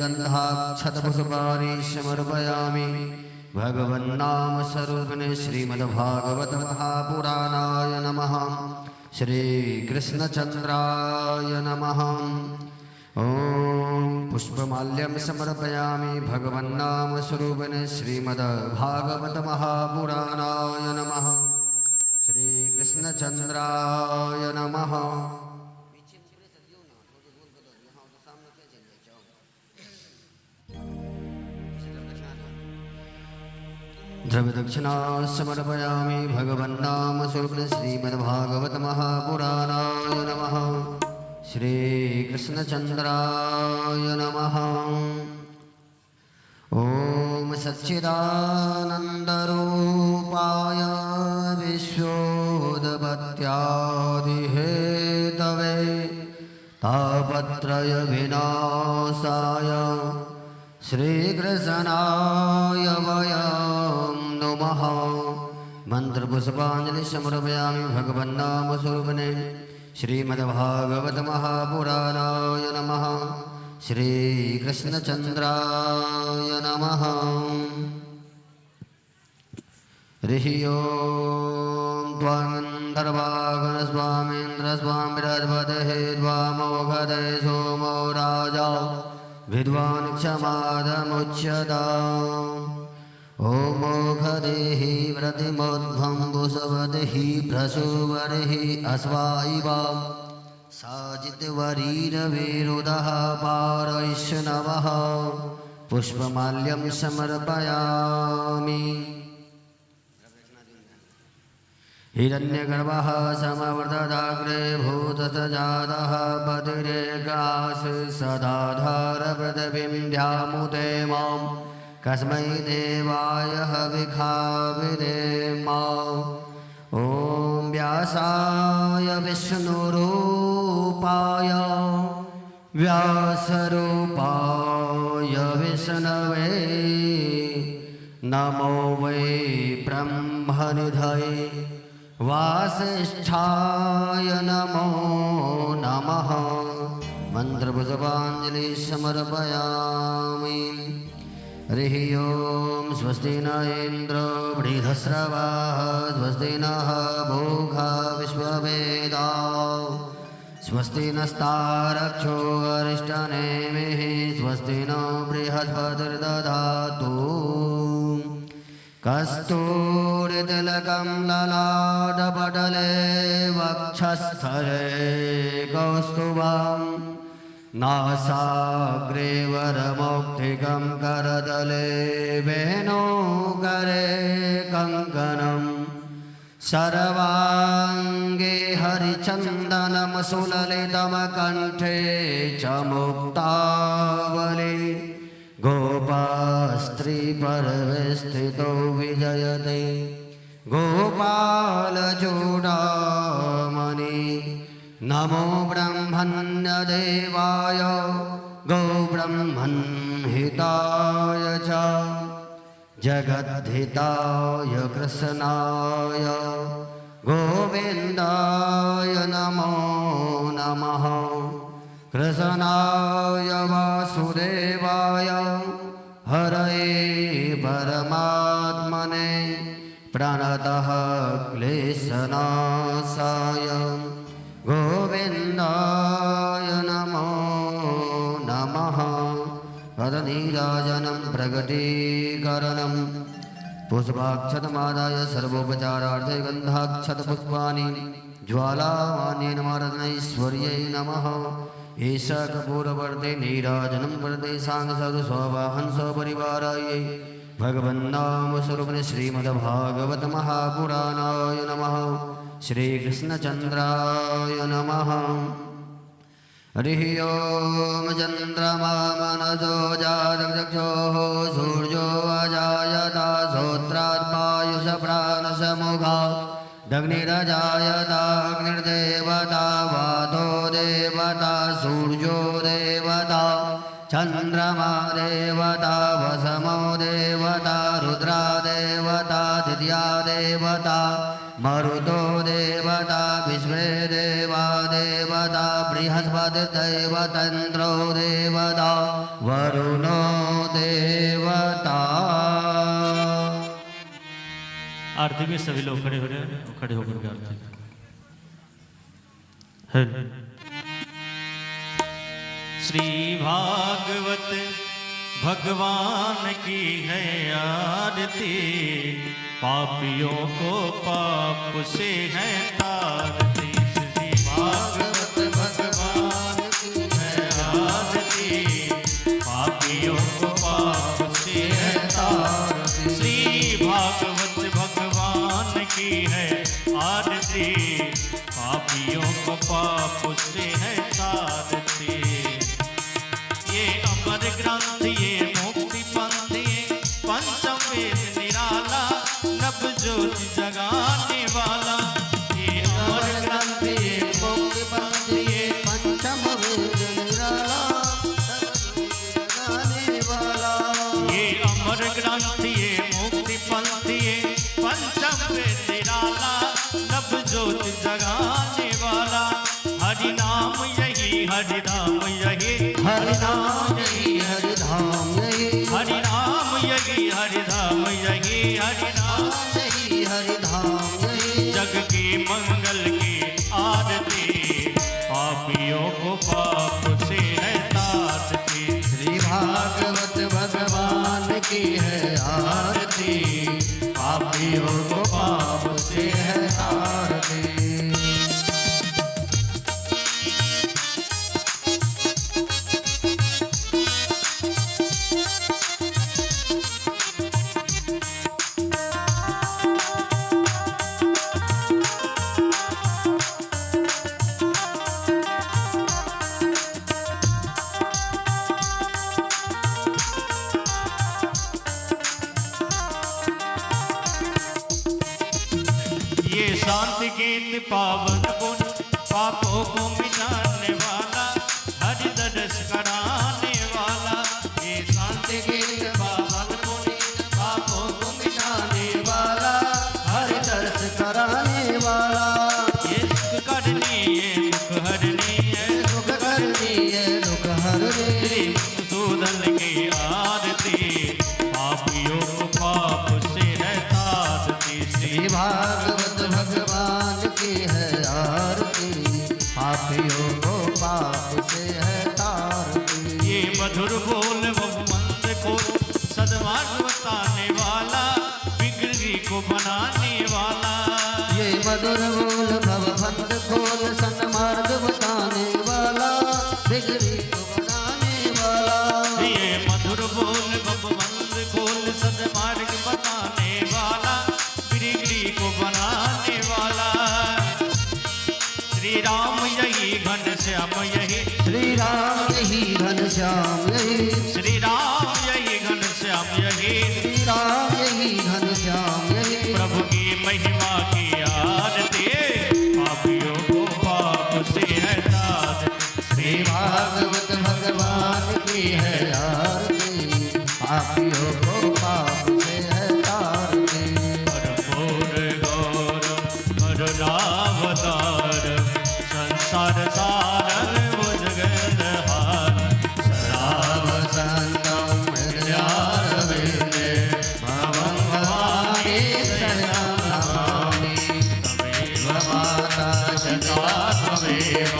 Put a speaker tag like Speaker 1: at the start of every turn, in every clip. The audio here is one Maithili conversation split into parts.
Speaker 1: गन्धाक्षतपुष्पाणि समर्पयामि। भगवन्नाम स्वरूपिणे श्रीमद्भागवत महापुराणाय नमः। श्रीकृष्णचन्द्राय नमः। ॐ पुष्पमाल्यं समर्पयामि। भगवन्नाम स्वरूपिणे श्रीमद्भागवत महापुराणाय नमः। श्रीकृष्णचन्द्राय नमः। द्रव्यदक्षिणा समर्पयामि। भगवन्नाम स्वरूपिणे श्रीमद्भागवत महापुराणाय नमः। श्रीकृष्णचन्द्राय नमः। ॐ सच्चिदानन्दरूपाय विश्वोत्पत्त्यादिहेतवे तापत्रयविनाशाय श्रीकृष्णाय वयं नुमः। मन्त्रपुष्पाञ्जलि समर्पयामि। भगवन्नाम स्वरूपिणे श्रीमद्भागवत महापुराणाय नमः। श्रीकृष्णचन्द्राय नमः। हरिः ॐ त्वां गन्धर्वागणस्वामीन्द्रस्वामिरध्वदेः त्वामोघदे सोमो राजा विद्वान् क्षमादमुच्यता। ॐ मोघदेहि व्रतिमोध्वं भूषवदेहि प्रसुवरिः अश्वाइव साजितवरीरविरुदः पारैष्णवः। पुष्पमाल्यं समर्पयामि। हिरण्यगर्भः समवर्धदाग्रे भूतसजातः पतिरेकास सदाधार पृथिवीं ध्यामुते मां कस्मै देवाय हविखाविदेमा। ॐ व्यासाय विष्णुरूपाय व्यासरूपाय विष्णवे नमो वै ब्रह्मनिधये वासिष्ठाय नमो नमः। मन्त्रपुष्पाञ्जलि समर्पयामि। हरिः ॐ स्वस्ति न इन्द्रो बृहस्रवाः स्वस्ति नः भूखा विश्ववेदा स्वस्ति नस्तारक्षो अरिष्टनेमिः स्वस्ति नो बृहस्पतिर्दधातु। कस्तूरितिलकं ललाटपटले वक्षस्थले कौस्तुभं नासाग्रे वरमौक्तिकं करतले वेणुकरे कङ्कणं सर्वाङ्गे हरिचन्दनं सुललितमकण्ठे च मुक्तावली गोपास्त्रीपरवस्थितो विजयते गोपालचूडामणि। नमो ब्रह्मण्यदेवाय गोब्रह्मन्हिताय च जगद्धिताय कृष्णाय गोविन्दाय नमो नमः। कृष्णाय वासुदेवाय हरये परमात्मने प्रणतः क्लेशनाशाय गोविन्दाय नमो नमः। पदनीराजनं प्रकटीकरणं पुष्पाक्षतमादाय सर्वोपचारार्थे गन्धाक्षतपुष्पाणि ज्वालामान्ये नमः नमः। एष कपूरवर्ते नीराजनं वर्ते साङ्गसाधु स्ववाहन स्वपरिवाराय भगवन्नाम स्वरूपिणे श्रीमद्भागवत महापुराणाय नमः। श्रीकृष्णचन्द्राय नमः। हरिः ॐ चन्द्रमा मनसो जातचक्षोः सूर्यो अजायत श्रोत्रात् पायुषप्राणसमुखा दग्निरजायत अग्निर्देवता वातो देवता सूर्यो देवता चन्द्रमा देवता वसमो देवता रुद्रा देवता दिव्या देवता मरुतो देवता विश्वे देवा देवता बृहस्पतिर्दैवतन्द्रो देवता वरुणो देवता।
Speaker 2: आरती में सभी लोग खड़े हो रहे हैं, खड़े होकर के आरती। श्री भागवत भगवान की है आरती, पापियों को पाप से है तारती। श्री भागवत भगवान की है आरती, पापियों को पाप से है तारती। श्री भागवत भगवान की है आरती, पापियों को पाप से है तारती। ये अमर ग्रंथ ये मुक्ति पंथ ये पंचम वेद निराला, नव ज्योति जगाने वाला। ये अमर ग्रंथ ये मुक्ति पंथ ये
Speaker 1: पंचम वेद निराला, नव ज्योति जगाने वाला।
Speaker 2: ये अमर ग्रंथ ये मुक्ति पंथ ये पंचम वेद निराला, नव ज्योति जगाने वाला। हरि नाम यही हरि धाम यही,
Speaker 1: हरि नाम यही हरि धाम यही,
Speaker 2: हरि नाम यही हरि धाम यही, हरि नाम
Speaker 1: यही हरि धाम यही।
Speaker 2: जग की मंगल की आरती, पापियों को पाप से है तारती।
Speaker 1: श्री भागवत भगवान की है आरती, पापियों को पाप से है तारती।
Speaker 2: ये शांति गीत पावन गुण पापों को मिटाने वाला, हरि दर्श कराने वाला। ये शांति गीत पावन गुण पापों को मिटाने
Speaker 1: वाला, हरि दर्श कराने वाला।
Speaker 2: ये सुख करनी ये दुख हरनी है,
Speaker 1: सुख करनी है दुख हरनी।
Speaker 2: श्री मधुसूदन की आरती, पापियों को पाप से है तारती।
Speaker 1: श्री भागवत भगवान की है आरती, पापियों को पाप से है तारती।
Speaker 2: ये मधुर बोल बहुमंद को सदमार्ग बताने वाला, बिगड़ी को बनाने वाला।
Speaker 1: ये मधुर बोल भवबंध खोल सन्मार्ग बताने वाला, बिगड़ी को बनाने वाला।
Speaker 2: ये मधुर बोल भवबंध खोल सदमार्ग बताने वाला, बिगड़ी को बनाने वाला। श्री राम यही घन श्याम यही,
Speaker 1: श्री राम यही घन श्याम यही,
Speaker 2: श्री राम यही घन श्याम यही,
Speaker 1: श्री राम यही घन श्याम यही।
Speaker 2: प्रभु की महिमा की आरती, पापियों को पाप से है तारती।
Speaker 1: श्री भागवत भगवान की है आरती, पापियों को पाप से है तारती।
Speaker 2: कर्पूर गौर करुणावतार, संसार सारन भुजगेन्द्रहार। सदा
Speaker 1: वसंतं हृदयारविन्दे भवं भवानी शरणं नमामि।
Speaker 2: तमेव
Speaker 1: माता
Speaker 2: पिता त्वमेव,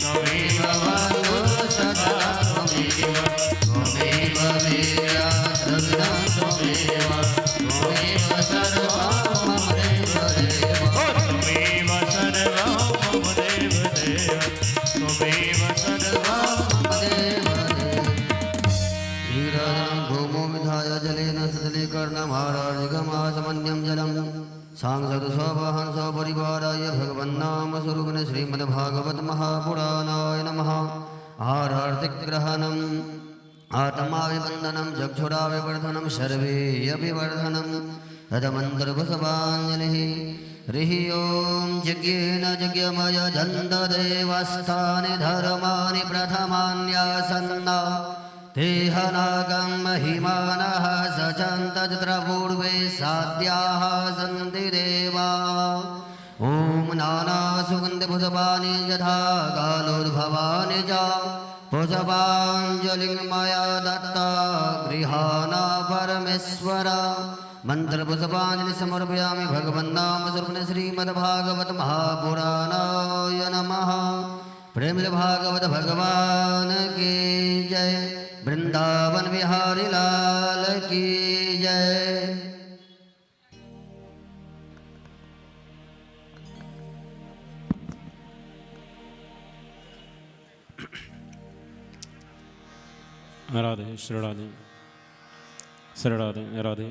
Speaker 2: त्वमेव
Speaker 1: बन्धुः सखा त्वमेव, त्वमेव वीरा द्रविणं त्वमेव, त्वमेव सर्वं मम देव देव।
Speaker 2: त्वमेव सर्वं मम देव देव, त्वमेव सर्वं
Speaker 1: मम देव देव। नीराजनं भूमो विधाय जलेन सदलीकर्णमाराजिगमाचमन्यं जलं सांसद स्ववहन सपरिवाराय भगवन्नाम स्वरूपिणे श्रीमद्भागवत महापुराणाय नमः। आरार्तिग्रहणम् आत्माभिवन्दनं चक्षुराभिवर्धनं सर्वेऽभिवर्धनं तदमन्तर्वसवाञ्जलिः। हरिः ॐ यज्ञेन यज्ञमय जन्तदेवस्थानि धर्माणि प्रथमान्यासन्ना देहनागं महिमानः सचन्तत्र पूर्वे साध्याः सन्ति देवा। सुगन्धपुष्पाणि यथा कालोद्भवानि च पुष्पाञ्जलिं मया दत्ता गृहाणा परमेश्वर। मन्त्रपुष्पाञ्जलि समर्पयामि भगवन्नाम स्वरूपिणे श्रीमद्भागवत महापुराणाय नमः। प्रेम भागवत भगवान की जय। वृंदावन बिहारी लाल की जय।
Speaker 2: राधे श्री राधे श्री राधे राधे।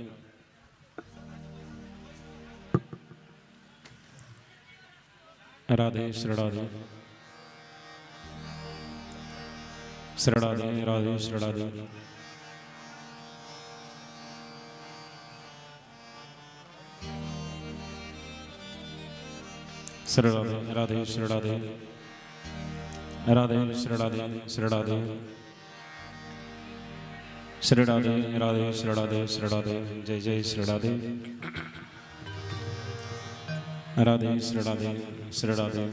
Speaker 2: राधे श्री राधे श्री राधे राधे श्री राधे। श्री राधे राधे श्री राधे राधे श्री राधे श्री राधे श्री राधे राधे श्री राधे श्री राधे जय जय श्री राधे राधे श्री राधे श्री राधे।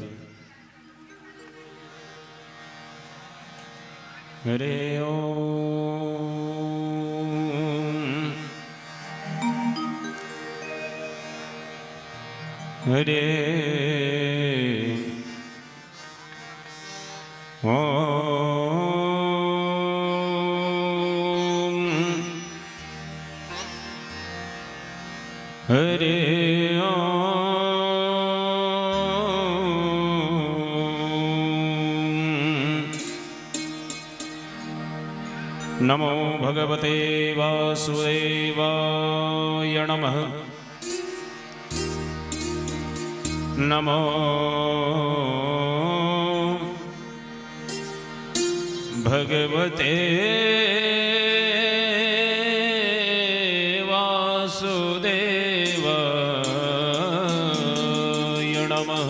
Speaker 2: हरे ओम हरे ओम हरे ओम। नमो भगवते वासुदेवाय नमः। नमो भगवते वासुदेवाय नमः।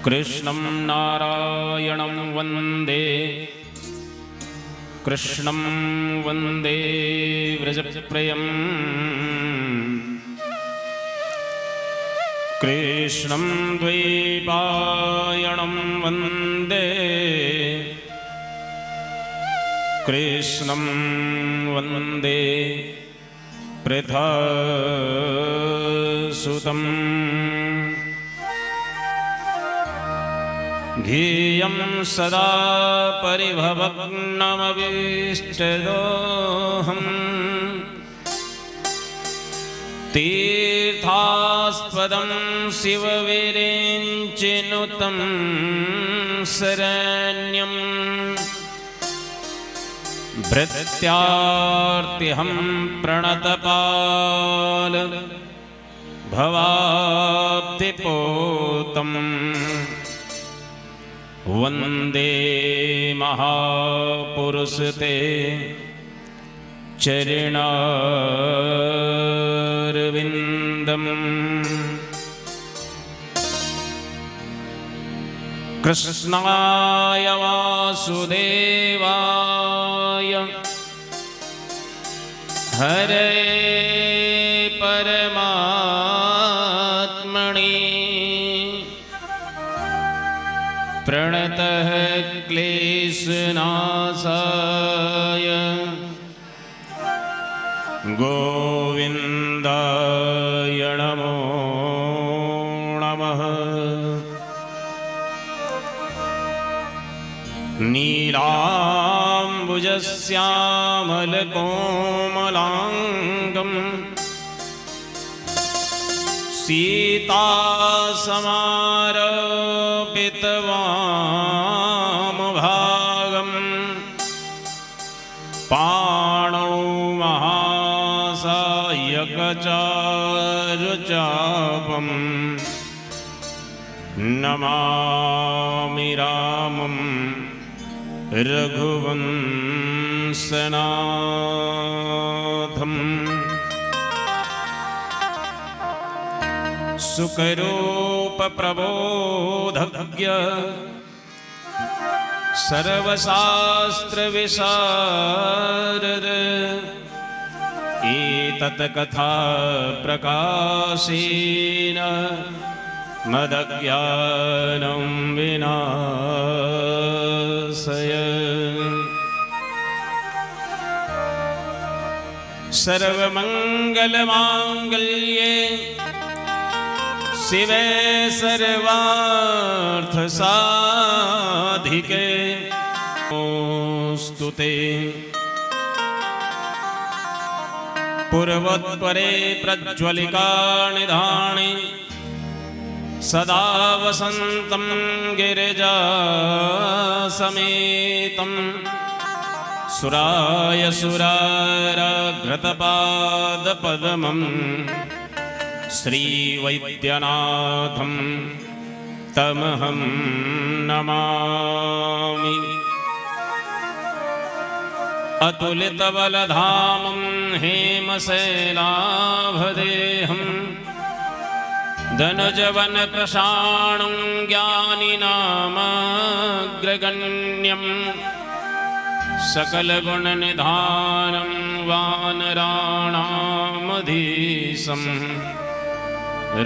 Speaker 2: कृष्णं नारायणं वन्दे कृष्णं वन्दे व्रजप्रियम् कृष्णं द्वैपायनं वन्दे कृष्णं वन्दे पृथासुतम्। ध्येयं सदा परिभवग्नमभीष्टदोहम् तीर्थास्पदं शिवविरिञ्चिनुतं शरण्यं भृत्यार्तिहं प्रणतपाल भवाब्धिपोतम् वन्दे महापुरुषते चरणारविन्दम्। कृष्णाय वासुदेवाय हरे परमात्मने प्रणतः क्लेशनाशाय गोविन्दाय नमो नमः। नीलाम्बुजश्यामलकोमलाङ्गं सीतासमारोपितवामभागं पाणौ महासायकचारुचापं नमामि रामं रघुवंशनाथम्। सुकरूपप्रबोधज्ञ सर्वशास्त्रविशारद एतत् कथा प्रकाशेन मदज्ञानं विनाशय। सर्वमङ्गलमाङ्गल्ये शिवे सर्वार्थ साधिके स्तुते। पूर्वोत्परे प्रज्वलिका निधानि सदा वसन्तं गिरिजा समेतं सुराय सुराराघृतपादपद्मं श्रीवैद्यनाथं तमहं नमामि। अतुलितबलधामं हेमशैलाभदेहं धनुजवनप्रशाणं ज्ञानिनामग्रगण्यं सकलगुणनिधानं वानराणामधीशं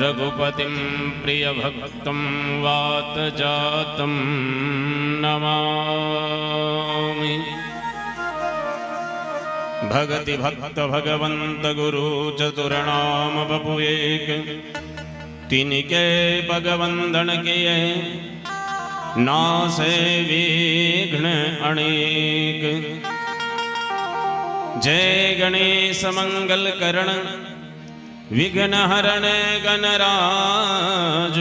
Speaker 2: रघुपतिं प्रियभक्तं वातजातं नमामि। भगति भक्त भगवंत गुरु चतुर नाम बपु एक, तिनके भगवंदन किए नासे विघ्न अनेक। जय गणेश मंगल करण विघ्न हरण गणराज,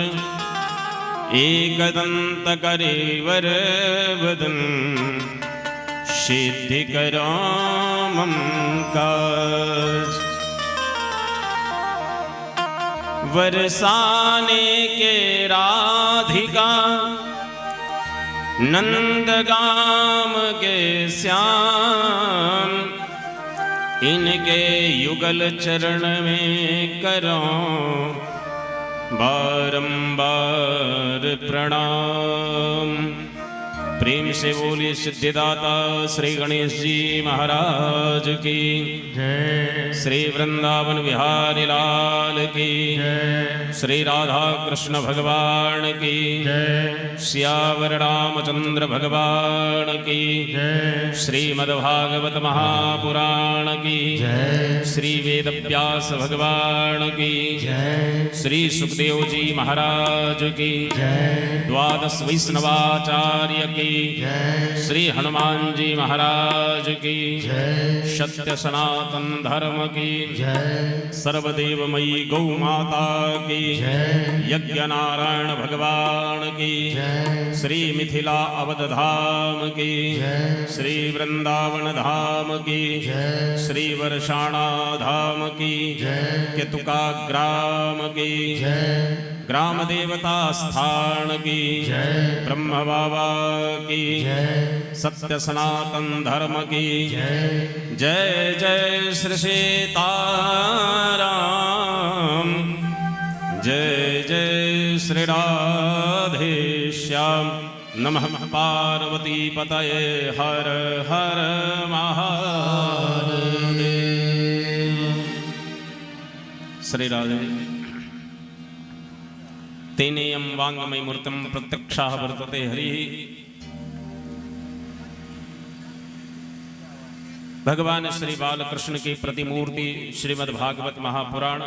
Speaker 2: एकदंत करिवर वदन सिद्धि करो मम काज। बरसाने के राधिका नंदगाम के श्याम, इनके युगल चरण में करो बारंबार प्रणाम। प्रेम से बोलिए सिद्धिदाता श्री गणेश जी महाराज की
Speaker 3: जय।
Speaker 2: श्री वृंदावन बिहारी लाल की
Speaker 3: जय।
Speaker 2: श्री राधा कृष्ण भगवान की
Speaker 3: जय।
Speaker 2: सियावर रामचंद्र भगवान की
Speaker 3: जय।
Speaker 2: श्रीमद्भागवत महापुराण की
Speaker 1: जय।
Speaker 2: श्री वेद व्यास भगवान की
Speaker 1: जय।
Speaker 2: श्री सुखदेव जी महाराज की
Speaker 1: जय।
Speaker 2: द्वादश वैष्णवाचार्य की
Speaker 1: जय।
Speaker 2: श्री हनुमान जी महाराज की
Speaker 1: जय।
Speaker 2: सत्य सनातन धर्म की
Speaker 1: जय।
Speaker 2: सर्वदेवमयी गौ माता की
Speaker 1: जय।
Speaker 2: यज्ञ नारायण भगवान की
Speaker 1: जय।
Speaker 2: श्री मिथिला अवध धाम की
Speaker 1: जय।
Speaker 2: श्री वृंदावन धाम की
Speaker 1: जय।
Speaker 2: श्री वर्षाणा धाम की
Speaker 1: जय।
Speaker 2: केतुका ग्राम की
Speaker 1: जय।
Speaker 2: ग्राम देवता स्थान की
Speaker 1: जय।
Speaker 2: ब्रह्म बाबा की
Speaker 1: जय।
Speaker 2: सत्य सनातन धर्म की
Speaker 1: जय।
Speaker 2: जय जय श्री सीताराम जय जय श्री राधे श्याम। नमः पार्वती पतये हर हर महादेव। श्री राधे। तेनेयं वाङ्मयी मूर्तिं प्रत्यक्षा वर्तते हरिः। भगवान श्री बालकृष्ण की प्रतिमूर्ति श्रीमद् भागवत महापुराण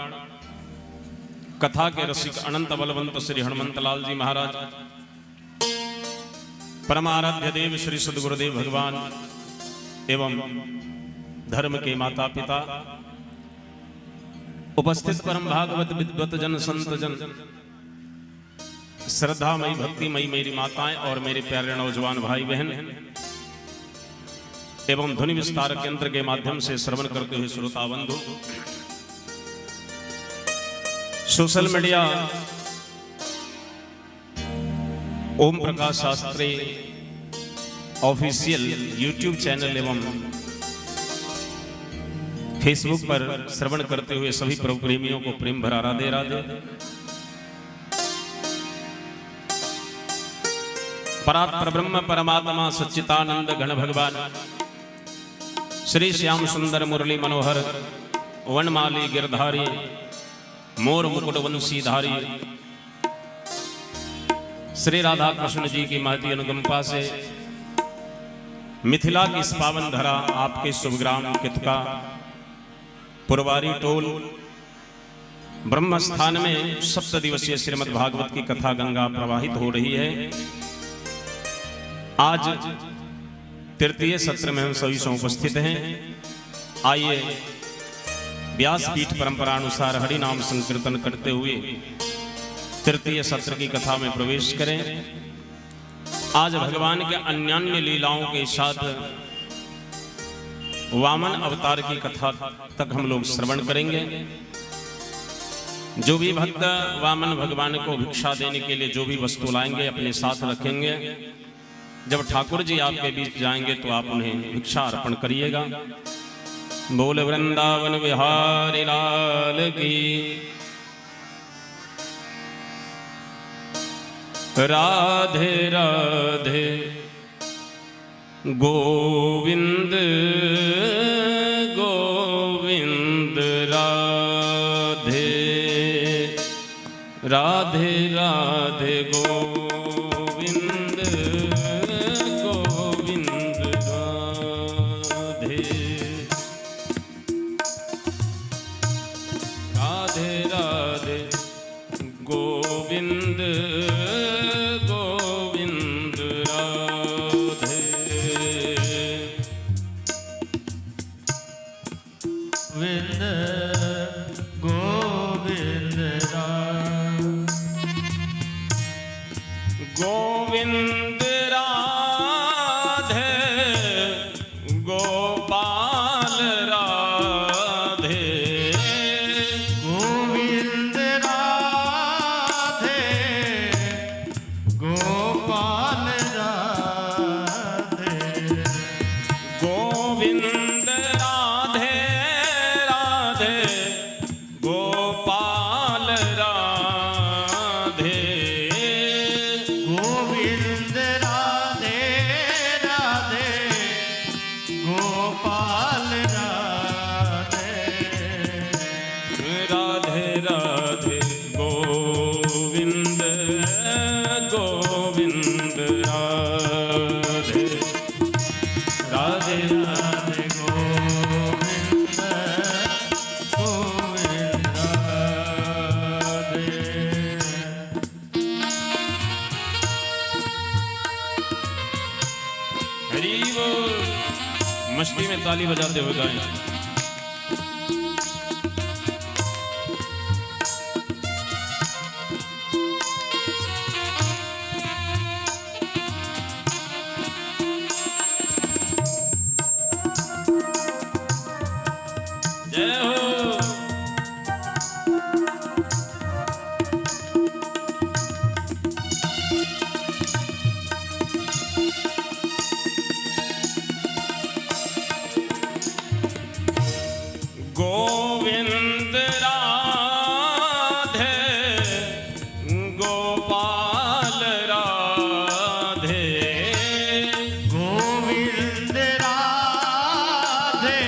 Speaker 2: कथा के रसिक अनंत बलवंत श्री हनुमंत लाल जी महाराज, परमाराध्य देव श्री सदगुरुदेव भगवान एवं धर्म के माता पिता, उपस्थित परम भागवत विद्वत जन संत जन, श्रद्धामयी भक्तिमयी मेरी माताएं और मेरे प्यारे नौजवान भाई बहन एवं ध्वनि विस्तार केंद्र के माध्यम से श्रवण करते हुए श्रोता बंधु, social media Om Prakash Shastri official YouTube channel एवं फेसबुक पर श्रवण करते हुए सभी प्रभु प्रेमियों को प्रेम भरा राधे राधे। परात्पर ब्रह्म परमात्मा सच्चिदानंद घन भगवान श्री श्याम सुंदर मुरली मनोहर वनमाली गिरधारी मोर मुकुट वंशीधारी
Speaker 4: श्री राधा कृष्ण जी की महती अनुकंपा से मिथिला की इस पावन धरा आपके शुभग्राम कितका पुरवारी टोल ब्रह्म स्थान में 7 दिवसीय श्रीमद् भागवत की कथा गंगा प्रवाहित हो रही है। आज तृतीय सत्र में हम सभी उपस्थित हैं। आइए व्यासपीठ परंपरा अनुसार हरि नाम संकीर्तन करते हुए तृतीय सत्र की कथा में प्रवेश करें। आज भगवान के अन्यान्य लीलाओं के साथ वामन अवतार की कथा तक हम लोग श्रवण करेंगे। जो भी भक्त वामन भगवान को भिक्षा देने के लिए जो भी वस्तु लाएंगे अपने साथ रखेंगे। जब ठाकुर जी आपके बीच जाएंगे तो आप उन्हें भिक्षा अर्पण करिएगा। बोल वृंदावन बिहारी लाल की। राधे राधे गोविंद गोविंद राधे राधे राधे गोविंद गोविंद राधे राधे राधे गोविंद गोविंद राधे।
Speaker 2: गोविंद गोविंद राम।
Speaker 4: गोविंद राधे गोपाल राधे।
Speaker 2: गोविंद राधे गोपाल राधे।
Speaker 4: गोविंद राधे राधे गोपाल राधे।
Speaker 2: गोविंद राधे राधे गोपाल राधे।
Speaker 4: राधे राधे गोविंद गोविंद राधे राधे
Speaker 2: राधे गोविंद गोविंद राधे।
Speaker 4: हरि बोल। मस्ती में ताली बजाते हुए गाएं। जय हो। गोविंद राधे गोपाल राधे।
Speaker 2: गोविंद राधे।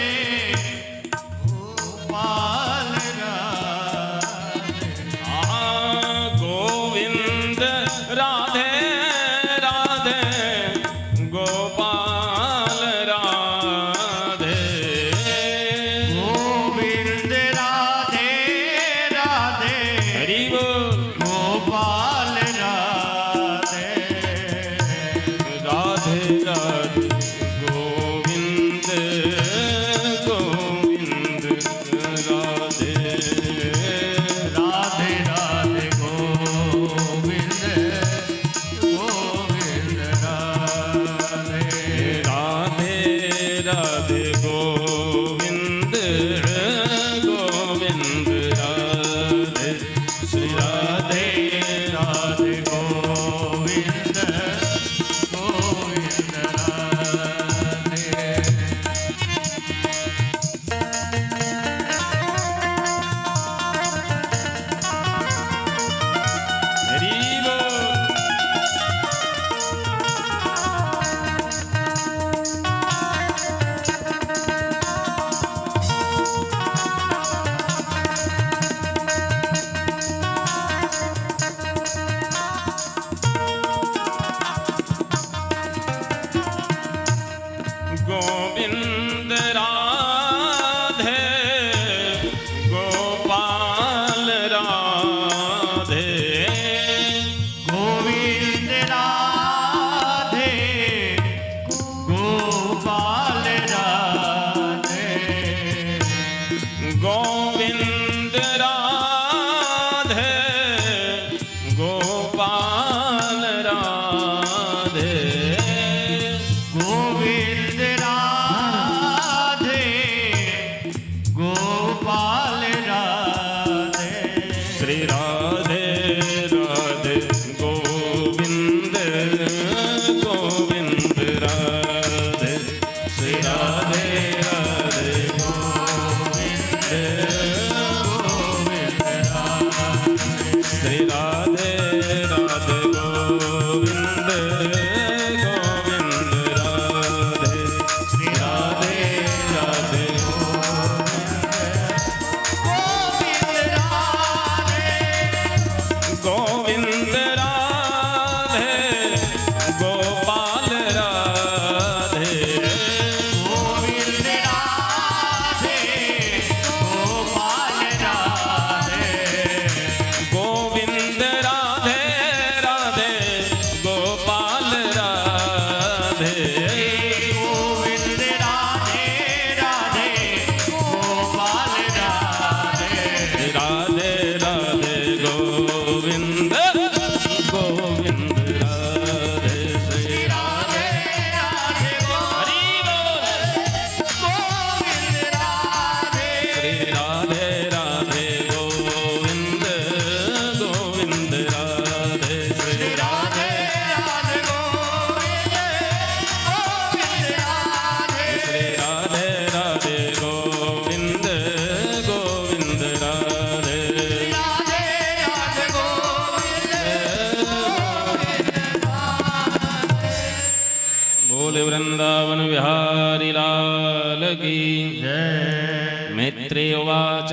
Speaker 4: बोल वृंदावन बिहारी लाल की
Speaker 3: जय।
Speaker 4: मैत्रेय उवाच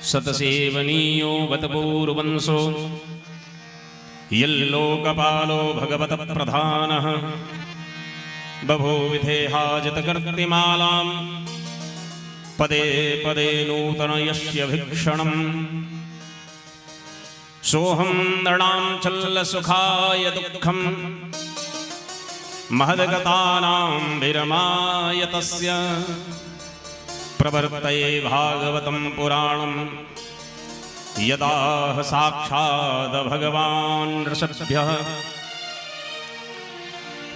Speaker 4: सतसेवनीयो बत पूर्वंशो यल्लोकपालो भगवत प्रधानः बभूविधेहाजितकीर्तिमालां पदे पदे नूतनयस्य भिक्षणम् सोऽहं नृणां छल्लसुखाय दुःखं महद्गतानां विरमाय तस्य प्रवर्तये भागवतं पुराणं यदाह साक्षाद् भगवान् ऋषभ्यः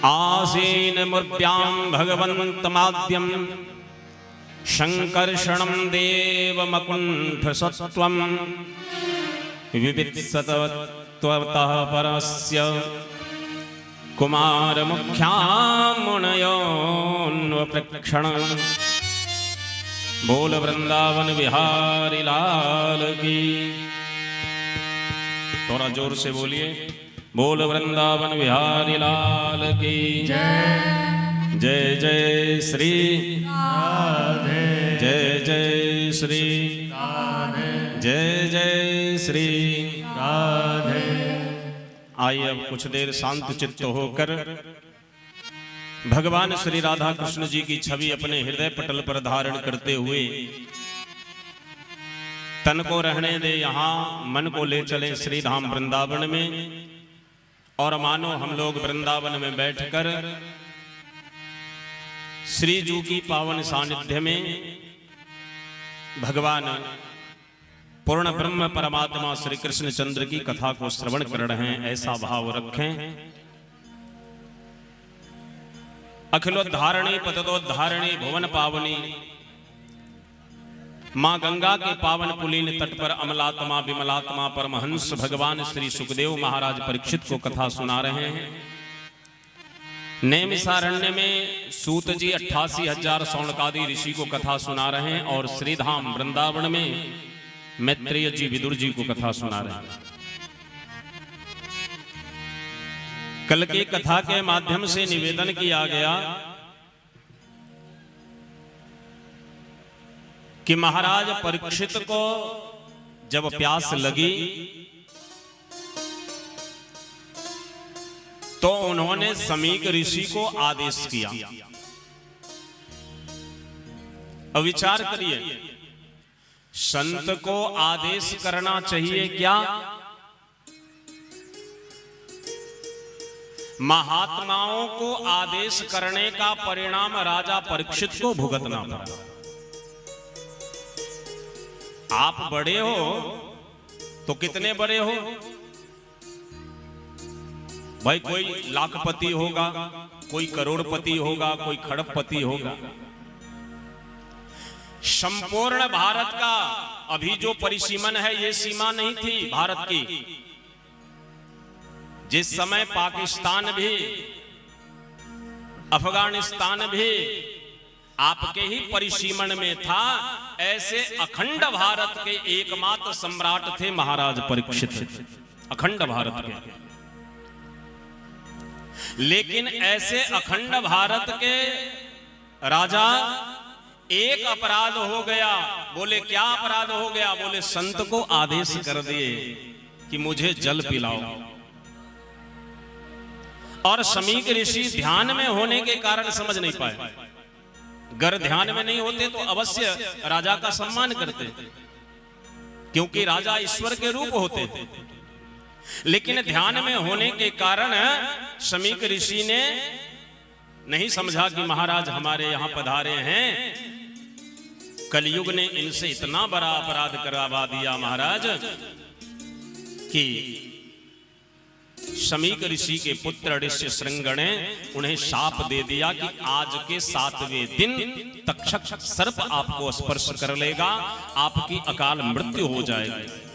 Speaker 4: आसीन मूर्त्यां भगवन्तमाद्यं शङ्कर्षणं देवमकुण्ठसत्त्वं विवित्सतत्त्वतः परस्य कुमारमुख्यामुनयोऽन्वप्रक्षण। बोल वृंदावन बिहारी लाल की। थोड़ा जोर से बोलिए, बोल वृंदावन बिहारी लाल की
Speaker 3: जय।
Speaker 4: जय जय श्री
Speaker 3: राधे।
Speaker 4: जय जय श्री
Speaker 3: राधे।
Speaker 4: जय जय श्री
Speaker 3: राधे।
Speaker 4: आइए अब कुछ देर शांत चित्त होकर भगवान श्री राधा कृष्ण जी की छवि अपने हृदय पटल पर धारण करते हुए तन को रहने दे यहाँ, मन को ले चले श्री धाम वृंदावन में और मानो हम लोग वृंदावन में बैठकर श्री जी की पावन सानिध्य में भगवान पूर्ण ब्रह्म परमात्मा श्री कृष्ण चंद्र की कथा को श्रवण कर रहे हैं, ऐसा भाव रखें। अखिलोद्धारणी पततोद्धारणी भुवन पावनी मां गंगा के पावन पुलीन तट पर अमलात्मा विमलात्मा परमहंस भगवान श्री सुखदेव महाराज परीक्षित को कथा सुना रहे हैं। नैमिषारण्य में सूत जी 88,000 शौनकादि ऋषि को कथा सुना रहे हैं और श्रीधाम वृंदावन में मैत्रेय जी विदुर जी को कथा सुना रहे हैं। कल की कथा के माध्यम से निवेदन किया गया कि महाराज परीक्षित को जब प्यास लगी तो उन्होंने शमीक ऋषि को आदेश किया। अब विचार करिए, संत को आदेश करना चाहिए क्या? महात्माओं को आदेश करने का परिणाम राजा परीक्षित को भुगतना पड़ा। आप बड़े हो तो कितने बड़े हो भाई? कोई लाखपति होगा, कोई करोड़पति होगा, कोई खड़बपति होगा। संपूर्ण भारत का अभी जो परिसीमन है ये सीमा नहीं थी भारत की। जिस समय पाकिस्तान भी, अफगानिस्तान भी आपके ही परिसीमन में था, ऐसे अखंड भारत के एकमात्र सम्राट थे महाराज परीक्षित, अखंड भारत के। लेकिन ऐसे अखंड भारत के राजा, एक अपराध हो गया। बोले क्या अपराध हो गया? बोले संत को आदेश कर दिए कि मुझे जल पिलाओ। और शमीक ऋषि ध्यान में होने के कारण समझ नहीं पाए। गर ध्यान में नहीं होते तो अवश्य राजा का सम्मान करते, क्योंकि राजा ईश्वर के रूप होते थे। लेकिन ध्यान में होने के कारण शमीक ऋषि ने नहीं समझा कि महाराज हमारे यहां पधारे हैं। कलयुग ने इनसे इतना बड़ा अपराध करवा दिया महाराज कि शमीक ऋषि के पुत्र ऋषि श्रृंग ने उन्हें शाप दे दिया कि आज के 7वें दिन तक्षक सर्प आपको स्पर्श कर लेगा, आपकी अकाल मृत्यु हो जाएगी।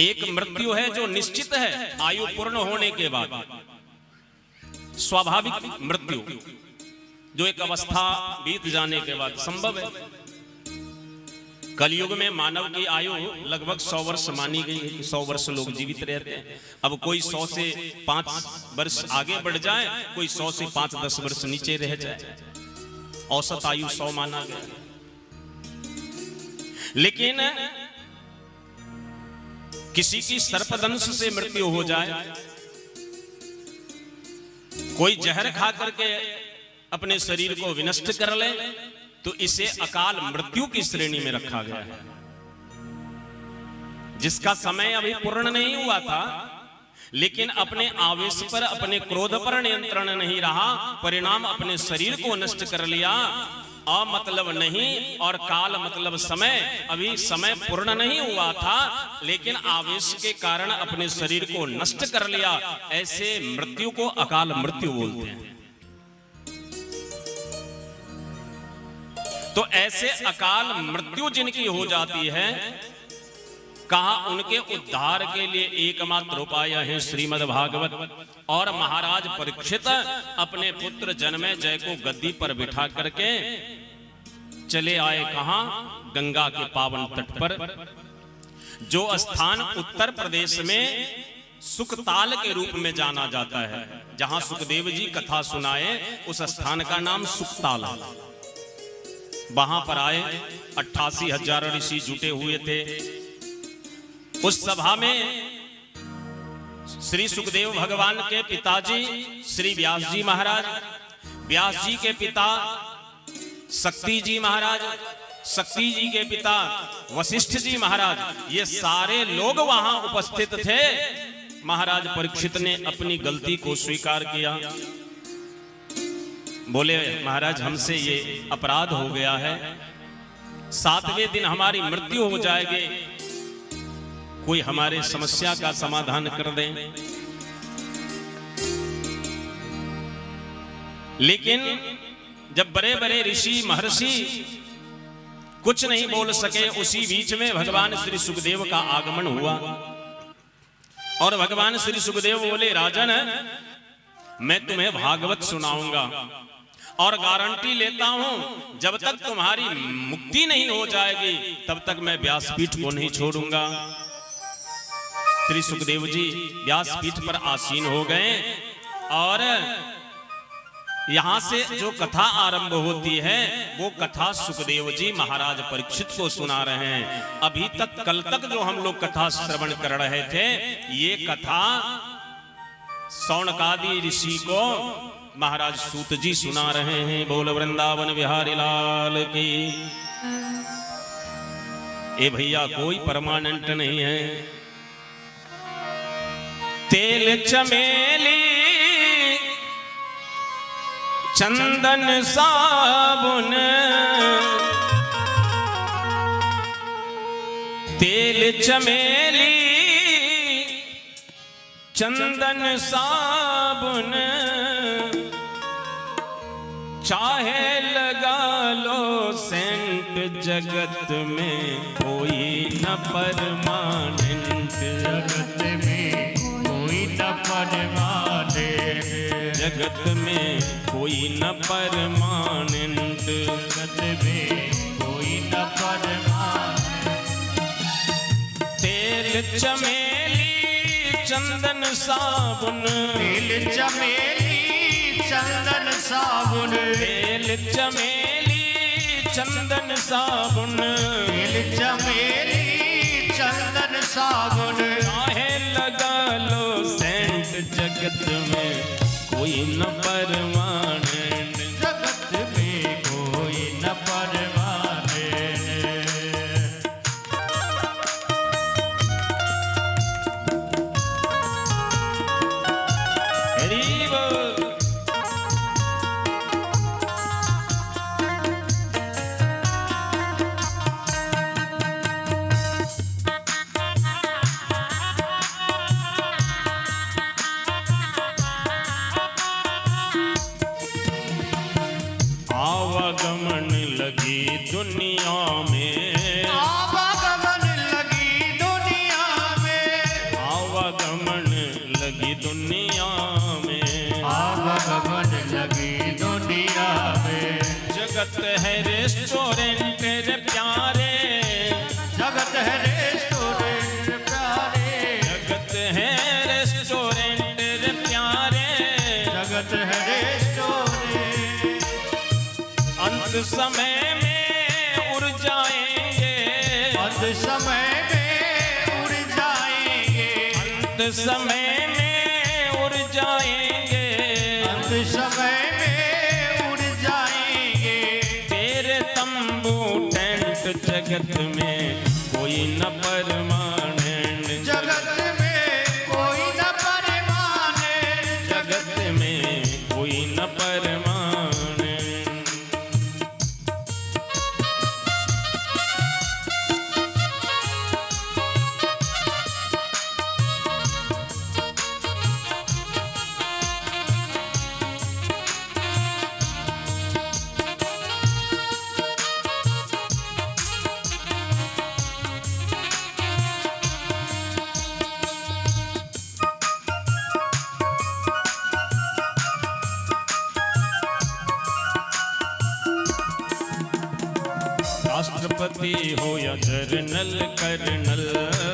Speaker 4: एक मृत्यु है जो निश्चित है, आयु पूर्ण होने के बाद स्वाभाविक मृत्यु जो एक अवस्था बीत जाने के बाद संभव है। कलयुग में मानव की आयु लगभग 100 वर्ष मानी गई है कि 100 वर्ष लोग जीवित रहते हैं। अब कोई 100 से 5 वर्ष आगे बढ़ जाए, कोई 100 से 5-10 वर्ष नीचे रह जाए, औसत आयु 100 माना गया। लेकिन किसी की सर्पदंश से मृत्यु हो जाए, कोई जहर खा करके अपने शरीर को विनष्ट कर ले, तो इसे अकाल मृत्यु की श्रेणी में रखा गया है। जिसका समय अभी पूर्ण नहीं हुआ था, लेकिन अपने आवेश पर, अपने क्रोध पर नियंत्रण नहीं रहा, परिणाम अपने शरीर को नष्ट कर लिया। अमतलब नहीं और काल मतलब समय, अभी समय पूर्ण नहीं हुआ था, लेकिन आवेश के कारण अपने शरीर को नष्ट कर लिया, ऐसे मृत्यु को अकाल मृत्यु बोलते हैं। तो ऐसे अकाल मृत्यु जिनकी हो जाती है, कहा उनके उद्धार के लिए एकमात्र उपाय है श्रीमद् भागवत। और महाराज परीक्षित अपने पुत्र जन्मेजय को गद्दी पर बिठा करके चले आए कहां? गंगा के पावन तट पर, जो स्थान उत्तर प्रदेश में सुखताल के रूप में जाना जाता है। जहां सुखदेव जी कथा सुनाए, उस स्थान का नाम सुखताल है। वहां पर आए, 88,000 ऋषि जुटे हुए थे। उस सभा में श्री सुखदेव भगवान के पिताजी श्री व्यास जी महाराज, व्यास जी के पिता शक्ति जी महाराज, शक्ति जी के पिता वशिष्ठ जी महाराज, ये सारे लोग वहां उपस्थित थे। महाराज परीक्षित ने अपनी गलती को स्वीकार किया। बोले महाराज हमसे ये अपराध हो गया है, 7वें दिन हमारी मृत्यु हो जाएगी, कोई हमारे समस्या का समाधान कर दे। लेकिन जब बड़े बड़े ऋषि महर्षि कुछ नहीं बोल सके, उसी बीच में भगवान श्री सुखदेव का आगमन हुआ। और भगवान श्री सुखदेव बोले, राजन मैं तुम्हें भागवत सुनाऊंगा और गारंटी लेता हूं जब तक तुम्हारी मुक्ति नहीं हो जाएगी तब तक मैं व्यासपीठ को नहीं छोड़ूंगा। श्री सुखदेव जी व्यासपीठ पर आसीन हो गए और यहां से जो कथा आरंभ होती है वो कथा सुखदेव जी महाराज परीक्षित को सुना रहे हैं। अभी तक कल तक जो हम लोग कथा श्रवण कर रहे थे, ये कथा शौनकादि ऋषि को महाराज सूत जी सुना रहे हैं। बोल वृंदावन बिहारी लाल की। ए भैया कोई परमानेंट नहीं है। तेल चमेली चंदन साबुन, तेल चमेली चंदन साबुन, चाहे लगा लो सेंट जगत में कोई न परमानेंट,
Speaker 2: जगत में कोई न परमानेंट,
Speaker 4: जगत में कोई न परमानेंट,
Speaker 2: जगत में कोई न परमानेंट।
Speaker 4: तेल चमेली चंदन साबुन,
Speaker 2: तेल चमेली चंदन साबुन,
Speaker 4: तेल चमेली चंदन साबुन,
Speaker 2: तेल चमेली चंदन साबुन,
Speaker 4: चाहे लगा लो सेंट जगत में कोई न परमानेंट,
Speaker 2: जगत में कोई न परमानेंट।
Speaker 4: हरि बोल। आवागमन लगी दुनिया में,
Speaker 2: आवागमन लगी दुनिया में,
Speaker 4: आवागमन लगी दुनिया में, जाएंगे,
Speaker 2: अंत समय में उड़ जाएंगे।
Speaker 4: तेरे तंबू टेंट जगत में कोई न परमानेंट,
Speaker 2: जगत में कोई न परमाने,
Speaker 4: जगत में कोई न परमानेंट। राष्ट्रपति हो या जनरल कर्नल,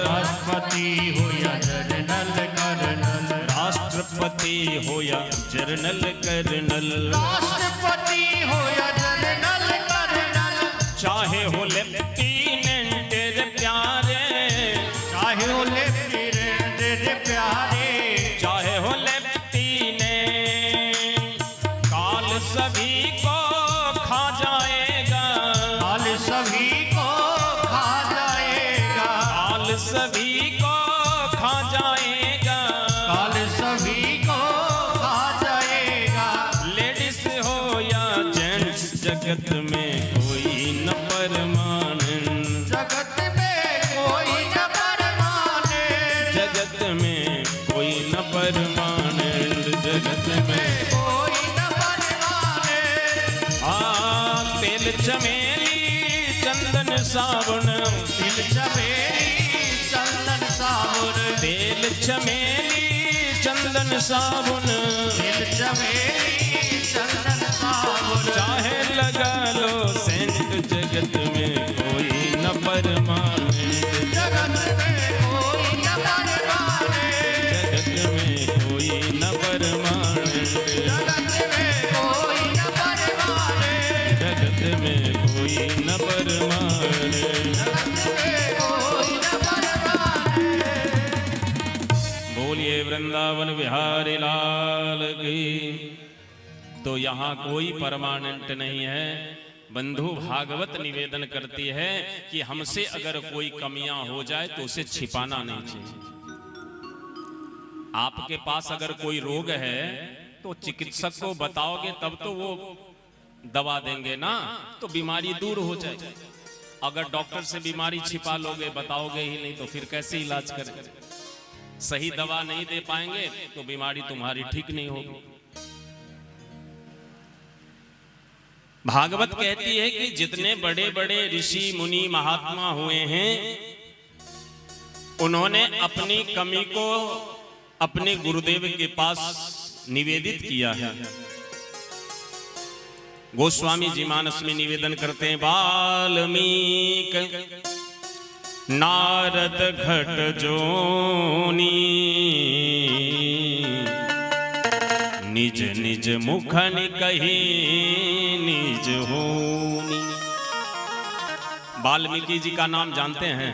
Speaker 2: राष्ट्रपति हो या जनरल कर्नल,
Speaker 4: राष्ट्रपति हो या जनरल कर्नल,
Speaker 2: राष्ट्रपति हो या जनरल कर्नल,
Speaker 4: चाहे हो लेफ्टिनेंट रे प्यारे,
Speaker 2: चाहे हो लेफ्टिनेंट रे प्यारे,
Speaker 4: चाहे हो लेफ्टिनेंट, काल सभी को खा जाएगा,
Speaker 2: काल सभी को खा जाएगा,
Speaker 4: काल सभी को खा जाएगा,
Speaker 2: काल सभी को खा जाएगा।
Speaker 4: लेडीज हो या जेंट्स जगत में कोई न परमानेंट,
Speaker 2: जगत में कोई न परमाने,
Speaker 4: जगत में कोई न परमानेंट, जगत में
Speaker 2: कोई न परमाने।
Speaker 4: आ तेल चमेली चंदन साबुन,
Speaker 2: तिल चमेली चंदन साबुन,
Speaker 4: तेल चमेली चंदन साबुन,
Speaker 2: तिल चमेली चंदन साबुन,
Speaker 4: चाहे लगा लो सेंट जगत में कोई न परमानेंट,
Speaker 2: जगत में कोई न परमाने,
Speaker 4: जगत में कोई न परमानेंट,
Speaker 2: जगत में कोई न परमाने,
Speaker 4: जगत में कोई न परमानेंट।
Speaker 2: जगत में कोई न परमाने।
Speaker 4: बोलिए वृंदावन बिहारी लाल की। तो यहाँ कोई परमानेंट नहीं है। बंधु भागवत निवेदन करती है कि हमसे अगर कोई कमियां हो जाए तो उसे छिपाना नहीं चाहिए। आपके पास अगर कोई रोग है तो चिकित्सक को बताओगे तब तो वो दवा देंगे ना, तो बीमारी दूर हो जाएगी। अगर डॉक्टर से बीमारी छिपा लोगे, बताओगे ही नहीं, तो फिर कैसे इलाज करें? सही दवा नहीं दे पाएंगे तो बीमारी तुम्हारी ठीक नहीं होगी। भागवत कहती है कि जितने बड़े बड़े ऋषि मुनि महात्मा हुए हैं, उन्होंने अपनी कमी को अपने गुरुदेव के पास निवेदित किया है। गोस्वामी जी मानस में निवेदन करते हैं, वाल्मीकि नारद घट जोनी, निज निज मुखन कही निज होनी। वाल्मीकि जी का नाम जानते हैं?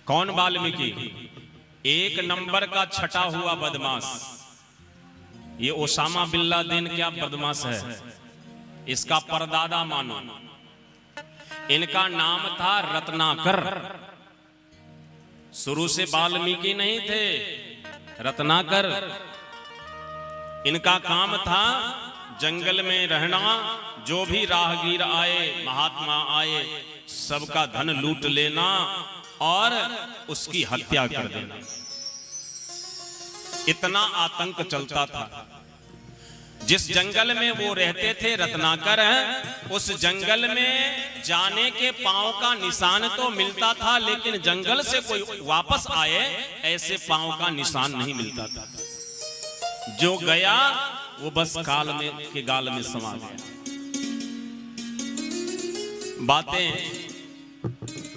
Speaker 4: कौन वाल्मीकि? एक नंबर का छटा हुआ बदमाश। ये ओसामा बिन लादेन क्या बदमाश है, इसका परदादा मानो। इनका नाम था रत्नाकर। शुरू से वाल्मीकि नहीं थे, रत्नाकर। इनका काम था जंगल में रहना, जो भी राहगीर आए, महात्मा आए, सबका धन लूट लेना और उसकी हत्या कर देना। इतना आतंक चलता था। जिस जंगल में वो रहते थे रत्नाकर, उस जंगल में जाने के पांव का निशान तो मिलता था, लेकिन जंगल से कोई वापस आए ऐसे पांव का निशान नहीं मिलता था। जो गया वो बस काल में के गाल में समा गया। बातें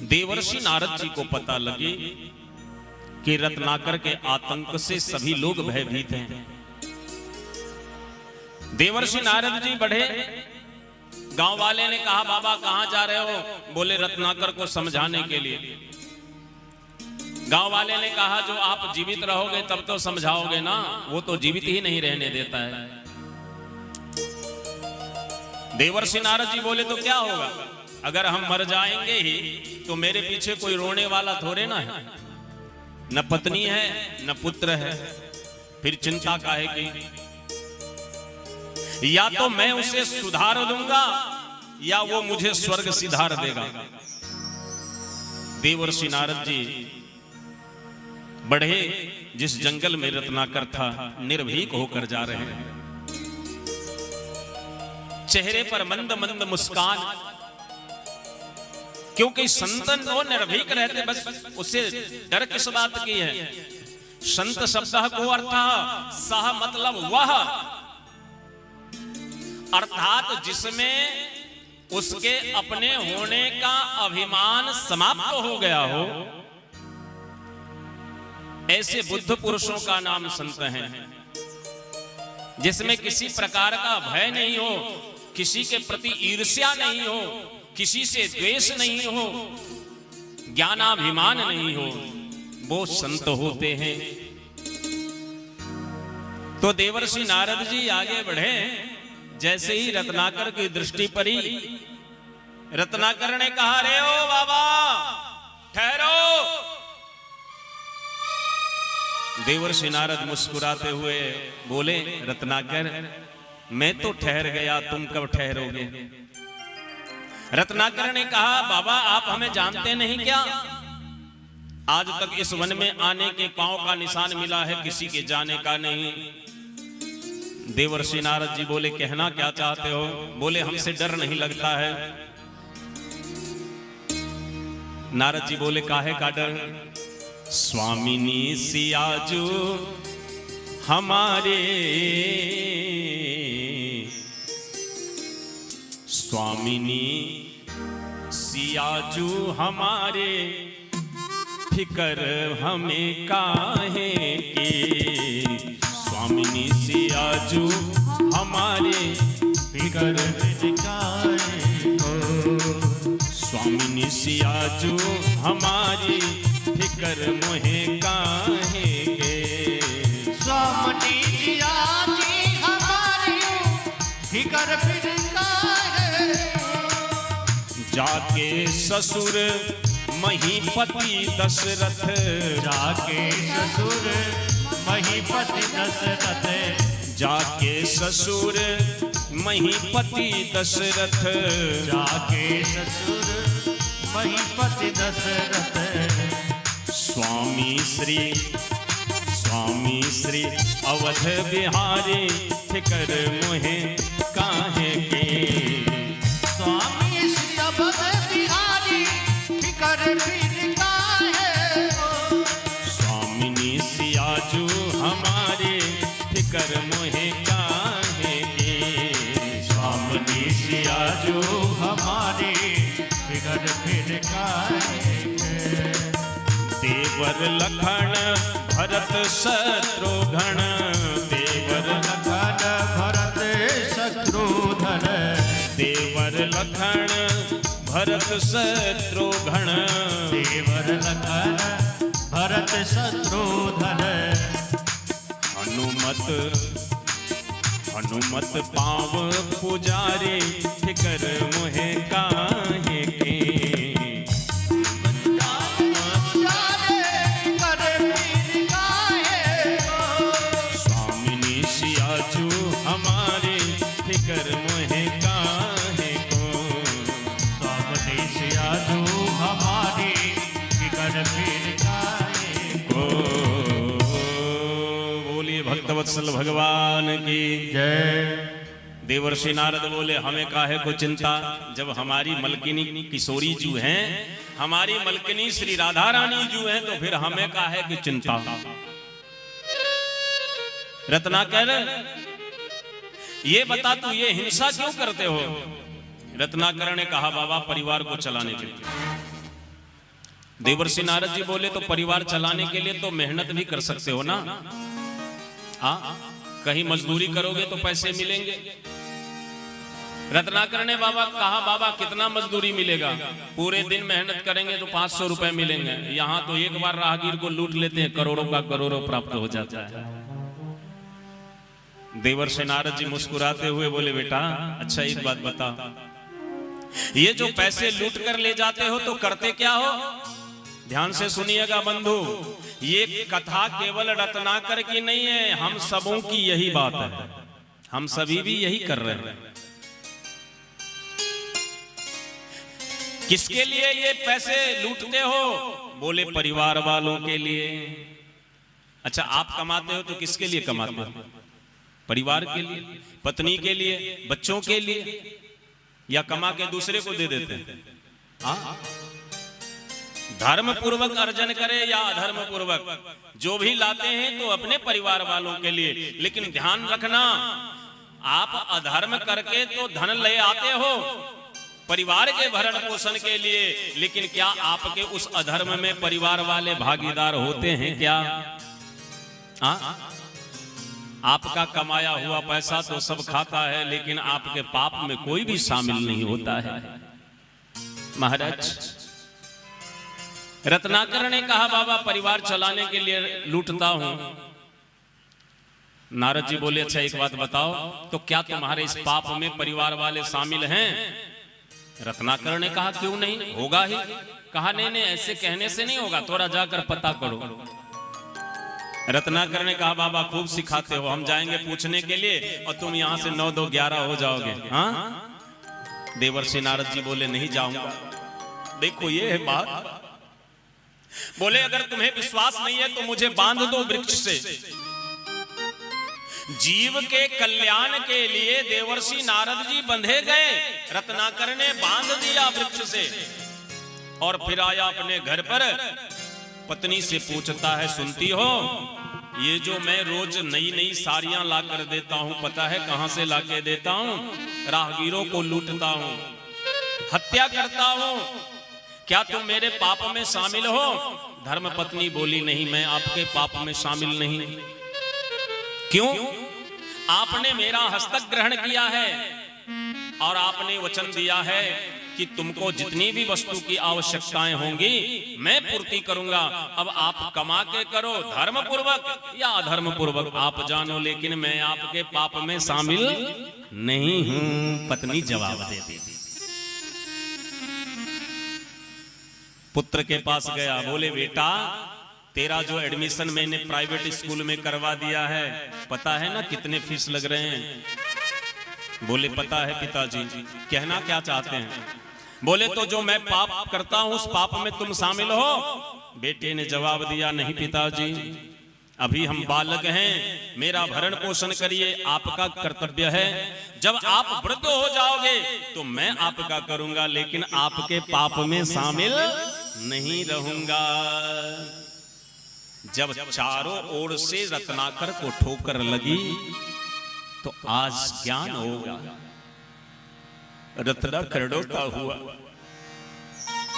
Speaker 4: देवर्षि नारद जी को पता लगी कि रत्नाकर के आतंक से सभी लोग भयभीत हैं। देवर्षि नारद जी बढ़े, गांव वाले ने कहा बाबा कहां जा रहे हो? बोले रत्नाकर को समझाने के लिए। गांव वाले ने कहा जो आप जीवित रहोगे तब तो समझाओगे ना, वो तो जीवित ही नहीं रहने देता है। देवर्षि नारद जी बोले तो क्या होगा, अगर हम मर जाएंगे ही तो मेरे पीछे कोई रोने वाला थोड़े ना है, न पत्नी है न पुत्र है, फिर चिंता काहे की? या तो मैं उसे सुधार दूंगा या वो मुझे स्वर्ग सिधार देगा। देवर्षि नारद जी बढ़े, जिस जंगल में रत्नाकर था निर्भीक होकर जा रहे हैं, चेहरे पर मंद मंद मुस्कान, क्योंकि संतन वो निर्भीक रहते, बस उसे डर किस बात की है? संत शब्द को अर्थ सह मतलब वह, अर्थात जिसमें उसके अपने होने का अभिमान समाप्त हो गया हो, ऐसे बुद्ध पुरुषों का नाम संत है। जिसमें किसी प्रकार का भय नहीं हो, किसी के प्रति ईर्ष्या नहीं हो, किसी से द्वेष नहीं हो, ज्ञानाभिमान नहीं हो, वो संत होते हैं। तो देवर्षि नारद जी आगे बढ़े, जैसे ही रत्नाकर की दृष्टि पड़ी, रत्नाकर ने कहा रे ओ बाबा ठहरो। देवर्षि नारद मुस्कुराते हुए बोले, रत्नाकर मैं तो ठहर गया, तुम कब ठहरोगे? रत्नाकर ने कहा, बाबा आप हमें जानते नहीं क्या? आज तक इस वन में आने के पांव का निशान मिला है, किसी के जाने का नहीं। देवर्षि नारद जी बोले, कहना क्या चाहते हो? बोले, हमसे डर नहीं लगता है। नारद जी बोले, काहे का डर? स्वामिनी सियाजू हमारे, स्वामिनी सियाजू हमारे, फिकर हमें काहे की? स्वामिनी सियाजू हमारे,
Speaker 2: फिकर काहे को?
Speaker 4: स्वामिनी सियाजू हमारी, फिकर मोहे काहे के?
Speaker 2: स्वामिनी सियाजी हमारी, फिकर फिर काहे?
Speaker 4: जाके ससुर महीपति दशरथ,
Speaker 2: जाके ससुर महीपति दशरथ,
Speaker 4: जाके ससुर महीपति दशरथ,
Speaker 2: जाके ससुर महीपति दशरथ,
Speaker 4: स्वामी श्री अवध बिहारी, फिकर मोहे काहे के?
Speaker 2: स्वामी श्री अवध बिहारी, फिकर फिर काहे?
Speaker 4: स्वामिनी सियाजू हमारे, फिकर मोहे काहे के?
Speaker 2: स्वामिनी सियाजू हमारे, फिकर फिर काहे के?
Speaker 4: देवर लखन भरत शत्रुघ्न, देवर
Speaker 2: लखन भरत शत्रुघ्न,
Speaker 4: देवर लखन भरत शत्रुघ्न,
Speaker 2: देवर लखन भरत शत्रुघ्न,
Speaker 4: हनुमत हनुमत पाँव पुजारे, फिकर मोहे काहे के?
Speaker 2: फिकर फिर काहे?
Speaker 4: स्वामिनी सियाजू हमारे, फिकर मोहे काहे को?
Speaker 2: स्वामिनी सियाजू हमारी, फिकर फिर काहे
Speaker 4: को? बोलिए भक्तवत्सल भगवान की
Speaker 2: जय।
Speaker 4: देवर्षि नारद बोले, हमें काहे को चिंता, जब हमारी मलकिनी किशोरी जू हैं, हमारी मलकिनी श्री राधा रानी जू हैं, तो फिर हमें काहे की चिंता? रत्नाकर ये बता, तू ये हिंसा क्यों करते हो? रत्नाकर ने कहा, बाबा परिवार को चलाने के लिए। देवर्षि नारद जी बोले, तो परिवार चलाने के लिए तो मेहनत भी कर सकते हो ना? हाँ, कहीं मजदूरी करोगे तो पैसे मिलेंगे। रत्नाकर ने बाबा कहा, बाबा कितना मजदूरी मिलेगा? पूरे दिन मेहनत करेंगे तो 500 रुपए मिलेंगे। यहां तो एक बार राहगीर को लूट लेते हैं, करोड़ों का करोड़ों प्राप्त हो जाता है। देवर्षि नारद जी मुस्कुराते हुए बोले, बेटा अच्छा एक बात बता, ये जो पैसे लूट कर ले जाते हो तो करते क्या हो? ध्यान से सुनिएगा बंधु, ये कथा केवल रत्नाकर की नहीं है, हम सबों की यही बात है। हम सभी भी यही कर रहे हैं। किसके लिए ये पैसे लूटते हो? बोले परिवार वालों के लिए। अच्छा आप कमाते हो तो किसके लिए कमाते हो? परिवार के लिए, पत्नी के लिए, बच्चों के लिए, या कमा के दूसरे को दे देते हैं? हाँ, धर्म पूर्वक अर्जन करे या अधर्म पूर्वक, जो भी लाते हैं तो अपने परिवार वालों के लिए। लेकिन ध्यान रखना, आप अधर्म करके तो धन ले आते हो परिवार के भरण पोषण के लिए, लेकिन क्या आपके उस अधर्म में परिवार वाले भागीदार होते हैं क्या? हाँ, आपका कमाया हुआ पैसा तो सब खाता है, लेकिन आपके पाप में कोई भी शामिल नहीं होता है। महाराज रत्नाकर ने कहा, बाबा परिवार चलाने के लिए लूटता हूं। नारद जी बोले, अच्छा एक बात बताओ, तो क्या तुम्हारे इस पाप में परिवार वाले शामिल हैं? रत्नाकर ने कहा, क्यों नहीं, होगा ही। कहा, नहीं नहीं, ऐसे कहने से नहीं होगा, थोड़ा जाकर पता करो। रत्नाकर ने कहा, बाबा खूब सिखाते हो, हम जाएंगे पूछने के लिए और तुम यहां से 9 2 11 हो जाओगे। हाँ, देवर्षि नारद जी बोले, नहीं जाऊंगा। देखो ये है बात। बोले, अगर तुम्हें विश्वास नहीं है तो मुझे बांध दो वृक्ष से। जीव के कल्याण के लिए देवर्षि नारद जी बंधे गए, रत्नाकर ने बांध दिया वृक्ष से। और फिर आया अपने घर पर, पत्नी से पूछता है, सुनती हो ये जो मैं रोज नई नई साड़ियां ला कर देता हूं, पता है कहां से ला के देता हूं? राहगीरों को लूटता हूं, हत्या करता हूं, क्या तुम मेरे पाप में शामिल हो? धर्म पत्नी बोली, नहीं मैं आपके पाप में शामिल नहीं। क्यों? आपने मेरा हस्तक ग्रहण किया है और आपने वचन दिया है कि तुमको जितनी भी वस्तु की आवश्यकताएं होंगी मैं पूर्ति करूंगा। अब आप कमा के करो, धर्म पूर्वक या अधर्म पूर्वक आप जानो, लेकिन मैं आपके पाप में शामिल नहीं हूं। पत्नी जवाब दे दी। पुत्र के पास गया, बोले, बेटा तेरा जो एडमिशन मैंने प्राइवेट स्कूल में करवा दिया है, पता है ना कितने फीस लग रहे हैं? बोले, पता है पिताजी। कहना क्या चाहते हैं? बोले, तो जो मैं पाप करता हूं उस पाप में तुम शामिल हो? बेटे ने जवाब दिया, नहीं पिताजी, अभी हम बालक हैं, मेरा भरण पोषण करिए, आपका कर्तव्य है। जब आप वृद्ध हो जाओगे तो मैं आपका करूंगा, लेकिन आपके पाप में शामिल नहीं रहूंगा। जब चारों ओर से रत्नाकर को ठोकर लगी तो आज ज्ञान होगा। रत्नाकर रोता हुआ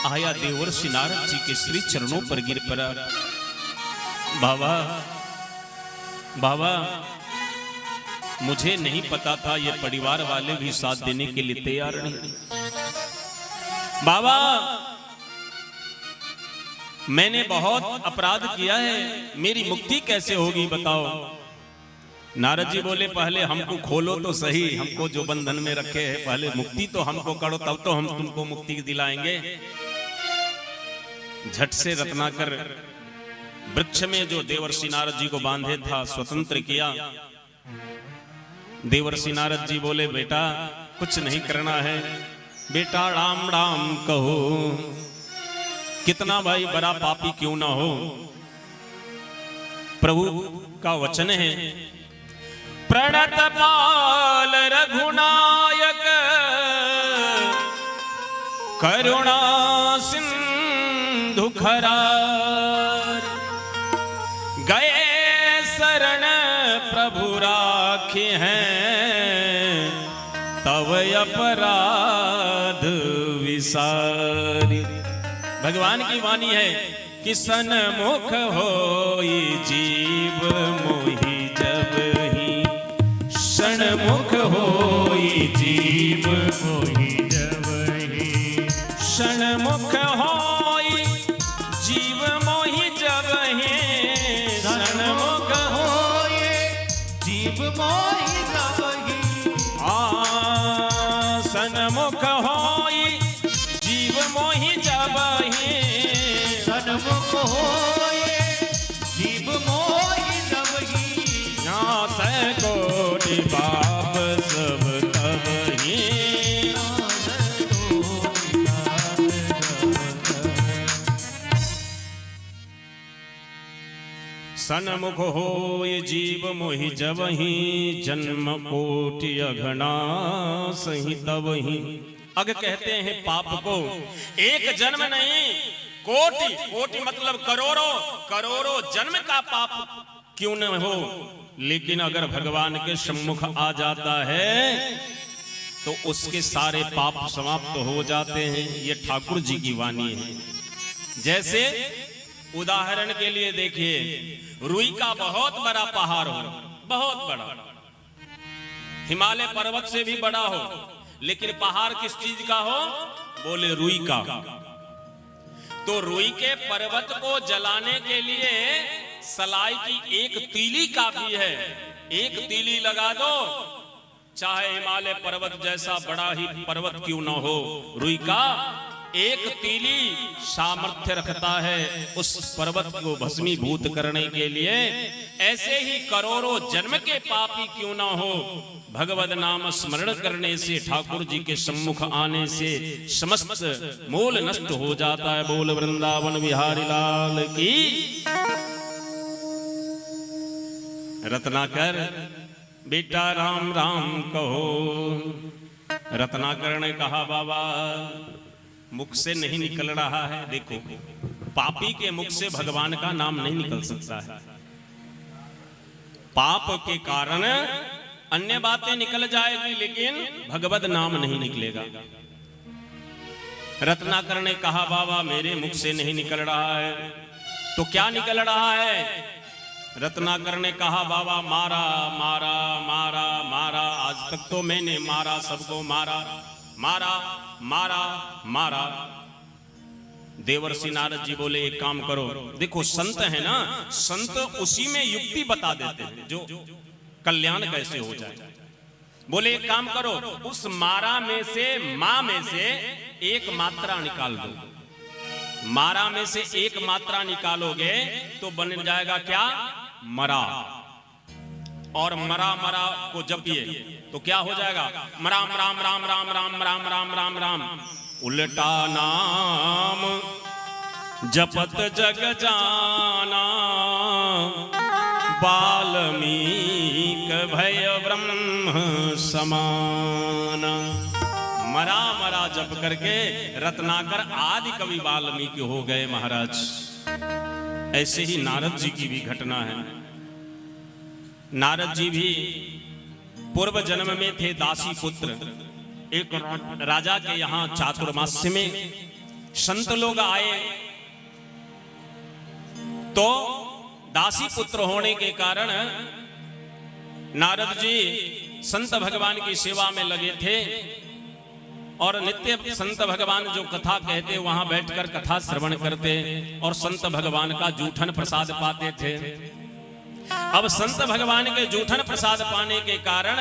Speaker 4: आया, देवर्षि नारद जी के श्री चरणों पर गिर पड़ा। बाबा बाबा, मुझे नहीं पता था ये परिवार वाले भी साथ देने के लिए तैयार नहीं। बाबा मैंने बहुत अपराध किया है, मेरी मुक्ति कैसे होगी बताओ। नारद जी बोले, पहले हमको खोलो तो सही, हमको जो बंधन में रखे हैं, पहले मुक्ति तो हमको करो, तब तो हम तुमको मुक्ति दिलाएंगे। झट से रत्नाकर वृक्ष में जो देवर्षि नारद जी को बांधे था स्वतंत्र किया। देवर्षि नारद जी बोले, बेटा कुछ नहीं करना है, बेटा राम राम कहो। कितना भाई बड़ा पापी क्यों ना हो, प्रभु का वचन है, प्रणत पाल रघुनायक करुणा सिंधु खरार, गए शरण प्रभु राखी हैं, तव अपराध विसारी। भगवान की वाणी है कि सन्मुख होई जीव मोहि जब ही, सन्मुख होई जीव सन्मुख
Speaker 2: होए जीव मोहि जबहि।
Speaker 4: आ सन्मुख होई जीव मोहि जबहि।
Speaker 2: सन्मुख होए जीव मोहि जबहि।
Speaker 4: नासै कोटि पाप सब तबहि। सन्मुख होय जीव मोहि जबहि, जन्म कोटि अघना सही तबहि। अग कहते हैं पाप को एक जन्म नहीं, कोटि कोटि मतलब करोड़ों करोड़ों जन्म का पाप क्यों न हो, लेकिन अगर भगवान के सम्मुख आ जाता है तो उसके सारे पाप समाप्त हो जाते हैं। ये ठाकुर जी की वाणी है। जैसे उदाहरण के लिए देखिए, रुई का बहुत बड़ा पहाड़ हो, बहुत बड़ा, हिमालय पर्वत से भी बड़ा हो, लेकिन पहाड़ किस चीज का हो? बोले रुई का। तो रुई के पर्वत को जलाने के लिए सलाई की एक तीली काफी है। एक तीली लगा दो, चाहे हिमालय पर्वत जैसा बड़ा ही पर्वत क्यों ना हो, रुई का एक तीली सामर्थ्य रखता है उस पर्वत को भस्मीभूत करने के लिए। ऐसे ही करोड़ों जन्म के पापी क्यों ना हो, भगवत नाम स्मरण करने से, ठाकुर जी के सम्मुख आने से समस्त मूल नष्ट हो जाता है। बोल वृंदावन बिहारी लाल की। रत्नाकर बेटा राम राम कहो। रत्नाकर ने कहा बाबा मुख से नहीं निकल रहा है। देखो पापी के मुख से भगवान का नाम नहीं निकल सकता है। पाप के कारण अन्य बातें निकल जाएगी, लेकिन भगवत नाम नहीं निकलेगा। रत्नाकर ने कहा बाबा मेरे मुख से नहीं निकल रहा है, तो क्या निकल रहा है? रत्नाकर ने कहा बाबा मारा मारा मारा मारा, आज तक तो मैंने मारा, सबको मारा मारा मारा मारा। देवर्षि नारद जी बोले एक काम करो, देखो संत है ना, संत उसी में युक्ति बता देते हैं जो कल्याण कैसे हो जाए। बोले एक काम करो, उस मारा में से, मां में से एक मात्रा निकाल दो। मारा में से एक मात्रा निकालोगे तो बन जाएगा क्या? मरा। और मरा मरा को जपिए तो क्या हो जाएगा? राम राम राम राम राम राम राम राम राम। उल्टा नाम जपत जग जाना, वाल्मीक भय ब्रह्म समान। मरा मरा जप करके रत्नाकर आदि कवि वाल्मीकि हो गए महाराज। ऐसे ही नारद जी की भी घटना है। नारद जी भी पूर्व जन्म में थे दासी पुत्र। एक राजा के यहाँ चातुर्मास्य में संत लोग आए, तो दासी पुत्र होने के कारण नारद जी संत भगवान की सेवा में लगे थे और नित्य संत भगवान जो कथा कहते वहां बैठकर कथा श्रवण करते और संत भगवान का जूठन प्रसाद पाते थे। अब संत भगवान के जूठन प्रसाद पाने के कारण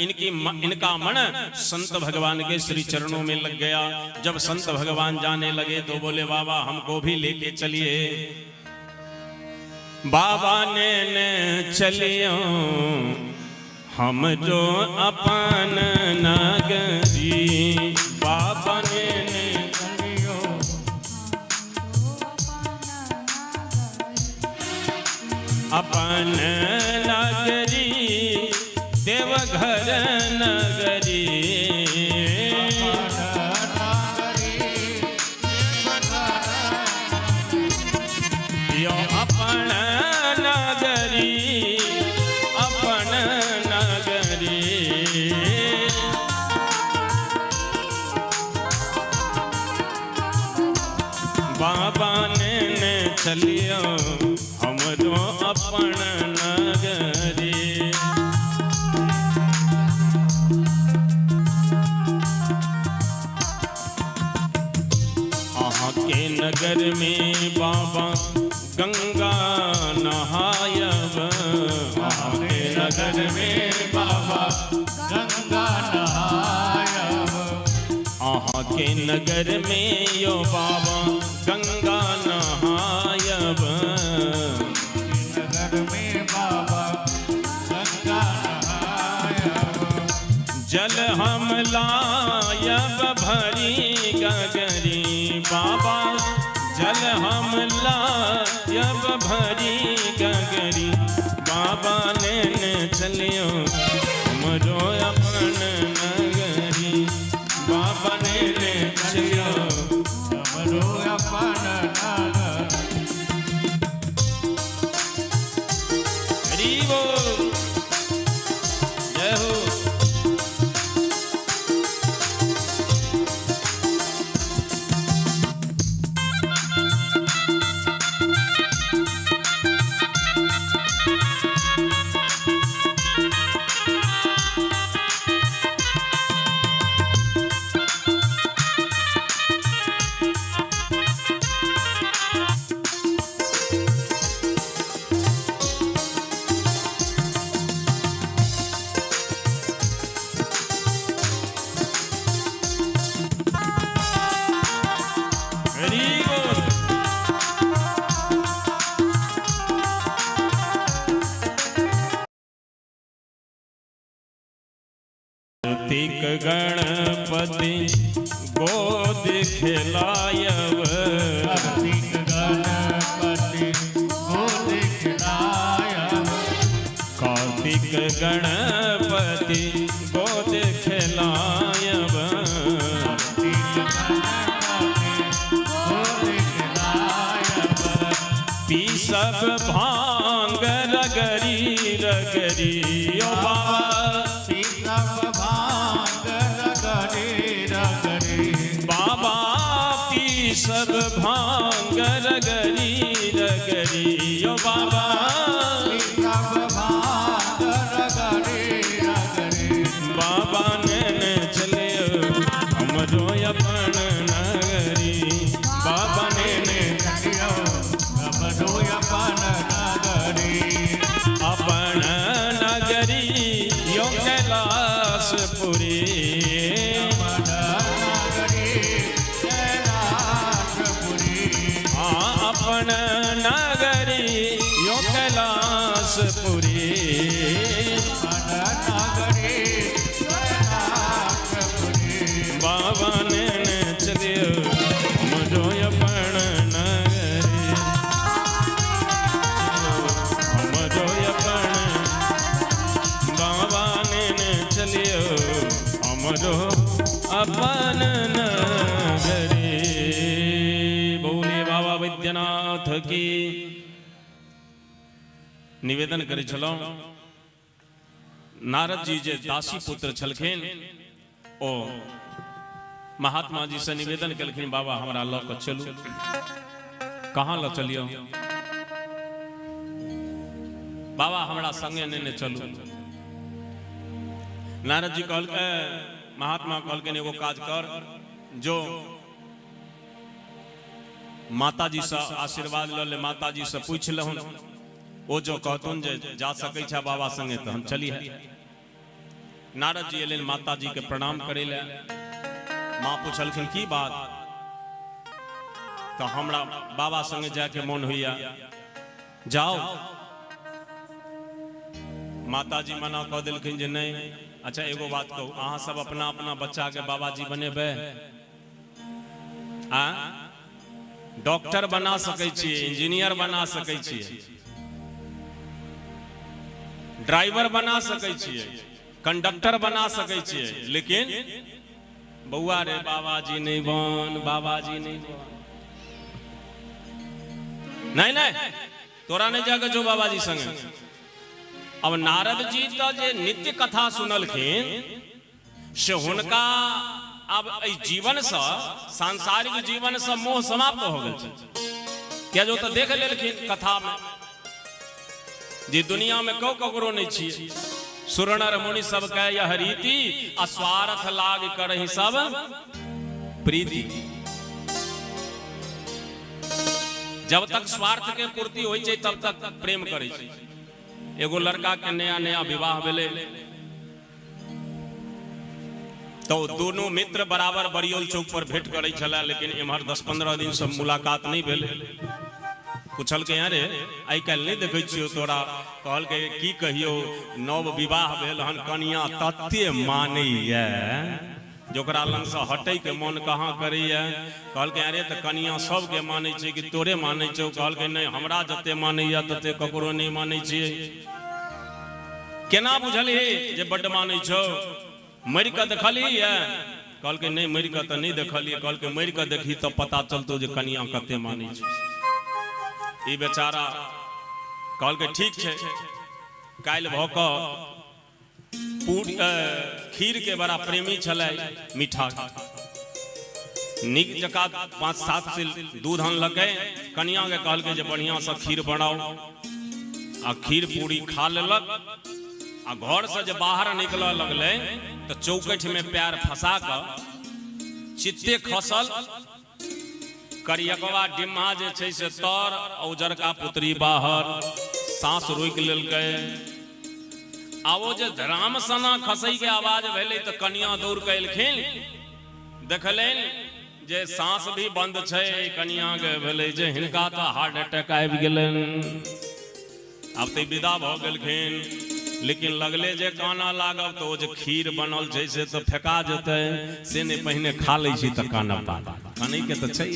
Speaker 4: इनका मन संत भगवान के श्री चरणों में लग गया। जब संत भगवान जाने लगे तो बोले बाबा हमको भी लेके चलिए। बाबा ने चलियो हम जो अपन नगरी, बाबा ने
Speaker 3: चलियो
Speaker 4: अपन नगरी, देवघर नगरी। यो अपन नगरी, अपन नगरी। बाबा ने चलियो हमरो अपन नगरी। अहाँ के नगर में बाबा गंगा नहाई। नहायब।
Speaker 3: अहाँके नगर में बाबा गंगा नहायब।
Speaker 4: अहाँके नगर में यो बाबा गंगा नहायब।
Speaker 3: नगर में बाबा गंगा नहायब।
Speaker 4: जल हम लायब भरी गगरी बाबा, जल हम लायब भरी गगरी बाबा, लेने चलियो हमरो अपन नगरी बाबा, लेने चलियो
Speaker 3: हमरो अपन नगर।
Speaker 4: हरि बोल, जय हो। हरि बोल। कार्तिक गणपति गोद खिलायब।
Speaker 3: कार्तिक गणपति गोद खिलायब।
Speaker 4: कार्तिक गणपति गोद खिलायब।
Speaker 3: कार्तिक गणपति गोद खिलायब।
Speaker 4: पीसब भांग रगरी रगरी ओ बाबा,
Speaker 3: पीसब भांग रगरे रगरे।
Speaker 4: बाबा पीसब भांग रगरी रगरी ओ बाबा,
Speaker 3: पीसब भांग रगरे रगरे।
Speaker 4: बाबा नेने चलियो हमरो अपन नगरी बाबा, नेने
Speaker 3: चलियो हमरो अपन नगरी।
Speaker 4: अपन नगरी यो कैलाशपुरी।
Speaker 3: अपन नगरी कैलाशपुरी।
Speaker 4: हाँ, अपन नगरी यो कैलाशपुरी।
Speaker 3: अपन नगरी कैलाशपुरी।
Speaker 4: बाबा नेने चलियो हमरो अपन नगरी, हमरो अपन बाबा नेने चलियो हमरो अपन नगरी। बोले बाबा वैद्यनाथ की। निवेदन करै छलहुँ, नारद जी जे दासी पुत्र छलखिन ओ महात्मा जी से निवेदन केलखिन, बाबा हमरा लऽ कऽ चलू। कहाँ लऽ चलियौ बाबा? हमरा संगे नेने चलू। नारद जी कहलकै, महात्मा कहलखिन एगो काज कर, जो माता जी से आशीर्वाद लऽ ले, माता जी से पूछि लहुन, ओ जो कहतुन जे जा सकै छै बाबा संगे तऽ हम चली। नारद जी एलनि माता जी के प्रणाम करै लए। माँ पुछलखिन की बात? तऽ हमरा बाबा संगे जाके मोन होइया। जाओ। माता जी मना कऽ देलखिन जे नहि। अच्छा एगो बात कहू, अहाँ सब अपना अपना बच्चा के बाबाजी बनेबै? आ डॉक्टर बना सकै छियै, इंजीनियर बना सकै छियै, ड्राइवर बना सकै छियै, कंडक्टर बना सकै छियै, लेकिन बौआ रे बाबाजी नहि बन, बाबाजी नहि बन। नहीं नहीं, तोरा नहीं जाके जो बाबाजी संगे। अब नारद जी तो जे नित्य कथा सुनलखिन से हुनका अब एहि जीवन से, सांसारिक जीवन से मोह समाप्त हो गेल छै। किया जो तो देख लेलखिन कथा में जे दुनिया में कौ ककरो नहीं छियै। सुरनर मुनि सब के यह रीति, आ स्वार्थ लाग करहि सब प्रीति। जब तक स्वार्थ के पूर्ति होइ छै तब तक प्रेम करै छै। एगो लड़का के नया नया विवाह भेलै तो दोनों मित्र बराबर बरियोल चौक पर भेंट करै छलै, लेकिन एम्हर 10-15 दिन से मुलाकात नहीं भेलै। पूछलकै, अरे आइ काल्हि नहि देखै छियौ तोरा? कहलकै, की कहियौ, नव विवाह भेल हन, कनिया तते मानैया जे ओकरा लगसँ हटैके मन कहाँ करैया। कहलकै, अरे तऽ कनिया सबके मानै छै कि तोरे मानै छौ? कहलकै, नहि, हमरा जते मानैया तते ककरो नहि मानै छियै। केना बुझलही जे बड्ड मानै छौ? मरि कऽ देखलही? कहलकै, नहि, मरि कऽ तऽ नहि देखलियै। कहलकै, मरि कऽ देखही तऽ पता चलतौ जे कनिया कते मानै छै। ई बेचारा कहलकै, ठीक छै। काल्हि भऽ कऽ पूरी खीर के बड़ा प्रेमी छलै, मीठा नीक जकाँ 5-7 सेर दूध अनलकै। कनिया के कहलकै जे बढ़िआँसँ खीर बनाउ। आ खीर पूरी खा लेलक आ घरसँ जे बाहर निकलऽ लगलै तऽ चौकठिमे पैर फंसा कऽ चित्ते खसल। करियकवा डिम्मा जे छै से तर आ उजरका पुतरी बाहर। साँस रोकि लेलकै। आ ओ जे धराम सना खसै के आवाज भेलै तऽ कनिया दौड़ कऽ एलखिन। देखलनि जे साँस भी बंद छै। कनिया के भेलै जे हिनका तऽ हार्ट अटैक आबि गेलनि। आब तऽ विदा भऽ गेलखिन, लेकिन लगले जे कानऽ लागब तऽ ओ जे खीर बनल छै से तऽ फेका जेतै। से नहि, पहिने खा लै छी तऽ कानब बाद। कानैके तऽ छै।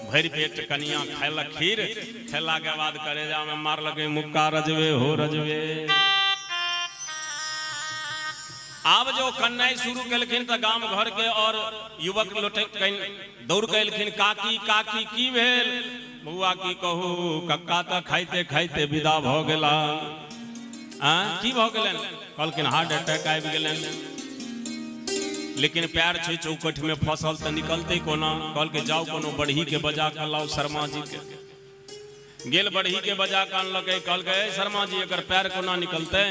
Speaker 4: भरि पेट कनिया खैलक खीर। खेलाके बाद करेजामे मारलकै मुक्का, रजबे हो रजबे। आब जो कन्नाइ शुरू केलखिन तऽ गाम घर के और युवक लोटे दौड़ के एलखिन। काकी, काकी, की भेल? बौआ, की कहू, कक्का तऽ खाइते खाइते विदा भऽ गेला। आ की भऽ गेलनि? कहलखिन, हार्ट अटैक आबि गेलनि। लेकिन पैर छै चौकठ में फसल, तऽ निकलतै कोना? कहलकै, जाउ, कोनो बढ़ही के बजा कऽ लाउ। शर्मा जी के गेल, बढ़ही के बजा कऽ अनलकै। कहलकै, "ए शर्मा जी, एकर पैर कोना निकलतै?"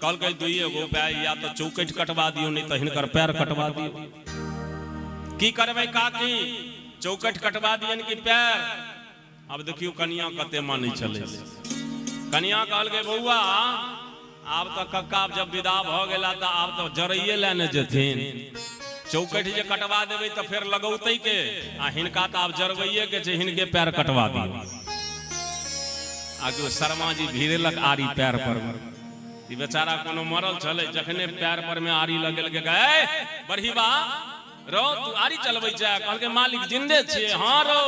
Speaker 4: कहलकै, दुइए गो उपाय, या तऽ चौकठ कटवा दियौ, नहि तऽ हिनकर पैर कटवा दियौ। की करबै काकी, चौकठ कटवा दियन कि पैर? आब देखियौ कनिया कते मानै छलै। कनिया कहलकै, बौआ, आब तऽ कक्का जब विदा भऽ गेला तऽ आब तऽ जरैये लए ने जेथिन। चौकठ जे कटवा देबै तऽ फेर लगौतै के? आ हिनका तऽ आब जरबैये के छै, हिनके पैर कटवा दियौ। आ कि शर्मा जी भिड़ेलक आरी पैर पर। ई बेचारा कोनो मरल छलै? जखने पैर पर में आरी लगेलकै, गए बढ़ी बा रौ, तू आरी चलबै छै? कहलकै, मालिक, जिंदे छियै? हँ रौ,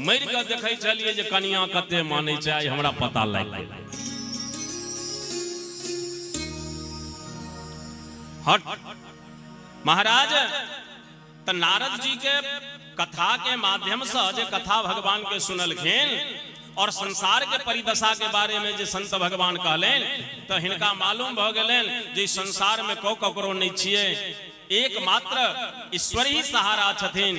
Speaker 4: मरि कऽ देखै छलियै जे कनिया कते मानै छै, आइ हमरा पता लागि गेल। हट महाराज। तऽ नारद जी के कथा के माध्यम से जे कथा भगवान के सुनलखिन और संसार के परिदशा के बारे में जे संत भगवान कहलनि, तऽ हिनका मालूम भऽ गेलनि जे संसार में कौ ककरो नहि छियै, एकमात्र ईश्वर ही सहारा छथिन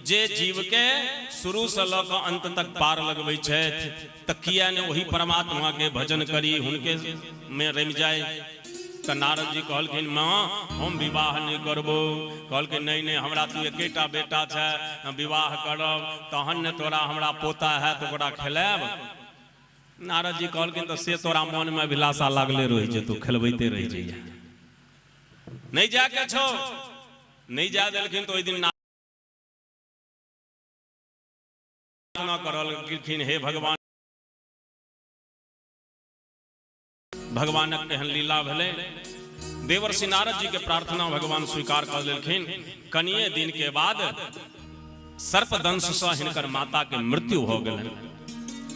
Speaker 4: जे जीव के शुरू से लऽ कऽ अंत तक पार लगबै छथि। तऽ किया ने ओही परमात्मा के भजन करी, हुनके में रमि जाय? तऽ नारद जी कहलखिन, माँ, हम विवाह नहि करबो। कहलखिन, नहि नहि, हमरा तू एकेटा बेटा छै, विवाह करब तहन ने तोरा हमरा पोता हैत, ओकरा खेलायब। नारद जी कहलखिन, तऽ से तोरा मनमे अभिलाषा लागले रहै छै, तू खेलबैते रहि जइहे। नहि जायके छौ। नहि जाय देलखिन। तऽ ओहि दिन प्रार्थना करल गेलखिन, हे भगवान। भगवानक एहन लीला भेलै, देवर्षि नारद जी के प्रार्थना भगवान स्वीकार कर लेलखिन। कनिए दिन के बाद सर्पदंश से हिनकर माता के मृत्यु भऽ गेलनि।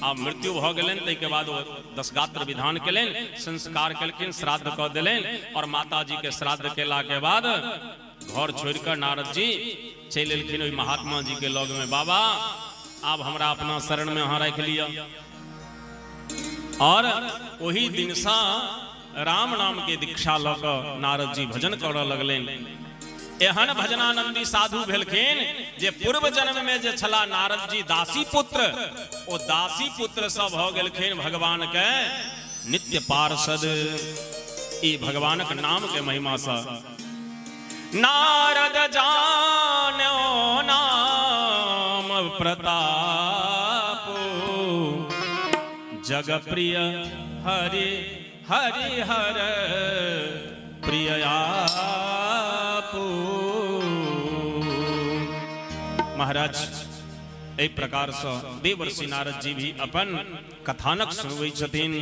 Speaker 4: आब मृत्यु भऽ गेलनि, ताहिके बाद ओ दशगात्र विधान केलनि, संस्कार केलखिन, श्राद्ध कऽ देलनि और माता जी के श्राद्ध केला के बाद घर छोड़ि कऽ नारद जी चलि एलखिन ओहि महात्मा जी के लग में। बाबा, आब हमरा अपना शरण में अहाँ राखि लिअ। और ओहि दिनसँ राम नाम के दीक्षा लऽ कऽ नारद जी भजन करऽ लगलनि। एहन भजनानंदी साधु भेलखिन जे पूर्व जन्म में जे छला नारद जी दासी पुत्र, ओ दासी पुत्र से भऽ गेलखिन भगवान के नित्य पार्षद। ई भगवानक नाम के महिमा से। नारद जानो नाम प्रताप। जग प्रिय हरि हरि हर प्रिय आपू। महाराज एहि प्रकार से देवर्षि नारद जी भी अपन कथानक सुनबै छथिन।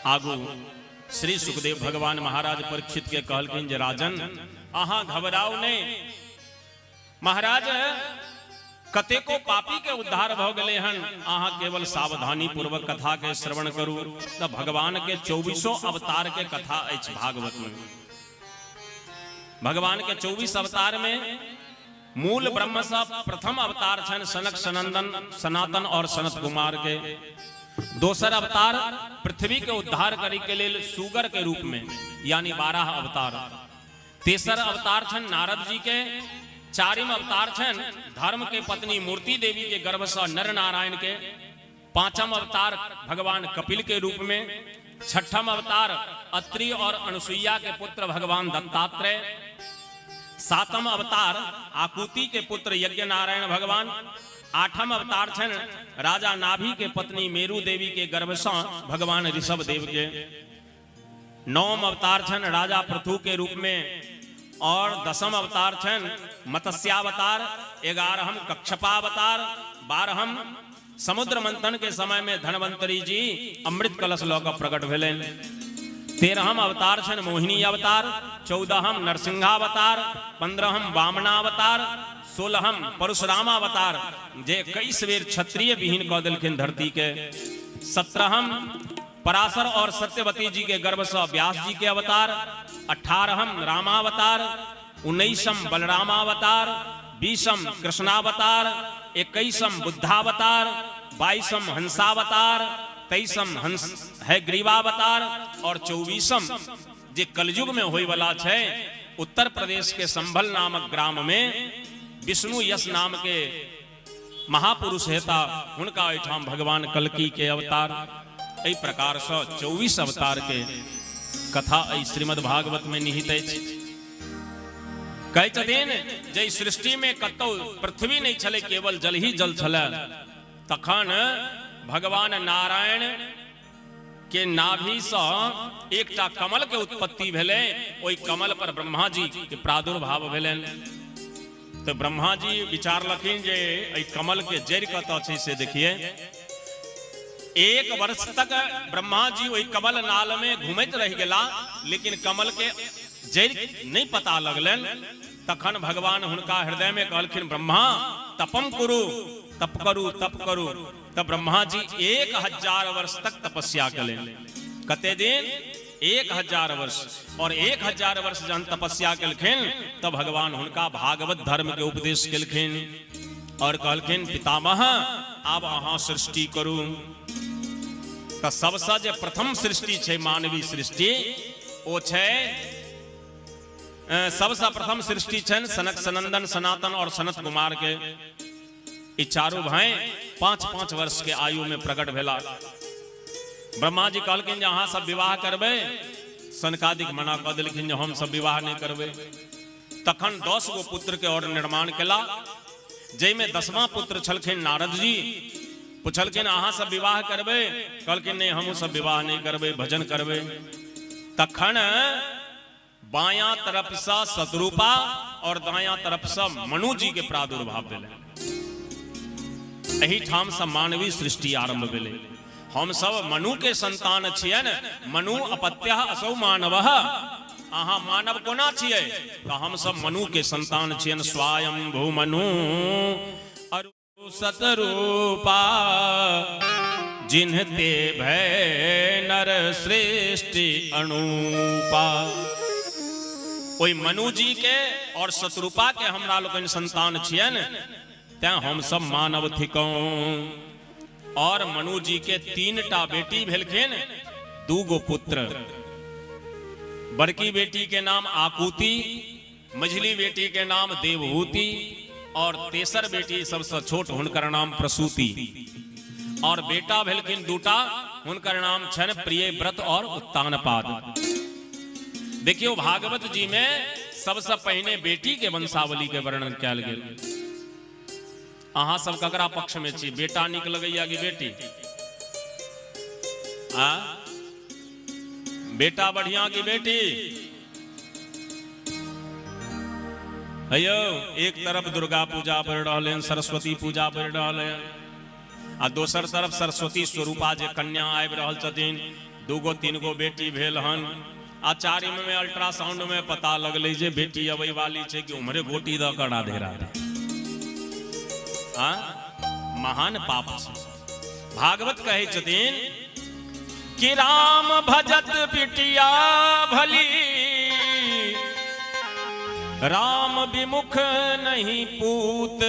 Speaker 4: आगू श्री सुखदेव भगवान महाराज परीक्षित के कहलखिन जे राजन अहाँ घबराउ नहीं। महाराज कतेको पापी के उद्धार भ गेलै हन, अहाँ केवल सावधानी पूर्वक कथा के श्रवण करू। त भगवान के 24 अवतार के कथा अछि भागवत में। भगवान के 24 अवतार में मूल ब्रह्म से प्रथम अवतार छनि सनक सनंदन सनातन और सनत कुमार के। दोसर अवतार पृथ्वी के उद्धार करे के लेल सुगर के रूप में, यानी 12 अवतार। तेसर अवतार छनि नारद जी के। चारिम अवतार छनि धर्म के पत्नी मूर्ति देवी के गर्भ से नर नारायण के। पांचम अवतार भगवान कपिल के रूप में। छठम अवतार अत्रि और अनुसुईया के पुत्र भगवान दत्तात्रेय। सातम अवतार आकुति के पुत्र यज्ञ नारायण भगवान। आठम अवतार छनि राजा नाभि के पत्नी मेरु देवी के गर्भ से भगवान ऋषभ देव के। नवम अवतार छनि राजा पृथु के रूप में और दसम अवतार छनि मत्स्यावतार। 11हम कक्षपावतार। 12हम समुद्र मंथन के समय में धनवंतरी जी अमृत कलश लऽ कऽ प्रकट भेलनि। 13हम अवतार छनि मोहिनी अवतार। 14हम नरसिंहावतार। 15हम वामनावतार। 16हम परशुरामावतार, जे 21 बेर क्षत्रिय विहीन कऽ देलखिन धरती के। 17हम पराशर और सत्यवती जी के गर्भ से व्यास जी के अवतार। 18हम रामावतार। 19म बलरामावतार। 20म कृष्णावतार। 21म बुद्धावतार। 22म हंसावतार। 23म हंस है ग्रीवावतार। और 24म जे कलयुग में होय वाला छै, उत्तर प्रदेश के संभल नामक ग्राम में विष्णु यश नाम के महापुरुष हेता, हुनका एहिठाम भगवान कल्कि के अवतार। एहि प्रकार से 24 अवतार के कथा एहि श्रीमद् भागवत में निहित अछि। कहै छथिन जे सृष्टि में कतौ पृथ्वी नहीं छलै, केवल जल ही जल छलै। तखन भगवान नारायण के नाभि से एकटा कमल के उत्पत्ति भेलै। ओहि कमल पर ब्रह्मा जी के प्रादुर्भाव भेलनि। तो ब्रह्मा जी विचारलखिन जे एहि कमल के जड़ि कतऽ छै से देखिए। 1 वर्ष तक ब्रह्मा जी ओहि कमल नाल में घूमैत रहि गेला, लेकिन कमल के जड़ि नहीं पता लगलनि। तखन भगवान हुनका हृदय में कहलखिन, ब्रह्मा तपम कुरु, तप करू, तप करू। तब ब्रह्मा जी 1000 वर्ष तक तपस्या कयलनि। कते दिन? 1000 वर्ष। और 1000 वर्ष जहन तपस्या केलखिन तब भगवान हुनका भागवत धर्म के उपदेश केलखिन और कहलखिन, पितामह आब अहाँ सृष्टि करू। तऽ सबसँ जे प्रथम सृष्टि छै मानवी सृष्टि, ओ छै सबसँ प्रथम सृष्टि छनि सनक सनंदन सनातन और सनत कुमार के। ई चारू भाई 5-5 वर्ष के आयु में प्रकट भेला। ब्रह्मा जी कहलखिन जे अहाँ सब विवाह करबै। सनकादिक मना कऽ देलखिन जे हम सब विवाह नहि करबै। तखन 10 गो पुत्र के और निर्माण केला, जाहिमे 10वां पुत्र छलखिन नारद जी। पुछलखिन अहाँ सब विवाह करबै? कहलखिन नहि, हमहूँ सब विवाह नहि करबै, भजन करबै। तखन बायां तरफ से शत्रुपा और दायां तरफ से मनु जी के प्रादुर्भाव भेलै। एहि ठाम से मानवीय सृष्टि आरंभ भेलै। हम सब मनु के संतान छियै ने। मनु अपत्य असौ मानवः। अहाँ मानव कोना छियै? तऽ हम सब मनु के संतान छियनि। स्वयं भू मनु अरु सतरूपा, जिन्हते भय नर सृष्टि अनूपा। ओहि मनु जी के और शत्रुपा के हमरा लोकनि संतान छियनि, तें हम सब मानव थिकौं। और मनु जी के 3 टा बेटी भेलखिन, 2 गो पुत्र। बड़की बेटी के नाम आकुति, मझली बेटी के नाम देवहूति और तेसर बेटी सबसे छोट हुनकर नाम प्रसूति। और बेटा भेलखिन 2टा, हुनकर नाम छनि प्रियव्रत और उत्तानपाद। देखियो भागवत जी में सबसे पहिने बेटी के वंशावली के वर्णन कयल गेल। अहाँ सब ककरा पक्ष में छी? बेटा नीक लगैया कि बेटी? आ बेटा बढ़िया कि बेटी? हयौ, एक तरफ दुर्गा पूजा बढ़ि रहल हन, सरस्वती पूजा बढ़ि रहल हन, आ दोसर तरफ सरस्वती स्वरूपा जे कन्या आबि रहल छथिन, दूगो तीन गो बेटी भेल हन, आ चारिम में अल्ट्रासाउंड में पता लगलै जे बेटी अबै वाली छै कि उम्हरे गोटी दऽ कऽ राधे राधे। आ महान पाप छै। भागवत कहै छथिन कि राम भजत बिटिया भली, राम विमुख नहीं पूत,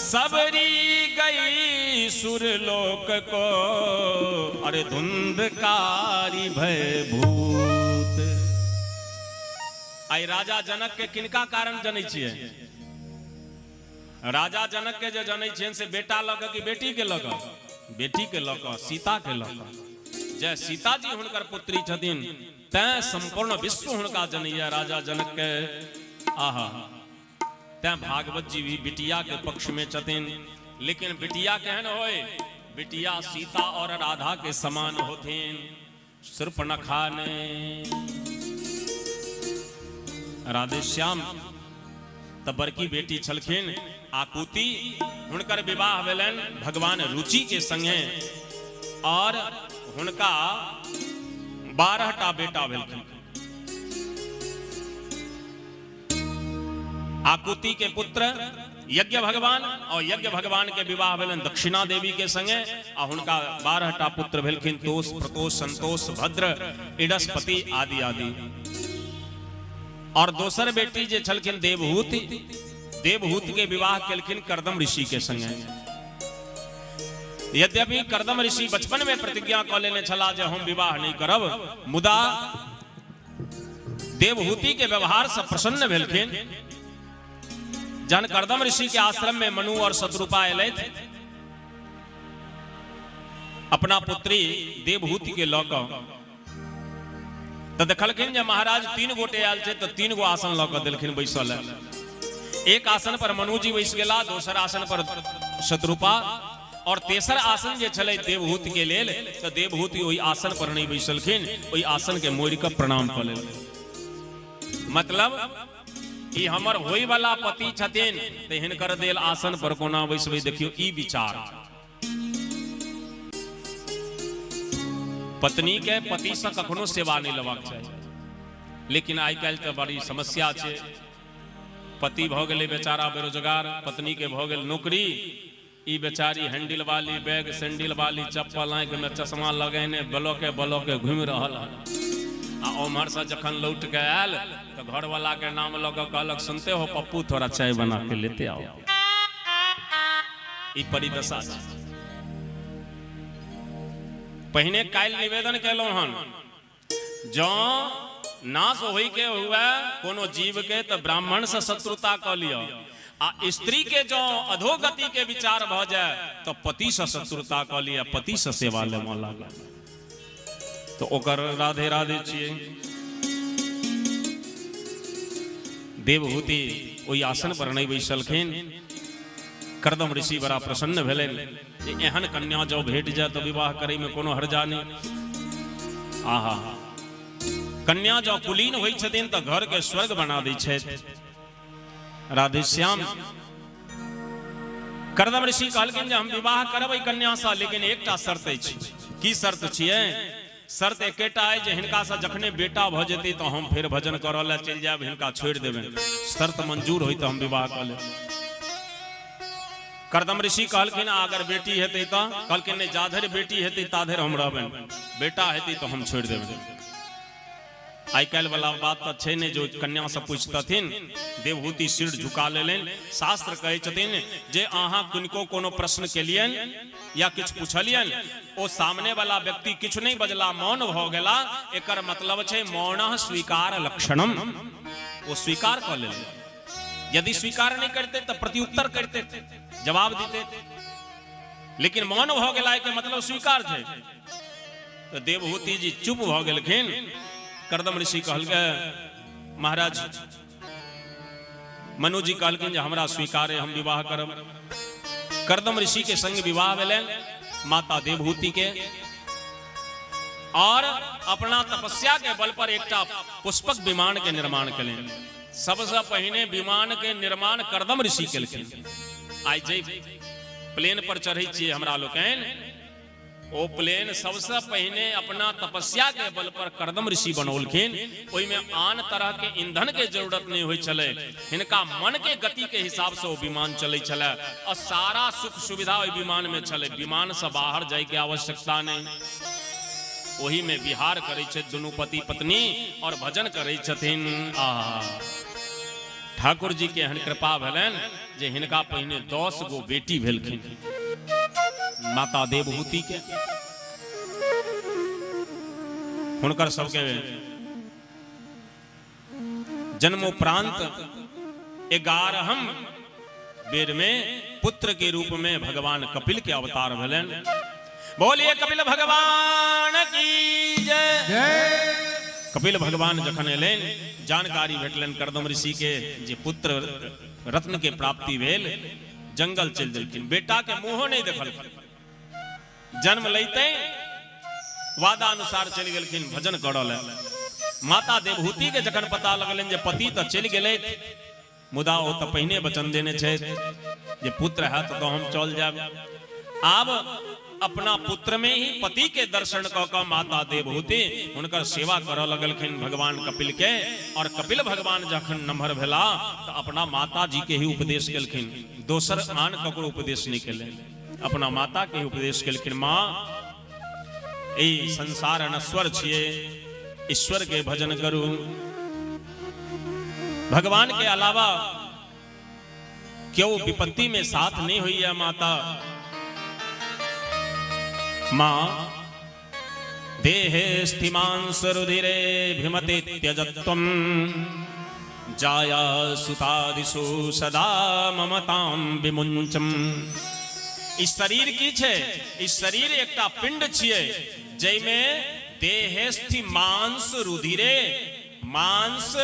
Speaker 4: सबरी गई सुरलोक को, अरे धुंधकारी भय भूत। आइ राजा जनक के किनका कारण जनै छियै? राजा जनक के जे जनै छियनि से बेटा लऽ कऽ कि बेटी के लऽ कऽ? बेटी के लऽ कऽ, सीता के लऽ कऽ। जे सीताजी हुनकर पुत्री छथिन, तैं संपूर्ण विश्व हुनका जनैया राजा जनक के। आहा, तैं भागवत जी भी बिटिया के पक्ष में छथिन। लेकिन बिटिया केहन होय? बिटिया सीता और राधा के समान होथिन, शूर्पणखा ने। राधेश्याम तऽ बड़की बेटी छलखिन आकुति, हुनकर विवाह भेलनि भगवान रुचि के संगे और हुनका 12 टा बेटा भेलखिन। आकुति के पुत्र यज्ञ भगवान, और यज्ञ भगवान के विवाह भेलनि दक्षिणा देवी के संगे आ हुनका 12 टा पुत्र भेलखिन, तोष, प्रतोष, संतोष, भद्र, इडस्पति आदि आदि। और दोसर बेटी जे छलखिन देवहूति, देवहूति के विवाह केलखिन करदम ऋषि के संगे। यद्यपि करदम ऋषि बचपन में प्रतिज्ञा कऽ लेने छलाह जे हम विवाह नहीं करब, मुदा देवहूति के व्यवहार से प्रसन्न भेलखिन। जहन करदम ऋषि के आश्रम में मनु और शत्रुपा एलथि अपना पुत्री देवहूति के लऽ कऽ, तऽ देखलखिन जे महाराज 3 गोटे आयल छै, तऽ 3 गो आसन लऽ कऽ देलखिन बैसऽ लए। एक आसन पर मनुजी बैस गेला, दोसर आसन पर शत्रुपा, और तेसर आसन जे छलै देवहूति के लेल, तऽ देवहूति ओहि आसन पर नहि बैसलखिन, ओहि आसन के मोड़ि कऽ प्रणाम कऽ लेलखिन। मतलब ई हमर होय वाला पति छथिन, तऽ हिनकर देल आसन पर कोना बैसबै? देखियौ ई विचार। पत्नी के पति से कखनो सेवा नहीं लेबाक चाही, लेकिन आइ काल्हि तऽ बड़ी समस्या छै। पति भऽ गेलै बेचारा बेरोजगार, पत्नी के भऽ गेल नौकरी, ई बेचारी हैंडल वाली बैग, सैंडल वाली चप्पल, आँखि में चश्मा लगेने ब्लॉके ब्लॉके घूमि रहल हन। आ उम्हर से जखन लौट के आयल तऽ घरवाला के नाम लऽ कऽ कहलक, सुनते हो पप्पू, थोड़ा चाय बना के लेते आओ। ई परिदशा छै। पहिने काल्हि निवेदन केलहुँ हन, जँ नाश होय के हुए कोनो जीव के तऽ ब्राह्मण से शत्रुता कऽ लिअ, आ स्त्री के जँ अधोगति के विचार भऽ जाय तऽ पति से शत्रुता कऽ लिअ, पति से सेवा लेमऽ लागल तऽ ओकर राधे राधे छियै। देवहूति ओहि आसन पर नहि बैसलखिन। करदम ऋषि बड़ा प्रसन्न भेलनि जे एहन कन्या जँ भेट जाय तऽ विवाह करै में कोनो हर्जा नहि। आहा, कन्या जँ कुलीन होइ छथिन तऽ घर के स्वर्ग बना दै छथि। राधेश्याम, करदम ऋषि कहलखिन जे हम विवाह करब एहि कन्यासँ, लेकिन एकटा शर्त अछि। की शर्त छियै? शर्त एकेटा अइ जे हिनकासँ जखने बेटा भऽ जेतै तऽ हम फेर भजन करऽ लए चलि जायब, हिनका छोड़ि देबनि। शर्त मंजूर होय तऽ हम विवाह कऽ लेब। करदम ऋषि कहलखिन अगर बेटी हेतै तऽ? कहलखिन नहि, जाधरि बेटी हेतै ताधरि हम रहबनि, बेटा हेतै तऽ हम छोड़ि देबनि। आइ काल्हि वाला बात तऽ छै नहि जे कन्या से पूछतथिन। देवहूति सिर झुका लेलनि। शास्त्र कहै छथिन जे अहाँ किनको कोनो प्रश्न केलियनि या किछु पुछलियनि, ओ सामने वाला व्यक्ति किछु नहि बजला, मौन भऽ गेला, एकर मतलब छै मौन स्वीकार लक्षणम, ओ स्वीकार कऽ लेलनि। यदि स्वीकार नहि करते तऽ प्रत्युत्तर करते, जवाब देते, लेकिन मौन भऽ गेला के मतलब स्वीकार छै। तऽ देवहूति जी चुप भऽ गेलखिन। करदम ऋषि कहलकै महाराज, मनु जी कहलखिन जे हमरा स्वीकार है, हम विवाह करब। करदम ऋषि के संग विवाह भेलनि माता देवहूति के। और अपना तपस्या के बल पर एकटा पुष्पक विमान के निर्माण केलनि। सबसे पहिने विमान के निर्माण करदम ऋषि केलखिन। आइ जे प्लेन पर चढ़ै छियै हमरा लोकनि, ओ प्लेन सबसे पहिने अपना तपस्या के बल पर करदम ऋषि बनौलखिन। ओहिमे आन तरह के ईंधन के जरूरत नहीं होइ छलै, हिनका मन के गति के हिसाब से ओ विमान चलै छलै और सारा सुख सुविधा ओहि विमान में छलै। विमान से बाहर जाय के आवश्यकता नहीं, ओही में विहार करै छै दुनू पति पत्नी और भजन करै छथिन। आ ठाकुर जी के एहन कृपा भेलनि जे हिनका पहिने 10 गो बेटी भेलखिन माता देवहूति के। हुनकर सबके जन्मोपरांत 11 बेर में पुत्र के रूप में भगवान कपिल के अवतार भेलनि। बोलिए कपिल भगवान की जय। कपिल भगवान जखन एलनि, जानकारी भेटलनि करदम ऋषि के जे पुत्र रत्न के प्राप्ति भेल, जंगल चलि देलखिन। बेटा के मुंहो नहीं देखलखिन। जन्म लैते वादा अनुसार चलि गेलखिन भजन करऽ लए। माता देवहूति के जखन पता लगलनि जे पति तऽ चलि गेलथि, मुदा ओ तऽ पहिने वचन देने छथि जे पुत्र हैत तऽ हम चल जायब। आब अपना पुत्र में ही पति के दर्शन कऽ कऽ माता देवहूति हुनकर सेवा करऽ लगलखिन भगवान कपिल के। और कपिल भगवान जखन नमहर भेला तऽ अपना माता जी के ही उपदेश केलखिन, दोसर आन ककरो उपदेश नहीं केलनि, अपना माता के ही उपदेश केलखिन। माँ, ई संसार अनश्वर छियै, ईश्वर के भजन करू, भगवान के अलावा क्यों विपत्ति में साथ नहीं हुई है। माता माँ, देहे स्थिमांस रुधिरे भीमते त्यजत्वम जाया सुतादिषु सदा ममताम विमुंचम। ई शरीर की छै? ई शरीर एकटा पिंड छियै जाहिमे देहेस्थि मांस रुधिरे, मांस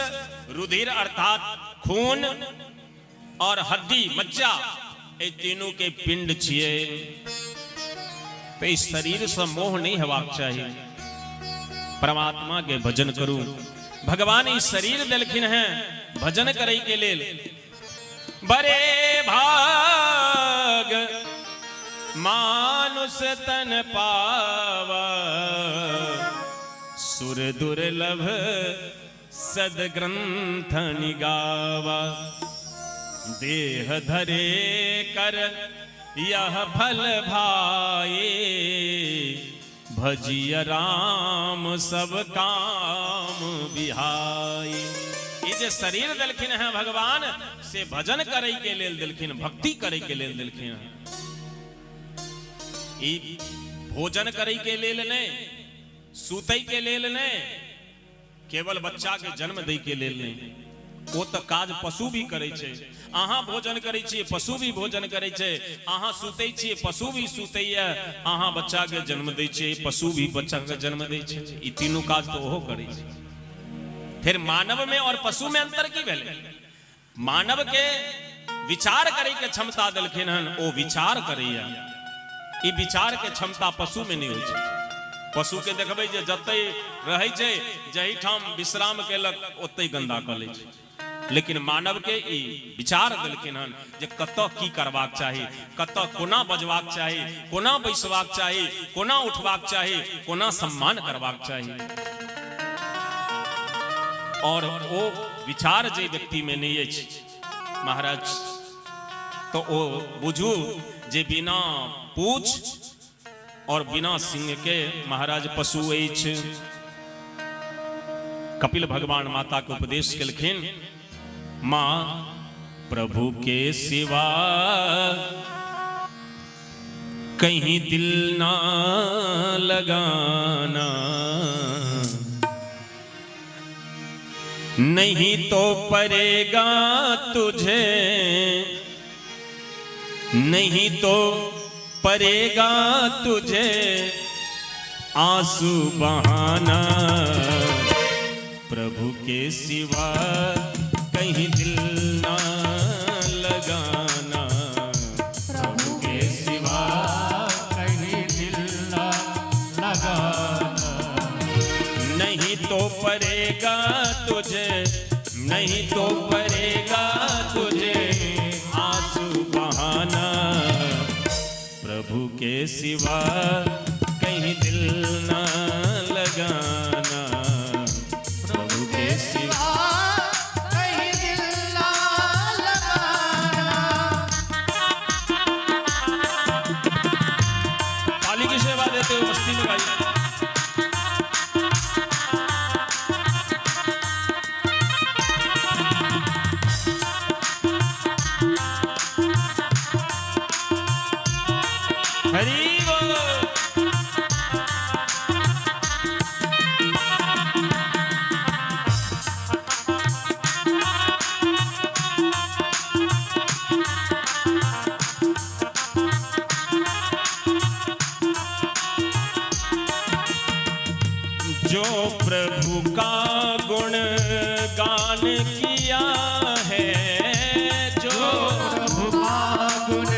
Speaker 4: रुधिर अर्थात खून और हड्डी मज्जा, एहि तीनू के पिंड छियै। तो इस शरीर से मोह नहीं हेबाक चाही, परमात्मा के भजन करू। भगवान ई शरीर देलखिन हैं भजन करे के लेल। बड़े भाग मानुष तन पावा, सुर दुर्लभ सदग्रंथ निगावा, देह धरे कर यह फल भाए, भजिय राम सब काम बिहाए। ई जे शरीर देलखिन हैं भगवान, से भजन करे के लेल देलखिन, भक्ति करे के लेल देलखिन हैं। ई भोजन करे के लेल नहीं, सुतै के लेल नहीं, केवल बच्चा के जन्म दै के लेल नहीं। ओ तऽ काज पशु भी करै छै। अहाँ भोजन करै छियै, पशु भी भोजन करै छै। अहाँ सुतै छियै, पशु भी सुतैया। अहाँ बच्चा के जन्म दै छियै, पशु भी बच्चा के जन्म दै छै। ई तीनू काज तऽ ओहो करै छै। फिर मानव में और पशु में अंतर की भेलै? मानव के विचार करे के क्षमता देलखिन हन, ओ विचार करैया। ई विचार के क्षमता पशु में नहीं होइ छै। पशु के देखबै जे जतै रहै छै, जही ठाम विश्राम केलक ओतै गंदा कऽ लै छै। लेकिन मानव के ई विचार देलखिन हन जे कतऽ की करबाक चाही, कतऽ कोना बजबाक चाही, कोना बैसबाक चाही, कोना उठबाक चाही, कोना सम्मान करबाक चाही। और ओ विचार जे व्यक्ति में नहीं अछि महाराज, तो ओ बुझू जे बिना पूछ और बिना सिंह के महाराज पशु अछि। कपिल भगवान माता के उपदेश केलखिन, माँ प्रभु के सिवा कहीं दिल ना लगाना, नहीं तो पड़ेगा तुझे, नहीं तो पड़ेगा तुझे आंसू बहाना, प्रभु के सिवा कहीं दिल ना लगाना,
Speaker 3: प्रभु के सिवा कहीं दिल ना लगाना,
Speaker 4: नहीं तो पड़ेगा तुझे, नहीं तो पड़ेगा तुझे आंसू बहाना। प्रभु के सिवा कहीं दिल ना लगाना, प्रभु के सिवा
Speaker 2: कहीं दिल ना लगाना।
Speaker 4: ताली की सेवा देते हुए मस्ती में गाइए। हरि बोल। जो प्रभु का गुण गान किया है, जो
Speaker 2: प्रभु का गुण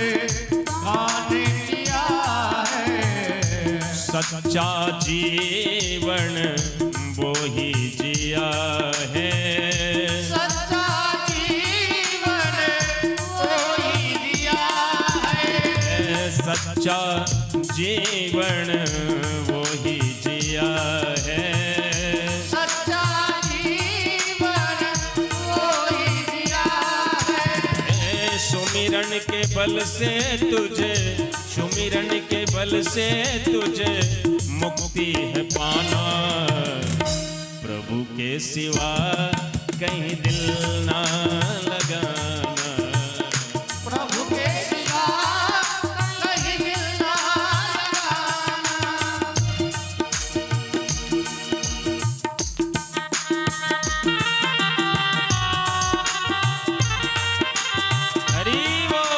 Speaker 2: गान किया है,
Speaker 4: सच्चा जीवन वो ही जिया है,
Speaker 2: सच्चा जीवन वो ही जिया है,
Speaker 4: सच्चा जीवन वो ही जिया है,
Speaker 2: सच्चा जीवन वो ही जिया है।
Speaker 4: सुमिरन के बल से तुझे, सुमिरन के बल से तुझे मुक्ति है पाना। प्रभु के सिवा कहीं दिल ना लगाना,
Speaker 2: प्रभु के सिवा कहीं दिल ना लगाना।
Speaker 4: हरि बोल।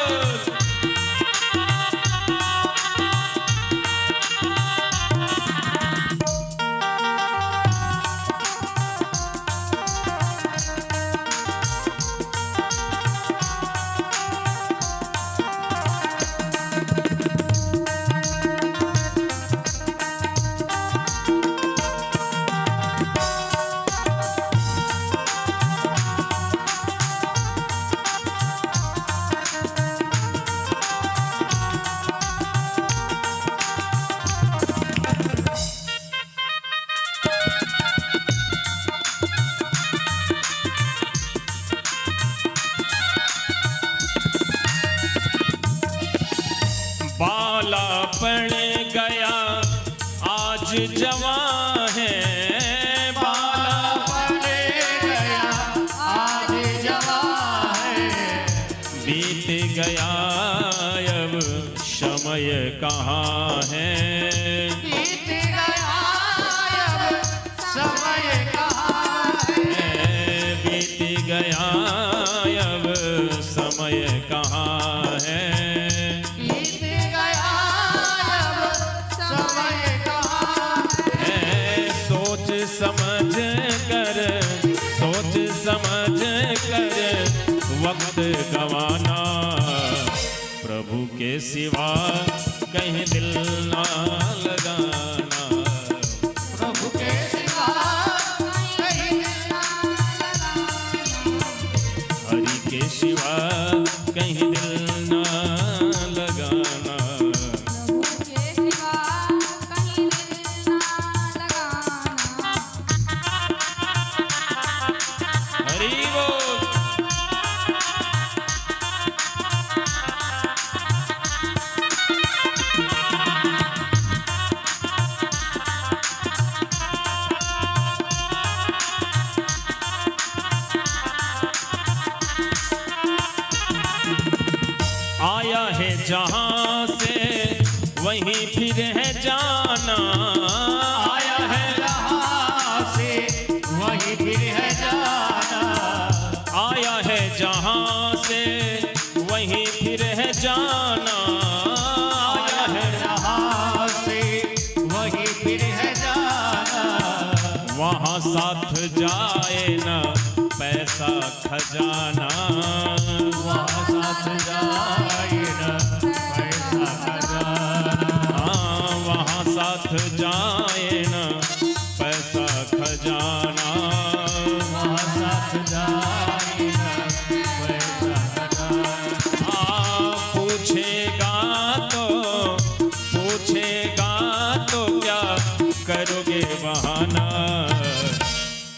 Speaker 4: बालापन गया आज जवां है, बाला
Speaker 2: बने गया आज जवां है,
Speaker 4: बीत गया अब समय कहाँ है,
Speaker 2: बीत गया अब समय कहाँ है,
Speaker 4: बीत गया अब समय कहाँ है,
Speaker 2: बीत गया अब समय कहाँ है।
Speaker 4: सोच समझ कर, सोच समझ कर वक्त गवाना। प्रभु के सिवा कहीं दिल ना लगाना,
Speaker 2: प्रभु के सिवा कहीं दिल ना लगाना।
Speaker 4: हरि के सिवा कहीं दिल ना लगाना,
Speaker 1: प्रभु के सिवा कहीं दिल ना लगाना।
Speaker 4: हरि बोल। आया है जहां से वहीं फिर है जाना, आया है
Speaker 2: जहाँ से वहीं फिर है जाना,
Speaker 4: आया है जहां से वहीं फिर है जाना, आया है
Speaker 2: जहाँ से वहीं फिर है जाना,
Speaker 4: वहां साथ जाए ना पैसा खजाना,
Speaker 2: वहाँ साथ जाए ना पैसा खजाना,
Speaker 4: हाँ वहां साथ जाए ना पैसा खजाना।
Speaker 3: वहाँ साथ जाई न पैसा खजाना।
Speaker 4: आ पूछेगा तो, पूछेगा तो क्या करोगे बहाना,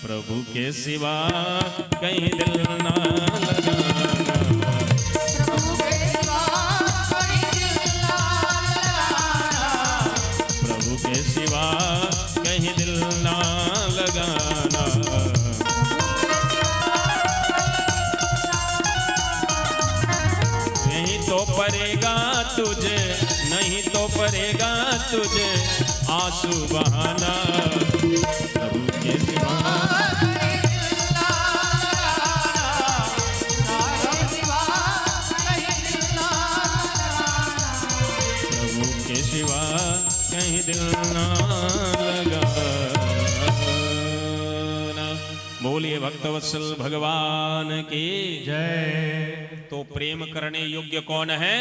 Speaker 4: प्रभु के सिवा कहीं दिल ना लगाना।
Speaker 1: प्रभु के सिवा कहीं दिल ना लगाना।
Speaker 4: प्रभु के सिवा कहीं दिल ना लगाना। नहीं तो पड़ेगा तुझे, नहीं तो पड़ेगा तुझे आंसू बहाना, प्रभु के सिवा
Speaker 1: कहीं दिल ना लगाना। के सिवा कहीं दिल ना लगाना।
Speaker 4: प्रभु के सिवा कहीं दिल ना लगाना। बोलिए भक्तवत्सल भगवान की
Speaker 3: जय।
Speaker 4: तो प्रेम करने योग्य कौन है?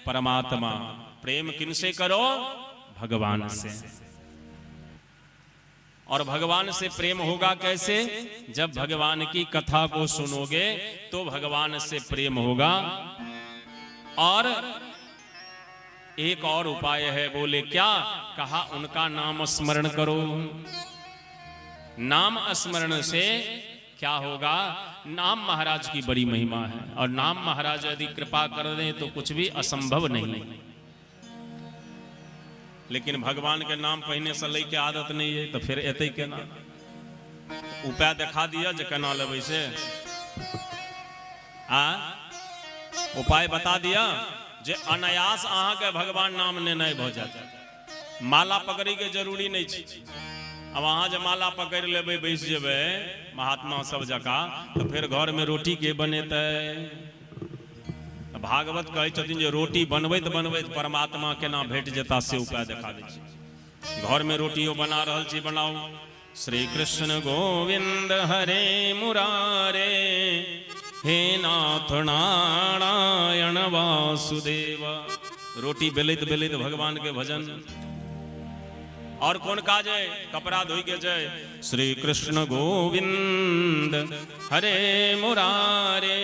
Speaker 4: परमात्मा। प्रेम किनसे करो? भगवान से। और भगवान से प्रेम होगा कैसे? जब भगवान की कथा को सुनोगे तो भगवान से प्रेम होगा। और एक और उपाय है, बोले क्या? कहा उनका नाम स्मरण करो। नाम स्मरण से क्या होगा? नाम महाराज की बड़ी महिमा है, और नाम महाराज यदि कृपा कर दें तो कुछ भी असंभव नहीं। लेकिन भगवान के नाम पहिने से लैके आदत नहीं है तो फिर एतै केना? उपाय देखा दिया जे केना लेबै से, आ उपाय बता दिया जे अनायास अहाँके भगवान नाम लेनाइ भऽ जायत। माला पकड़ै के जरूरी नहीं छै। अब अहाँ जे माला पकड़ि लेबै, बैस जेबै महात्मा सब जकाँ, तऽ फेर घरमे रोटी के बनेतै? तऽ भागवत कहै छथिन जे रोटी बनबैत बनबैत परमात्मा केना भेट जेता से उपाय देखा दै छै। घरमे रोटियो बना रहल छी, बनाउ श्री कृष्ण गोविंद हरे मुरारे, हे नाथ नारायण वासुदेव। रोटी बेलैत बेलैत भगवान के भजन। और कोन काज है? कपड़ा धोई के जय श्री कृष्ण गोविंद हरे मुरारे,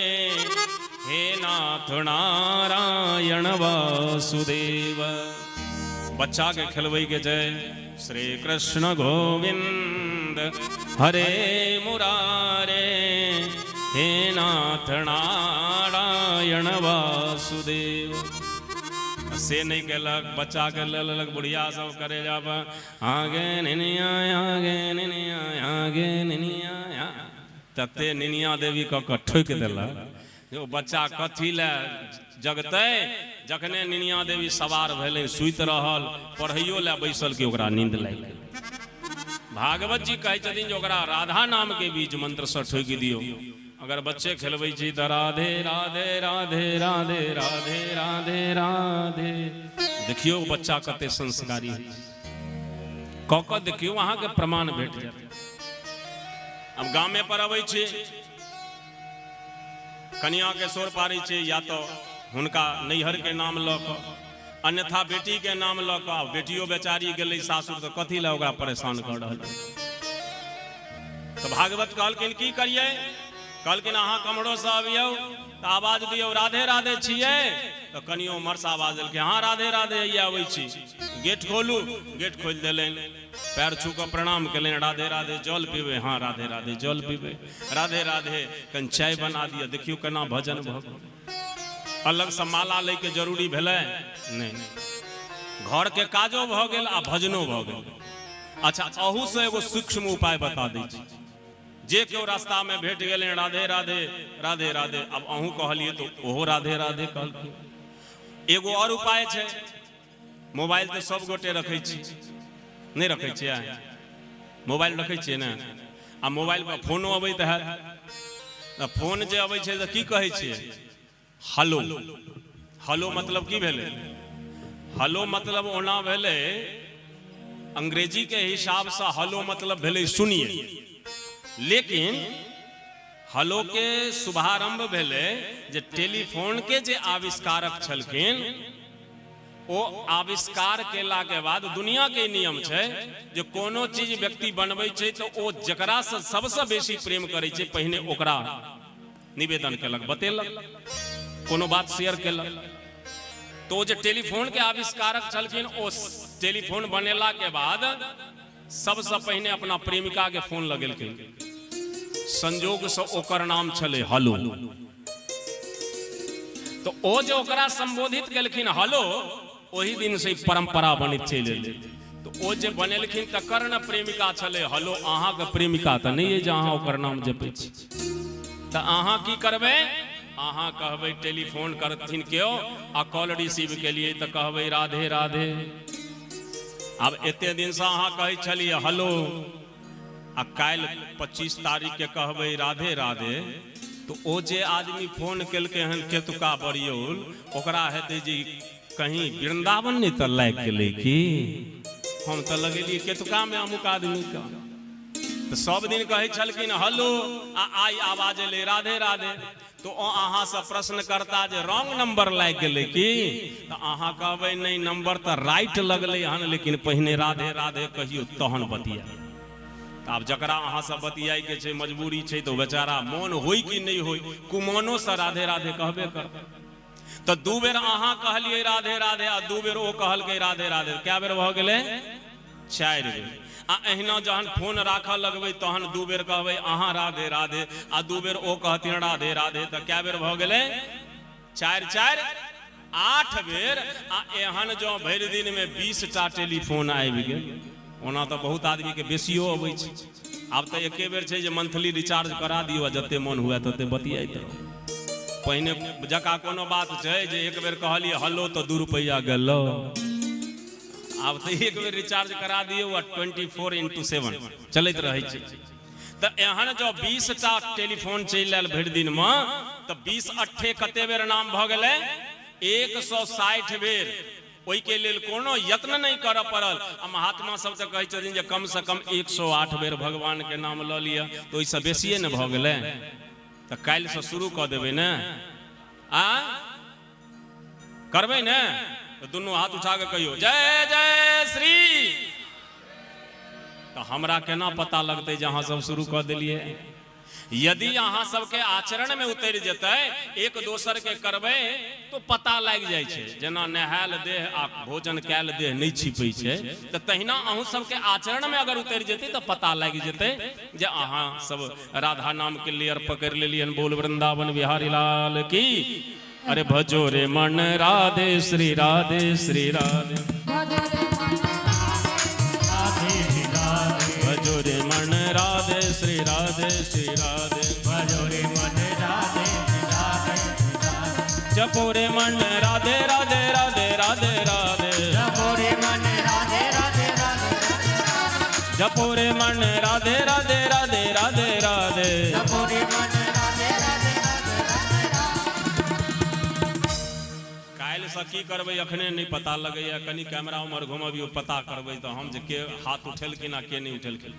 Speaker 4: हे नाथ नारायण वासुदेव। बच्चा के खेलबै के जय श्री कृष्ण गोविंद हरे मुरारे, हे नाथ नारायण वासुदेव। से नहीं केलक, बच्चा के ले लेलक, बुढ़िया सब करे जाब आगे निनिया आगे निनिया आगे निनिया, तते निनिया देवी कऽ कऽ ठोकि देलक जे ओ बच्चा कथी लए जगतै। जखने निनिया देवी सवार भेलै, सुति रहल, पढ़ैयो लए बैसल कि ओकरा नींद लागि गेलै। भागवत जी कहै छथिन जे ओकरा राधा नाम के बीज मंत्र से ठोकि दियौ। अगर बच्चे खेलबै छी तऽ राधे राधे राधे राधे राधे राधे राधे। देखियौ बच्चा कते संस्कारी होइ छै। कऽ कऽ देखियौ, अहाँके प्रमाण भेट जायत। अब गामे पर अबै छी, कनिया के शोर पारै छै, या तऽ हुनका नैहर के नाम लऽ कऽ, अन्यथा बेटी के नाम लऽ कऽ। आब बेटियो बेचारी गेलै सासुर तऽ कथी लए ओकरा परेशान कऽ रहल छै? तऽ भागवत कहलखिन की करियै? कहलखिन अहाँ कमरोसँ अबियौ तऽ आवाज दियौ राधे राधे छियै? तऽ कनियो उम्हरसँ आवाज देलखिन हाँ राधे राधे, हैया अबै छी, गेट खोलू। गेट खोलि देलनि, पैर छू कऽ प्रणाम केलनि, राधे राधे, जल पीबै? हाँ राधे राधे, जल पीबै। राधे राधे, कनि चाय बना दिअ। देखियौ केना भजन भऽ गेल। अलगसँ माला लैके जरूरी भेलै नहि, घरके काजो भऽ गेल आ भजनो भऽ गेल। अच्छा, अहूसँ एगो सूक्ष्म उपाय बता दै छी। जे केओ रास्तामे भेट गेलै राधे राधे राधे राधे, आब अहूँ कहलियै तऽ ओहो राधे राधे कहलखिन। एगो आओर उपाय छै। मोबाइल तऽ सब गोटे रखै छी, नहि रखै छियै? मोबाइल रखै छियै ने? आ मोबाइल पर फोनो अबैत हैत। तऽ फोन जे अबै छै तऽ की कहै छियै? हेलो। हेलो मतलब की भेलै? हेलो मतलब ओना भेलै अंग्रेजी के हिसाबसँ हेलो मतलब भेलै सुनिए, लेकिन हेलो के शुभारंभ भेलै जे टेलीफोन के जे आविष्कारक छलखिन ओ आविष्कार केलाके बाद दुनिया के नियम छै जे कोनो चीज व्यक्ति बनबै छै तऽ ओ जकरासँ सबसँ बेसी प्रेम करै छै पहिने ओकरा निवेदन केलक, बतेलक, कोनो बात शेयर केलक। तो ओ जे टेलीफोन के आविष्कारक छलखिन, ओ टेलीफोन बनेला के बाद सबसँ पहिने अपना प्रेमिका के फोन लगेलखिन। संजोगसँ ओकर नाम छलै हलो। तो ओ जे ओकरा संबोधित केलखिन हलो, ओहि दिन से परंपरा बनैत चलि एलै। तो ओ जे बनेलखिन तकर ने प्रेमिका छलै हलो, अहाँके प्रेमिका तऽ नहि अइ जे अहाँ ओकर नाम जपै छी। तऽ अहाँ की करबै? अहाँ कहबै टेलीफोन करथिन केओ आ कॉल रिसीव केलियै तऽ कहबै राधे राधे। आब एते दिनसँ अहाँ कहै छलियै हलो, आ काल्हि 25 तारीख के कहबै राधे राधे, तऽ ओ जे आदमी फोन केलकै हन केतुका बरियौल, ओकरा हेतै जे कहीं वृंदावन नहि तऽ लागि गेलै की, हम तऽ लगेलियै केतुकामे अमुक आदमीके। तऽ सब दिन कहै छलखिन हलो, आ आइ आवाज एलै राधे राधे। तो ओ अहाँसँ प्रश्न करता जे रॉन्ग नंबर लागि गेलै की, तऽ अहाँ कहबै नहि, नंबर तऽ राइट लगलै हन, लेकिन पहिने राधे राधे कहियौ तहन बतिया। तऽ आब जकरा अहाँसँ बतियाइके छै, मजबूरी छै, तऽ बेचारा मोन होय कि नहि होय, कुमोनोसँ राधे राधे कहबे करतै। तऽ 2 बेर अहाँ कहलियै राधे राधे आ 2 बेर ओ कहलकै राधे राधे, कए बेर भऽ गेलै? 4 बेर। आ एहिना जहन फोन राखऽ लगबै तहन 2 बेर कहबै अहाँ राधे राधे आ 2 बेर ओ कहथिन राधे राधे, तऽ कए बेर भऽ गेलै? 4 4 8 बेर। आ एहन जँ भरि दिनमे 20 टा टेलीफोन आबि गेल, ओना तऽ बहुत आदमीके बेसियो अबै छै, आब तऽ एके बेर छै जे मंथली रिचार्ज करा दियौ आ जते मन हुए तते बतियाइत रहू। पहिने जकाँ कोनो बात छै जे एक बेर कहलियै हलो तऽ 2 रुपैआ गेलो? आब तऽ एक बेर रिचार्ज करा दियौ आ 24/7 चलैत रहै छै। तऽ एहन जँ 20 टा टेलीफोन चलि आयल भरि दिनमे, तऽ 20 अट्ठे कते बेर नाम भऽ गेलै? 160 बेर। ओहिके लेल कोनो यत्न नहि करऽ पड़ल। आ महात्मा सब तऽ कहै छथिन जे कमसँ कम 108 बेर भगवानके नाम लऽ लिअ, तऽ ओहिसँ बेसिए ने भऽ गेलै। तऽ काल्हिसँ शुरू कऽ देबै ने? आ करबै ने? तऽ दुनू हाथ उठा कऽ कहियौ जय जय श्री। तऽ हमरा केना पता लगतै जे अहाँ सब शुरू कऽ देलियै? यदि अहाँ सबके आचरण में उतरि जेतै, एक दोसर के करबै तो पता लागि जाइ छै। जेना नहायल देह आ भोजन कयल देह नहि छिपै छै, तऽ तहिना अहूँ सबके आचरण में अगर उतरि जेतै तऽ पता लागि जेतै जे अहाँ सब राधा नाम के लेयर पकड़ि लेलियन। बोल वृंदावन बिहारी लाल की। अरे भजो रे मन राधे श्री राधे श्री राधे, भजो रे मन राधे श्री राधे श्री राधे,
Speaker 2: भजो रे मन राधे राधे,
Speaker 4: जपो रे मन राधे राधे राधे राधे राधे,
Speaker 1: जपो रे मन राधे राधे राधे,
Speaker 4: जपो रे मन राधे राधे राधे राधे राधे,
Speaker 1: जपो रे मन राधे राधे राधे राधे।
Speaker 4: काल्हिसँ की करबै अखने नहि पता लगैया, कनि कैमरा उम्हर घुमबियौ, पता करबै तऽ हम जे के हाथ उठेलखिन आ के नहि उठेलखिन।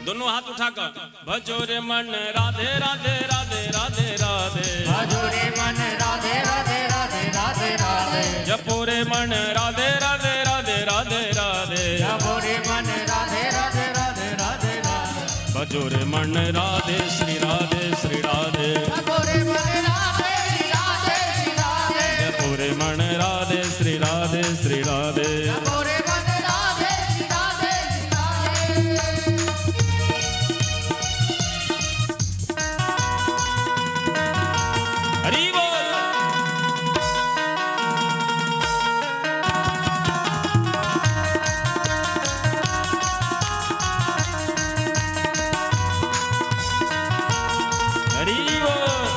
Speaker 4: दुनू हाथ उठा कऽ भजो रे मन राधे राधे राधे राधे राधे,
Speaker 1: भजो रे मन राधे राधे राधे राधे राधे,
Speaker 4: जपो रे मन राधे राधे राधे राधे राधे,
Speaker 1: जपो रे मन राधे राधे राधे राधे राधे,
Speaker 4: भजो रे मन राधे श्री राधे श्री राधे,
Speaker 1: जपो रे मन राधे श्री राधे श्री राधे,
Speaker 4: जपो रे मन राधे श्री राधे श्री राधे।
Speaker 1: जपो रे मन राधे श्री राधे श्री राधे।
Speaker 4: हरि बोल। हरि बोल।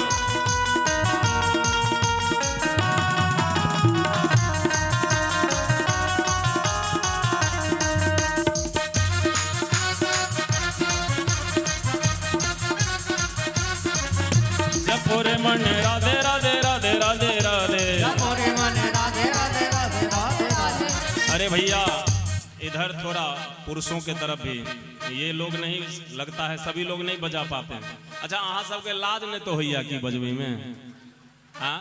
Speaker 4: जपो रे मन राधे राधे राधे राधे राधे,
Speaker 1: जपो रे मन राधे राधे राधे राधे राधे।
Speaker 4: अरे भैया इधर थोड़ा पुरुषों के तरफ भी ये लोग नहीं, लगता है सभी लोग नहीं बजा पाते हैं। अच्छा अहाँ सबके लाज नहीं तो होइया की बजबै में? हाँ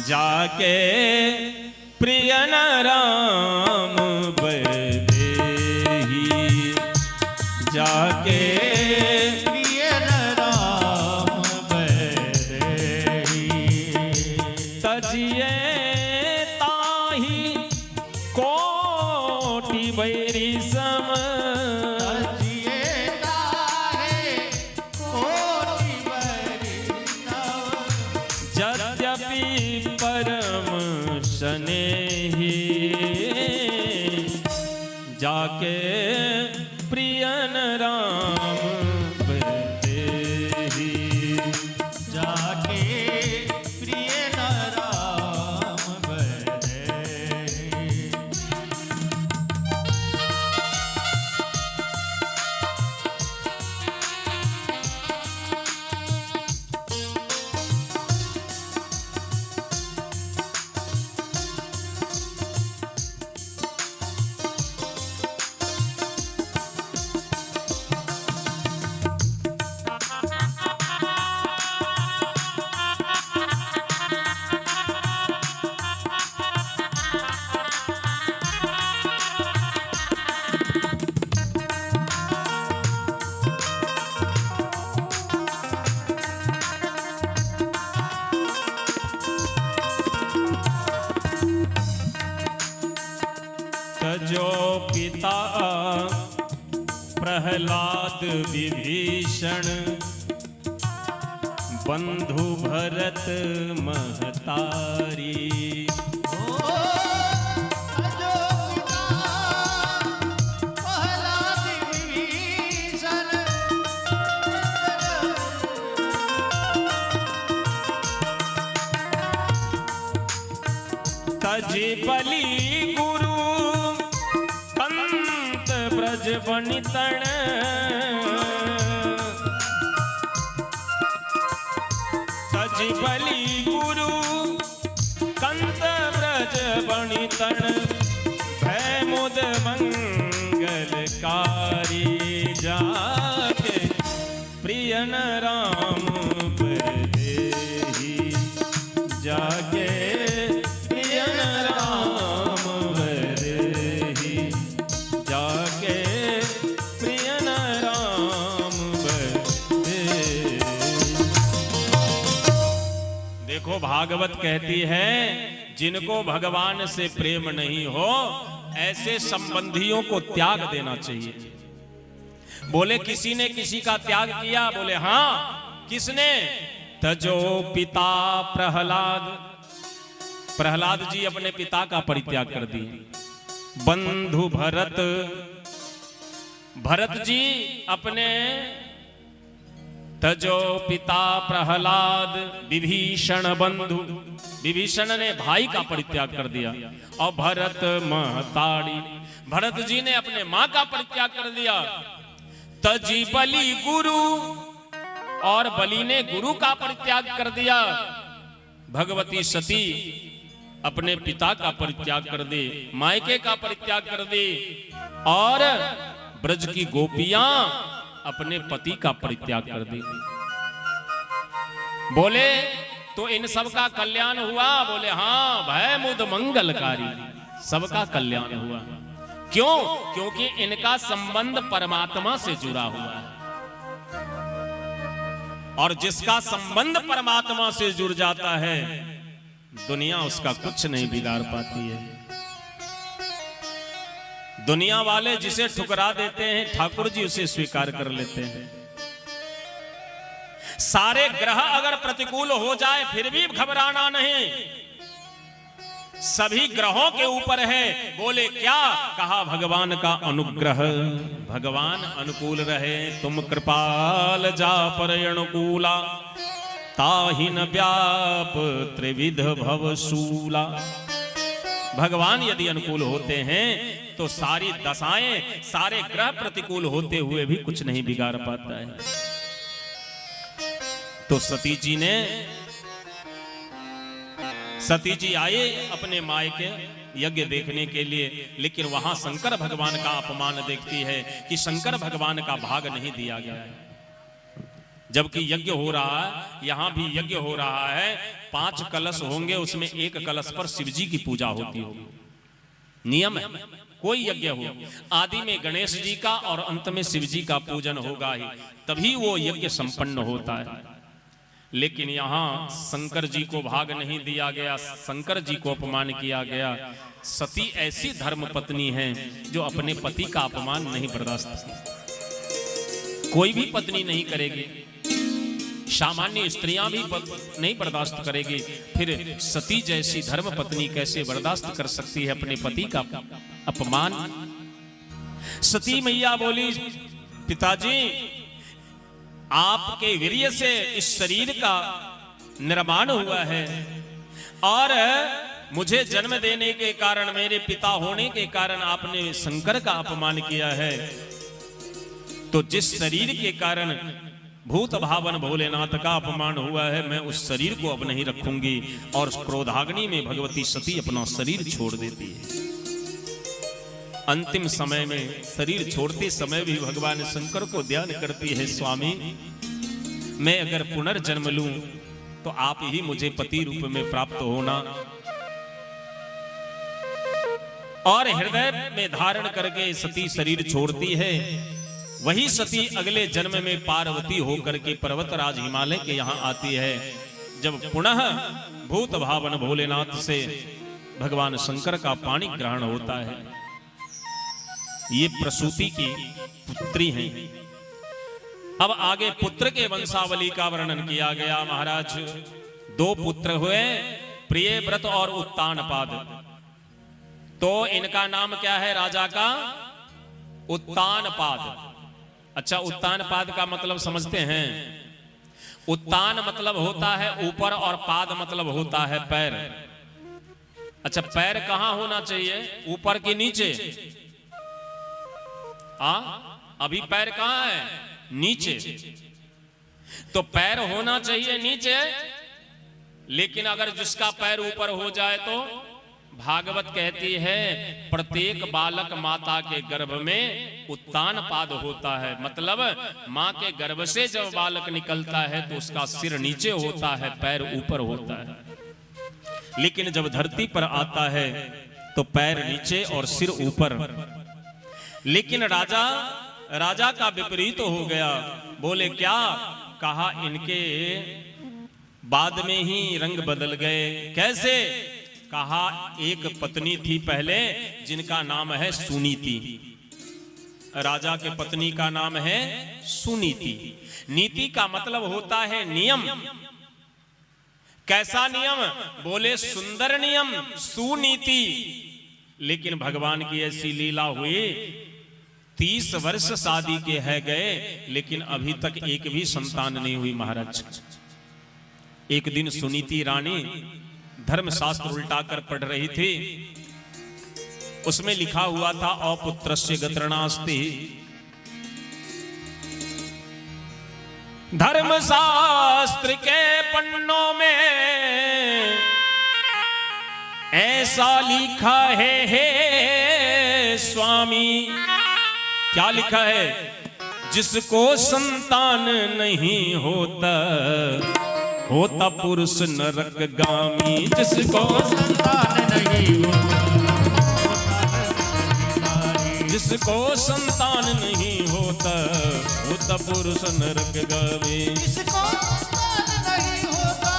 Speaker 4: जाके प्रियन राम वैदेही, जाके
Speaker 2: प्रिय राम वैदेही।
Speaker 4: तजिए ताही कोटि बैरी सम,
Speaker 2: तजिए ताहे कोटि बैरी नव।
Speaker 4: यद्यपि परम स्नेही, जाके प्रियन राम वैदेही।
Speaker 2: जाके प्रिय राम वैदेही।
Speaker 4: तजो पिता प्रहलाद विभीषण, बंधु भरत महतारी।
Speaker 2: ओ अजो पिता प्रहलाद विभीषण,
Speaker 4: तज बलि गुरु कंत ब्रज बनितण, तज बलि गुरु कंत ब्रज बनितण, भय मुद मंगलकारी। जाके प्रियन राम वैदेही, जाके प्रियन राम वैदेही, जाके प्रियन राम वैदेही। देखो भागवत कहती है, जिनको भगवान से प्रेम नहीं हो ऐसे संबंधियों को त्याग देना चाहिए। बोले किसी ने किसी का त्याग किया? बोले हाँ। किसने? तजो पिता प्रहलाद, प्रहलाद जी अपने पिता का परित्याग कर दिए। बंधु भरत, भरत जी अपने, तजो पिता प्रहलाद विभीषण बंधु, विभीषण ने भाई का परित्याग कर दिया। और भरत महतारी, भरत जी ने अपने मां का परित्याग कर दिया। तजी बलि गुरु, और बलि ने गुरु का परित्याग कर दिया। भगवती सती अपने पिता का परित्याग कर दे, मायके का परित्याग कर दे, और ब्रज की गोपियां अपने पति का परित्याग कर दी। बोले तो इन सब का कल्याण हुआ? बोले हाँ, भय मुद मंगलकारी, सबका कल्याण हुआ। क्यों? क्योंकि इनका संबंध परमात्मा से जुड़ा हुआ है, और जिसका संबंध परमात्मा से जुड़ जाता है दुनिया उसका कुछ नहीं बिगाड़ पाती है। दुनिया वाले जिसे ठुकरा देते हैं ठाकुर जी उसे स्वीकार कर लेते हैं। सारे ग्रह अगर प्रतिकूल हो जाए फिर भी घबराना नहीं, सभी ग्रहों के ऊपर है। बोले क्या? कहा भगवान का अनुग्रह, भगवान अनुकूल रहे। तुम कृपाल जा पर अनुकूला, ताहिन व्याप त्रिविध भव शूला। भगवान यदि अनुकूल होते हैं तो सारी दशाएं, सारे ग्रह प्रतिकूल होते हुए भी कुछ नहीं बिगाड़ पाता है। तो सती जी ने, सती जी आए अपने मायके यज्ञ देखने के लिए, लेकिन वहां शंकर भगवान का अपमान देखती है कि शंकर भगवान का भाग नहीं दिया गया है। जबकि यज्ञ हो रहा है, यहां भी यज्ञ हो रहा है, 5 कलश होंगे, उसमें एक कलश पर शिवजी की पूजा होती होगी। नियम है, कोई यज्ञ हो, आदि में गणेश जी का और अंत में शिव जी का पूजन होगा ही, तभी वो यज्ञ संपन्न होता है। लेकिन यहाँ शंकर जी को भाग नहीं दिया गया, शंकर जी को अपमान किया गया। सती ऐसी धर्म पत्नी है जो अपने पति का अपमान नहीं बर्दाश्त, कोई भी पत्नी नहीं करेगी, सामान्य स्त्रियां भी नहीं बर्दाश्त करेगी, फिर सती जैसी धर्म पत्नी कैसे बर्दाश्त कर सकती है अपने पति का अपमान। सती मैया बोली, पिताजी आपके वीर्य से इस शरीर का निर्माण हुआ है और मुझे जन्म देने के कारण, मेरे पिता होने के कारण आपने शंकर का अपमान किया है। तो जिस शरीर के कारण भूत भावन भोलेनाथ का अपमान हुआ है, मैं उस शरीर को अब नहीं रखूंगी। और क्रोधाग्नि में भगवती सती अपना शरीर छोड़ देती है। अंतिम समय में शरीर छोड़ते समय भी भगवान शंकर को ध्यान करती है, स्वामी मैं अगर पुनर्जन्म लूं तो आप ही मुझे पति रूप में प्राप्त होना। और हृदय में धारण करके सती शरीर छोड़ती है। वही सती अगले जन्म में पार्वती होकर के पर्वतराज हिमालय के यहाँ आती है। जब पुनः भूत भावन भोलेनाथ से भगवान शंकर का पाणी ग्रहण होता है। ये प्रसूति की पुत्री हैं। अब आगे पुत्र के वंशावली का वर्णन किया गया। महाराज 2 पुत्र हुए, प्रियव्रत और उत्तानपाद। तो इनका नाम क्या है राजा का? उत्तानपाद। अच्छा, उत्तानपाद का मतलब समझते हैं? उत्तान मतलब होता है ऊपर और पाद मतलब होता है पैर। अच्छा, पैर कहां होना चाहिए, ऊपर के नीचे? अभी पैर कहां है? नीचे। तो पैर होना चाहिए नीचे, लेकिन अगर जिसका पैर ऊपर हो जाए तो भागवत कहती है प्रत्येक बालक माता के गर्भ में उत्तान पाद होता है। मतलब मां के गर्भ से जब बालक निकलता है तो उसका सिर नीचे होता है, पैर ऊपर होता है। लेकिन जब धरती पर आता है तो पैर नीचे और सिर ऊपर। लेकिन राजा राजा का विपरीत हो गया। बोले क्या कहा, इनके बाद में ही रंग बदल गए। कैसे? कहा एक पत्नी थी पहले जिनका नाम है सुनीति। राजा के पत्नी का नाम है सुनीति। नीति का मतलब होता है नियम। कैसा नियम? बोले सुंदर नियम, सुनीति। लेकिन भगवान की ऐसी लीला हुई, 30 वर्ष शादी के है गए, लेकिन अभी तक एक भी संतान नहीं हुई महाराज। एक दिन सुनीति रानी धर्मशास्त्र उल्टाकर पढ़ रही थी। उसमें लिखा हुआ था अपुत्रस्य गतिर्नास्ति। धर्मशास्त्र के पन्नों में ऐसा लिखा है, हे स्वामी। क्या लिखा है? जिसको संतान नहीं होता, होता पुरुष नरकगामी। जिसको
Speaker 2: संतान नहीं होता,
Speaker 4: जिसको संतान नहीं होता, होता पुरुष नरकगामी।
Speaker 1: जिसको संतान नहीं होता,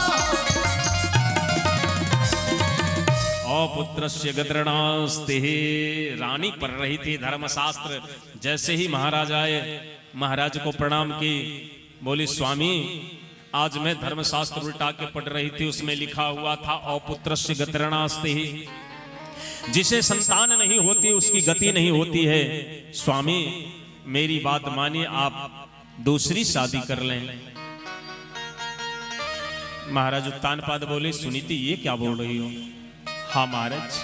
Speaker 4: अपुत्रस्य गतिर्नास्ति। रानी पढ़ रही थी धर्मशास्त्र। जैसे ही महाराज आए, महाराज को प्रणाम की। बोली स्वामी आज मैं धर्मशास्त्र उल्टा के पढ़ रही थी, उसमें लिखा हुआ था अपुत्रस्य गतिर्नास्ति। जिसे संतान नहीं होती उसकी गति नहीं होती है। स्वामी मेरी बात मानिए, आप दूसरी शादी कर लें। महाराज उत्तानपाद बोले सुनीति ये क्या बोल रही हो? हाँ महाराज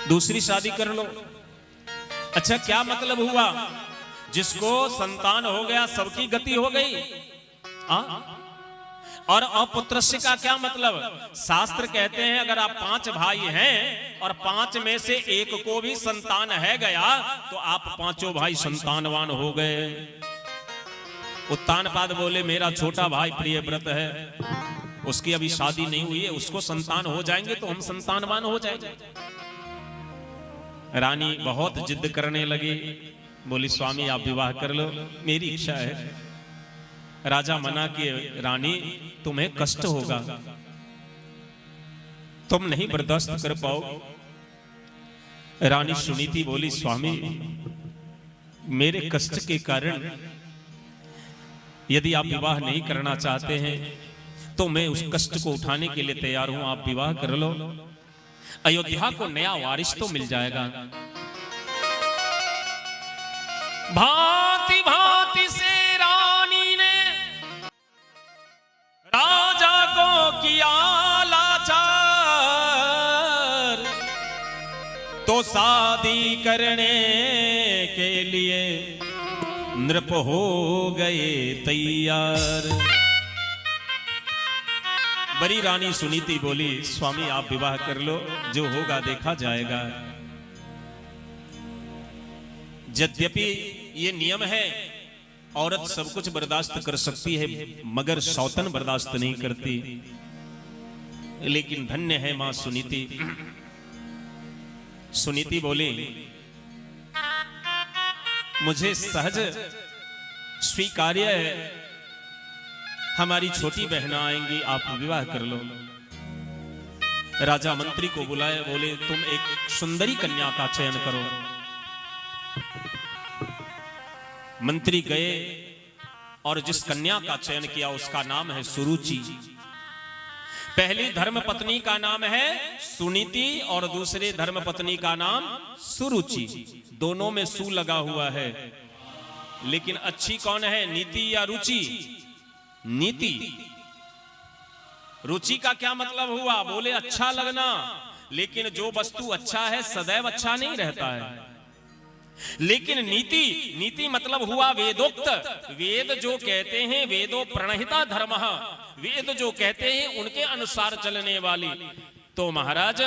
Speaker 4: दूसरी शादी कर लो। अच्छा क्या मतलब हुआ? जिसको संतान हो गया सबकी गति हो गई। और अपुत्रस्य का क्या मतलब? शास्त्र कहते हैं अगर आप 5 भाई हैं और 5 में से एक को भी संतान है गया तो आप 5 भाई संतानवान हो गए। उत्तानपाद बोले मेरा छोटा भाई प्रियव्रत है, उसकी अभी शादी नहीं हुई है, उसको संतान हो जाएंगे तो हम संतानवान हो जाएंगे। रानी बहुत जिद करने लगी, बोली स्वामी आप विवाह कर लो, मेरी इच्छा है। राजा मना किए, रानी तुम्हें कष्ट होगा, तुम नहीं बर्दाश्त कर पाओ। रानी सुनीति बोली स्वामी मेरे कष्ट के कारण यदि आप विवाह नहीं करना चाहते हैं तो मैं उस कष्ट को उठाने के लिए तैयार हूं, आप विवाह कर लो, अयोध्या को नया वारिस तो मिल जाएगा। भांति भांति से रानी ने राजा को किया लाचार, तो शादी करने के लिए नृप हो गए तैयार। बड़ी रानी सुनीति बोली स्वामी आप विवाह कर लो, जो होगा देखा जाएगा। यद्यपि ये नियम है औरत सब कुछ बर्दाश्त कर सकती है मगर सौतन बर्दाश्त नहीं करती, लेकिन धन्य है मां सुनीति। सुनीति बोली मुझे सहज स्वीकार्य है, हमारी छोटी बहना आएंगी, आप विवाह कर लो। राजा मंत्री को बुलाए, बोले तुम एक सुंदरी कन्या का चयन करो। मंत्री गए और जिस कन्या का चयन किया उसका नाम है सुरुचि। पहली धर्म पत्नी का नाम है सुनीति और दूसरे धर्म पत्नी का नाम सुरुचि। दोनों में सु लगा हुआ है, लेकिन अच्छी कौन है, नीति या रुचि? नीति। रुचि का क्या मतलब हुआ? बोले अच्छा लगना, लेकिन जो वस्तु अच्छा है सदैव अच्छा नहीं रहता है। लेकिन नीति, नीति मतलब हुआ वेदोक्त, वेद जो कहते हैं वेदो प्रणहिता धर्म, वेद जो कहते हैं उनके अनुसार चलने वाली। तो महाराज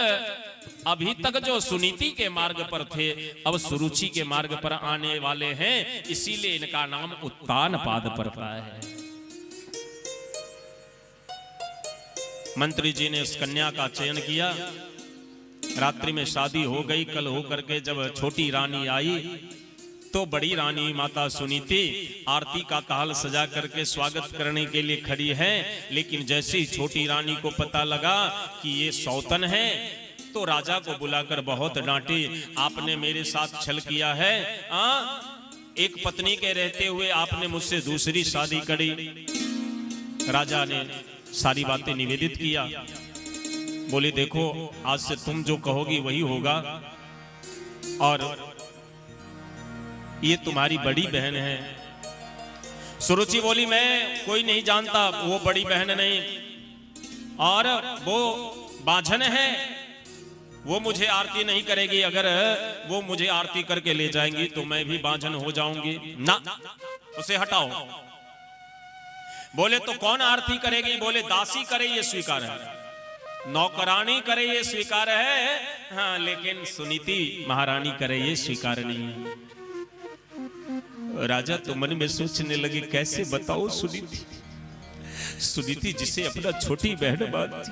Speaker 4: अभी तक जो सुनीति के मार्ग पर थे अब सुरुचि के मार्ग पर आने वाले हैं, इसीलिए इनका नाम उत्तानपाद पड़ता है। मंत्री जी ने उस कन्या का चयन किया, रात्रि में शादी हो गई। कल हो करके जब छोटी रानी आई तो बड़ी रानी माता सुनीति आरती का ताल सजा करके स्वागत करने के लिए खड़ी है, लेकिन जैसे ही छोटी रानी को पता लगा कि ये सौतन है तो राजा को बुलाकर बहुत डांटी, आपने मेरे साथ छल किया है, एक पत्नी के रहते हुए आपने मुझसे दूसरी शादी करी। राजा ने सारी बातें निवेदित किया, बोले देखो आज से तुम जो कहोगी वही होगा, और ये तुम्हारी बड़ी बहन है। सुरुचि बोली मैं कोई नहीं जानता, वो बड़ी बहन नहीं, और वो बाझन है, वो मुझे आरती नहीं करेगी, अगर वो मुझे आरती करके ले जाएंगी तो मैं भी बाझन हो जाऊंगी ना, उसे हटाओ। बोले तो कौन आरती करेगी? बोले दासी करे ये स्वीकार है, नौकरानी करे ये स्वीकार है, हाँ, लेकिन सुनीति महारानी करे ये स्वीकार नहीं है। राजा तो मन में सोचने लगे कैसे बताओ सुनीति, सुनीति जिसे अपना छोटी बहन मानती,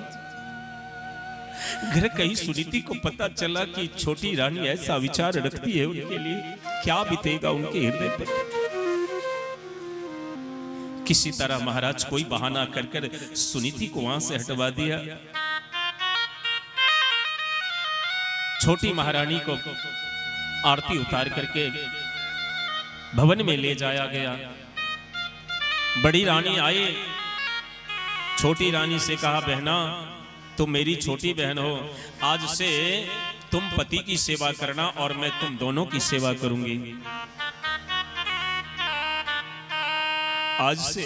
Speaker 4: घर कहीं सुनीति को पता चला कि छोटी रानी ऐसा विचार रखती है उनके लिए, क्या बीतेगा उनके हृदय पर। किसी तरह महाराज कोई बहाना कर कर सुनीति को वहां से हटवा दिया। छोटी महारानी को आरती उतार करके भवन में ले जाया गया। बड़ी रानी आई, छोटी रानी से कहा बहना तुम मेरी छोटी बहन हो, आज से तुम पति की सेवा करना और मैं तुम दोनों की सेवा करूंगी। आज से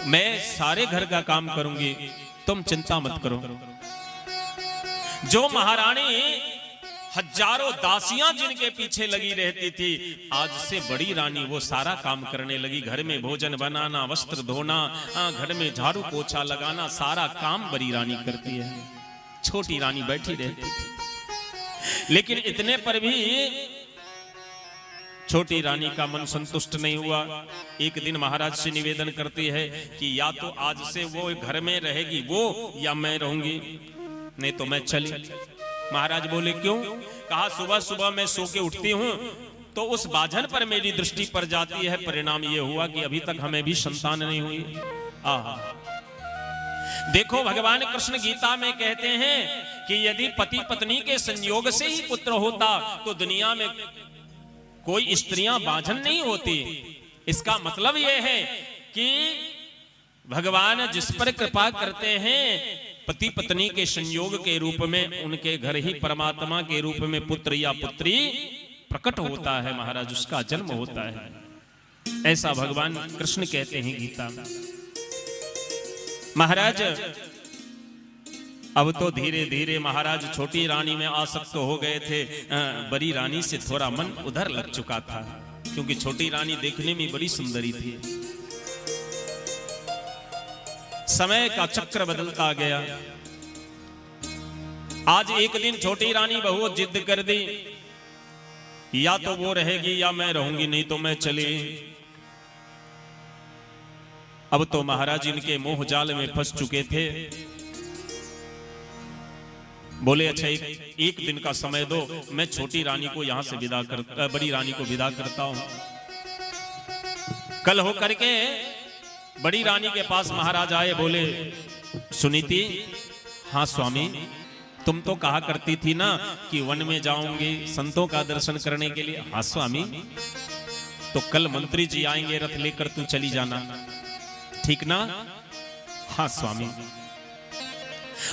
Speaker 4: मैं सारे घर का काम करूंगी, तुम चिंता मत करो। जो महारानी हजारों दासियां जिनके पीछे लगी रहती थी, आज से बड़ी रानी वो सारा काम करने लगी। घर में भोजन बनाना, वस्त्र धोना, घर में झाड़ू पोछा लगाना, सारा काम बड़ी रानी करती है। छोटी रानी बैठी रहती थी। लेकिन इतने पर भी छोटी रानी का मन संतुष्ट नहीं हुआ। एक दिन महाराज से निवेदन करती है कि या तो आज से वो घर में रहेगी वो, या मैं रहूंगी, नहीं तो मैं चली। महाराज बोले क्यों? कहा सुबह सुबह मैं सो के उठती हूँ तो उस बाझन पर मेरी दृष्टि पर जाती है, परिणाम ये हुआ कि अभी तक हमें भी संतान नहीं हुई। आहा, देखो भगवान कृष्ण गीता में कहते हैं कि यदि पति पत्नी के संयोग से ही पुत्र होता तो दुनिया में कोई स्त्रियां बांझन नहीं होती। इसका मतलब यह है कि भगवान जिस पर कृपा करते हैं, पति पत्नी के संयोग के रूप में उनके घर ही परमात्मा के रूप में पुत्र या पुत्री प्रकट होता है महाराज, उसका जन्म होता है। ऐसा भगवान कृष्ण कहते हैं गीता में। महाराज अब तो धीरे धीरे महाराज छोटी रानी में आसक्त हो गए थे, बड़ी रानी से थोड़ा मन उधर लग चुका था, क्योंकि छोटी रानी देखने में बड़ी सुंदरी थी। समय का चक्र बदलता गया। आज एक दिन छोटी रानी बहुत जिद कर दी, या तो वो रहेगी या मैं रहूंगी, नहीं तो मैं चली। अब तो महाराज इनके मोह जाल में फंस चुके थे। बोले अच्छा एक दिन का समय दो, मैं छोटी रानी को यहां से विदा कर, बड़ी रानी को विदा करता हूं। कल हो करके बड़ी रानी के पास महाराज आए। बोले सुनीति, हाँ स्वामी, तुम तो कहा करती थी ना कि वन में जाऊंगी संतों का दर्शन करने के लिए। हाँ स्वामी, तो कल मंत्री जी आएंगे रथ लेकर, तू चली जाना, ठीक ना? हाँ स्वामी।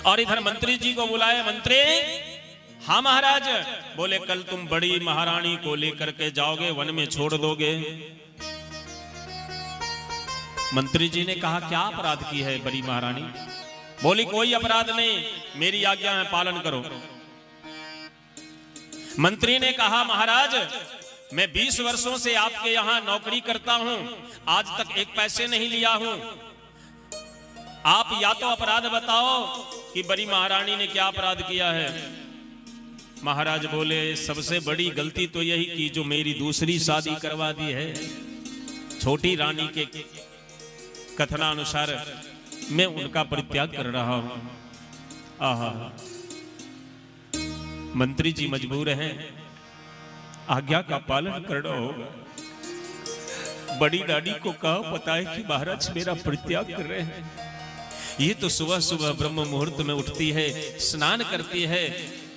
Speaker 4: और इधर मंत्री जी को बुलाए। मंत्री, हाँ महाराज। बोले कल तुम बड़ी महारानी को लेकर के जाओगे, वन में छोड़ दोगे। मंत्री जी ने कहा क्या अपराध की है बड़ी महारानी? बोली कोई अपराध नहीं, मेरी आज्ञा है, पालन करो। मंत्री ने कहा महाराज मैं 20 वर्षों से आपके यहां नौकरी करता हूं, आज तक एक पैसे नहीं लिया हूं। आप या तो अपराध बताओ कि बड़ी महारानी ने क्या अपराध किया है। महाराज बोले सबसे बड़ी गलती तो यही की जो मेरी दूसरी शादी करवा दी है। छोटी रानी के कथनानुसार मैं उनका परित्याग कर रहा हूं। आहा, मंत्री जी मजबूर हैं, आज्ञा का पालन करना होगा। बड़ी रानी को कहा पता है कि महाराज मेरा परित्याग कर रहे हैं। ये तो सुबह सुबह ब्रह्म मुहूर्त में उठती है, स्नान करती है,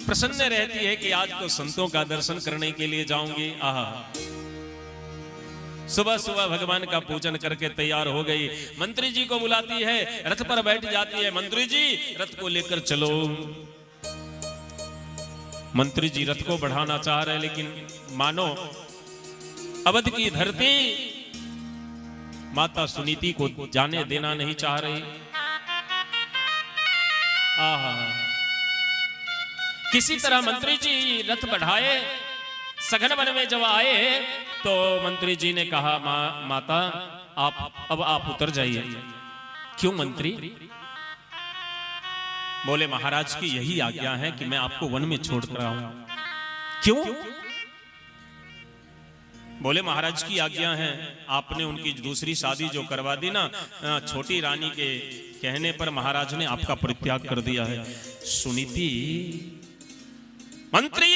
Speaker 4: प्रसन्न रहती है कि आज तो संतों का दर्शन करने के लिए जाऊंगी। आहा, सुबह सुबह भगवान का पूजन करके तैयार हो गई। मंत्री जी को बुलाती है, रथ पर बैठ जाती है। मंत्री जी रथ को लेकर चलो। मंत्री जी रथ को बढ़ाना चाह रहे, लेकिन मानो अवध की धरती माता सुनीति को जाने देना नहीं चाह रही। आहा, किसी तरह मंत्री जी रथ बढ़ाए। सघन वन में जब आए तो मंत्री जी ने कहा माता आप अब आप उतर जाइए। क्यों मंत्री? बोले महाराज की यही आज्ञा है कि मैं आपको वन में छोड़कर आऊं। क्यों? बोले महाराज की आज्ञा है, आपने उनकी दूसरी शादी जो करवा दी ना, छोटी रानी के कहने पर महाराज ने आपका परित्याग कर दिया है। सुनीति, मंत्री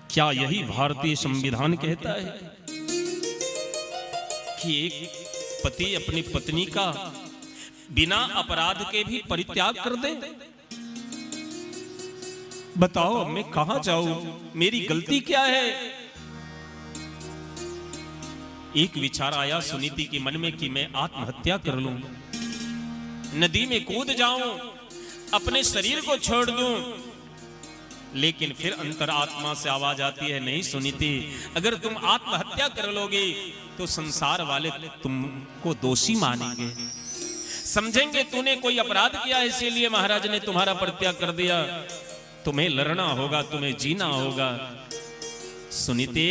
Speaker 4: क्या यही भारतीय संविधान कहता है कि एक पति अपनी पत्नी का बिना अपराध के भी परित्याग कर दे? बताओ मैं कहां जाऊं, मेरी गलती क्या है? एक विचार आया सुनीति के मन में कि मैं आत्महत्या कर लूं, नदी में कूद जाऊं, अपने शरीर को छोड़ दूं। लेकिन फिर अंतरात्मा से आवाज आती है, नहीं सुनीति, अगर तुम आत्महत्या कर लोगी तो संसार वाले तुमको दोषी मानेंगे, समझेंगे तूने कोई अपराध किया, इसीलिए महाराज ने तुम्हारा परित्याग कर दिया। तुम्हें लड़ना होगा, तुम्हें जीना होगा। सुनीति,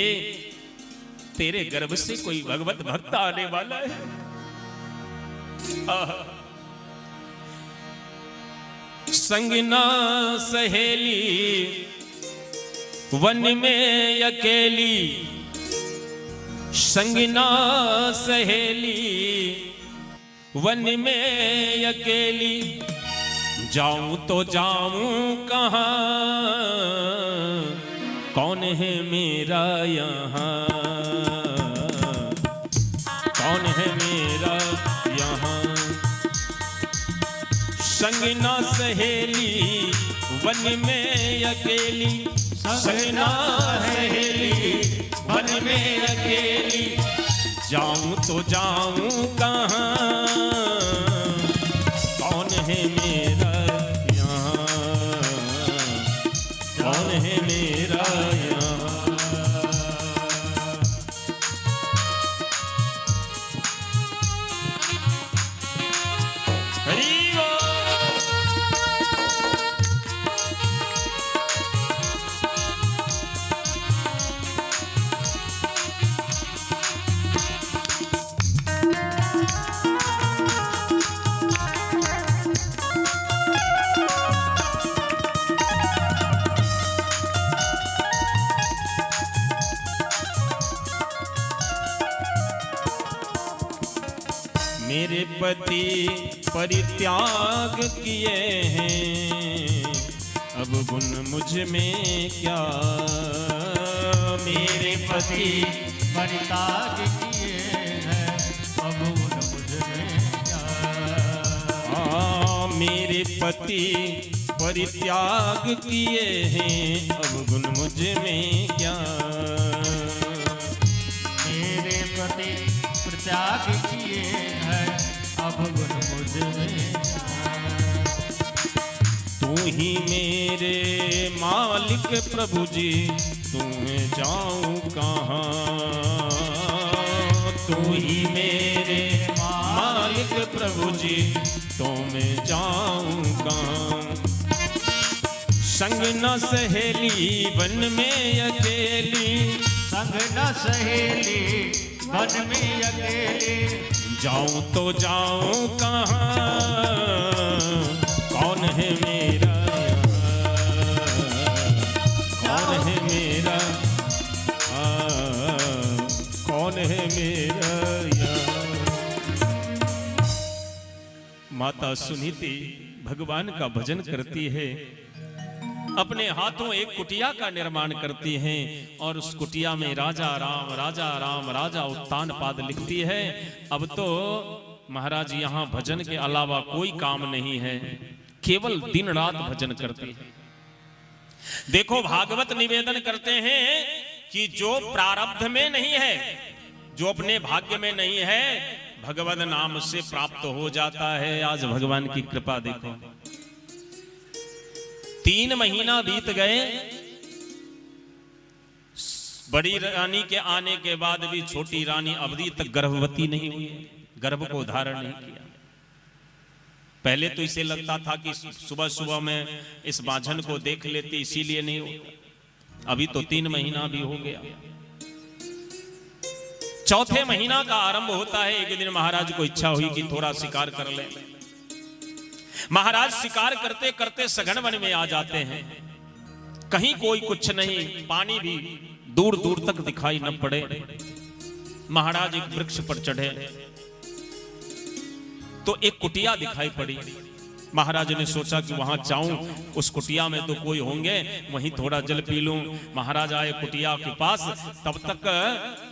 Speaker 4: तेरे गर्भ से कोई भगवत भक्त आने वाला है। संगना सहेली वन में अकेली संग ना सहेली, वन में अकेली जाऊं तो जाऊं कहाँ, कौन है मेरा यहाँ, कौन है मेरा यहाँ। संग ना सहेली वन में अकेली, संग ना सहेली वन में अकेली, जाऊं तो जाऊं कहाँ, कौन है मेरा यहाँ, कौन है मेरा यहाँ। हरि बोल। मेरे पति परित्याग किए हैं, अब गुण मुझ में क्या। मेरे पति
Speaker 2: परित्याग किए हैं, अब गुण मुझ में क्या।
Speaker 4: हाँ, मेरे पति परित्याग किए हैं, अब गुण मुझ में क्या।
Speaker 2: मेरे पति परित्याग किए हैं, अब गुण मुझ में क्या।
Speaker 4: तू ही मेरे मालिक प्रभु जी, तू है जाऊं कहाँ। तू ही मेरे मालिक प्रभु जी, तो मैं जाऊं कहाँ। संग न सहेली वन में अकेली,
Speaker 2: संग न सहेली वन में अकेली,
Speaker 4: जाऊं तो जाऊं कहाँ, कौन है मेरा यहाँ, कौन है मेरा, कौन है मेरा यहाँ। माता सुनीति भगवान का भजन करती है, अपने हाथों एक कुटिया का निर्माण करती हैं और उस कुटिया में राजा राम राजा राम राजा उत्तानपाद लिखती है। अब तो महाराज यहाँ भजन के अलावा कोई काम नहीं है, केवल दिन रात भजन करती है। देखो भागवत निवेदन करते हैं कि जो प्रारब्ध में नहीं है, जो अपने भाग्य में नहीं है, भगवत नाम से प्राप्त हो जाता है। आज भगवान की कृपा देखो, 3 महीना बीत गए, बड़ी रानी के आने के बाद भी छोटी रानी अवधि तक गर्भवती नहीं हुई, गर्भ को धारण नहीं किया। पहले तो इसे लगता था कि सुबह सुबह में इस बांझन को देख लेती, इसीलिए नहीं होता। अभी तो 3 महीना भी हो गया। चौथे महीना का आरंभ होता है। एक दिन महाराज को इच्छा हुई कि थोड़ा शिकार कर ले। महाराज शिकार करते करते सघन वन में आ जाते हैं, कहीं कोई कुछ नहीं, पानी भी दूर दूर तक दिखाई न पड़े। महाराज एक वृक्ष पर चढ़े तो एक कुटिया दिखाई पड़ी। महाराज ने सोचा कि वहां जाऊं, उस कुटिया में तो कोई होंगे, वहीं थोड़ा जल पी लूं। महाराज आए कुटिया के पास, तब तक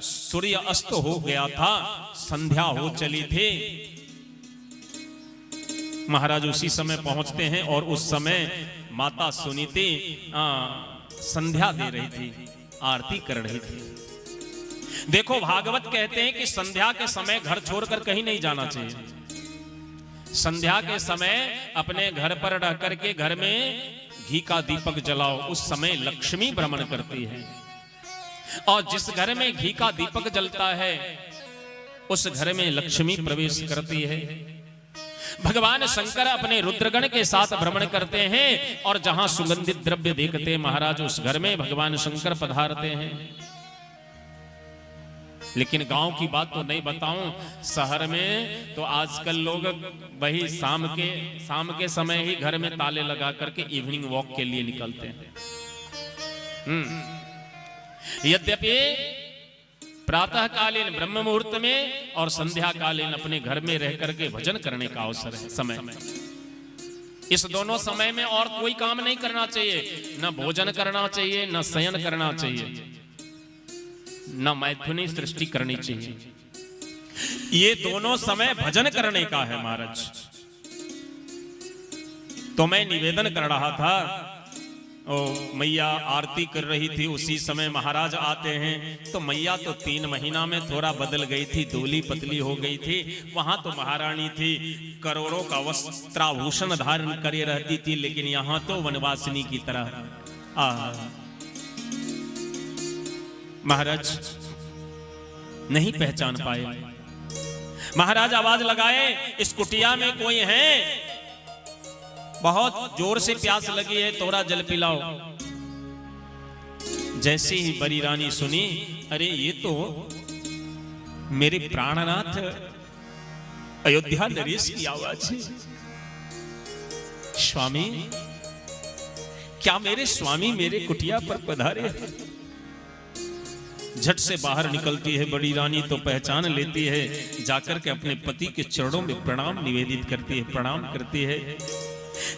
Speaker 4: सूर्य अस्त हो गया था, संध्या हो चली थी। महाराज उसी समय पहुंचते हैं और उस समय माता सुनीति संध्या दे रही थी, आरती कर रही थी। देखो भागवत कहते हैं कि संध्या के समय घर छोड़कर कहीं नहीं जाना चाहिए। संध्या के समय अपने घर पर रह करके घर में घी का दीपक जलाओ, उस समय लक्ष्मी भ्रमण करती है। और जिस घर में घी का दीपक जलता है उस घर में लक्ष्मी प्रवेश करती है। भगवान शंकर अपने रुद्रगण के साथ भ्रमण करते हैं और जहां सुगंधित द्रव्य देखते महाराज उस घर में भगवान शंकर पधारते हैं। लेकिन गांव की बात तो नहीं बताऊं, शहर में तो आजकल लोग वही शाम के समय ही घर में ताले लगा करके इवनिंग वॉक के लिए निकलते हैं। यद्यपि प्रातःकालीन ब्रह्म मुहूर्त में और संध्याकालीन अपने घर में रह करके भजन करने का अवसर है, समय। इस दोनों समय में और कोई काम नहीं करना चाहिए, न भोजन करना चाहिए, न शयन करना चाहिए, न मैथुनी सृष्टि करनी चाहिए। ये दोनों समय भजन करने का है महाराज। तो मैं निवेदन कर रहा था, ओ मैया आरती कर रही थी, उसी समय महाराज आते हैं। तो मैया तो 3 महीना में थोड़ा बदल गई थी, दुबली पतली हो गई थी। वहां तो महारानी थी, करोड़ों का वस्त्राभूषण धारण करे रहती थी, लेकिन यहाँ तो वनवासिनी की तरह। महाराज नहीं पहचान पाए। महाराज आवाज लगाए, इस कुटिया में कोई है? बहुत जोर से प्यास लगी है, थोड़ा जल पिलाओ। जैसे ही बड़ी रानी सुनी, अरे ये तो मेरे प्राणनाथ अयोध्या नरेश की आवाज है। स्वामी, क्या मेरे स्वामी मेरे कुटिया पर पधारे हैं? झट से बाहर निकलती है बड़ी रानी, तो पहचान लेती है, जाकर के अपने पति के चरणों में प्रणाम निवेदित करती है, प्रणाम करती है।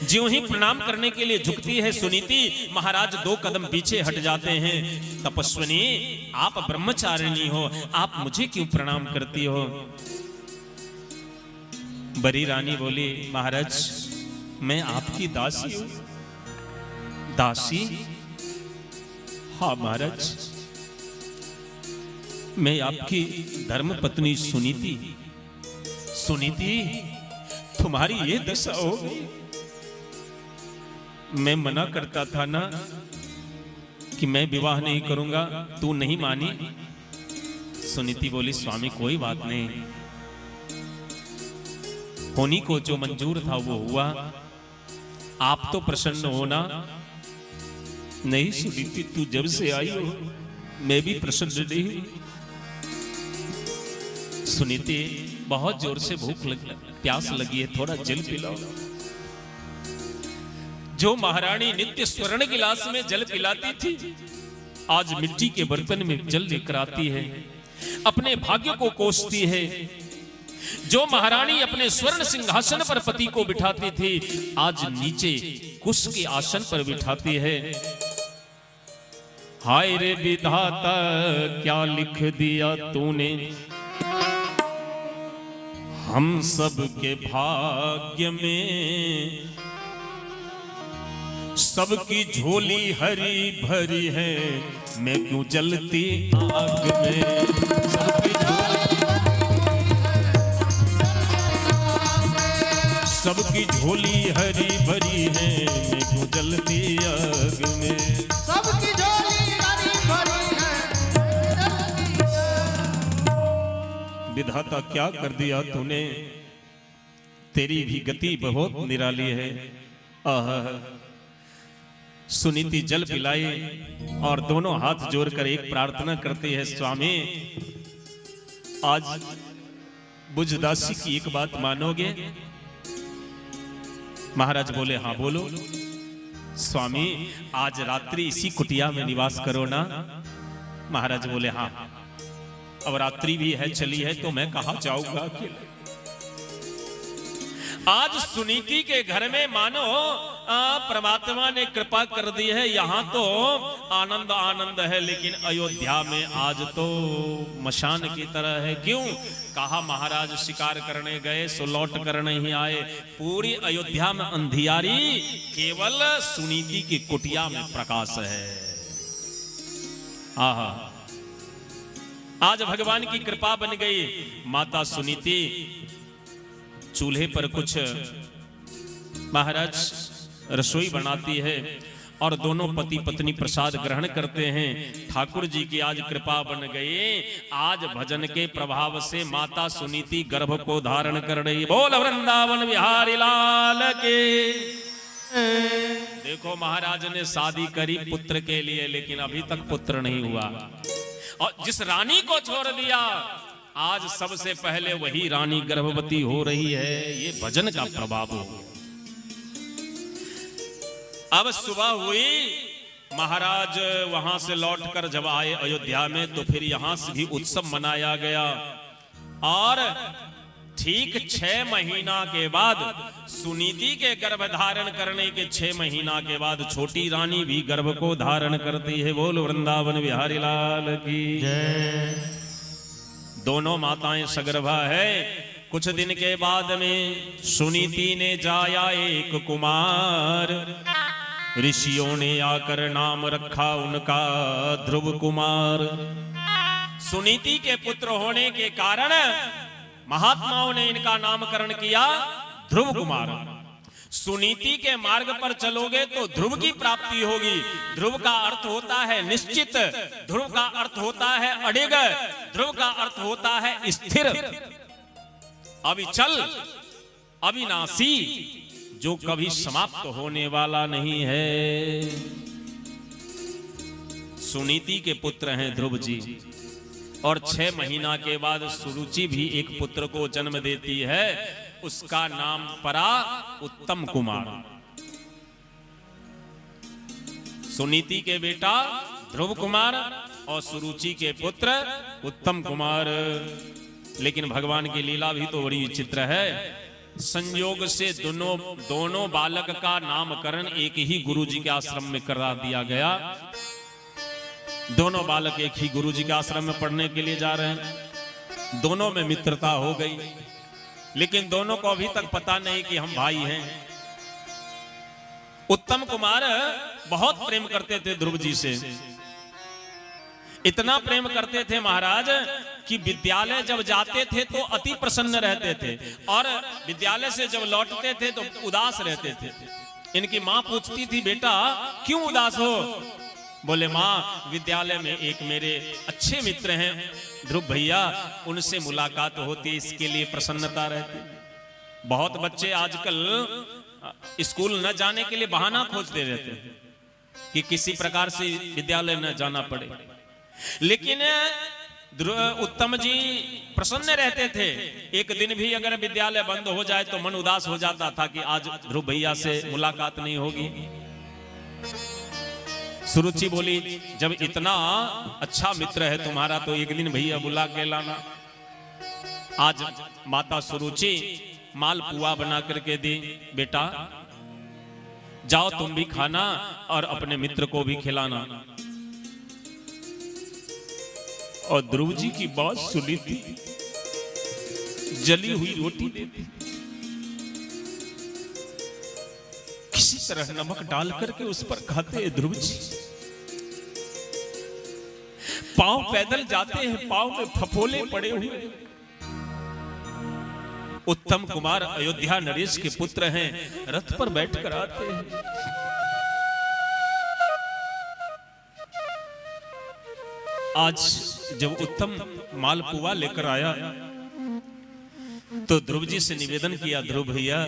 Speaker 4: ज्यों ही प्रणाम करने के लिए झुकती है सुनीति, महाराज 2 कदम पीछे हट जाते हैं। तपस्विनी, आप ब्रह्मचारिणी हो, आप मुझे क्यों प्रणाम करती हो? बड़ी रानी बोली, महाराज मैं आपकी दासी हूं। दासी? हाँ महाराज, मैं आपकी धर्म पत्नी सुनीति। सुनीति, तुम्हारी ये दशा हो गई। मैं मना करता था ना कि मैं विवाह नहीं करूंगा, तू नहीं मानी। सुनीति बोली, स्वामी कोई बात नहीं, होनी को जो मंजूर था वो हुआ, आप तो प्रसन्न होना। नहीं सुनीति, तू जब से आई हो मैं भी प्रसन्न नहीं हूं। सुनीति, बहुत जोर से भूख लगी, प्यास लगी है, थोड़ा जल पिलाओ। जो महारानी नित्य स्वर्ण गिलास में जल पिलाती थी, आज मिट्टी के बर्तन में जल लेकर आती है, अपने भाग्य को कोसती है। जो महारानी अपने स्वर्ण सिंहासन पर पति को बिठाती थी, आज नीचे कुश के आसन पर बिठाती है। हाय रे विधाता, क्या लिख दिया तूने हम सब के भाग्य में। सबकी झोली हरी भरी है, मैं क्यों जलती आग में। सबकी झोली हरी भरी है, मैं क्यों जलती आग में।
Speaker 1: सबकी झोली हरी भरी है।
Speaker 4: विधाता क्या कर दिया तूने, तेरी भी गति बहुत निराली है। आह। सुनीति जल पिलाई और दोनों हाथ जोड़कर एक प्रार्थना करती है, स्वामी आज बुझदासी की एक बात मानोगे? महाराज बोले, हाँ बोलो। स्वामी आज रात्रि इसी कुटिया में निवास करो ना। महाराज बोले, हाँ, अब रात्रि भी है, चली है, तो मैं कहां जाऊंगा अकेले। आज सुनीति के घर में मानो परमात्मा ने कृपा कर दी है, यहां तो आनंद आनंद है, लेकिन अयोध्या में आज तो मशान की तरह है। क्यों? कहा महाराज शिकार करने गए सो लौट कर नहीं आए। पूरी अयोध्या में अंधियारी, केवल सुनीति की कुटिया में प्रकाश है। आहा, आज भगवान की कृपा बन गई। माता सुनीति चूल्हे पर कुछ महाराज रसोई बनाती है और दोनों पति पत्नी प्रसाद ग्रहण करते हैं। ठाकुर जी की आज कृपा बन गई। आज भजन के प्रभाव से माता सुनीति गर्भ को धारण कर रही। बोल वृंदावन बिहारी लाल के। देखो महाराज ने शादी करी पुत्र के लिए, लेकिन अभी तक पुत्र नहीं हुआ। और जिस रानी को छोड़ दिया, आज सबसे पहले वही रानी गर्भवती हो रही है। ये भजन का प्रभाव हो। अब सुबह हुई, महाराज वहां से लौटकर जब आए अयोध्या में तो फिर यहां से भी उत्सव मनाया गया। और ठीक 6 महीना के बाद, सुनीति के गर्भ धारण करने के 6 महीना के बाद छोटी रानी भी गर्भ को धारण करती है। बोल वृंदावन बिहारी लाल की
Speaker 2: जय।
Speaker 4: दोनों माताएं सगर्भा है। कुछ दिन के बाद में सुनीति ने जाया एक कुमार, ऋषियों ने आकर नाम रखा उनका ध्रुव कुमार। सुनीति के पुत्र होने के कारण महात्माओं ने इनका नामकरण किया ध्रुव कुमार। सुनीति के मार्ग पर चलोगे तो ध्रुव की प्राप्ति होगी। ध्रुव का अर्थ होता है निश्चित, ध्रुव का अर्थ होता है अडिग, ध्रुव का अर्थ होता है स्थिर, अविचल, अविनाशी, जो कभी समाप्त होने वाला नहीं है। सुनीति के पुत्र हैं ध्रुव जी। और 6 महीना के बाद सुरुचि भी एक पुत्र को जन्म देती है, उसका नाम पड़ा उत्तम कुमार। सुनीति के बेटा ध्रुव कुमार और सुरुचि के पुत्र उत्तम कुमार। लेकिन भगवान की लीला भी तो बड़ी विचित्र है। संयोग से दोनों दोनों बालक का नामकरण एक ही गुरुजी के आश्रम में करा दिया गया। दोनों बालक एक ही गुरुजी के आश्रम में पढ़ने के लिए जा रहे हैं। दोनों में मित्रता हो गई, लेकिन दोनों को अभी तक पता नहीं कि हम भाई हैं। उत्तम कुमार बहुत प्रेम करते थे ध्रुव जी से। इतना प्रेम करते थे महाराज कि विद्यालय जब जाते थे तो अति प्रसन्न रहते थे और विद्यालय से जब लौटते थे तो उदास रहते थे। इनकी मां पूछती थी, बेटा क्यों उदास हो? बोले, माँ विद्यालय में एक मेरे अच्छे मित्र हैं ध्रुव भैया, उनसे मुलाकात होती, इसके लिए प्रसन्नता रहती। बहुत बच्चे आजकल स्कूल न जाने के लिए बहाना खोजते रहते हैं कि किसी प्रकार से विद्यालय न जाना पड़े। लेकिन उत्तम जी प्रसन्न रहते थे। एक दिन भी अगर विद्यालय बंद हो जाए तो मन उदास हो जाता था कि आज ध्रुव भैया से मुलाकात नहीं होगी। सुरुचि बोली, जब इतना अच्छा मित्र है तुम्हारा तो एक दिन भैया बुला के लाना। आज माता सुरुचि मालपुआ बना करके दी, बेटा जाओ तुम भी खाना और अपने मित्र को भी खिलाना। और ध्रुव जी की बात सुनी थी, जली हुई रोटी दे दी, किसी तरह नमक डाल करके उस पर खाते हैं ध्रुव जी। पांव पैदल जाते हैं, पांव में फफोले पड़े हुए। उत्तम कुमार अयोध्या नरेश के पुत्र हैं, रथ पर बैठकर आते हैं। आज जब उत्तम मालपुआ लेकर आया तो ध्रुव जी से निवेदन किया, ध्रुव भैया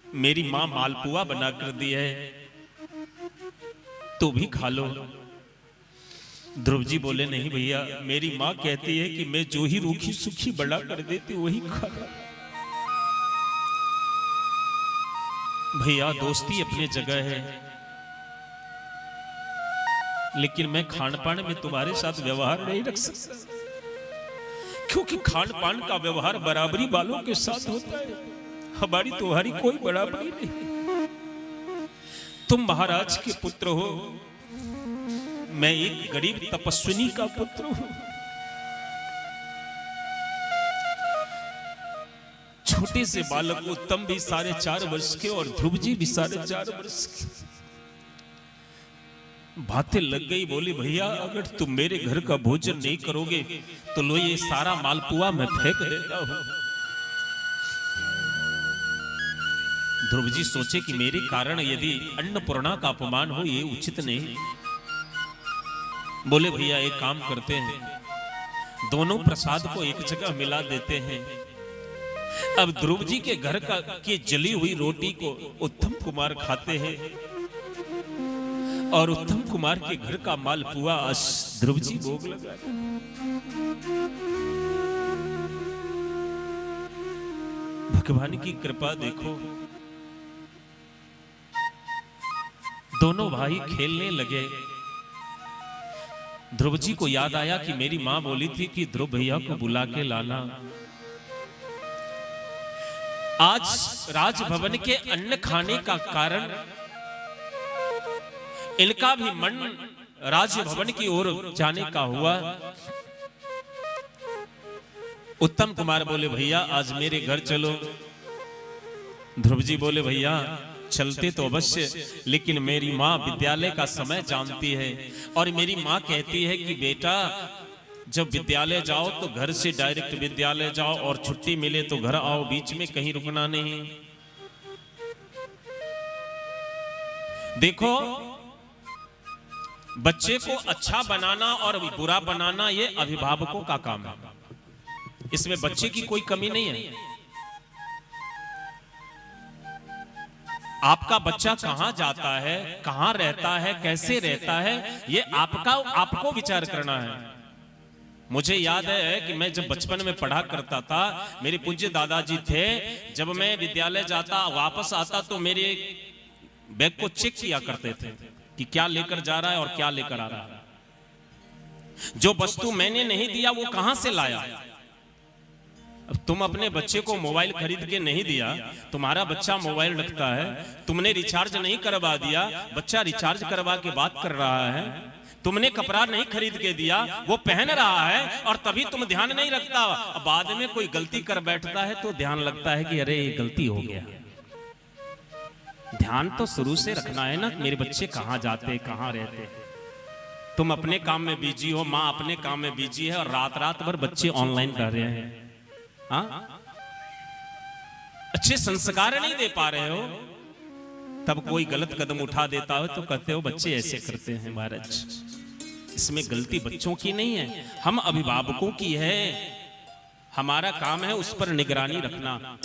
Speaker 4: मेरी मां मालपुआ बना कर दी है, तो भी खा लो। ध्रुव जी बोले, नहीं भैया, मेरी मां कहती है कि मैं जो ही रूखी सूखी बना कर देती वही खा। भैया दोस्ती अपनी जगह है, लेकिन मैं खान पान में तुम्हारे साथ व्यवहार नहीं रख सकता, क्योंकि खान पान का व्यवहार बराबरी वालों के साथ होता है, हमारी तुम्हारी कोई बराबरी नहीं। तुम महाराज के पुत्र हो, मैं एक गरीब तपस्विनी का पुत्र हूं। छोटे से बालक उत्तम भी 4.5 वर्ष के और ध्रुव जी भी 4.5 वर्ष के। बातें लग गई। बोली, भैया अगर तुम मेरे घर का भोजन नहीं करोगे तो लो ये सारा मालपुआ मैं फेंक देता हूं। ध्रुव जी सोचे कि मेरे कारण यदि अन्नपूर्णा का अपमान हो ये उचित नहीं। बोले, भैया एक काम करते हैं, दोनों प्रसाद को एक जगह मिला देते हैं। अब ध्रुव जी के घर का की जली हुई रोटी को उत्तम कुमार खाते हैं और उत्तम कुमार के घर का मालपुआ ध्रुव जी भोग लगा। भगवान की कृपा देखो। दोनों भाई खेलने लगे। ध्रुव जी को याद आया कि मेरी मां बोली थी कि ध्रुव भैया को बुला के लाना। आज राजभवन के अन्न खाने का कारण इनका भी मन राजभवन की ओर जाने का हुआ। उत्तम कुमार बोले, भैया आज मेरे घर चलो। ध्रुव जी बोले, भैया चलते तो अवश्य, लेकिन मेरी माँ विद्यालय का समय जानती है और मेरी माँ कहती है कि बेटा जब विद्यालय जाओ तो घर से डायरेक्ट विद्यालय जाओ और छुट्टी मिले तो घर आओ, बीच में कहीं रुकना नहीं। देखो, बच्चे को अच्छा बनाना और बुरा बनाना ये अभिभावकों का काम है, इसमें बच्चे की कोई कमी नहीं है। आपका बच्चा कहां जाता है, कहां रहता है, कैसे रहता है, ये आपका आपको विचार करना है। मुझे याद है कि मैं जब बचपन में पढ़ा करता था, मेरे पूज्य दादाजी थे, जब मैं विद्यालय जाता वापस आता तो मेरे बैग को चेक किया करते थे कि क्या लेकर जा रहा है और क्या लेकर आ रहा है। जो वस्तु मैंने नहीं दिया वो कहां से लाया। अब तुम अपने बच्चे को मोबाइल खरीद के नहीं दिया, तुम्हारा बच्चा मोबाइल रखता है, तुमने रिचार्ज नहीं करवा दिया, बच्चा रिचार्ज करवा के बात कर रहा है, तुमने कपड़ा नहीं खरीद के दिया, वो पहन रहा है और तभी तुम ध्यान नहीं रखता। अब बाद में कोई गलती कर बैठता है तो ध्यान लगता है कि अरे ये गलती हो गया। ध्यान तो शुरू से रखना है ना, मेरे बच्चे कहाँ जाते कहाँ रहते। तुम अपने काम में बिजी हो, माँ अपने काम में बिजी है और रात रात भर बच्चे ऑनलाइन कर रहे हैं। हाँ? अच्छे संस्कार नहीं दे पा रहे हो, तब कोई गलत कदम उठा देता हो तो कहते हो बच्चे ऐसे करते हैं। महाराज, इसमें गलती बच्चों की नहीं है, हम अभिभावकों की है। हमारा काम है उस पर निगरानी रखना।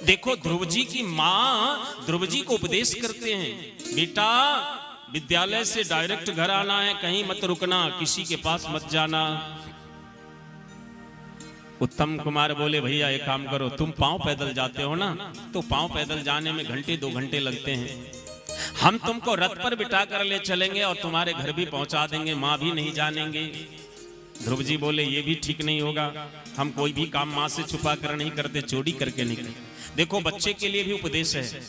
Speaker 4: देखो, ध्रुव जी की मां ध्रुव जी को उपदेश करते हैं, बेटा विद्यालय से डायरेक्ट घर आना है, कहीं मत रुकना, किसी के पास मत जाना। उत्तम कुमार बोले, भैया एक काम करो, तुम पांव पैदल जाते हो ना, तो पांव पैदल जाने में घंटे 2 घंटे लगते हैं, हम तुमको रथ पर बिठा कर ले चलेंगे और तुम्हारे घर भी पहुंचा देंगे, मां भी नहीं जानेंगे। ध्रुव जी बोले, ये भी ठीक नहीं होगा, हम कोई भी काम मां से छुपा कर नहीं करते, चोरी करके नहीं करते। देखो, बच्चे के लिए भी उपदेश है,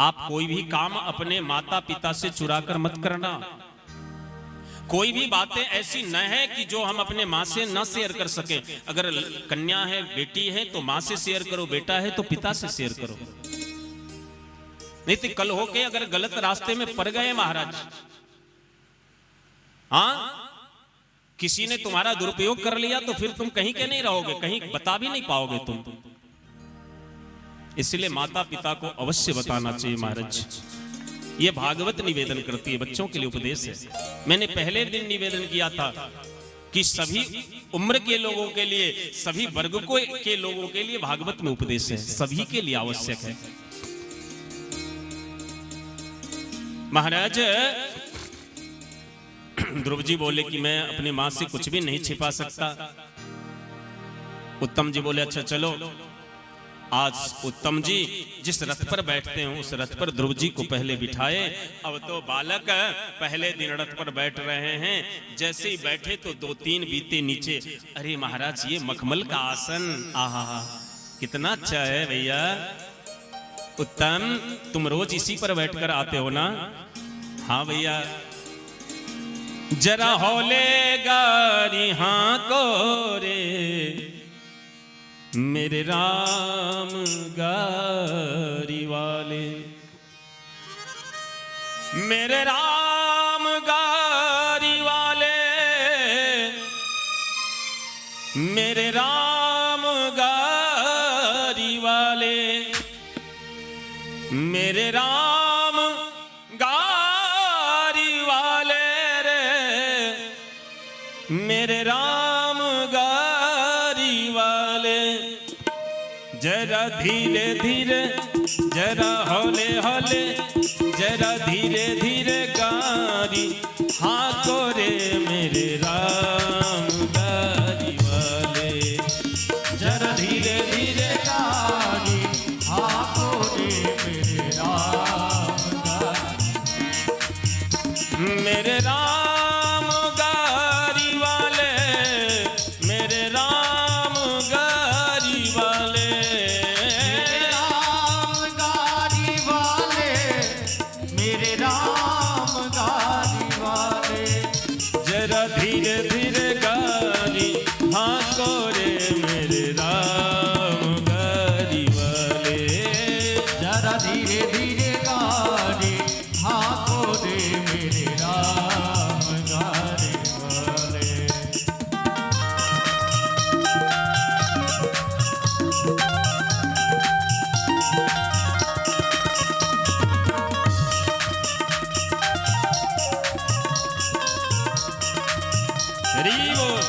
Speaker 4: आप कोई भी काम अपने माता पिता से चुरा कर मत करना। कोई भी बातें ऐसी न है कि जो हम अपने माँ से न शेयर कर सकें। अगर कन्या है, बेटी है तो माँ से शेयर करो, बेटा है तो पिता से शेयर करो। नहीं तो कल होके अगर गलत रास्ते में पड़ गए महाराज, हाँ, किसी ने तुम्हारा दुरुपयोग कर लिया तो फिर तुम कहीं के नहीं रहोगे, कहीं बता भी नहीं पाओगे तुम। इसलिए माता पिता को अवश्य बताना चाहिए महाराज। ये भागवत निवेदन करती है, बच्चों के लिए उपदेश है। मैंने पहले दिन निवेदन किया था कि सभी उम्र के लोगों के लिए, सभी वर्ग के लोगों के लिए भागवत में उपदेश है, सभी के लिए आवश्यक है। महाराज, ध्रुव जी बोले कि मैं अपनी मां से कुछ भी नहीं छिपा सकता। उत्तम जी बोले, अच्छा चलो। आज उत्तम जी जिस रथ पर बैठते हैं उस रथ पर ध्रुव जी को पहले बिठाए। अब तो बालक पहले दिन रथ पर बैठ रहे हैं, जैसे ही बैठे तो 2-3 बीते नीचे। अरे महाराज, ये मखमल का आसन, आहा कितना अच्छा है भैया। उत्तम, तुम रोज इसी पर बैठकर आते हो ना? हाँ भैया। जरा हौले गारी हाँ को रे मेरे राम गारी वाले, मेरे राम गारी वाले, मेरे राम गारी वाले, मेरे राम गारी वाले रे, मेरे राम गारी वाले। जरा धीरे धीरे, जरा हौले हौले, जरा धीरे धीरे गारी हाँ को रे मेरे राम गारी वाले।
Speaker 2: जरा धीरे धीरे गारी हाँ को रे मेरे राम गारी
Speaker 4: मेरे राम गारी वाले, मेरे राम गारी वाले,
Speaker 2: मेरे राम गारी वाले, मेरे राम गारी वाले।
Speaker 4: जरा धीरे धीरे गारी हाँ कोरे मेरे राम गारी वाले।
Speaker 2: जरा धीरे धीरे गारी हाँ कोरे मेरे राम गारी वाले।
Speaker 4: हरि बोल।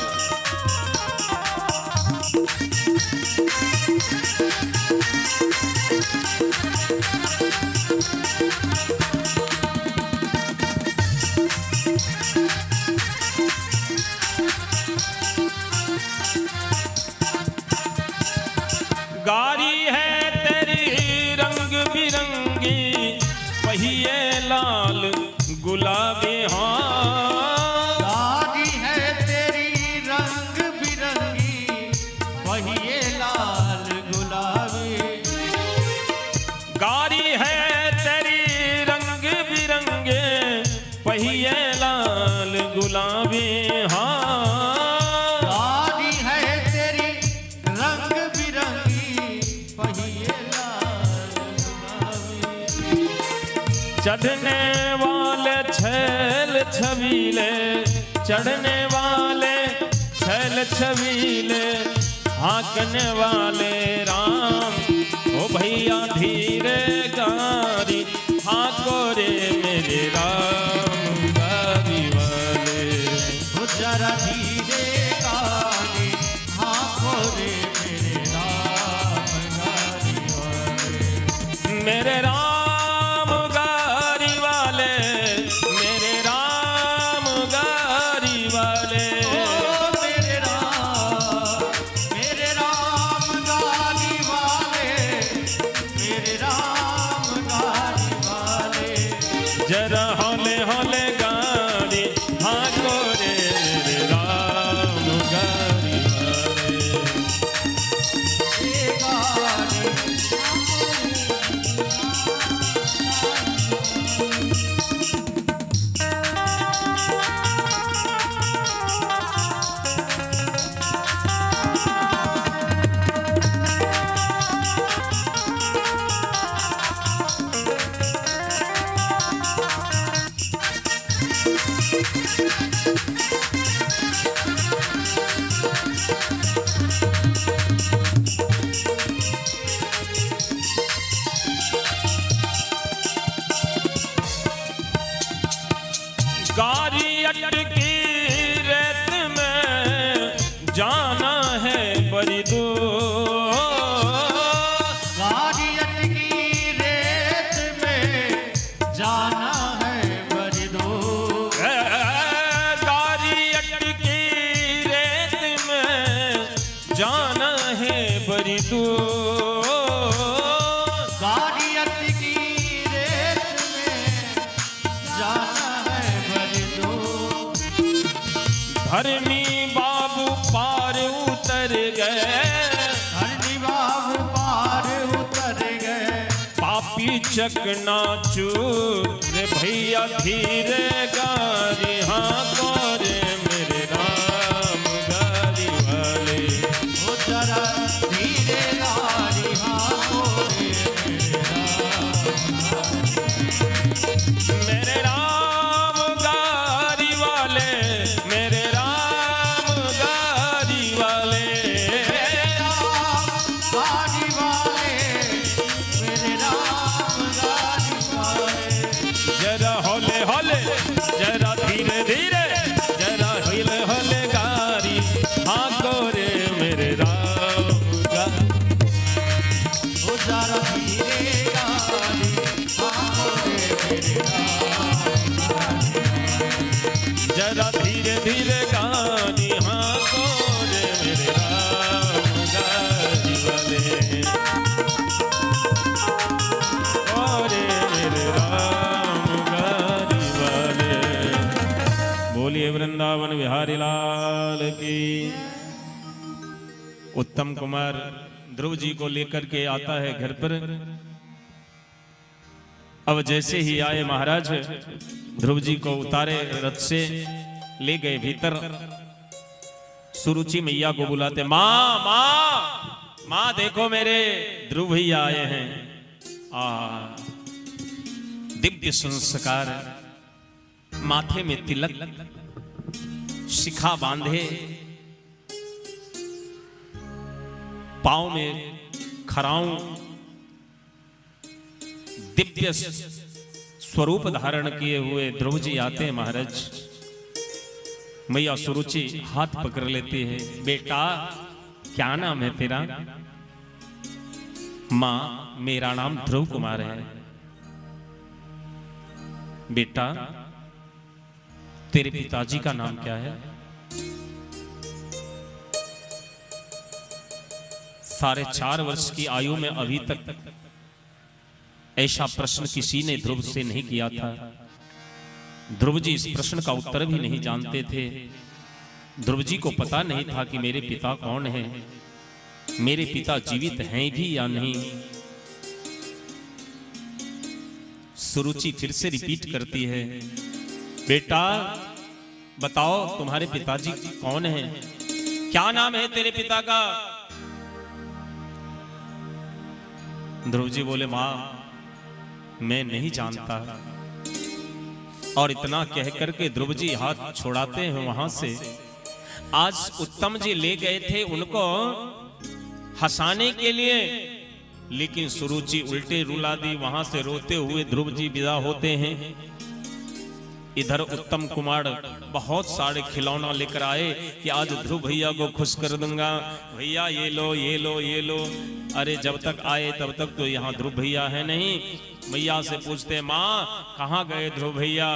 Speaker 4: गारी है तेरी रंग बिरंगी, पहिए लाल गुलाबी हाँ।
Speaker 2: गारी है तेरी रंग बिरंगी, पहिए लाल गुलाबी।
Speaker 4: गारी है तेरी रंग बिरंगे, पहिए लाल गुलाबी हाँ।
Speaker 2: गारी है तेरी रंग बिरंगी, पहिए लाल गुलाबी।
Speaker 4: चढ़ने वाले छैल छबीले, चढ़ने वाले छैल छबीले, हाँकने वाले राम। ओ भैया धीरे गारी हाँको रे मेरे राम गारी वाले।
Speaker 2: हो जरा धीरे गारी हाँ कोरे मेरे राम गारी वाले।
Speaker 4: मेरे राम गारी वाले, मेरे राम गारी वाले।
Speaker 2: ओ मेरे राम गारी वाले, मेरे राम गारी वाले।
Speaker 4: जरा हौले हौले गारी हाँको रे मेरे राम गारी वाले।
Speaker 2: ये गारी
Speaker 4: गारी अटकी रेत में जाना है बड़ी दूर।
Speaker 2: गारी अटकी रेत में जाना है बड़ी दूर।
Speaker 4: गारी अटकी रेत में जाना है बड़ी दूर।
Speaker 2: गारी अटकी रेत में जाना है बड़ी दूर।
Speaker 4: धर्मी बाबू पार उतर गए,
Speaker 2: धरनी बाबू पार उतर गए।
Speaker 4: पापी चकना चूर रे भैया धीरे गारी हाँ रे मेरे राम गारी वाले।
Speaker 2: हो जरा धीरे गारी हाँ कोरे मेरे राम
Speaker 4: मेरे राम गारी वाले, मेरे राम गारी वाले।
Speaker 2: गारी वाले, मेरे राम गारी वाले।
Speaker 4: जरा हौले हौले, जरा धीरे धीरे, जरा हिले हौले गारी हाँ रे मेरे राम गारी।
Speaker 2: हो जरा धीरे गारी हाँ कोरे मेरे राम गारी।
Speaker 4: जरा धीरे धीरे गारी हाँ रे मेरे राम गारी वाले। ओ रे मेरे राम गारी वाले। वृंदावन बिहारी लाल की। उत्तम कुमार ध्रुव जी को लेकर के आता है घर पर। अब जैसे ही आए महाराज, ध्रुव जी को उतारे रथ से, ले गए भीतर। सुरुचि मैया को बुलाते, माँ माँ माँ देखो मेरे ध्रुव भैया आए हैं। आ दिव्य संस्कार, माथे में तिलक, शिखा बांधे, पांव में खराऊं, दिव्य स्वरूप धारण किए हुए ध्रुव जी आते हैं महाराज। मैया सुरुचि हाथ पकड़ लेती है, बेटा क्या नाम है तेरा? माँ मेरा नाम ध्रुव कुमार है। बेटा तेरे पिताजी का नाम क्या है? 4.5 वर्ष की आयु में अभी तक ऐसा प्रश्न किसी ने ध्रुव से नहीं किया था। ध्रुव जी इस प्रश्न का उत्तर भी नहीं जानते थे। ध्रुव जी को पता नहीं था कि मेरे पिता कौन हैं, मेरे पिता जीवित हैं भी या नहीं। सुरुचि फिर से रिपीट करती है, बेटा बताओ तुम्हारे पिताजी कौन हैं, क्या नाम है तेरे पिता का? ध्रुव जी बोले, मां मैं नहीं जानता। और इतना कह करके ध्रुव जी हाथ छोड़ाते हैं वहां से। आज उत्तम जी ले गए थे उनको हंसाने के लिए, लेकिन सुरुचि उल्टे रुला दी। वहां से रोते हुए ध्रुव जी विदा होते हैं। इधर उत्तम कुमार बहुत सारे खिलौना लेकर आए कि आज ध्रुव भैया को खुश कर दूंगा, भैया ये लो ये लो ये लो। अरे जब तक आए तब तक तो यहाँ ध्रुव भैया है नहीं। मैया से पूछते, माँ कहाँ गए ध्रुव भैया?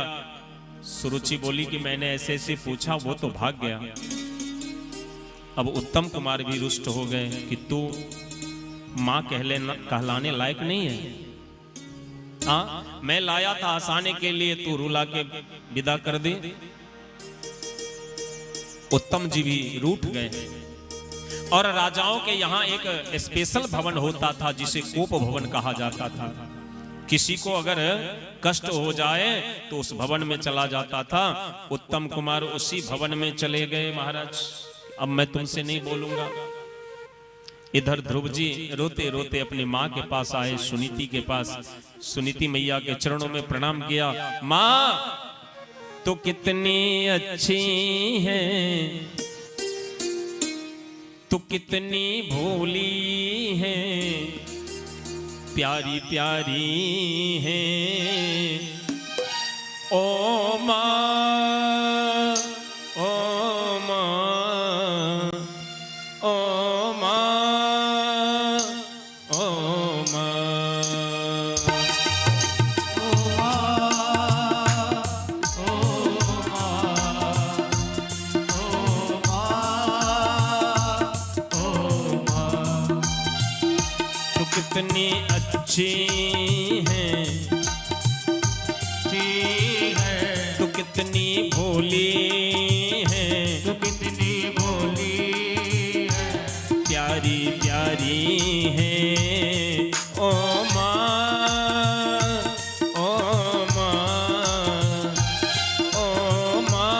Speaker 4: सुरुचि बोली कि मैंने ऐसे ऐसे पूछा, वो तो भाग गया। अब उत्तम कुमार भी रुष्ट हो गए कि तू माँ कहलाने लायक नहीं है। हाँ, मैं लाया था हंसाने के लिए, तू रुला के विदा कर दे। उत्तम जी भी रूठ गए। और राजाओं के यहाँ एक स्पेशल भवन होता था जिसे कोप भवन कहा जाता था। किसी को अगर कष्ट हो जाए तो उस भवन में चला जाता था। उत्तम कुमार उसी भवन में चले गए। महाराज अब मैं तुमसे नहीं बोलूंगा। इधर ध्रुव जी रोते रोते अपनी माँ के पास आए, सुनीति के पास। सुनीति मैया के चरणों में प्रणाम किया। माँ तो कितनी अच्छी है, तू कितनी भोली है, प्यारी प्यारी है। ओ माँ, ओ माँ, ओ माँ, ओ माँ।
Speaker 2: ओ माँ, ओ माँ, ओ माँ, ओ माँ।
Speaker 4: तू कितनी अच्छी है,
Speaker 2: है,
Speaker 4: तू कितनी भोली है,
Speaker 2: तू कितनी भोली है,
Speaker 4: प्यारी प्यारी है। ओ माँ, ओ माँ, ओ माँ,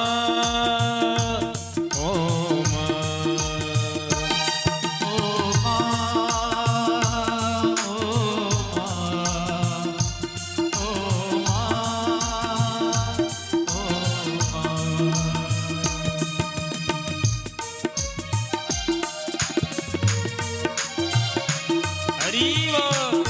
Speaker 4: ओ माँ।
Speaker 2: ओ माँ, ओ माँ, ओ माँ, ओ माँ।
Speaker 4: हरि बोल।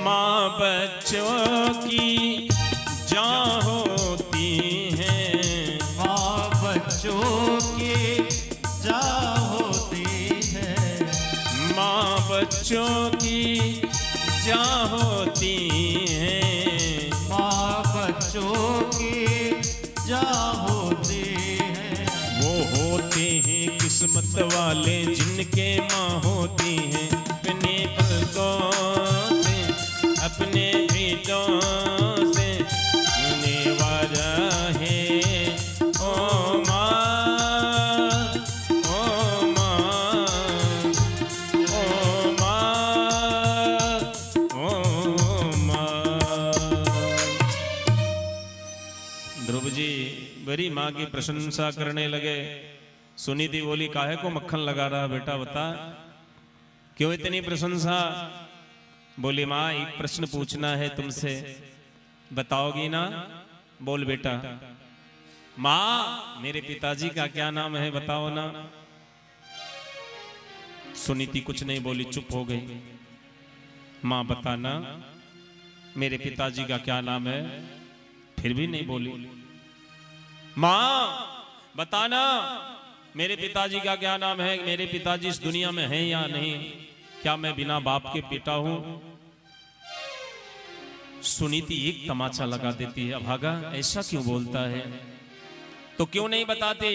Speaker 4: माँ बच्चों की जान होती है,
Speaker 2: माँ बच्चों की जा होती है,
Speaker 4: बच्चों की जा होती है।
Speaker 2: माँ बच्चों की जा होती है।
Speaker 4: वो होते हैं किस्मत वाले जिनके माँ होती है। अपने पलकों से अपने भीतों से होने वाला है। ओ माँ, ओ माँ, ओ माँ, ओ माँ। ध्रुव जी बड़ी माँ की प्रशंसा करने लगे। सुनीति बोली, काहे को मक्खन लगा रहा बेटा, बता क्यों इतनी प्रशंसा? बोली, माँ एक प्रश्न पूछना है तुमसे, बताओगी ना? बोल बेटा। माँ मेरे पिताजी का क्या नाम है बताओ ना। सुनीति कुछ नहीं बोली, चुप हो गई। माँ बताना मेरे पिताजी का क्या नाम है, फिर भी नहीं बोली। माँ बताना मेरे पिताजी का क्या नाम है, मेरे पिताजी इस दुनिया में हैं या नहीं, क्या मैं बिना बाप के बेटा हूं? सुनीति एक तमाचा लगा देती है, अभागा ऐसा क्यों बोलता है, तो क्यों नहीं बताते?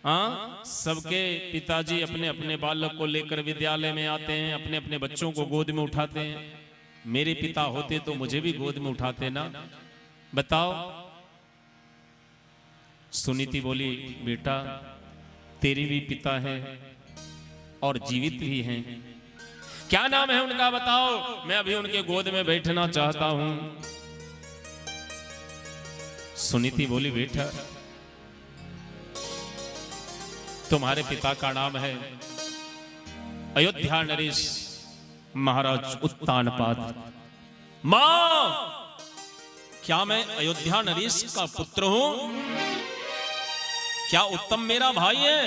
Speaker 4: हाँ, सबके पिताजी अपने अपने बालक को लेकर विद्यालय में आते हैं, अपने अपने बच्चों को गोद में उठाते हैं। मेरे पिता होते तो मुझे भी गोद में उठाते ना, बताओ। सुनीति बोली, बेटा तेरे भी पिता है और जीवित भी हैं, क्या नाम है उनका बताओ, मैं अभी उनके गोद में बैठना चाहता हूं। सुनीति बोली, बेटा तुम्हारे पिता का नाम है अयोध्या नरेश महाराज उत्तानपाद। मां क्या मैं अयोध्या नरेश का पुत्र हूं? क्या उत्तम मेरा भाई है?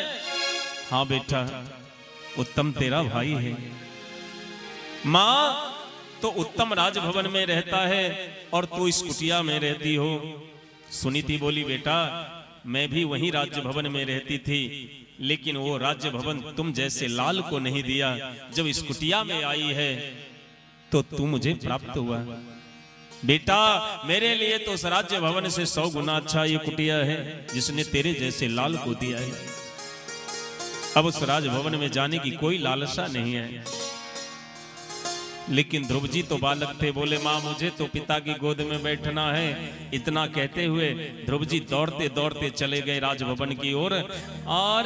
Speaker 4: हाँ बेटा उत्तम तेरा भाई है। मां तो उत्तम राजभवन में रहता है और तू इस कुटिया में रहती हो। सुनीति बोली, बेटा मैं भी वहीं राज्य भवन में रहती थी, लेकिन वो राज्य भवन तुम जैसे लाल को नहीं दिया। जब इस कुटिया में आई है तो तू मुझे प्राप्त हुआ। बेटा मेरे लिए तो उस राज्य भवन से 100 गुना अच्छा ये कुटिया है जिसने तेरे जैसे लाल को दिया है। अब उस राजभवन में जाने की कोई लालसा नहीं है। लेकिन ध्रुव जी तो बालक थे, बोले मां मुझे तो पिता की गोद में बैठना है। इतना कहते हुए ध्रुव जी दौड़ते दौड़ते चले गए राजभवन की ओर, और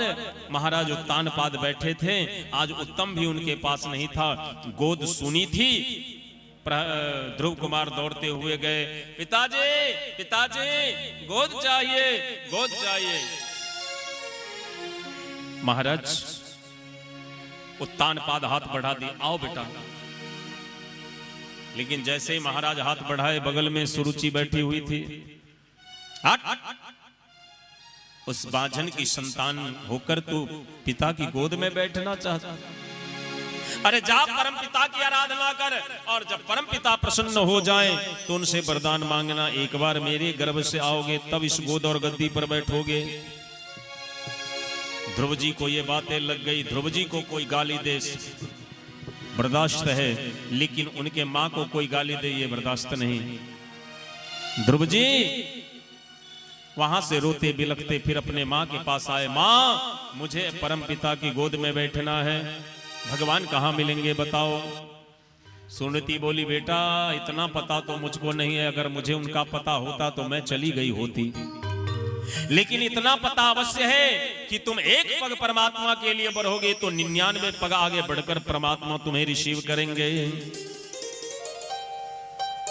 Speaker 4: महाराज उत्तानपाद बैठे थे। आज उत्तम भी उनके पास नहीं था, गोद सुनी थी। ध्रुव कुमार दौड़ते हुए गए, पिताजी पिताजी गोद चाहिए, गोद चाहिए। महाराज उत्तानपाद हाथ बढ़ा दिए, आओ बेटा। लेकिन जैसे ही महाराज हाथ बढ़ाए, बगल में सुरुचि बैठी हुई थी। उस बांझन की संतान होकर तू पिता की गोद में बैठना चाहता? अरे जा परम पिता की आराधना कर, और जब परम पिता प्रसन्न हो जाए तो उनसे वरदान मांगना। एक बार मेरे गर्भ से आओगे तब इस गोद और गद्दी पर बैठोगे। ध्रुव जी को ये बातें लग गई। ध्रुव जी को कोई गाली दे बर्दाश्त है, लेकिन उनके मां को कोई गाली दे ये बर्दाश्त नहीं। ध्रुव जी वहां से रोते बिलखते फिर अपने मां के पास आए। मां मुझे परम पिता की गोद में बैठना है, भगवान कहां मिलेंगे बताओ। सुनीति बोली, बेटा इतना पता तो मुझको नहीं है, अगर मुझे उनका पता होता तो मैं चली गई होती, लेकिन इतना पता अवश्य है कि तुम एक पग परमात्मा के लिए बढ़ोगे तो 99 पग आगे बढ़कर परमात्मा तुम्हें रिसीव करेंगे।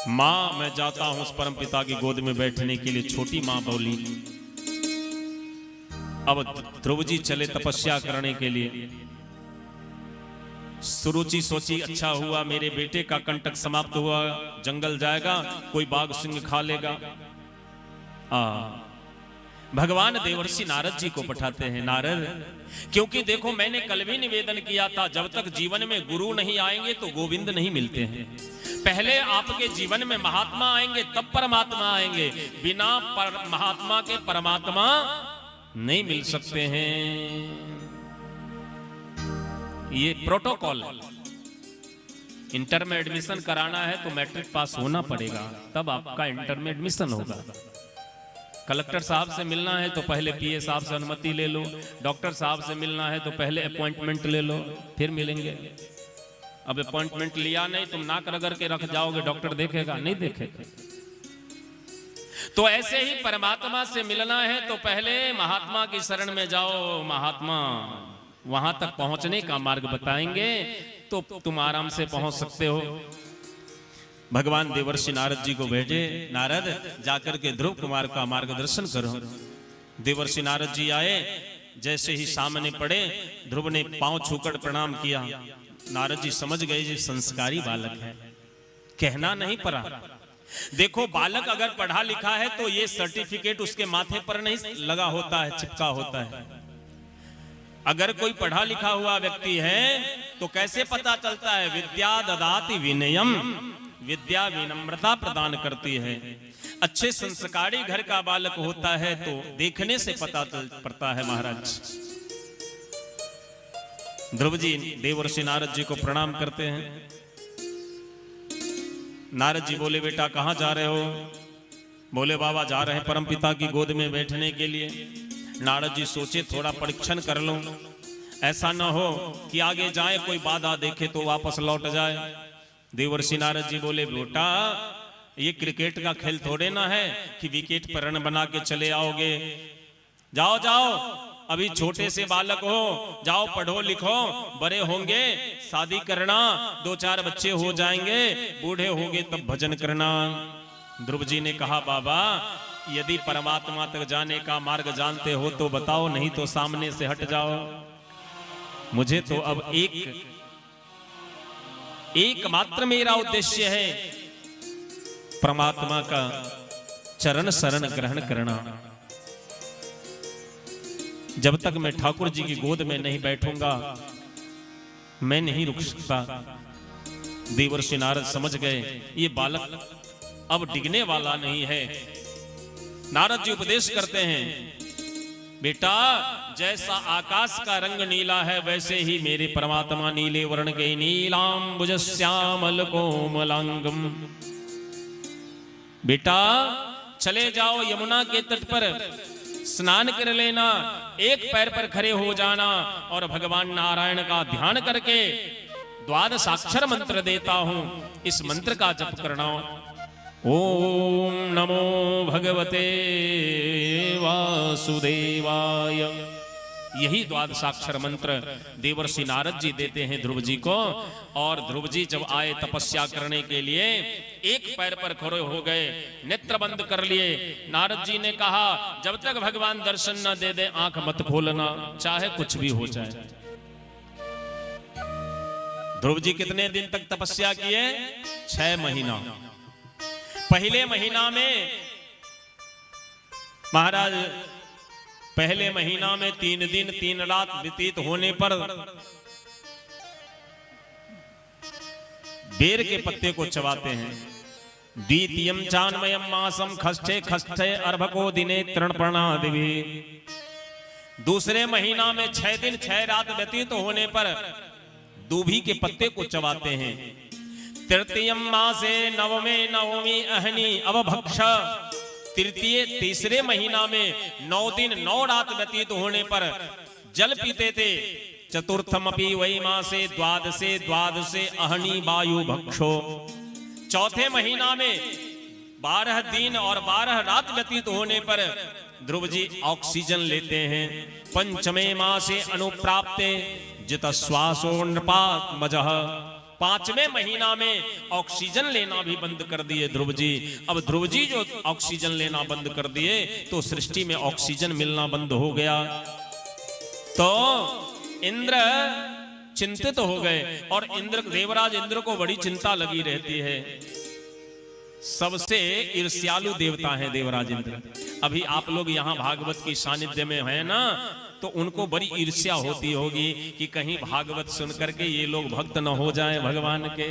Speaker 4: मां मैं जाता हूं उस परम पिता की गोद में बैठने के लिए। छोटी मां बोली। अब ध्रुव जी चले तपस्या करने के लिए। सुरुचि सोची, अच्छा हुआ मेरे बेटे का कंटक समाप्त हुआ, जंगल जाएगा कोई बाघ सिंह खा लेगा। भगवान देवर्षि नारद जी को पठाते हैं। नारद, क्योंकि देखो मैंने कल भी निवेदन किया था, जब तक जीवन में गुरु नहीं आएंगे तो गोविंद नहीं मिलते हैं। पहले आपके जीवन में महात्मा आएंगे तब परमात्मा आएंगे, बिना महात्मा के परमात्मा नहीं मिल सकते हैं। ये प्रोटोकॉल है। इंटर में एडमिशन कराना है तो मैट्रिक पास होना पड़ेगा, तब आपका इंटर में एडमिशन होगा। कलेक्टर साहब से मिलना है तो पहले पीए साहब से अनुमति ले लो, डॉक्टर साहब से मिलना है तो पहले अपॉइंटमेंट ले लो, फिर मिलेंगे। अब अपॉइंटमेंट लिया नहीं, तुम नाक रगड़ के रख जाओगे, डॉक्टर देखेगा नहीं देखेगा। तो ऐसे ही परमात्मा से मिलना है तो पहले महात्मा की शरण में जाओ, महात्मा वहां तक पहुंचने का मार्ग बताएंगे तो तुम आराम से पहुंच सकते हो। भगवान देवर्षि नारद जी को भेजे, नारद जाकर के ध्रुव कुमार का मार्गदर्शन करो। देवर्षि नारद जी आए, जैसे ही सामने पड़े, ध्रुव ने पांव छूकर प्रणाम किया। नारद जी समझ गए जी संस्कारी बालक है, कहना नहीं पड़ा। देखो बालक अगर पढ़ा लिखा है तो ये सर्टिफिकेट उसके माथे पर नहीं लगा होता है, चिपका होता है। अगर कोई पढ़ा लिखा हुआ व्यक्ति है तो कैसे पता चलता है? विद्या ददाति विनयम, विद्या विनम्रता प्रदान करती है। अच्छे संस्कारी घर का बालक होता है तो देखने से पता चल पड़ता है। महाराज ध्रुव जी देवर्षि नारद जी को प्रणाम करते हैं। नारद जी बोले, बेटा कहां जा रहे हो? बोले, बाबा जा रहे हैं परम पिता की गोद में बैठने के लिए। नारद जी सोचे थोड़ा परीक्षण कर लूं, ऐसा न हो कि आगे जाए कोई बाधा देखे तो वापस लौट जाए। देवर्षि नारद जी बोले, बेटा ये क्रिकेट का खेल थोड़े ना है कि विकेट पर रन बना के चले आओगे। जाओ जाओ, अभी छोटे से बालक हो, जाओ पढ़ो लिखो, बड़े होंगे शादी करना, 2-4 बच्चे हो जाएंगे, बूढ़े होंगे तब भजन करना। ध्रुव जी ने कहा, बाबा यदि परमात्मा तक जाने का मार्ग जानते हो तो बताओ, नहीं तो सामने से हट जाओ। मुझे तो अब एकमात्र मेरा उद्देश्य है परमात्मा का चरण शरण ग्रहण करना। जब तक मैं ठाकुर जी की गोद में नहीं बैठूंगा मैं नहीं रुक सकता। देवर्षि नारद समझ गए ये बालक अब डिगने वाला नहीं है। नारद जी उपदेश करते हैं, बेटा जैसा आकाश का रंग नीला है वैसे ही मेरे परमात्मा नीले वर्ण के नीलांबुज श्यामल कोमलांगम। बेटा चले जाओ यमुना के तट पर, स्नान कर लेना, एक पैर पर खड़े हो जाना और भगवान नारायण का ध्यान करके द्वादशाक्षर मंत्र देता हूं, इस मंत्र का जप करना। ओम नमो भगवते वासुदेवाय। यही द्वादशाक्षर मंत्र देवर्षि नारद जी देते हैं ध्रुव जी को। और ध्रुव जी जब आए तपस्या करने के लिए, एक पैर पर खड़े हो गए, नेत्र बंद कर लिए। नारद जी ने कहा, जब तक भगवान दर्शन न दे दे आंख मत खोलना, चाहे कुछ भी हो जाए। ध्रुव जी कितने दिन तक तपस्या किए? 6 महीना। पहले महीना में महाराज, पहले महीना में 3 दिन 3 रात व्यतीत होने पर बेर के पत्ते को चबाते हैं। द्वितीयम चान्मयम मासम खष्ठे खष्ठे अर्भको दिने तृणपर्णादिभि। दूसरे महीना में 6 दिन 6 रात व्यतीत होने पर दूभी के पत्ते को चबाते हैं। तृतीयम मासे नवमे नवमी अहनी अवभक्ष। तृतीय तीसरे महीना में 9 दिन 9 रात व्यतीत होने पर जल पीते थे। चतुर्थम अपि वही मासे द्वादशे द्वादशे अहनी वायु भक्षो। चौथे महीना में 12 दिन और 12 रात व्यतीत होने पर ध्रुव जी ऑक्सीजन लेते हैं। पंचमे मासे अनुप्राप्ते जित श्वासो नृपात्मजः। 5वें महीना में ऑक्सीजन लेना भी बंद कर दिए ध्रुव जी। अब ध्रुव जी जो ऑक्सीजन लेना बंद कर दिए तो सृष्टि में ऑक्सीजन मिलना बंद हो गया। तो इंद्र चिंतित हो गए और इंद्र देवराज इंद्र को बड़ी चिंता लगी रहती है। सबसे ईर्ष्यालु देवता है देवराज इंद्र। अभी आप लोग यहाँ भागवत की सानिध्य में हैं ना, तो उनको बड़ी ईर्ष्या होती होगी कि कहीं भागवत सुन करके ये लोग भक्त न हो जाएं भगवान के,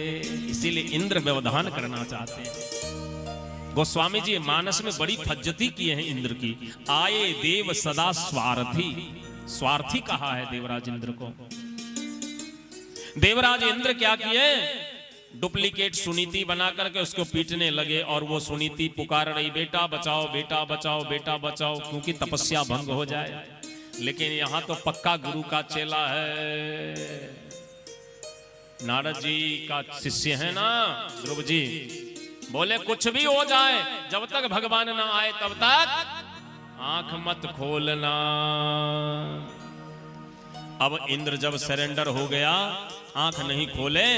Speaker 4: इसीलिए इंद्र व्यवधान करना चाहते हैं। गोस्वामी जी मानस में बड़ी फज्जती किए हैं इंद्र की। आए देव सदा स्वार्थी, स्वार्थी कहा है देवराज इंद्र को। देवराज इंद्र क्या किए, डुप्लीकेट सुनीति बना करके उसको पीटने लगे और वो सुनीति पुकार रही, बेटा बचाओ, बेटा बचाओ, बेटा बचाओ, क्योंकि तपस्या भंग हो जाए। लेकिन यहां तो पक्का गुरु का चेला है, नारद जी का शिष्य है ना ध्रुव जी। बोले कुछ भी हो जाए, जब तक भगवान ना आए तब तक आंख मत खोलना। अब इंद्र जब सरेंडर हो गया, आंख नहीं खोले,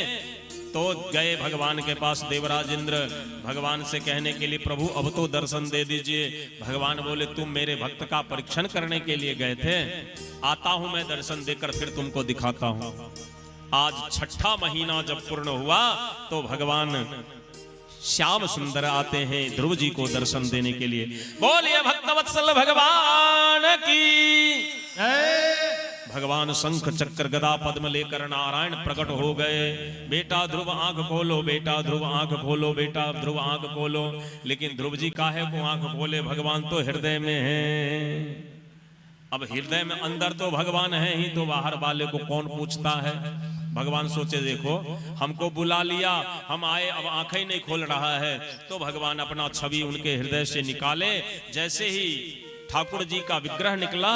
Speaker 4: तो गए भगवान के पास देवराज इंद्र, भगवान से कहने के लिए, प्रभु अब तो दर्शन दे दीजिए। भगवान बोले तुम मेरे भक्त का परीक्षण करने के लिए गए थे, आता हूं मैं दर्शन देकर फिर तुमको दिखाता हूं। आज छठा महीना जब पूर्ण हुआ तो भगवान श्याम सुंदर आते हैं ध्रुव जी को दर्शन देने के लिए। बोलिए भक्तवत्सल भगवान की। भगवान शंख चक्र गदा पद्म लेकर नारायण प्रकट हो गए। बेटा ध्रुव आंख खोलो, बेटा ध्रुव आंख खोलो, बेटा ध्रुव आंख खोलो। लेकिन ध्रुव जी काहे को आंख खोले, भगवान तो हृदय में है। अब हृदय में अंदर तो भगवान है ही, तो बाहर वाले को कौन पूछता है। भगवान सोचे देखो हमको बुला लिया, हम आए, अब आंखें ही नहीं खोल रहा है। तो भगवान अपना छवि उनके हृदय से निकाले। जैसे ही ठाकुर जी का विग्रह निकला,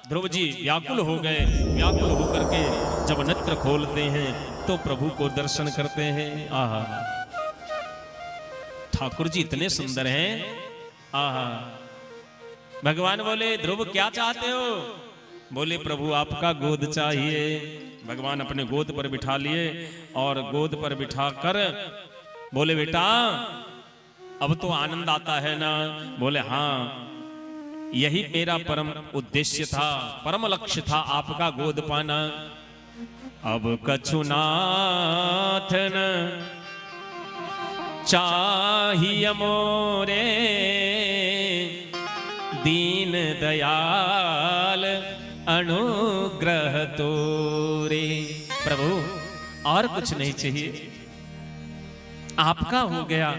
Speaker 4: ध्रुव जी व्याकुल हो गए। व्याकुल होकर के जब नेत्र खोलते हैं तो प्रभु को दर्शन करते हैं। आहा, ठाकुर जी इतने सुंदर हैं। आहा, भगवान बोले ध्रुव क्या चाहते हो? बोले प्रभु आपका गोद चाहिए। भगवान अपने गोद पर बिठा लिए और गोद पर बिठाकर बोले बेटा अब तो आनंद आता है ना? बोले हाँ, यही मेरा परम उद्देश्य था, परम लक्ष्य था, आपका गोद पाना। अब कछु नाथ न चाहिए मोरे, दीन दयाल अनुग्रह तोरे। प्रभु और कुछ नहीं चाहिए, आपका हो गया,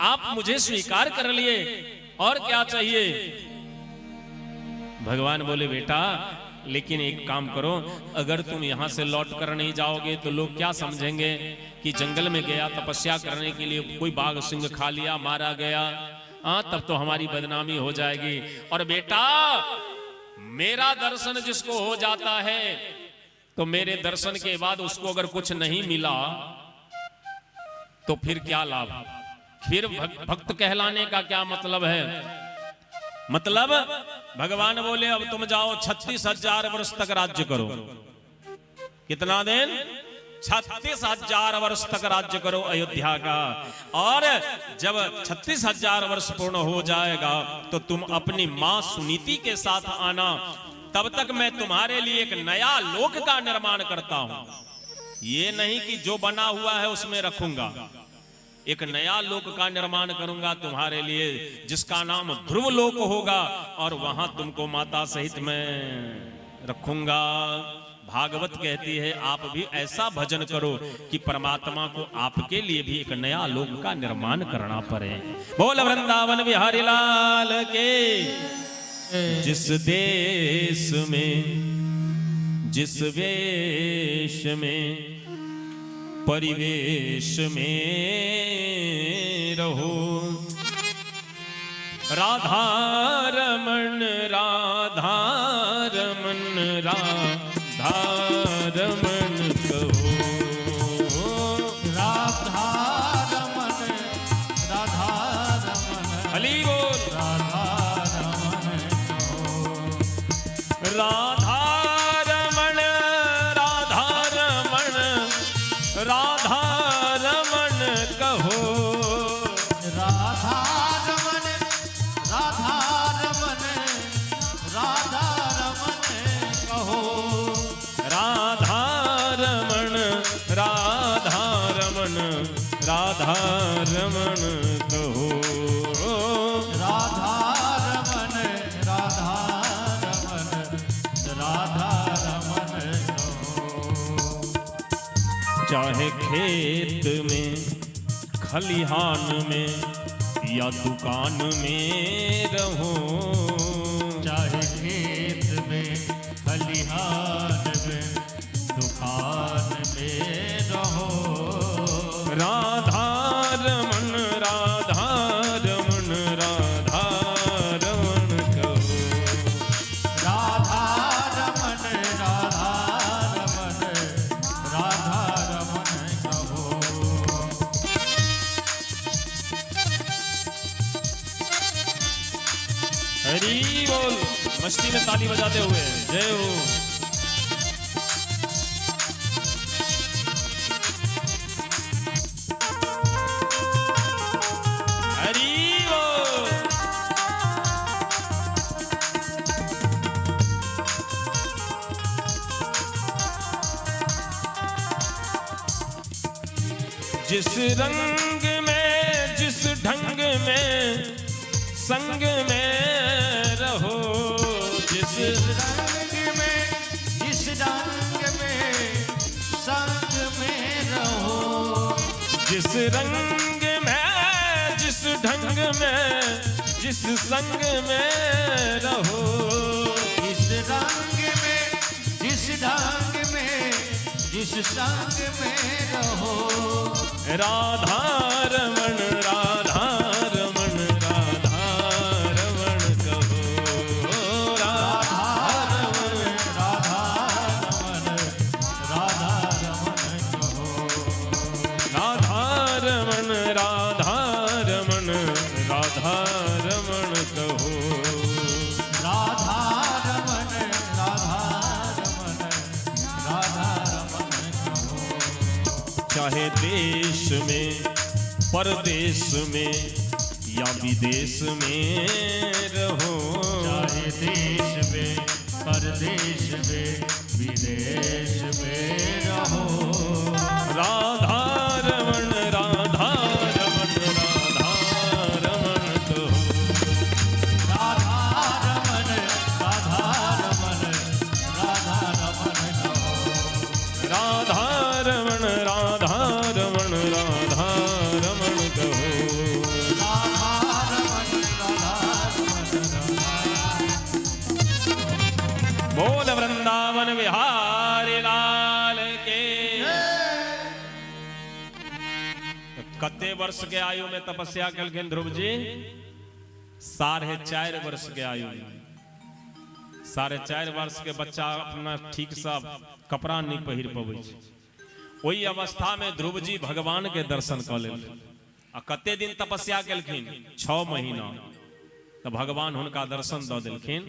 Speaker 4: आप मुझे स्वीकार कर लिए, और क्या चाहिए? भगवान बोले बेटा लेकिन एक काम करो, अगर तुम यहां से लौट कर नहीं जाओगे तो लोग क्या समझेंगे कि जंगल में गया तपस्या करने के लिए, कोई बाघ सिंह खा लिया, मारा गया, हाँ तब तो हमारी बदनामी हो जाएगी। और बेटा मेरा दर्शन जिसको हो जाता है तो मेरे दर्शन के बाद उसको अगर कुछ नहीं मिला तो फिर क्या लाभ, फिर भक्त कहलाने का क्या मतलब है? मतलब भगवान बोले अब तुम जाओ 36,000 वर्ष तक राज्य करो। कितना दिन? 36,000 वर्ष तक राज्य करो अयोध्या का। और जब 36,000 वर्ष पूर्ण हो जाएगा तो तुम अपनी मां सुनीति के साथ आना, तब तक मैं तुम्हारे लिए एक नया लोक का निर्माण करता हूं। ये नहीं कि जो बना हुआ है उसमें रखूंगा, एक नया लोक का निर्माण करूंगा तुम्हारे लिए, जिसका नाम ध्रुव लोक होगा, और वहां तुमको माता सहित मैं रखूंगा। भागवत कहती है आप भी ऐसा भजन करो कि परमात्मा को आपके लिए भी एक नया लोक का निर्माण करना पड़े। बोल वृंदावन बिहारी लाल के। जिस देश में जिस वेश में परिवेश में रहो, राधा रमन राधा रमन राधा रमन कहो,
Speaker 2: राधा रमन राधा रमन
Speaker 4: हरि बोल,
Speaker 2: राधा रमन कहो,
Speaker 4: राधा रमन राधा रमन राधा रमन कहो,
Speaker 2: राधा रमन राधा रमन राधा रमन कहो,
Speaker 4: राधा रमन राधा रमन राधा रमन कहो,
Speaker 2: राधा रमन राधा रमन राधा रमन कहो।
Speaker 4: चाहे खेत में खलिहान में या दुकान में रहो,
Speaker 2: चाहे खेत में खलिहान में दुकान में
Speaker 4: मस्ती में ताली बजाते हुए जय हो। हरि बोल। जिस रंग में जिस ढंग में संग में रहो, जिस
Speaker 2: रंग में जिस रंग में संग में रहो,
Speaker 4: जिस रंग में जिस ढंग में जिस संग में रहो,
Speaker 2: जिस रंग में जिस ढंग में जिस संग में रहो।
Speaker 4: राधा रमण राधा रमण राधा रमण कहो, राधा
Speaker 2: रमण राधा रमण राधा रमण कहो,
Speaker 4: राधा रमण राधा रमण राधा रमण कहो,
Speaker 2: राधा रमण राधा रमण राधा रमण कहो।
Speaker 4: चाहे देश में परदेश में या विदेश में रहो,
Speaker 3: चाहे देश में परदेश में विदेश में रहो,
Speaker 4: राधा रमण राधा रमण राधा रमण कहो,
Speaker 2: राधा रमण राधा रमण राधा रमण कहो,
Speaker 4: राधा रमण राधा रमण राधा रमण कहो,
Speaker 2: राधा रमण राधा रमण राधा।
Speaker 4: बोल वृंदावन बिहारी लाल के। कते वर्ष के आयु में तपस्या केलखिन ध्रुव जी? 4.5 वर्ष के आयु में। 4.5 वर्ष के बच्चा अपना ठीक से कपड़ा नहीं पहिर पबै छै, ओहि अवस्था में ध्रुव जी भगवान के दर्शन कऽ लेलखिन। आ कते दिन तपस्या केलखिन? 6 महीना। तऽ भगवान हुनका दर्शन दऽ देलखिन।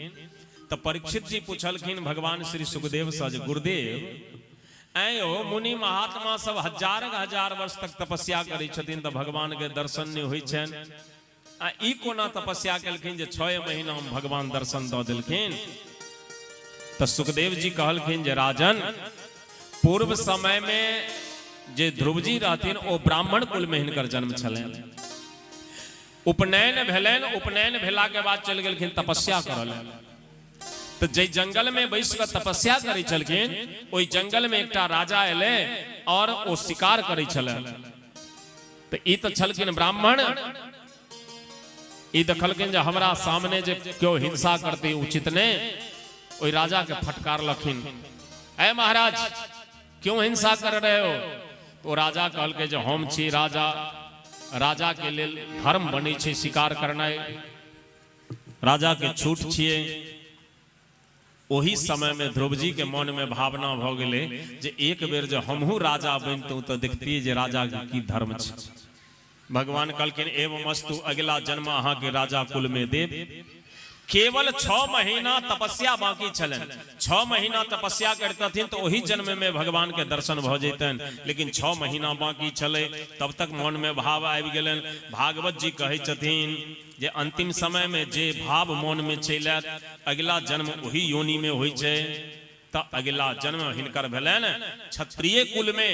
Speaker 4: तऽ परीक्षित जी पूछलखिन भगवान श्री सुखदेव से जे गुरुदेव ऐं मुनि महात्मा सब हजार हजार वर्ष तक तपस्या करै छथिन तऽ भगवान के दर्शन नहि होइ छनि, आ ई कोना तपस्या केलखिन जे 6 महीना में भगवान दर्शन दऽ देलखिन? तऽ सुखदेव जी कहलखिन जे राजन, पूर्व समय में जे ध्रुव जी रहथिन ओ ब्राह्मण कुल में हिनकर जन्म छलनि। उपनयन भेलनि, उपनयन भेला के बाद चलि गेलखिन तपस्या करऽ लेल। तऽ जै जंगल में बैस कऽ तपस्या करै छलखिन ओहि जंगल में एकटा राजा एलै और ओ शिकार करै छलै। तऽ ई तऽ छलखिन ब्राह्मण, ई देखलखिन जे हमरा सामने जे केओ हिंसा करतै उचित नहि, ओहि राजा के फटकारलखिन, ऐ महाराज क्यों हिंसा कर रहे हो? तो राजा कहलकै जे हम छी राजा, राजा के लेल धर्म बनै छै शिकार करनाइ, राजा के छूट छियै। ओही समय में ध्रुव जी के मन में भावना भऽ गेलै जे एक बेर जे हमहूँ राजा बनितहुँ तऽ देखतियै जे राजा के की धर्म छै। भगवान कहलखिन एवं अस्तु, अगिला जन्म अहाँ के राजा कुल में देब। केवल 6 महीना तपस्या बाकी छलनि, 6 महीना तपस्या करितथिन तऽ ओही जन्म में भगवान के दर्शन भऽ जैतनि, लेकिन 6 महीना बाकी छलै, तब तक मन में भाव आबि गेलनि। भागवत जी कहै छथिन जे अंतिम समय में जे भाव मन में चलि आयत अगिला जन्म ओही योनि में होइ छै। तऽ अगिला जन्म हिनकर भेलनि क्षत्रिय कुल में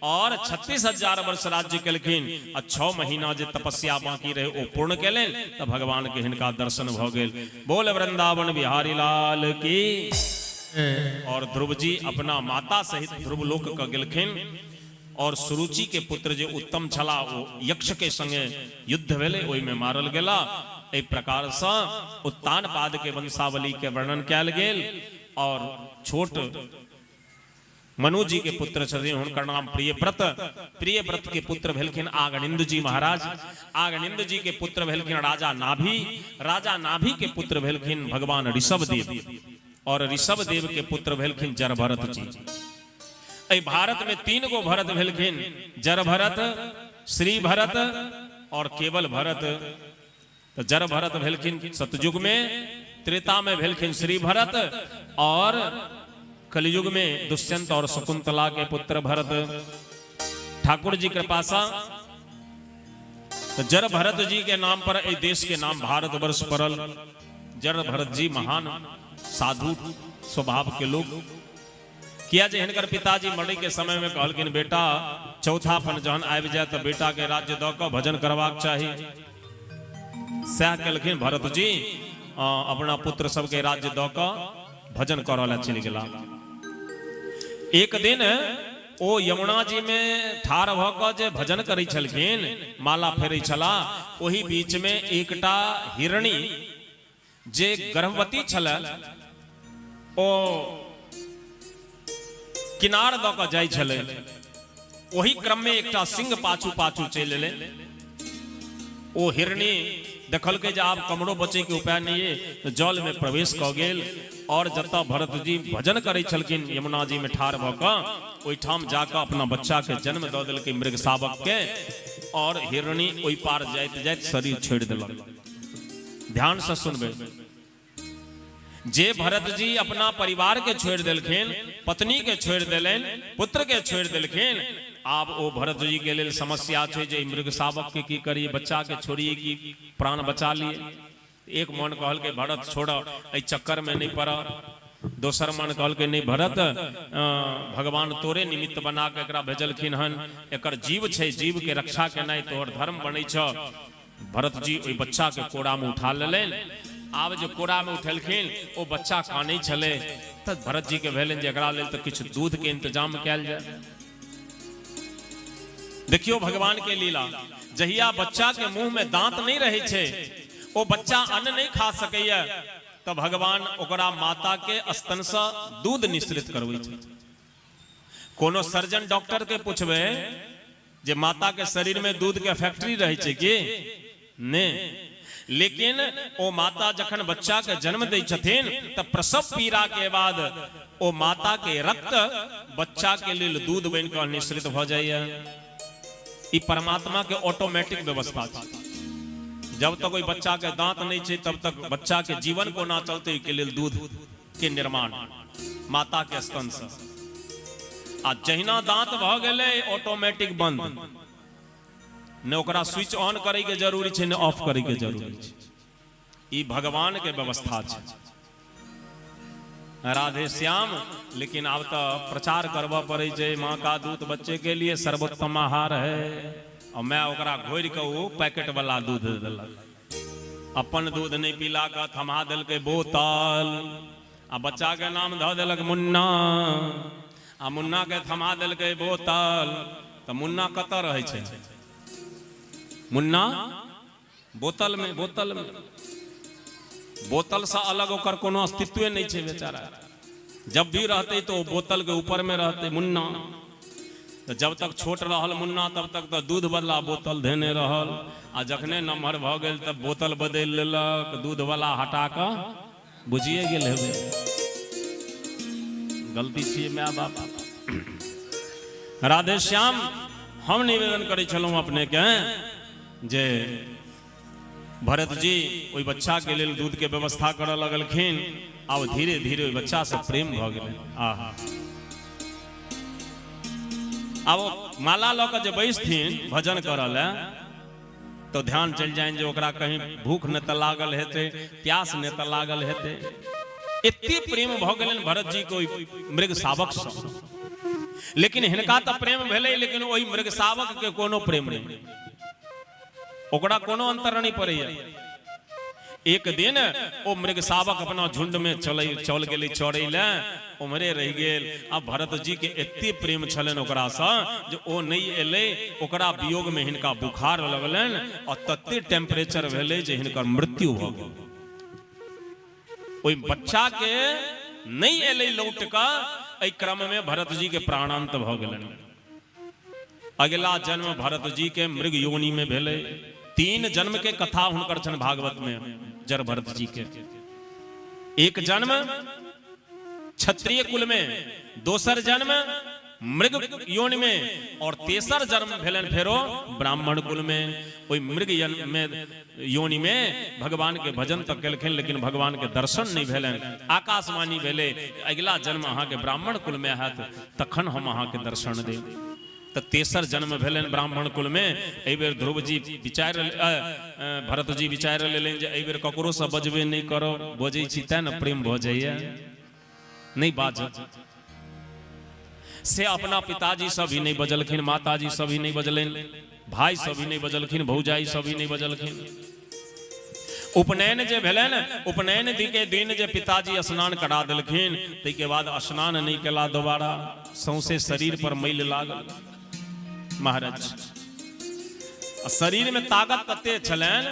Speaker 4: और 36,000 वर्ष राज्य केलखिन आ 6 महीना जे तपस्या बाकी रहे ओ पूर्ण केलनि, तऽ भगवान के हिनका दर्शन भऽ गेल। बोल वृंदावन बिहारी लाल की। और ध्रुव जी अपना माता सहित ध्रुव लोक के गेलखिन और सुरुचि के पुत्र जे उत्तम छला ओ यक्ष के संगे युद्ध भेलै, ओहिमे मारल गेला। एहि प्रकार सँ उत्तानपाद के वंशावली के वर्णन कयल गेल। और छोट मनु जी के पुत्र छथिन, हुनकर नाम प्रियव्रत। प्रियव्रत के पुत्र भेलखिन आगनिंद जी महाराज। आगनिंद जी के पुत्र भेलखिन राजा नाभि। राजा नाभि के पुत्र भेलखिन भगवान ऋषभदेव और ऋषभदेव के पुत्र भेलखिन जड़भरत जी। एहि भारत में 3 गो भरत भेलखिन, जड़भरत, श्री भरत और केवल भरत। तो जड़ भरत भेलखिन सतयुग में, त्रेता में भेलखिन श्री भरत और कलयुग में दुष्यंत और शकुंतला के पुत्र भरत। ठाकुर जी कृपा सा तो जड़ भरत जी के नाम पर एहि देश के नाम भारतवर्ष पड़ल। जड़ भरत जी महान साधु स्वभाव के लोग। किया जे हिनकर पिताजी मरे के समय में कहलखिन बेटा चौथापन जहन आबि जाए तो बेटा के राज्य दऽ कऽ भजन करबाक चाही। सएह केलखिन भरत जी, अपना पुत्र सबके राज्य दऽ कऽ भजन करऽ लए चलि गेला। एक दिन ओ यमुना जी में ठाढ़ भऽ कऽ जे भजन करै छलखिन, माला फेरै छला, ओहि बीच में एकटा हिरणी जे गर्भवती छल ओ किनार दऽ कऽ जाइ छलै। ओहि क्रम में एकटा सिंह पाछू पाछू चलि एलै। ओ हिरणी देखलकै जे आब कमरो बचै के उपाय नहीं है, तो जल में प्रवेश कऽ गेल और जतऽ भरत जी भजन करै छलखिन यमुना जी में ठाढ़ भऽ कऽ ओहिठाम जाकऽ अपना बच्चा के जन्म दऽ देलकै मृग शावक के, और हिरणी ओहि पार जाइत जाइत शरीर छोड़ि देलक। ध्यान से सुनबै, जे भरत जी अपना परिवार के छोड़ि देलखिन, पत्नी के छोड़ि देलनि, पुत्र के छोड़ि देलखिन, आब ओ भरत जी के लेल समस्या छै जे मृग शावक के की करिए, बच्चा के छोड़िए कि प्राण बचा लिए। एक मन कहलकै भरत छोड़, एहि चक्कर में नहीं पड़। दोसर मन कहलकै नहीं भरत, भगवान तोरे निमित्त बना के एकरा भेजलखिन हन, एकर जीव छै, जीव के रक्षा केनाइ तोहर धर्म बनै छ। भरत जी ओहि बच्चा के कोरा में उठा लेलनि। आब जे कोरा में उठेलखिन ओ बच्चा कानै छलै, तऽ भरत जी के भेलनि जे एकरा लेल तऽ किछु दूध के इंतजाम कयल जाय। देखियौ भगवान के लीला, जहिया बच्चा के मुंह में दांत नहीं रहै छै, ओ बच्चा अन्न नहीं खा सकैया, तऽ भगवान ओकरा माता के स्तन से दूध निःसृत करबै छै। कोनो सर्जन डॉक्टर के पूछबै जे माता के शरीर में दूध के फैक्ट्री रहे छै कि ने, लेकिन ओ माता जखन बच्चा के जन्म दै छथिन तऽ प्रसव पीड़ा के बाद ओ माता के रक्त बच्चा के लेल दूध बनि कऽ निःसृत भऽ जाइए। ई परमात्मा के ऑटोमेटिक व्यवस्था छै। जब तक ओहि बच्चा के दांत नहीं छै तब तक बच्चा के जीवन कोना चलते, ओहि के लेल दूध के निर्माण माता के स्तन से। आ जहिना दांत भऽ गेलै ऑटोमेटिक बंद, ने ओकरा स्विच ऑन करे के जरूरी छै ने ऑफ करे के जरूरी छै। ई भगवान के व्यवस्था छै। राधे श्याम। लेकिन आब तऽ प्रचार करबऽ पड़ै छै, माँ का दूध बच्चे के लिए सर्वोत्तम आहार है। आ माय ओकरा घोरि कऽ ओ पैकेट वाला दूध देलक, अपन दूध नहि पीला कऽ थमा देलकै बोतल, आ बच्चा के नाम धऽ देलक मुन्ना, आ मुन्ना के थमा देलकै बोतल। तऽ मुन्ना कतऽ रहै छै? मुन्ना बोतल में, बोतल में, बोतल से अलग ओकर कोनो अस्तित्वे नहीं छै बेचारा। जब भी रहते तो बोतल के ऊपर में रहते मुन्ना। तो जब तक छोट रहल मुन्ना तब तक तो दूध बदला बोतल धेने रहल, आ जखने नमहर भऽ गेल तब बोतल बदलि लेलक, दूध वाला हटा कऽ। बुझिए गेल हेबै, गलती छियै माय बाप। राधे श्याम। हम निवेदन करै छलहुँ अपने के जे भरत जी ओहि बच्चा के लेल दूध के व्यवस्था करऽ लगलखिन। आब धीरे धीरे ओहि बच्चा से प्रेम भऽ गेलै। आहा, आब ओ माला लऽ कऽ जे बैसथिन भजन करऽ लए तो ध्यान चलि जाइन जे ओकरा कहीं भूख नहि तऽ लागल हेतै, प्यास नहि तऽ लागल हेतै। एते प्रेम भऽ गेलनि भरत जी के ओहि मृग शावक सँ। लेकिन हिनका तऽ प्रेम भेलै, लेकिन ओहि मृग शावक के कोनो प्रेम नहि, ओकरा कोनो अंतर नहि पड़ैया। एक दिन ओ मृग शावक अपना झुंड में चल चल गेलै चरै लए, उम्हरे रहि गेल। आ भरत जी के एते प्रेम छलनि ओकरासँ जे ओ नहि एलै, ओकरा वियोग में हिनका बुखार लगलनि आ तते टेम्परेचर भेलै जे हिनकर मृत्यु भऽ गेल। ओहि बच्चा के नहि एलै लौट कऽ, एहि क्रम में भरत जी के प्राणांत भऽ गेलनि। अगिला जन्म भरत जी के मृग योनि में भेलै। 3 जन्म के कथा हुनकर छनि भागवत में जड़ भरत जी के। एक जन्म क्षत्रिय कुल में, दोसर जन्म मृग योनि में और तेसर जन्म भेलनि फेरो ब्राह्मण कुल में। ओहि मृग में योनि में भगवान के भजन तऽ केलखिन, लेकिन भगवान के दर्शन नहि भेलनि। आकाशवाणी भेलै, अगिला जन्म अहाँके ब्राह्मण कुल में हैत, तखन हम अहाँके दर्शन देब। तऽ तेसर जन्म भेलनि ब्राह्मण कुल में। एहि बेर ध्रुव जी विचारि, भरत जी विचारि लेलनि जे एहि बेर ककरोसँ बजबे नहि करब, बजै छी तें ने प्रेम भऽ जाइए, नहि बाजब। से अपना पिताजी सब भी नहीं बजलखिन, माताजी सब भी नहीं बजलनि, भाई सब भी नहीं बजलखिन, भौजाई सब भी नहीं बजलखिन। उपनयन जे भेलनि, उपनयन के दिन जे पिताजी स्नान करा देलखिन, ताहिके बाद स्नान नहि केला दोबारा, सौंसे शरीर पर मैल लागल महाराज। शरीर में ताकत तते छलनि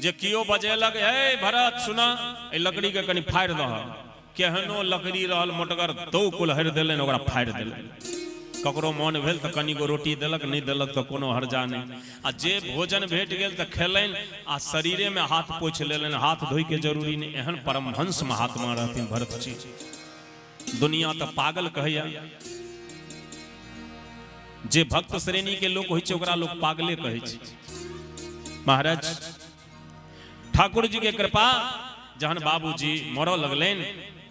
Speaker 4: जे कियो बजेलक, हे भरत सुना, एहि लकड़ी के कनि फाड़ि दह। केहनो लकड़ी रहल मोटगर, दौ कुल्हरि देलनि, ओकरा फाड़ि देलनि। ककरो मन भेल तऽ कनिगो रोटी देलक, नहि देलक तऽ कोनो हर्जा नहि। आ जे भोजन भेट गेल तऽ खेलनि आ शरीरेमे हाथ पोछि लेलनि, हाथ धोइके जरूरी नहि। एहन परमहंस महात्मा रहथिन भरत जी। दुनिया तऽ पागल कहैया, जे भक्त श्रेणी के लोक होइ छै ओकरा लोक पागले कहै छै। महाराज ठाकुर जी के कृपा, जहन बाबूजी मरऽ लगलनि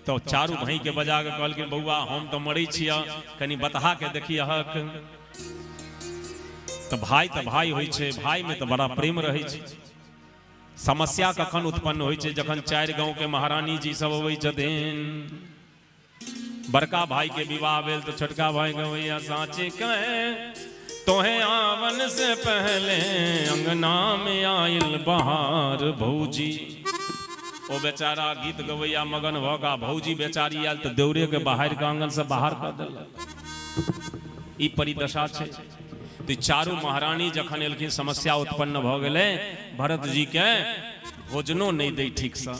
Speaker 4: तऽ चारू भाई के बजा के कहलखिन, बौआ हम तऽ मरै छियै, कनि बतहा के देखियहक। तऽ भाई तऽ भाई होइ छै, भाई में तऽ बड़ा प्रेम रहै छै। समस्या कखन उत्पन्न होइ छै? जखन चारि गाँव के महारानी जी सब अबै छथिन। बड़का भाई के विवाह भेल तो छोटका भाई के भैया साँचे कहे तोहे आवन से पहले अंगना में आयल बहार भौजी। ओ बेचारा गीत गवैया मगन भऽ कऽ भौजी बेचारी आयल तऽ देउरे के बाहर के आंगन से बाहर कऽ देलक। ई परिदशा छै। तऽ चारू महारानी जखन एलखिन समस्या उत्पन्न भऽ गेलै। भरत जी के भोजनो नहि दै ठीकसँ।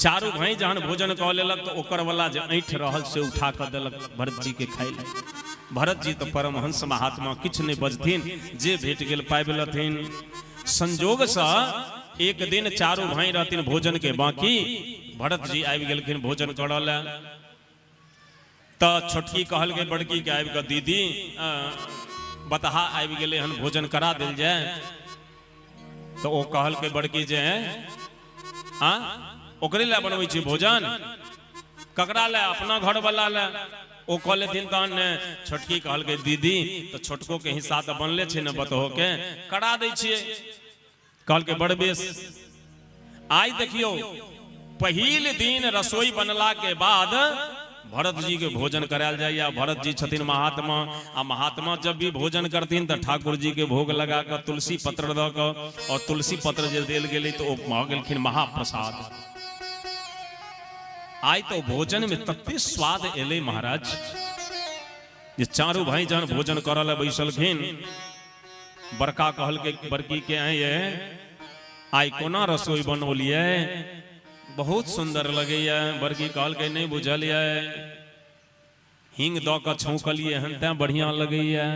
Speaker 4: चारू भाई जहन भोजन कऽ लेलक तऽ ओकर वाला जे ऐंठ रहल से उठा कऽ देलक भरत जी के खाइ लए। भरत जी तऽ परमहंस महात्मा, किछु नहि बजथिन, जे भेट गेल पाबि लेथिन। संजोगसँ एक दिन चारू भाई रहथिन भोजन के बाकी, भरत जी आबि गेलखिन भोजन करऽ लए। तऽ छोटकी कहलकै बड़की के आबि कऽ, दीदी बतहा आबि गेलै हन, भोजन करा देल जाय। तऽ ओ कहलकै बड़की जे आ ओकरे लए बनबै छी भोजन, ककरा लए? अपना घर वाला लए। ओ कहलथिन तहन ने। छोटकी कहलकै दीदी तऽ छोटको के हिस्सा तऽ बनले छै ने, बतहो के करा दै छियै। कहलकै बड़ बेस। आइ देखियौ पहिल दिन रसोई बनला के बाद भरत जी के भोजन करायल जाइए। भरत जी छथिन महात्मा, आ महात्मा जब भी भोजन करथिन तऽ ठाकुर जी के भोग लगा कऽ तुलसी पत्र दऽ कऽ, और तुलसी पत्र जे देल गेलै तऽ ओ भऽ गेलखिन महाप्रसाद। आइ तऽ भोजन में तते स्वाद एलै महाराज जे चारू भाई जहन भोजन करऽ लए बैसलखिन, बड़का कहलकै बड़की के, आइ आइ कोना रसोई बनौलियै, बहुत सुन्दर लगैया। बड़की कहलकै नहि बुझलियै, हींग दऽ कऽ छौंकलियै हन तैं बढ़िआँ लगैया।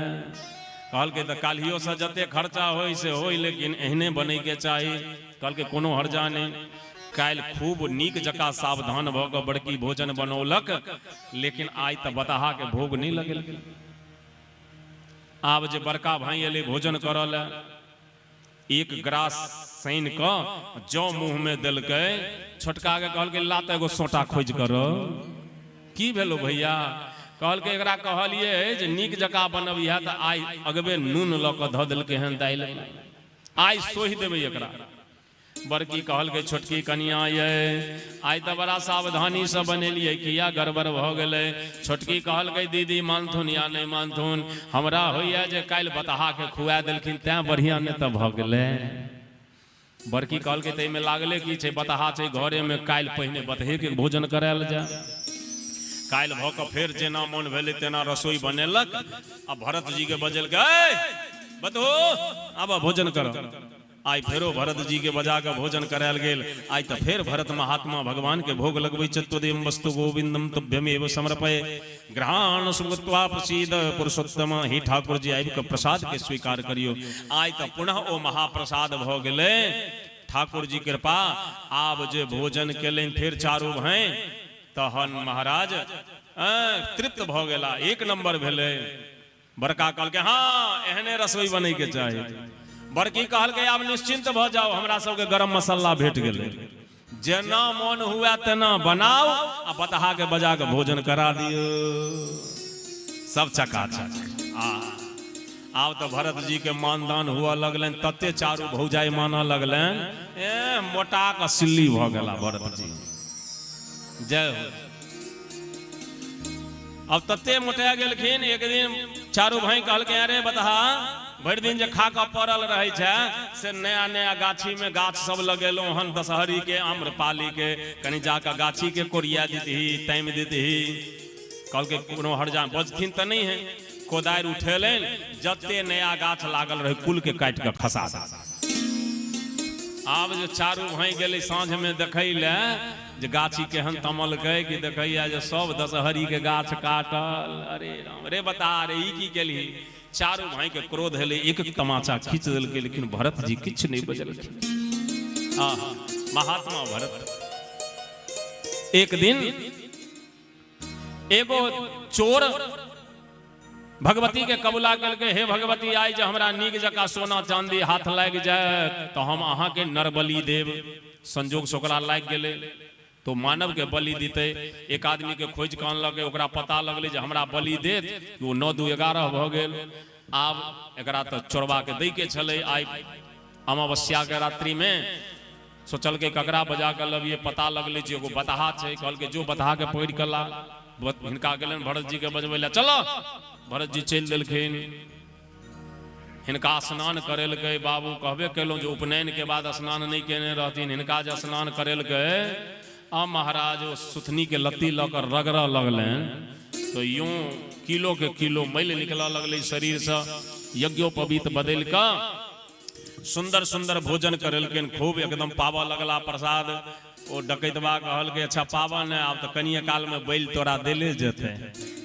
Speaker 4: कहलकै तऽ काल्हियोसँ जते खर्चा होइ से होइ, लेकिन एहने बनैके चाही। कहलकै कोनो हर्जा नहि। काल्हि खूब नीक जकाँ सावधान भऽ कऽ बड़की भोजन बनौलक, लेकिन आइ तऽ बतहाके भोग नहि लगेलकै। आब जे बड़का भाई एलै भोजन करऽ लए, एक ग्रास सानि कऽ जौ मुँह में देलकै, छोटका के कहलकै ला तऽ एगो सोटा खोजि कर। की भेलो भैया? कहलकै एकरा कहलियै जे नीक जकाँ बनबिहे तऽ आइ अगबे नून लऽ कऽ धऽ देलकै हन दालि, आइ सोहि देबै एकरा। बड़की कहलकै छोटकी कनिया ये आइ तऽ बड़ा सावधानीसँ बनेलियै, किया गड़बड़ भऽ गेलै? छोटकी कहलकै दीदी मानथुन या नहि मानथुन, हमरा होइए जे काल्हि बतहाके खुआ देलखिन तैं बढ़िआँ नहि तऽ भऽ गेलै। बड़की कहलकै ताहिमे लागले की छै, बतहा छै घरेमे, काल्हि पहिने बतहेके भोजन करायल जाय। काल्हि भऽ कऽ फेर जेना मन भेलै तेना रसोई बनेलक आ भरत जीके बजेलकै, बतहो आब भोजन कर। आइ फेरो भरत जी के बजा कऽ भोजन करायल गेल। आइ तऽ फेर भरत महात्मा भगवान के भोग लगबै चतुदेव वस्तु गोविंदम तुभ्यमेव समर्पय ग्रहाण सुगत्वा प्रसीद पुरुषोत्तम। हे ठाकुर जी, आबि कऽ प्रसाद के स्वीकार करियो। आइ तऽ पुनः ओ महाप्रसाद भऽ गेलै। ठाकुर जी कृपा, आब जे भोजन केलनि फेर चारू भाई, तहन महाराज तृप्त भऽ गेला, एक नंबर भेलै। बड़का कहलकै हँ एहने रसोई बनैके चाही। बड़की कहलकै आब निश्चिंत भऽ जाउ, हमरा सबके गरम मसाला भेट गेलै, जेना मन हुए तेना बनाउ आ बतहा के बजा के भोजन करा दियौ, सब चकाचक। आ आब तऽ भरत जी के मानदान हुअ लगलनि, तते चारू भौजाइ मानऽ लगलनि, ए मोटा कऽ सिल्ली भऽ गेला भरत जी। जय हो। अब तते मोटा गेलखिन, एक दिन चारू भाई कहलकै अरे बतहा, भरि दिन जे खा कऽ पड़ल रहै छै से नया नया गाछी में गाछ सब लगेलहुँ हन, दशहरी के आम्रपाली के, कनि जाकऽ गाछी के कोरिया दितही, तामि दितही। कहलकै कोनो हरजा बजथिन तऽ नहि है। कोदारि उठेलनि, जते नया गाछ लागल रहै कुल के काटि कऽ खसा देलनि। आब जे चारू भाई गेलै साँझ में देखै लए जे गाछी केहन तमलकै, कि देखैया जे सब दशहरी के गाछ काटल। अरे राम रे बता, रे ई की केलही? चारू भाई के क्रोध हेलै, एक एक तमाचा खींच देलकै, लेकिन भरत जी किछु नहि बजलखिन। आहा महात्मा भरत। एक दिन एगो चोर भगवती के कबूला केलकै, हे भगवती आइ जे हमरा नीक जकाँ सोना चांदी हाथ लागि जायत तऽ हम अहाँके नरबलि देब। संजोग से ओकरा लागि गेलै तो मानव के बलि दितै। एक आदमी के खोजि कऽ अनलकै, ओकरा पता लगलै जे हमरा बलि देत, ओ 9 2 11 भऽ गेल। आब एकरा तऽ चोरबा के दै के छलै। आइ अमावस्या के रात्रि में सोचलकै ककरा बजा कऽ लबियै। पता लगलै जे एगो बतहा छै। कहलकै जो बतहा के पकड़ि कऽ ला। हिनका गेलनि भरत जी के बजबै लए, चलो। भरत जी चलि देलखिन। हिनका स्नान करेलकै। बाबू कहबे केलहुँ जे उपनयन के बाद स्नान नहि केने रहथिन। हिनका जे स्नान करेलकै, आ महाराज ओ सुथनी के लत्ती लऽ कऽ रगड़ऽ लगलनि तो यूं किलो के किलो मैल निकलऽ लगलै शरीरसँ। यज्ञोपवीत बदलि कऽ सुंदर सुंदर भोजन करेलखिन, खूब एकदम पाबऽ लगला प्रसाद। ओ डकैतबा कहलकै अच्छा पाबऽ ने, आब तऽ कनिए कालमे बैल तोरा देले जेतै,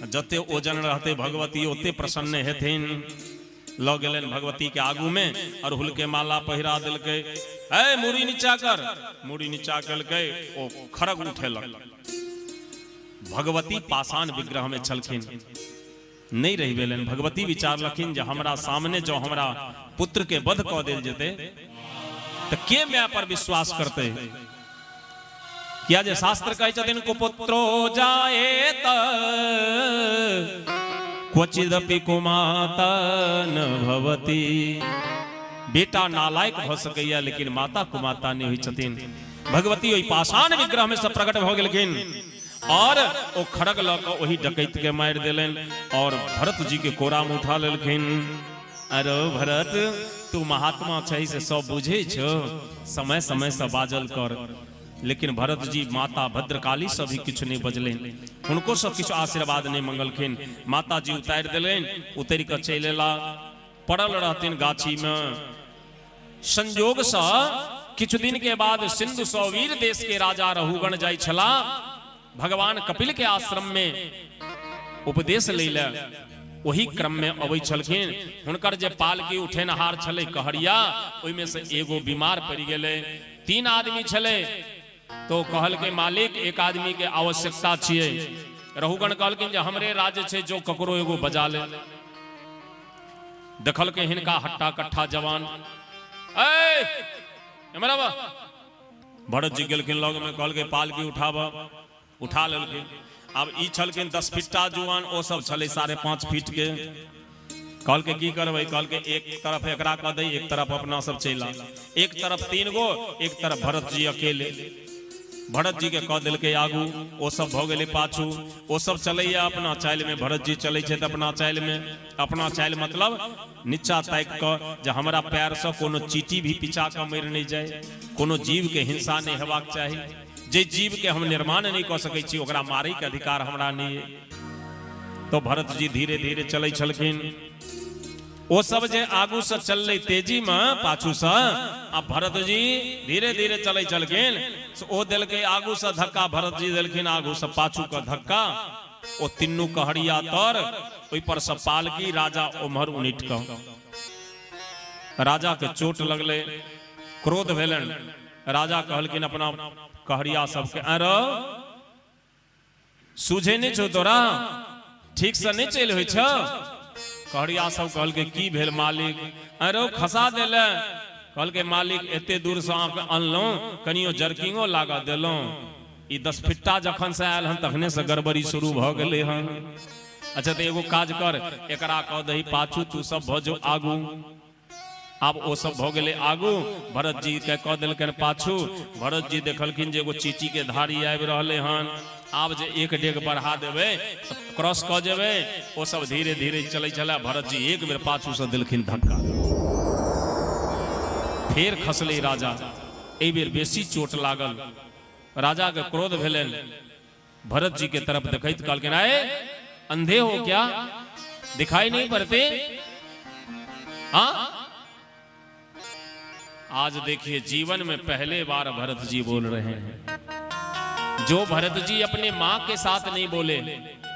Speaker 4: जते ओजन रहतै भगवती ओते प्रसन्न हेथिन। लऽ गेलनि भगवती के आगू में, अड़हुल के माला पहिरा देलकै। ए मुड़ी नीचा कर, मुड़ी नीचा केलकै, ओ खड़ग उठेलक। भगवती पाषाण विग्रह में छलखिन, नहि रहि भेलनि। भगवती विचारलखिन जे हमरा सामने जँ हमरा पुत्र के वध कऽ देल जेतै तऽ के माय पर विश्वास करतै? किया जे शास्त्र कहै छथिन कुपुत्रो जाएत क्वचिदपि कुमाता न भवति। बेटा नालायक भऽ सकैया लेकिन माता कुमाता नहि होइ छथिन। भगवती ओहि पाषाण विग्रह में से प्रकट भऽ गेलखिन और ओ खड़ग लऽ कऽ ओहि डकैत के मारि देलनि और भरत जी के कोरा में उठा लेलखिन। अरे भरत, तू महात्मा छै से सब बुझै छौ, समय समय से बाजल कर। लेकिन भरत जी माता भद्रकाली से भी किछु नहि बजलनि, हुनको से किछु आशीर्वाद नहि मंगलखिन। माता जी उतारि देलनि, उतरि कऽ चलि एला, पड़ल रहथिन गाछी में। संयोग से किछु दिन के बाद सिंधु सौवीर देश के राजा रहुगण जाइ छला भगवान कपिल के आश्रम में उपदेश लै लए। ओही क्रम में अबै छलखिन। हुनकर जे पालकी उठेनहार छलै कहरिया, ओहिमे से एगो बीमार पड़ि गेलै। 3 आदमी छलै तो कहलकै मालिक एक आदमी के आवश्यकता छियै। रहुगण कहलखिन जे हमरे राज्य छै, जो ककरो एगो बजा ले। देखलकै हिनका हट्टा कट्ठा जवान। ऐ एम्हर आबह। भरत जी गेलखिन लग में, कहलकै पालकी उठाब। उठा लेलखिन। आब ई छलखिन 10 फीटा जुआन, ओ सब छलै 5.5 फीट के। कहलकै की करबै? कहलकै एक तरफ एकरा कऽ दै, एक तरफ अपना सब चलि आ। एक तरफ 3 गो, एक तरफ भरत जी अकेले। भरत जी के कऽ देलकै आगू, ओ सब भऽ गेलै पाछू। ओ सब चलैया अपना चालि में, भरत जी चलै छथि अपना चालि में। अपना चालि मतलब नीचा ताकि कऽ जे हमरा पैर से कोनो चीटी भी पिचा कऽ मरि नहि जाय, कोनो जीव के हिंसा नहि हेबाक चाही। जे जीव के हम निर्माण नहि कऽ सकै छी ओकरा मारै के अधिकार हमरा नहि अइ। तो भरत जी धीरे धीरे चलै छलखिन। ओ सब जे आगू से चललै तेजी में पाछू से, आ भरत जी धीरे धीरे चलै छलखिन। से ओ देलकै आगू से धक्का, भरत जी देलखिन आगू से पाछू के धक्का। ओ तीनू कहरिया तर ओहि पर से पालकी राजा ओम्हर उनटि कऽ राजा के चोट लगलै, क्रोध भेलनि। राजा कहलखिन अपना कहरिया सबके, अरे सूझे नहि छौ तोरा, ठीक से नहि चलि होइ छौ। कहरिया सब कहलकै की भेल मालिक? अरे खसा देले। कहलकै मालिक एते दूर से अहाँके अनलहुँ, कनियो जर्किंगो लागा देलहुँ, ई 10 फिट्टा जखन से आयल हन तखने से गड़बड़ी शुरू भऽ गेलै हन। अच्छा तऽ एगो काज कर, एकरा कह दही पाछू, तू सब भऽ जो आगू। आब ओ सब भऽ गेलै आगू, भरत जी के कह देलकनि पाछू। भरत जी देखलखिन जे एगो चीटी के धारी आबि रहलै हन, आब जे एक डेग बढ़ा देबै तऽ क्रॉस कऽ जेबै। ओ सब धीरे धीरे चलै छलै, भरत जी एक बेर पाछू से देलखिन धक्का, फेर खसलै राजा। एहि बेर बेसी चोट लागल, राजा के क्रोध भेलनि। भरत जी के तरफ देखैत कहलखिन, आए अंधे हो क्या, दिखाई नहीं पड़ते? हाँ, आज देखिए जीवन में पहले बार भरत जी बोल रहे हैं। जो भरत जी अपने मां के साथ नहीं बोले,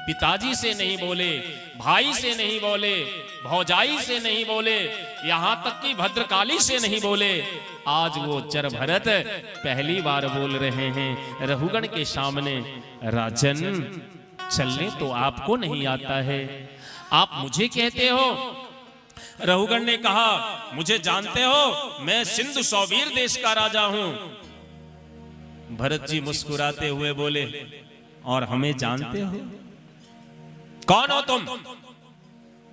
Speaker 4: पिताजी से नहीं बोले, भाई से नहीं बोले, भौजाई से नहीं बोले, यहां तक कि भद्रकाली से नहीं बोले, आज वो जड़ भरत पहली बार बोल रहे हैं रघुगण के सामने। राजन, चलने तो आपको नहीं आता है, आप मुझे कहते हो। रघुगण ने कहा, मुझे जानते हो, मैं सिंधु सौवीर देश का राजा हूं। भरत जी मुस्कुराते हुए बोले, और हमें जानते हो, कौन हो तुम?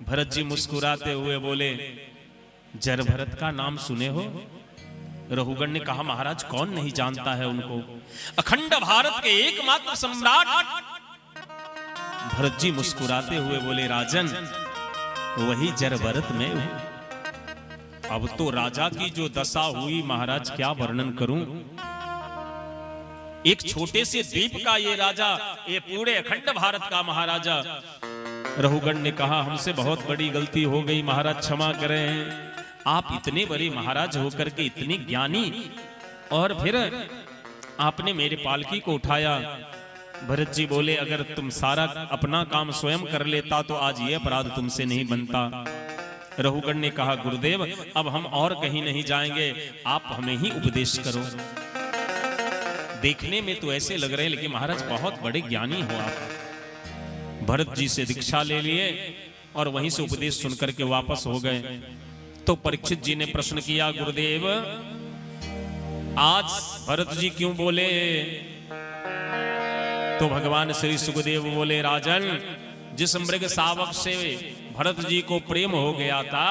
Speaker 4: भरत जी मुस्कुराते हुए बोले, जड़ भरत का नाम सुने हो? रघुगण ने कहा, महाराज कौन नहीं जानता है उनको, अखंड भारत के एकमात्र सम्राट। भरत जी मुस्कुराते हुए बोले, राजन वही जड़ भरत मैं हूं। अब तो राजा की जो दशा हुई महाराज क्या वर्णन करूं। एक छोटे से द्वीप का ये राजा, ये पूरे अखंड भारत का महाराजा। रघुगण ने कहा, हमसे बहुत बड़ी गलती हो गई महाराज, क्षमा करें। आप इतने बड़े महाराज होकर के इतने ज्ञानी, और फिर आपने मेरे पालकी को उठाया। भरत जी बोले, अगर तुम सारा अपना काम स्वयं कर लेता तो आज ये अपराध तुमसे नहीं बनता। रघुगण ने कहा, गुरुदेव अब हम और कहीं नहीं जाएंगे, आप हमें ही उपदेश करो। देखने में तो ऐसे लग रहे हैं, लेकिन महाराज बहुत बड़े ज्ञानी हो आप। भरत जी से दीक्षा ले लिए और वहीं से उपदेश सुनकर के वापस हो गए। तो परीक्षित जी ने प्रश्न किया, गुरुदेव आज भरत जी क्यों बोले? तो भगवान श्री सुखदेव बोले, राजन जिस मृग सावक से भरत जी को प्रेम हो गया था,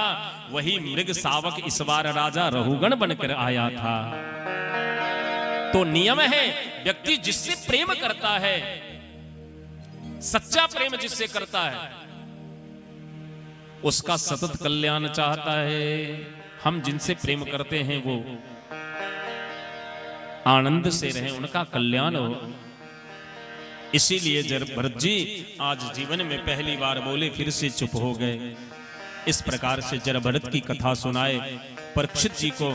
Speaker 4: वही मृग सावक इस बार राजा रघुगण बनकर आया था। तो नियम है, व्यक्ति जिससे प्रेम करता है, सच्चा प्रेम जिससे करता है, उसका सतत कल्याण चाहता है। हम जिनसे प्रेम करते हैं वो आनंद से रहें, उनका कल्याण हो। इसीलिए जड़ भरत जी आज जीवन में पहली बार बोले, फिर से चुप हो गए। इस प्रकार से जड़ भरत की कथा सुनाए। परीक्षित जी को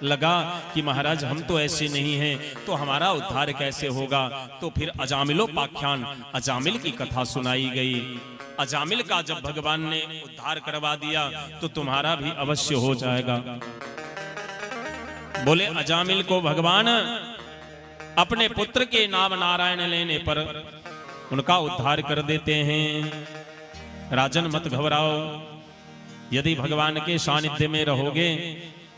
Speaker 4: लगा कि महाराज हम तो ऐसे नहीं हैं, तो हमारा उद्धार कैसे होगा? तो फिर अजामिलोपाख्यान, अजामिल की कथा सुनाई गई। अजामिल का जब भगवान ने उद्धार करवा दिया तो तुम्हारा भी अवश्य हो जाएगा। बोले, अजामिल को भगवान अपने पुत्र के नाम नारायण लेने पर उनका उद्धार कर देते हैं। राजन मत घबराओ, यदि भगवान के सानिध्य में रहोगे,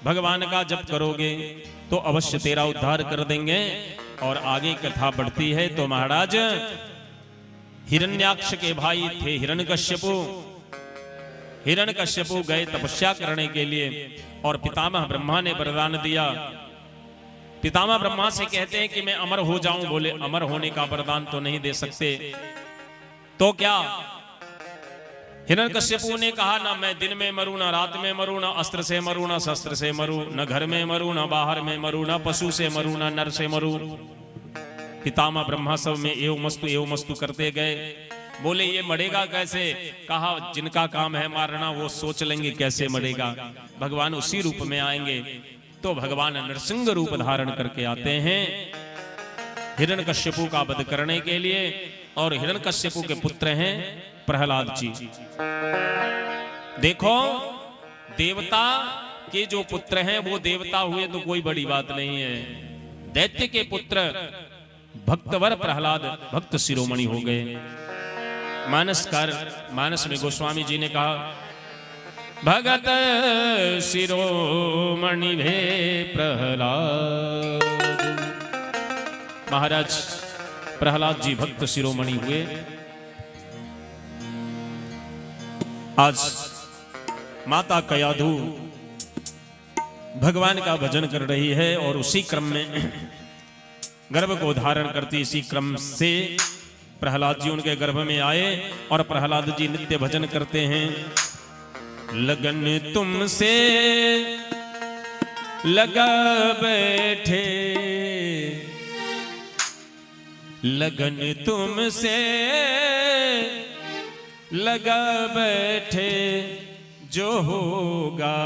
Speaker 4: भगवान का जप करोगे तो अवश्य तेरा उद्धार कर देंगे। और आगे कथा बढ़ती है तो महाराज हिरण्याक्ष के भाई थे हिरण्यकश्यपु। हिरण्यकश्यपु गए तपस्या करने के लिए और पितामह ब्रह्मा ने वरदान दिया। पितामह ब्रह्मा से कहते हैं कि मैं अमर हो जाऊं। बोले, अमर होने का वरदान तो नहीं दे सकते। तो क्या हिरण्यकश्यपु ने कहा, ना मैं दिन में मरूं, ना रात में मरूं, ना अस्त्र से मरूं, ना शस्त्र से मरूं, ना घर में मरूं, ना बाहर में मरूं, ना पशु से मरूं, ना नर से मरूं। पितामह ब्रह्मा सब में एव मस्तु करते गए। बोले, ये मरेगा कैसे? कहा, जिनका काम है मारना वो सोच लेंगे कैसे मरेगा। भगवान उसी रूप में आएंगे। तो भगवान नरसिंह रूप धारण करके आते हैं हिरण्यकश्यपु का वध करने के लिए। और हिरण्यकश्यपु के पुत्र हैं प्रहलाद जी। देखो, देवता के जो पुत्र हैं वो देवता हुए तो कोई बड़ी बात नहीं है। दैत्य के पुत्र भक्तवर प्रहलाद भक्त शिरोमणि हो गए। मानसकार मानस में गोस्वामी जी ने कहा, भगत शिरोमणि भे प्रहलाद। महाराज प्रहलाद जी भक्त शिरोमणि हुए। आज माता कयाधु भगवान का भजन कर रही है और उसी क्रम में गर्भ को धारण करती, इसी क्रम से प्रहलाद जी उनके गर्भ में आए और प्रहलाद जी नित्य भजन करते हैं। लगन तुमसे लगा बैठे, लगन तुमसे लगा बैठे, जो होगा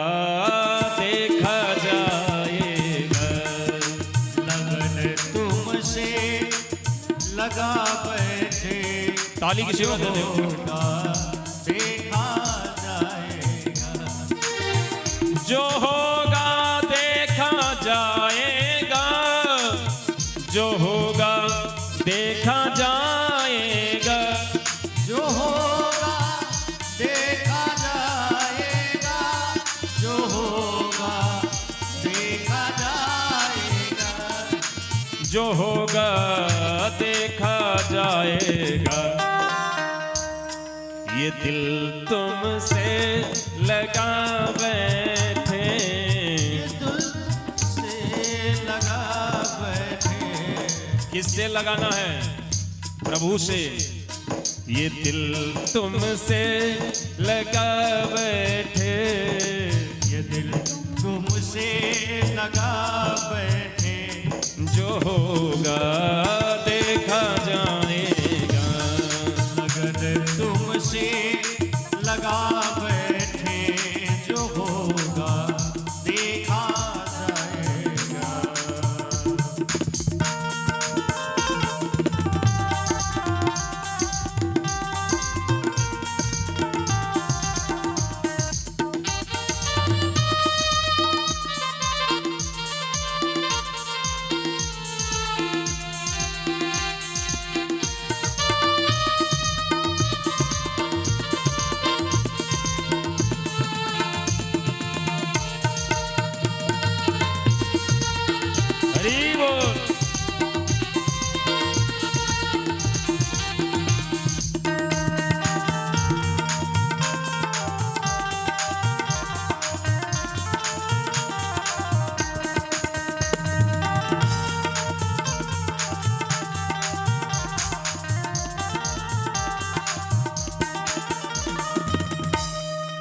Speaker 4: देखा जाएगा।
Speaker 2: लगन तुमसे लगा बैठे,
Speaker 4: ताली की सेवा दे दो।
Speaker 2: होगा देखा जाएगा।
Speaker 4: जो होगा देखा जाएगा, जो होगा देखा जाएगा,
Speaker 2: जो होगा देखा जाएगा, जो होगा देखा जाएगा,
Speaker 4: जो होगा देखा जाएगा। ये दिल तुमसे लगा बैठे,
Speaker 2: दिल से लगा बैठे।
Speaker 4: किससे लगाना है? प्रभु से। ये दिल तुमसे लगा बैठे,
Speaker 2: ये दिल तुमसे लगा बैठे,
Speaker 4: जो होगा देखा जाएगा।
Speaker 2: लगन तुमसे लगा बैठे, जो होगा देखा जाएगा।
Speaker 4: हरि बोल।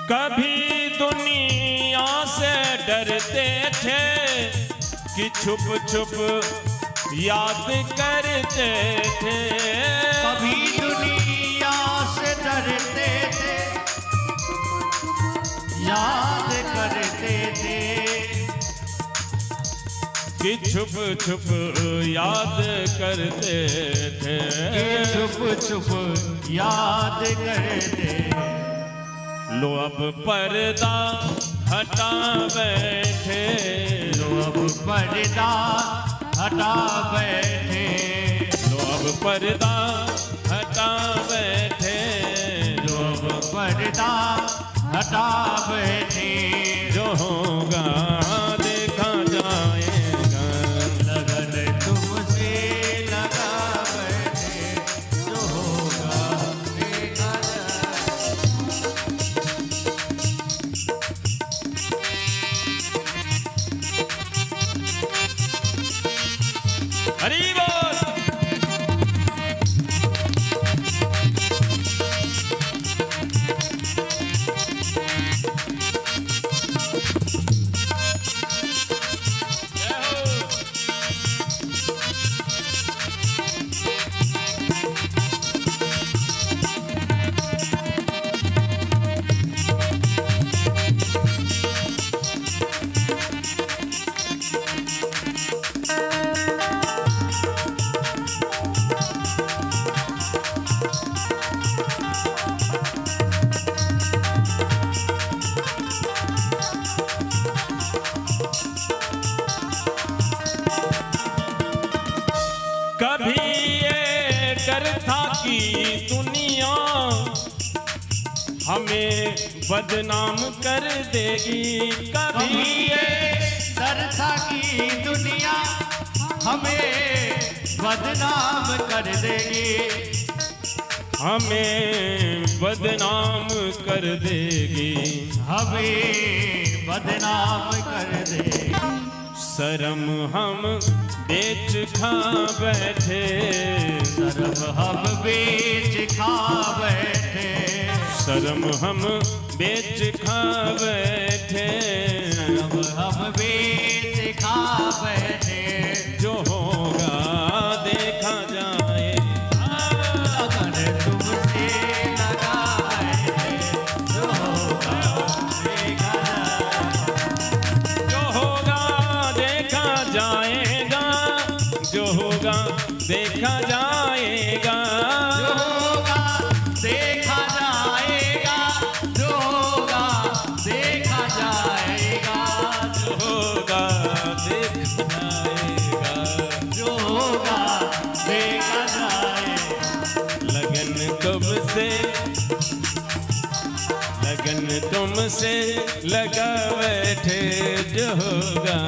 Speaker 4: कभी दुनिया से डरते थे कि छुप छुप याद करते थे।
Speaker 2: कभी दुनिया से डरते थे, याद करते थे,
Speaker 4: कि छुप छुप याद करते थे,
Speaker 2: कि छुप छुप याद करते।
Speaker 4: लो अब पर्दा हटा बैठे,
Speaker 2: लो अब पर्दा हटा बैठे,
Speaker 4: लो अब पर्दा हटा बैठे,
Speaker 2: लो अब पर्दा हटा बैठे।
Speaker 4: जो होगा देखा जाएगा।
Speaker 2: लगन तुमसे लगा बैठे, जो होगा देखा जाएगा।
Speaker 4: हरि बोल। की दुनिया हमें बदनाम कर देगी कभी
Speaker 2: कभी ये दरसा की दुनिया हमें बदनाम कर देगी।
Speaker 4: हमें बदनाम कर देगी।
Speaker 2: हमें बदनाम कर देगी।
Speaker 4: शर्म हम बेच खा बैठे।
Speaker 2: शर्म हम बेच खा बैठे।
Speaker 4: शर्म हम बेच खा बैठे।
Speaker 2: शर्म हम बेच खा बैठे।
Speaker 4: जो होगा देखा जाए।
Speaker 2: लगन तुमसे लगा बैठे। जो होगा देखा जाए।
Speaker 4: जो होगा देखा जाएगा। जो होगा देखा जाएगा।
Speaker 2: जो होगा देखा जाएगा। जो होगा देखा जाएगा।
Speaker 4: जो होगा देखा जाएगा।
Speaker 2: जो होगा देखा जाएगा।
Speaker 4: लगन तुमसे, लगन तुमसे लगा बैठे। जो होगा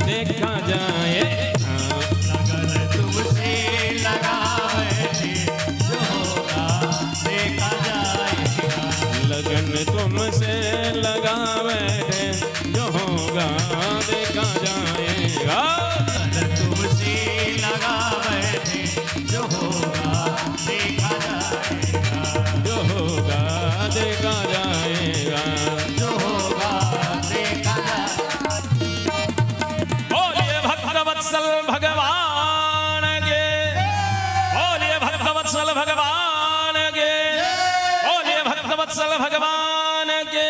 Speaker 4: देखा जाए।
Speaker 2: लगन तुमसे लगा बैठे। जो होगा देखा जाएगा।
Speaker 4: लगन तुमसे लगा बैठे। जो होगा देखा जाएगा।
Speaker 2: लगन तुमसे लगा बैठे। जो होगा देखा जाएगा।
Speaker 4: जो होगा देखा जाएगा।
Speaker 2: जो होगा देखा जाएगा।
Speaker 4: बोलिए भक्तवत्सल भगवान के। बोलिए भक्तवत्सल भगवान के। बोलिए भक्तवत्सल भगवान के।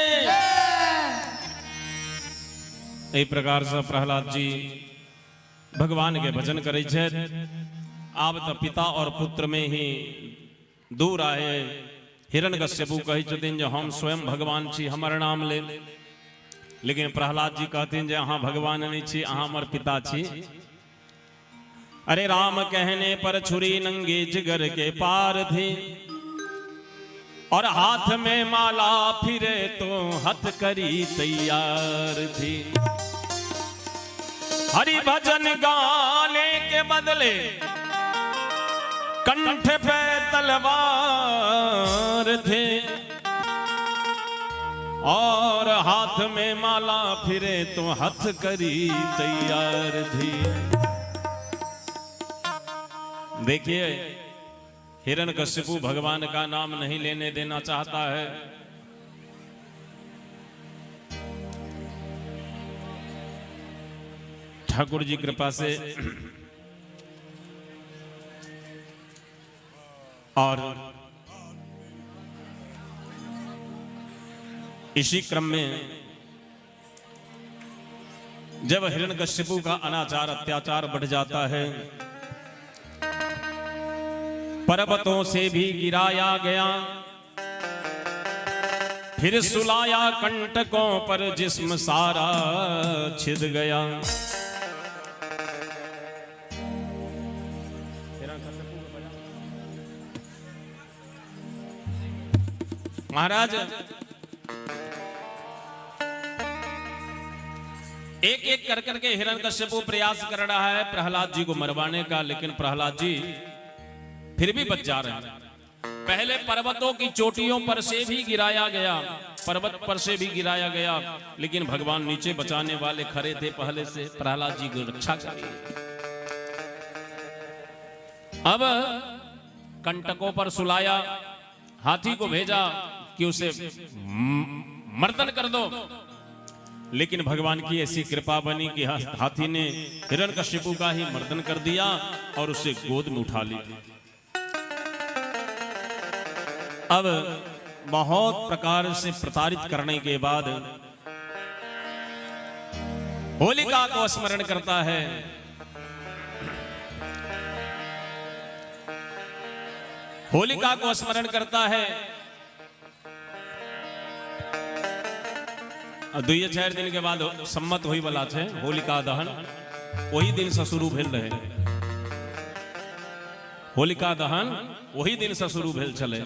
Speaker 4: एहि प्रकार से प्रहलाद जी भगवान के भजन करै छथि। आब तऽ पिता और पुत्र में ही दूर आए। हिरण्यकश्यपु कहै छथिन जे हम स्वयं भगवान छी, हमर नाम ले। लेकिन प्रहलाद जी कहथिन जे अहाँ भगवान नहीं छी, अहाँ हमर पिता छी। अरे राम कहने पर छुरी नंगी जिगर के पार थी और हाथ में माला फिरे तो हथकड़ी तैयार थी। हरि भजन गाने के बदले कंठ पे तलवार थे और हाथ में माला फिरे तो हथकड़ी तैयार थी। देखिए हिरण्यकश्यपु भगवान का नाम नहीं लेने देना चाहता है। ठाकुर जी कृपा से और इसी क्रम में जब हिरण्यकश्यपु का अनाचार अत्याचार बढ़ जाता है, पर्वतों से भी गिराया गया, फिर सुलाया कंटकों पर जिस्म सारा छिद गया। महाराज एक एक कर करके हिरण्यकश्यपु प्रयास कर रहा है प्रहलाद जी को मरवाने का, लेकिन प्रहलाद जी फिर भी बच जा रहे हैं। पहले पर्वतों की चोटियों पर से भी गिराया गया, पर्वत पर से भी गिराया गया, लेकिन भगवान नीचे बचाने वाले खड़े थे पहले से, प्रहलाद जी की रक्षा करी। अब कंटकों पर सुलाया, हाथी को भेजा कि उसे मर्दन कर दो, लेकिन भगवान की ऐसी कृपा बनी कि हाथी ने हिरण्यकश्यपु का ही मर्दन कर दिया और उसे गोद में उठा लिया। अब बहुत प्रकार से प्रताड़ित करने के बाद होलिका को स्मरण करता है। होलिका को स्मरण करता है। दुइये चारि दिन के बाद सम्मत होई वाला छै होलिका दहन, वही दिन से शुरू भेल रहे। होलिका दहन ओही दिन से शुरू भेल छलै।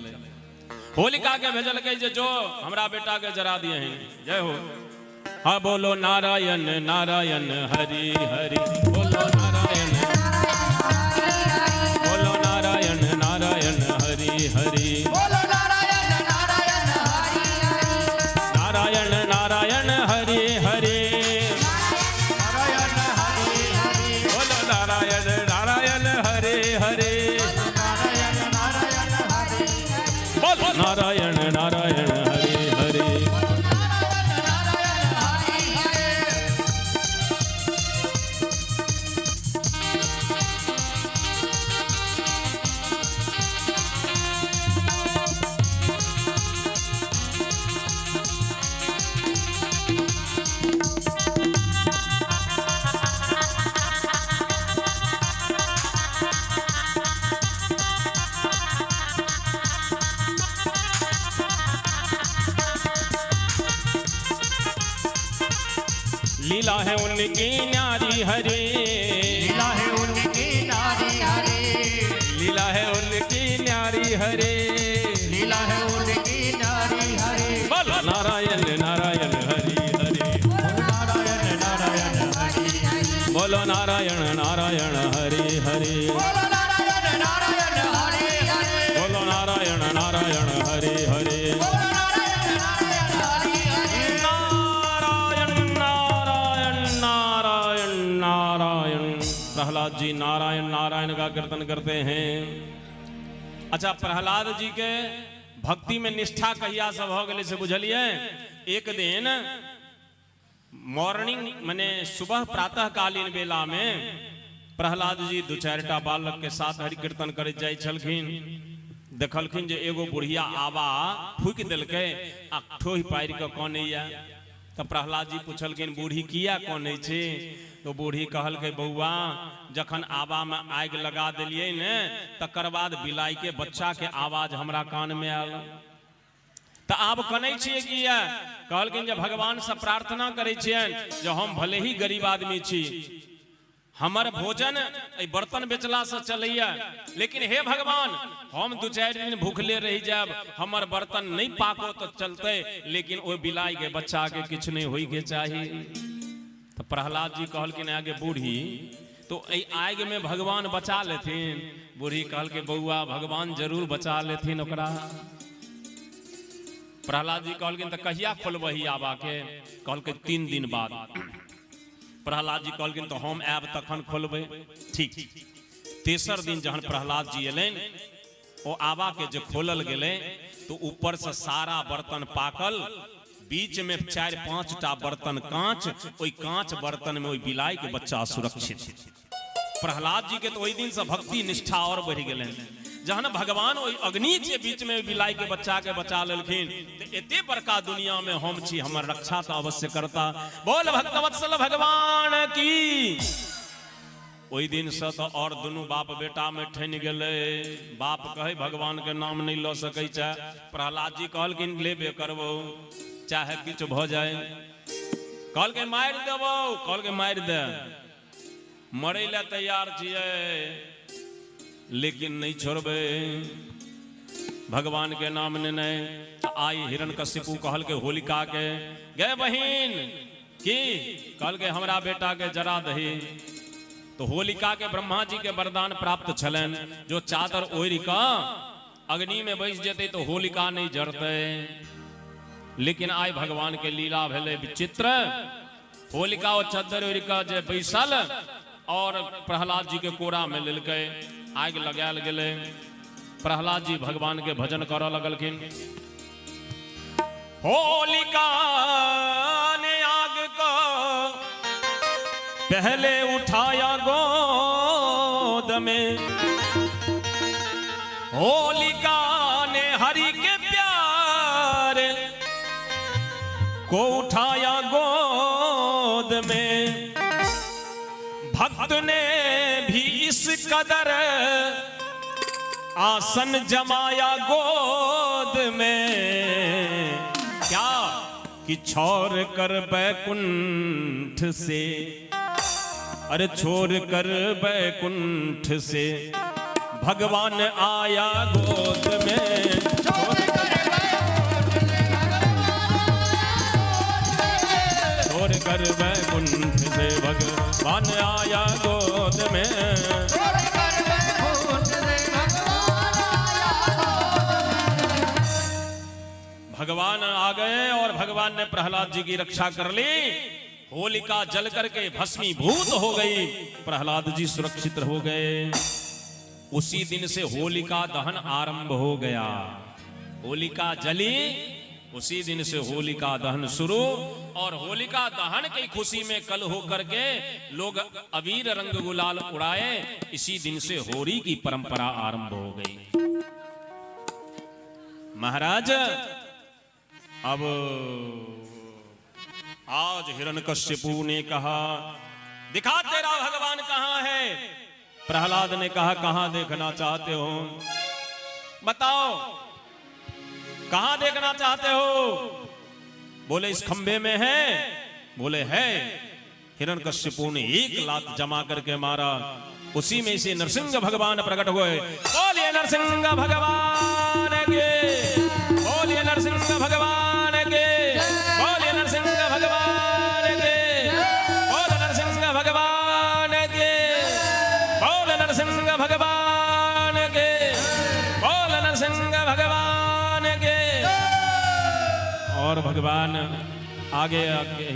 Speaker 4: होलिका के भेजलकै जे जो हमरा बेटा के जरा दिए हैं। जय हो। हाँ बोलो नारायण नारायण हरि हरि, बोलो नारायण, बोलो नारायण नारायण हरि हरि,
Speaker 1: बोलो नारायण नारायण हरि हरि,
Speaker 4: नारायण नारायण हरि हरि,
Speaker 2: नारायण हरि हरि,
Speaker 4: बोलो नारायण नारायण हरि हरि,
Speaker 2: नारायण नारायण हरि,
Speaker 4: बोलो नारायण नारायण हरि हरि।
Speaker 1: नारायण हरि हरि।
Speaker 4: लीला है उनकी न्यारी हरे,
Speaker 2: लीला है उनकी नारी हरे,
Speaker 4: लीला है उनकी न्यारी हरे,
Speaker 2: लीला है उनकी नारी हरे,
Speaker 4: बोलो नारायण नारायण हरि हरि,
Speaker 2: नारायण नारायण हरि,
Speaker 4: बोलो नारायण नारायण हरि हरि,
Speaker 1: बोलो नारायण नारायण हरि हरि,
Speaker 4: बोलो नारायण नारायण हरि हरि,
Speaker 1: बोलो नारायण नारायण हरि हरि।
Speaker 4: नारायण नारायण नारायण नारायण। प्रहलाद जी नारायण नारायण का कीर्तन करते हैं। अच्छा, प्रहलाद जी के भक्ति में निष्ठा कहिया सब हो गए से बुझलिए। एक दिन मॉर्निंग माने सुबह प्रातः कालीन बेला में प्रहलाद जी दू चारिटा बालक के साथ हरि कीर्तन करैत जाइ छलखिन। देखलखिन जे एगो बुढ़िया आवा फूकि देलकै आ ठोहि पारि कऽ कनैया। तऽ प्रहलाद जी पुछलखिन बूढ़ी किया कनै छै? तो बूढ़ी कहलकै बौआ जखन आवा में आगि लगा देलियै ने तकर बाद बिलाइ के बच्चा के आवाज हमरा कान में आयल, तऽ आब कनै छियै किया? कहलखिन जे भगवान से प्रार्थना करै छियनि जे हम भले ही गरीब आदमी छी, हमर भोजन एहि बर्तन बेचला से चलैया, लेकिन हे भगवान हम दू चारि दिन भूखले रहि जायब, हमर बर्तन नहि पाको तऽ चलतै, लेकिन ओहि बिलाइ के बच्चा के किछु नहि होइके चाही। तऽ प्रहलाद जी कहलखिन आगे बूढ़ी तो एहि आगि में भगवान बचा लेथिन? बूढ़ी कहलकै बौआ भगवान जरूर बचा लेथिन ओकरा। प्रहलाद जी कहलखिन तऽ कहिया खोलबही आबा के? कहलकै 3 दिन बाद। प्रहलाद जी कहलखिन तऽ हम आयब तखन खोलबै। ठीक, तेसर दिन जहन प्रहलाद जी एलनि ओ आबा के जे खोलल गेलै तो ऊपर से सारा बर्तन पाकल, बीच में 4-5 टा बर्तन कांच, ओहि कांच बर्तन में ओहि बिलाइ के बच्चा सुरक्षित। प्रहलाद जी के तो ओहि दिन से भक्ति निष्ठा और बढ़ि गेलनि। जहन भगवान ओहि अग्नि के बीच में बिलाइ के बच्चा के बचा लेलखिन तऽ एते बड़का दुनिया में हम छी, हमर रक्षा तऽ अवश्य करता। बोल भक्तवत्सल भगवान की। ओहि दिन से तऽ और दुनू बाप बेटा में ठनि गेलै। बाप कहे भगवान के नाम नहीं लऽ सकै छै। प्रहलाद जी कहलखिन लेबे करबो चाहे किछु भऽ जाए। कहलकै मारि देबौ। कहलकै मारि दे, मरै लए तैयार छियै लेकिन नहीं छोड़बै भगवान के नाम नेने। आई हिरण्यकशिपु कहलकै होलिका के, गे बहिन की? कहलकै हमरा बेटा के जरा दही। तो होलिका के ब्रह्मा जी के वरदान प्राप्त छलनि जो चादर ओढ़ि कऽ अग्नि में बैस जेतै तो होलिका नहीं जरतै। लेकिन आइ भगवान के लीला भेलै विचित्र। होलिका ओ चद्दर ओढ़ि कऽ जे बैसल और प्रहलाद जी के कोरा में लेलकै, आगि लगायल गेलै। प्रहलाद जी भगवान के भजन करऽ लगलखिन। होलिका ने आग को पहले उठाया गोद में, होलिका ने हरि के प्यार को उठाया गोद में, भक्त ने भी इस कदर आसन जमाया गोद में, क्या कि छोड़ कर बैकुंठ से, अरे छोड़ कर बैकुंठ से भगवान आया गोद में, छोड़ कर वैकुंठ से भगवान आया गोद में। भगवान आ गए और भगवान ने प्रहलाद जी की रक्षा कर ली। होलिका जल करके भस्मीभूत हो गई, प्रहलाद जी सुरक्षित हो गए। उसी दिन से होलिका दहन आरंभ हो गया। होलिका जली, उसी दिन से होलिका दहन शुरू। और होलिका दहन की खुशी में कल हो करके लोग अबीर रंग गुलाल उड़ाए। इसी दिन से होली की परंपरा आरंभ हो गई। महाराज, अब आज हिरण्यकश्यपु ने कहा, दिखा तेरा भगवान कहाँ है। प्रहलाद ने कहा, कहाँ देखना चाहते हो, बताओ कहाँ देखना चाहते हो। बोले इस खंभे में है। बोले है। हिरण्यकश्यपु ने एक लात जमा करके मारा, उसी में से नरसिंह भगवान प्रकट हुए। बोलिए नरसिंह भगवान के, बोलिए नरसिंह भगवान के, बोलिए नरसिंह भगवान के, बोल नरसिंह भगवान के, बोल नरसिंह भगवान के, बोल नरसिंह भगवान के। और भगवान आगे आगे,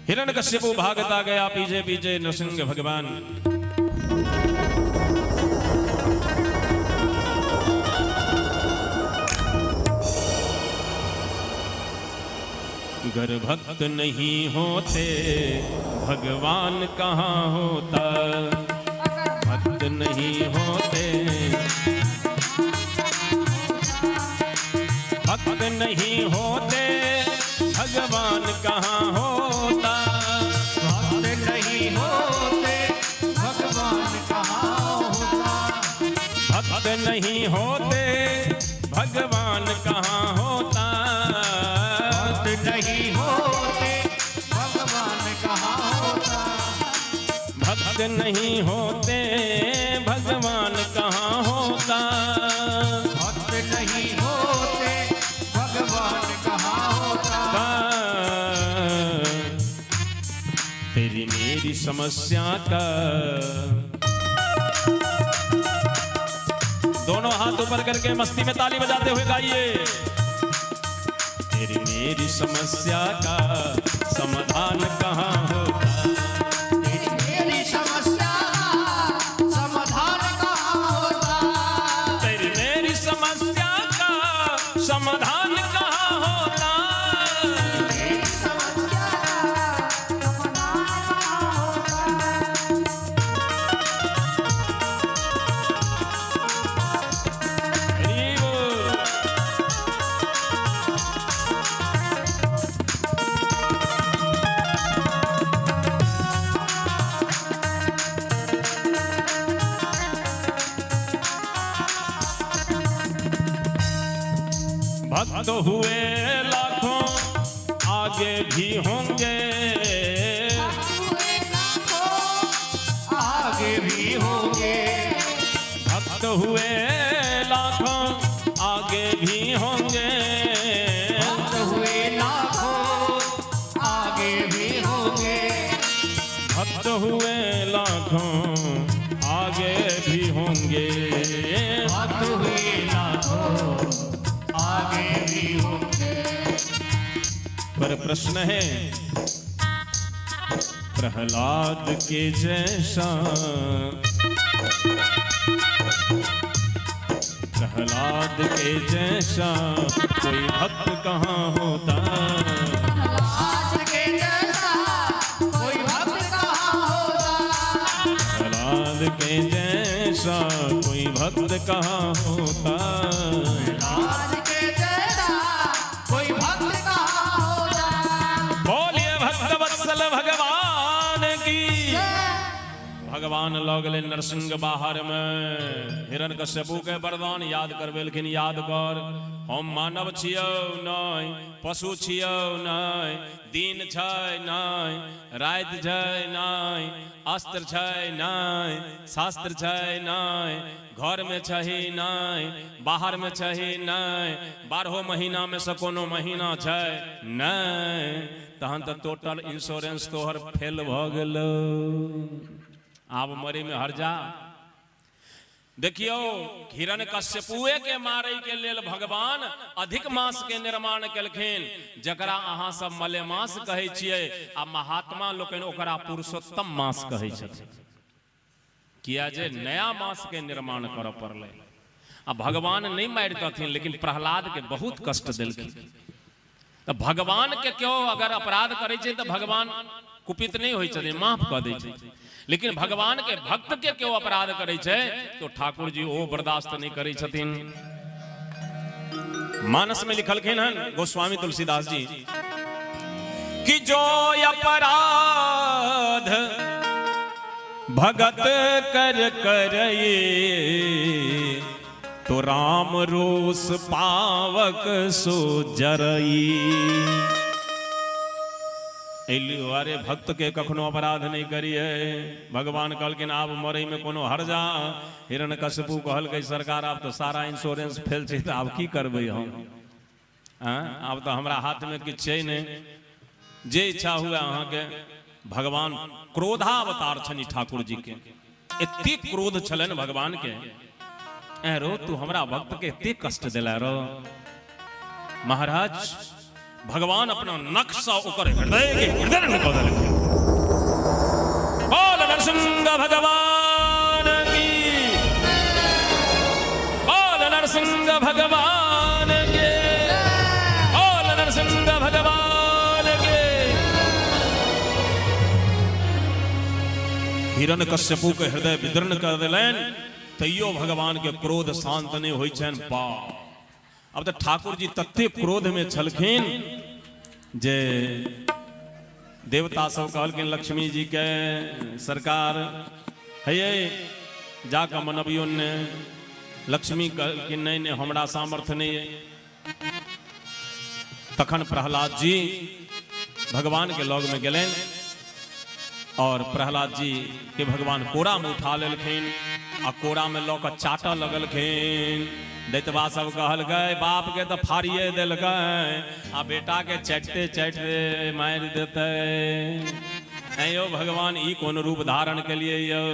Speaker 4: हिरण्यकश्यपु भागता गया, पीछे पीछे नरसिंह भगवान। गर भक्त नहीं होते भगवान कहाँ होता, भक्त नहीं होते, भक्त नहीं होते भगवान कहाँ होता,
Speaker 2: भक्त नहीं होते भगवान कहाँ होता,
Speaker 4: भक्त नहीं होते भगवान कहाँ होता,
Speaker 2: भक्त नहीं होते भगवान कहाँ होता,
Speaker 4: भक्त नहीं होते भगवान कहाँ होता,
Speaker 2: भक्त नहीं होते भगवान कहाँ होता।
Speaker 4: तेरी मेरी समस्या का, दोनों हाथ ऊपर करके मस्ती में ताली बजाते हुए गाइए। तेरी मेरी समस्या का समाधान कहाँ होता,
Speaker 1: तेरी मेरी समस्या का समाधान कहाँ होता,
Speaker 4: तेरी मेरी समस्या का समाधान कहाँ होता,
Speaker 1: तेरी समस्या का समाधान कहाँ होता।
Speaker 4: हरि बोल। भक्त हुए लाखों आगे भी होंगे,
Speaker 1: हुए लाखों
Speaker 2: आगे भी होंगे,
Speaker 4: भक्त हुए लाखों आगे भी होंगे,
Speaker 2: भक्त हुए लाखों आगे भी होंगे,
Speaker 4: भक्त हुए लाखों आगे भी होंगे,
Speaker 2: भक्त हुए लाखों आगे भी होंगे।
Speaker 4: पर प्रश्न है प्रहलाद के जैसा, प्रहलाद के जैसा कोई भक्त कहाँ होता,
Speaker 1: प्रहलाद के जैसा कोई भक्त कहाँ होता,
Speaker 4: प्रहलाद के जैसा कोई भक्त कहाँ होता,
Speaker 1: प्रहलाद के जैसा कोई भक्त कहाँ होता।
Speaker 4: बोलिए भक्त वत्सल भगवान की। भगवान लऽ गेलै नरसिंह बाहर मे। हिरण्यकश्यपु के वरदान याद करबेलखिन, याद कर, हम मानव छियौ नहि, पशु छियौ नहि, दिन छै नहि, राति छै नहि, अस्त्र छै नहि, शास्त्र छै नहि, घर में छही नहि, बाहर में छही नहि, 12 महीना में से कोनो महीना छै नहि, तहन तऽ टोटल इंश्योरेंस तोहर फेल भऽ गेलौ। आब मरे में हर्जा। देखियौ, हिरण्यकश्यपुए के मारै के लेल भगवान अधिक मास के निर्माण केलखिन, जकरा अहाँ सब मलेमास कहै छियै, आ महात्मा लोकनि ओकरा पुरुषोत्तम मास कहै छथिन। किया जे नया मास के निर्माण करऽ पड़लै। आ भगवान नहि मारितथिन, लेकिन प्रहलाद के बहुत कष्ट देलखिन। तऽ भगवान के केओ अगर अपराध करै छै तऽ भगवान कुपित नहि होइ छथिन, माफ कऽ दै छथिन। लेकिन भगवान के भक्त के केओ अपराध करै छै तो ठाकुर जी ओ बर्दाश्त नहि करै छथिन। मानस में लिखलखिन हन गोस्वामी तुलसीदास जी कि जो अपराध भगत कर करई तो राम रोस पावक सो जरई। एहि दुआरे भक्त के कखनो अपराध नहि करिए। भगवान कहलखिन आब मरै में कोनो हर्जा। हिरण्यकशिपु कहलकै सरकार आब तऽ सारा इंश्योरेंस फेल छै, तऽ आब की करबै हम? आब तऽ हमरा हाथमे किछु छै नहि, जे इच्छा हुए अहाँके। भगवान क्रोधावतार छनि ठाकुर जी के, एतेक क्रोध छलनि भगवान के, ऐ रो तू हमरा भक्त के एतेक कष्ट देला रो। महाराज भगवान अपना नख से ओकर हृदय के हृदय कऽ देलखिन। बोल नरसिंह भगवान की, बोल नरसिंह भगवान के, बोल नरसिंह भगवान के। हिरण्यकश्यपु के हृदय विदीर्ण कर देलनि, तैयो भगवान के क्रोध शांत नहि होइ छनि। बा अब तऽ ठाकुर जी तते क्रोध में छलखिन जे देवता सब कहलखिन लक्ष्मी जी के, सरकार हे जाकऽ मनबियौ ने। लक्ष्मी कहलखिन नहीं नहीं हमरा सामर्थ्य नहीं है। तखन प्रहलाद जी भगवान के लग में गेलनि और प्रहलाद जी के भगवान कोरा में उठा लेलखिन आ कोरा में लऽ कऽ चाटऽ लगलखिन। दैतबा सब कहलकै बाप के तऽ फाड़िए देलकै आ बेटा के चाटिते चाटिते मारि देतै। ऐं यौ भगवान ई कोन रूप धारण केलियै यौ?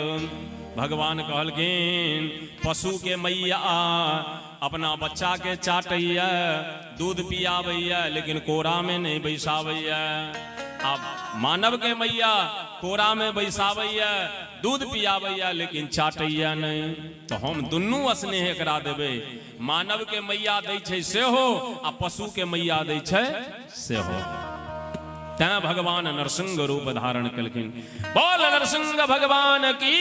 Speaker 4: भगवान कहलखिन पशु के मैया अपना बच्चा के चाटैया, दूध पियाबैया, लेकिन कोरा में नहीं बैसाबैया। आ मानव के मैया कोरा में बैसाबैया, दूध पियाबैया, लेकिन चाटैया नहीं। तो हम दुनू स्नेह एकरा देबै, मानव के मैया दै छै सेहो आ पशु के मैया दै छै सेहो। तैं भगवान नरसिंह रूप धारण केलखिन। बोल नरसिंह भगवान की।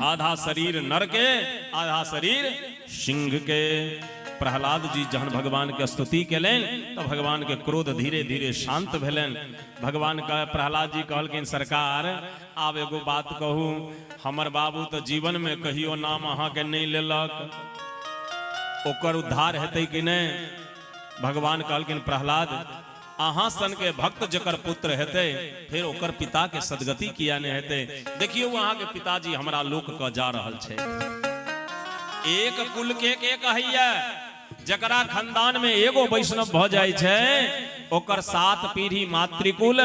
Speaker 4: आधा शरीर नर के, आधा शरीर सिंह के। प्रहलाद जी जहन भगवान के स्तुति केलनि तऽ भगवान के क्रोध धीरे धीरे शांत भेलनि। भगवान के प्रहलाद जी कहलखिन सरकार आब एगो बात कहू, हमर बाबू तऽ जीवन में कहियो नाम अहाँके नहि लेलक, ओकर उद्धार हेतै कि नहि? भगवान कहलखिन प्रहलाद अहाँ सन के भक्त जकर पुत्र हेतै फिर ओकर पिता के सदगति किया नहि हेतै? देखियौ अहाँ के पिताजी हमरा लोक के जा रहल छै। एक कुल के कहैया जकरा खानदान में एगो वैष्णव भ जाइ छै ओकर 7 पीढ़ी मातृकुल,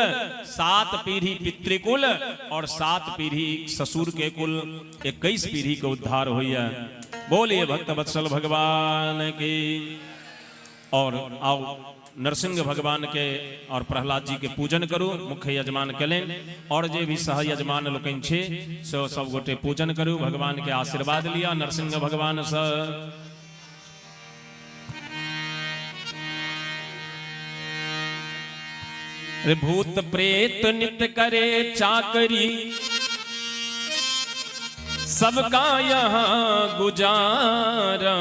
Speaker 4: 7 पीढ़ी पितृकुल और 7 पीढ़ी ससुर के कुल, 21 पीढ़ी के उद्धार होइया। बोलिए भक्त वत्सल भगवान की। और आओ नरसिंह भगवान के और प्रहलाद जी के पूजन करू। मुख्य यजमान केलनि और जे भी सह यजमान लोकनि छी से सब गोटे पूजन करू, भगवान के आशीर्वाद लिया नरसिंह भगवान से। अरे भूत प्रेत नित करे चाकरी, सबका यहाँ गुजारा।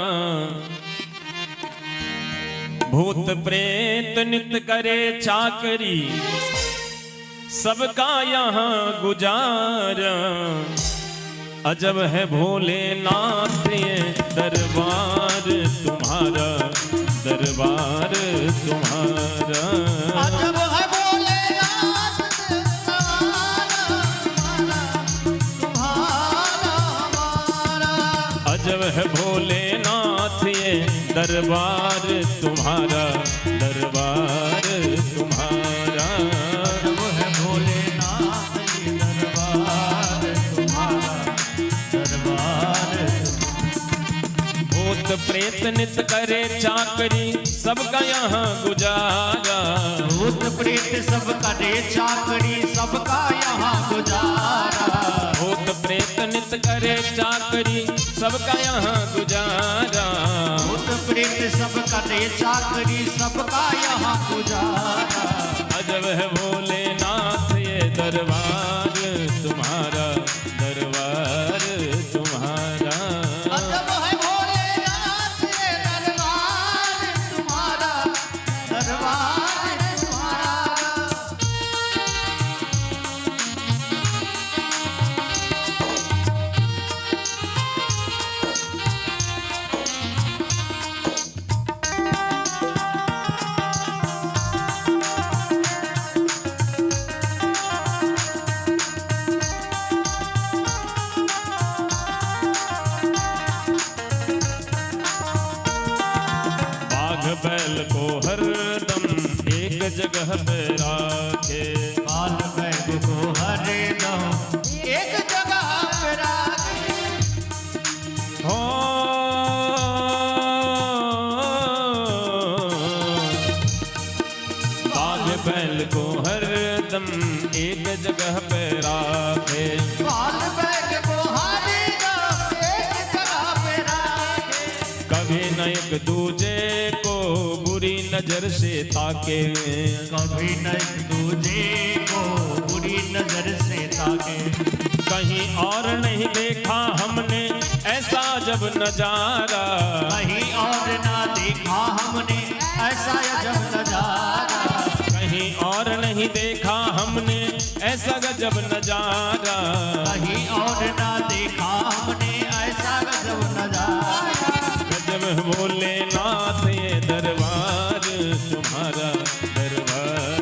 Speaker 4: भूत प्रेत नित करे चाकरी, सबका यहाँ गुजारा। अजब है भोलेनाथ ये दरबार तुम्हारा, दरबार तुम्हारा।
Speaker 1: अजब है भोलेनाथ दरबार तुम्हारा, हमारा।
Speaker 4: अजब है भोलेनाथ ये दरबार तुम्हारा, दरबार तुम्हारा।
Speaker 2: अजब है भोलेनाथ ये दरबार तुम्हारा, दरबार।
Speaker 4: भूत प्रेत नित करे चाकरी, सबका यहाँ गुजारा।
Speaker 2: भूत प्रेत सब करे चाकरी, सबका यहाँ गुजारा।
Speaker 4: भूत प्रेत नित करे चाकरी, सबका यहाँ गुजारा।
Speaker 2: भूत प्रेत सब करे चाकरी, सबका यहाँ गुजारा।
Speaker 4: अजब है भोलेनाथ ये दरबार तुम्हारा, दरबार तुम्हारा।
Speaker 1: अजब है भोलेनाथ ये दरबार तुम्हारा, दरबार तुम्हारा।
Speaker 4: बाघ बैल को हरदम एक जगह पे राखे।
Speaker 2: बाल बैग को हरे दम
Speaker 1: एक जगह पे राखे।
Speaker 4: हो बाघ बैल को हरदम एक जगह पे राखे।
Speaker 1: बाल बैग को हरे दम एक जगह पे राखे।
Speaker 4: कभी न एक दूजे को बुरी नजर से ताके।
Speaker 2: कभी न एक दूजे को बुरी नजर से ताके।
Speaker 4: कहीं और नहीं देखा हमने ऐसा जब नजारा।
Speaker 2: कहीं और ना देखा हमने ऐसा अजब नजारा।
Speaker 4: कहीं और नहीं देखा हमने ऐसा गजब नजारा।
Speaker 2: कहीं और ना देखा हमने ऐसा गजब नजारा।
Speaker 4: गजब भोलेनाथ ये दरबार तुम्हारा, दरबार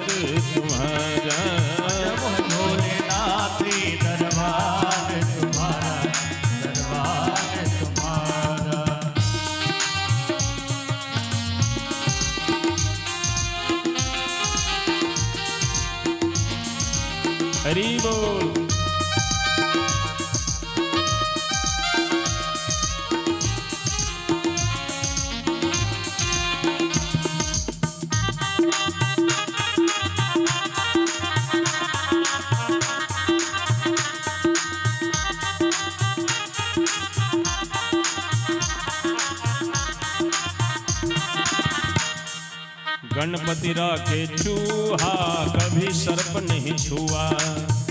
Speaker 4: तुम्हारा।
Speaker 2: अजब है भोलेनाथ ये दरबार तुम्हारा, दरबार तुम्हारा।
Speaker 4: हरि बोल। गणपति राखे चूहा कभी सर्प नहीं छुआ।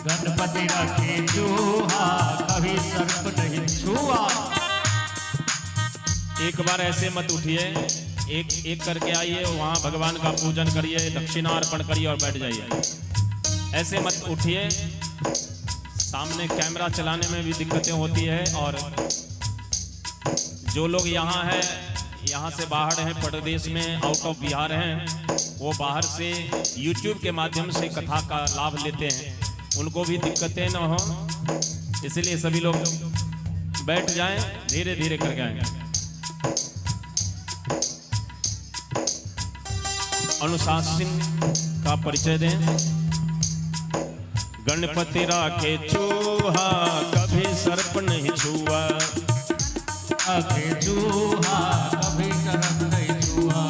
Speaker 2: गणपति रखे चूहा कभी सर्प नहीं छुआ।
Speaker 4: एक बार ऐसे मत उठिए, एक एक करके आइए, वहां भगवान का पूजन करिए, दक्षिणा अर्पण करिए और बैठ जाइए। ऐसे मत उठिए, सामने कैमरा चलाने में भी दिक्कतें होती है। और जो लोग यहाँ हैं, यहाँ से बाहर हैं, प्रदेश में आउट ऑफ बिहार हैं, वो बाहर से यूट्यूब के माध्यम से कथा का लाभ लेते हैं, उनको भी दिक्कतें न हो, इसलिए सभी लोग बैठ जाएं, धीरे धीरे करके आएंगे। अनुशासन का परिचय दें। गणपति राखे चूहा कभी सर्प नहीं छुआ।
Speaker 2: रखे चूहा कभी सर्प नहीं छुआ।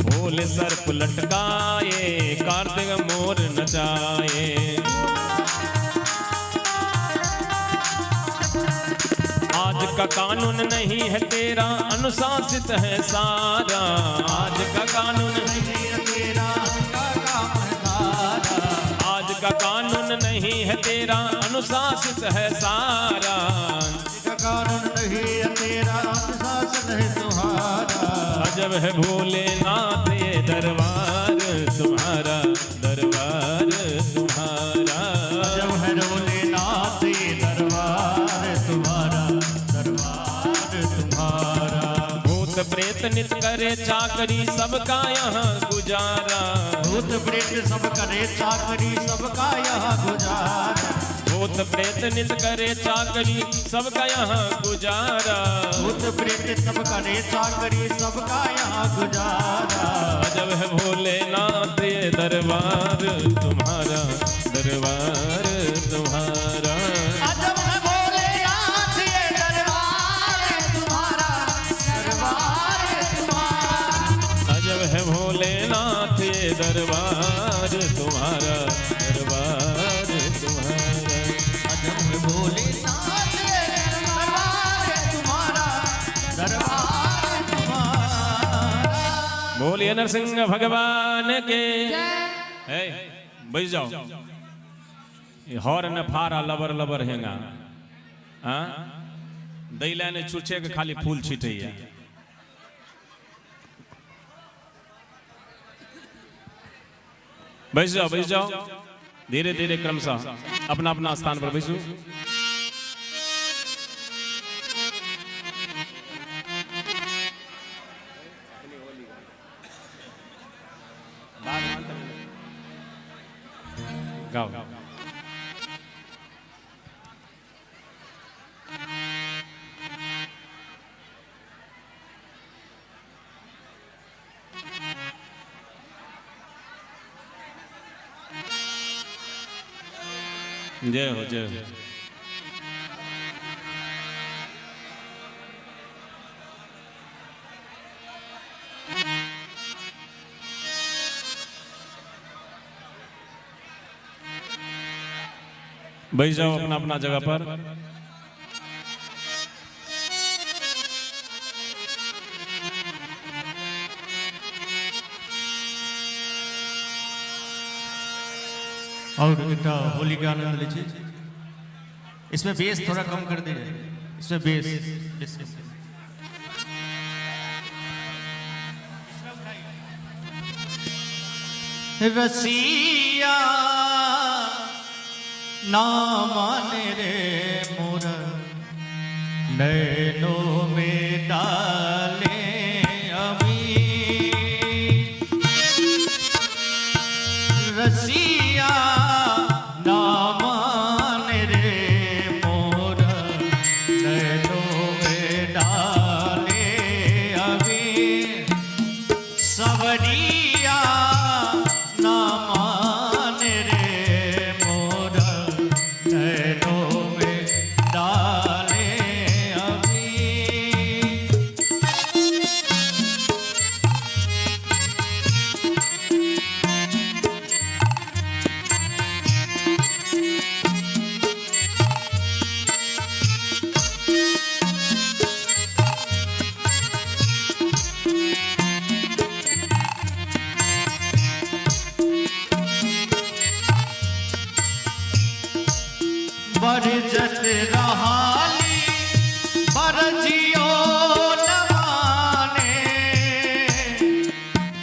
Speaker 4: भोले सर्प लटकाए कार्तिक मोर नचाए। आज का कानून नहीं है तेरा अनुशासित है सारा। आज का कानून
Speaker 2: नहीं है तेरा का काम है सारा।
Speaker 4: आज का कानून नहीं है तेरा अनुशासित है सारा।
Speaker 2: आज का कानून नहीं है तेरा अनुशासन है तुम्हारा।
Speaker 4: अजब है भोलेनाथ ये दरबार तुम्हारा, दरबार तुम्हारा। करे चाकरी सबका यहाँ गुजारा।
Speaker 2: भूत प्रेत सब करे चाकरी सबका यहाँ गुजारा।
Speaker 4: भूत प्रेत नित करे चाकरी सबका यहाँ गुजारा।
Speaker 2: भूत प्रेत सब करे चाकरी सबका यहाँ गुजारा।
Speaker 4: अजब है भोलेनाथ ये दरबार तुम्हारा, दरबार तुम्हारा।
Speaker 1: अजब है भोलेनाथ ये दरबार तुम्हारा, दरबार तुम्हारा।
Speaker 4: अजब है भोलेनाथ ये दरबार तुम्हारा, दरबार तुम्हारा।
Speaker 2: अजब है भोलेनाथ
Speaker 1: ये दरबार तुम्हारा, दरबार तुम्हारा।
Speaker 4: बोलिए नरसिंह भगवान के। है बैठ जाओ। ये हॉर्न फारा लबर लबर हेगा। हाँ दैला ने छुछे के खाली फूल छिटैया। बैठ जाओ बैठ जाओ, धीरे धीरे क्रमशः अपना अपना स्थान पर बैसू। गाओ। जय हो जय हो। बैठ जाओ अपना अपना जगह पर।
Speaker 2: और एकटा होली के आनंद लीजिए। इसमें बेस थोड़ा कम कर दीजिए, इसमें बेस बेस रसिया ना माने रे मोर नैनों में डाले अभी। रसिया ना माने रे मोर नैनों में डाले अभी। सवरिया ना माने रे मोर नैनों में डाले अभी। बरजत रहाली बरजियो न माने।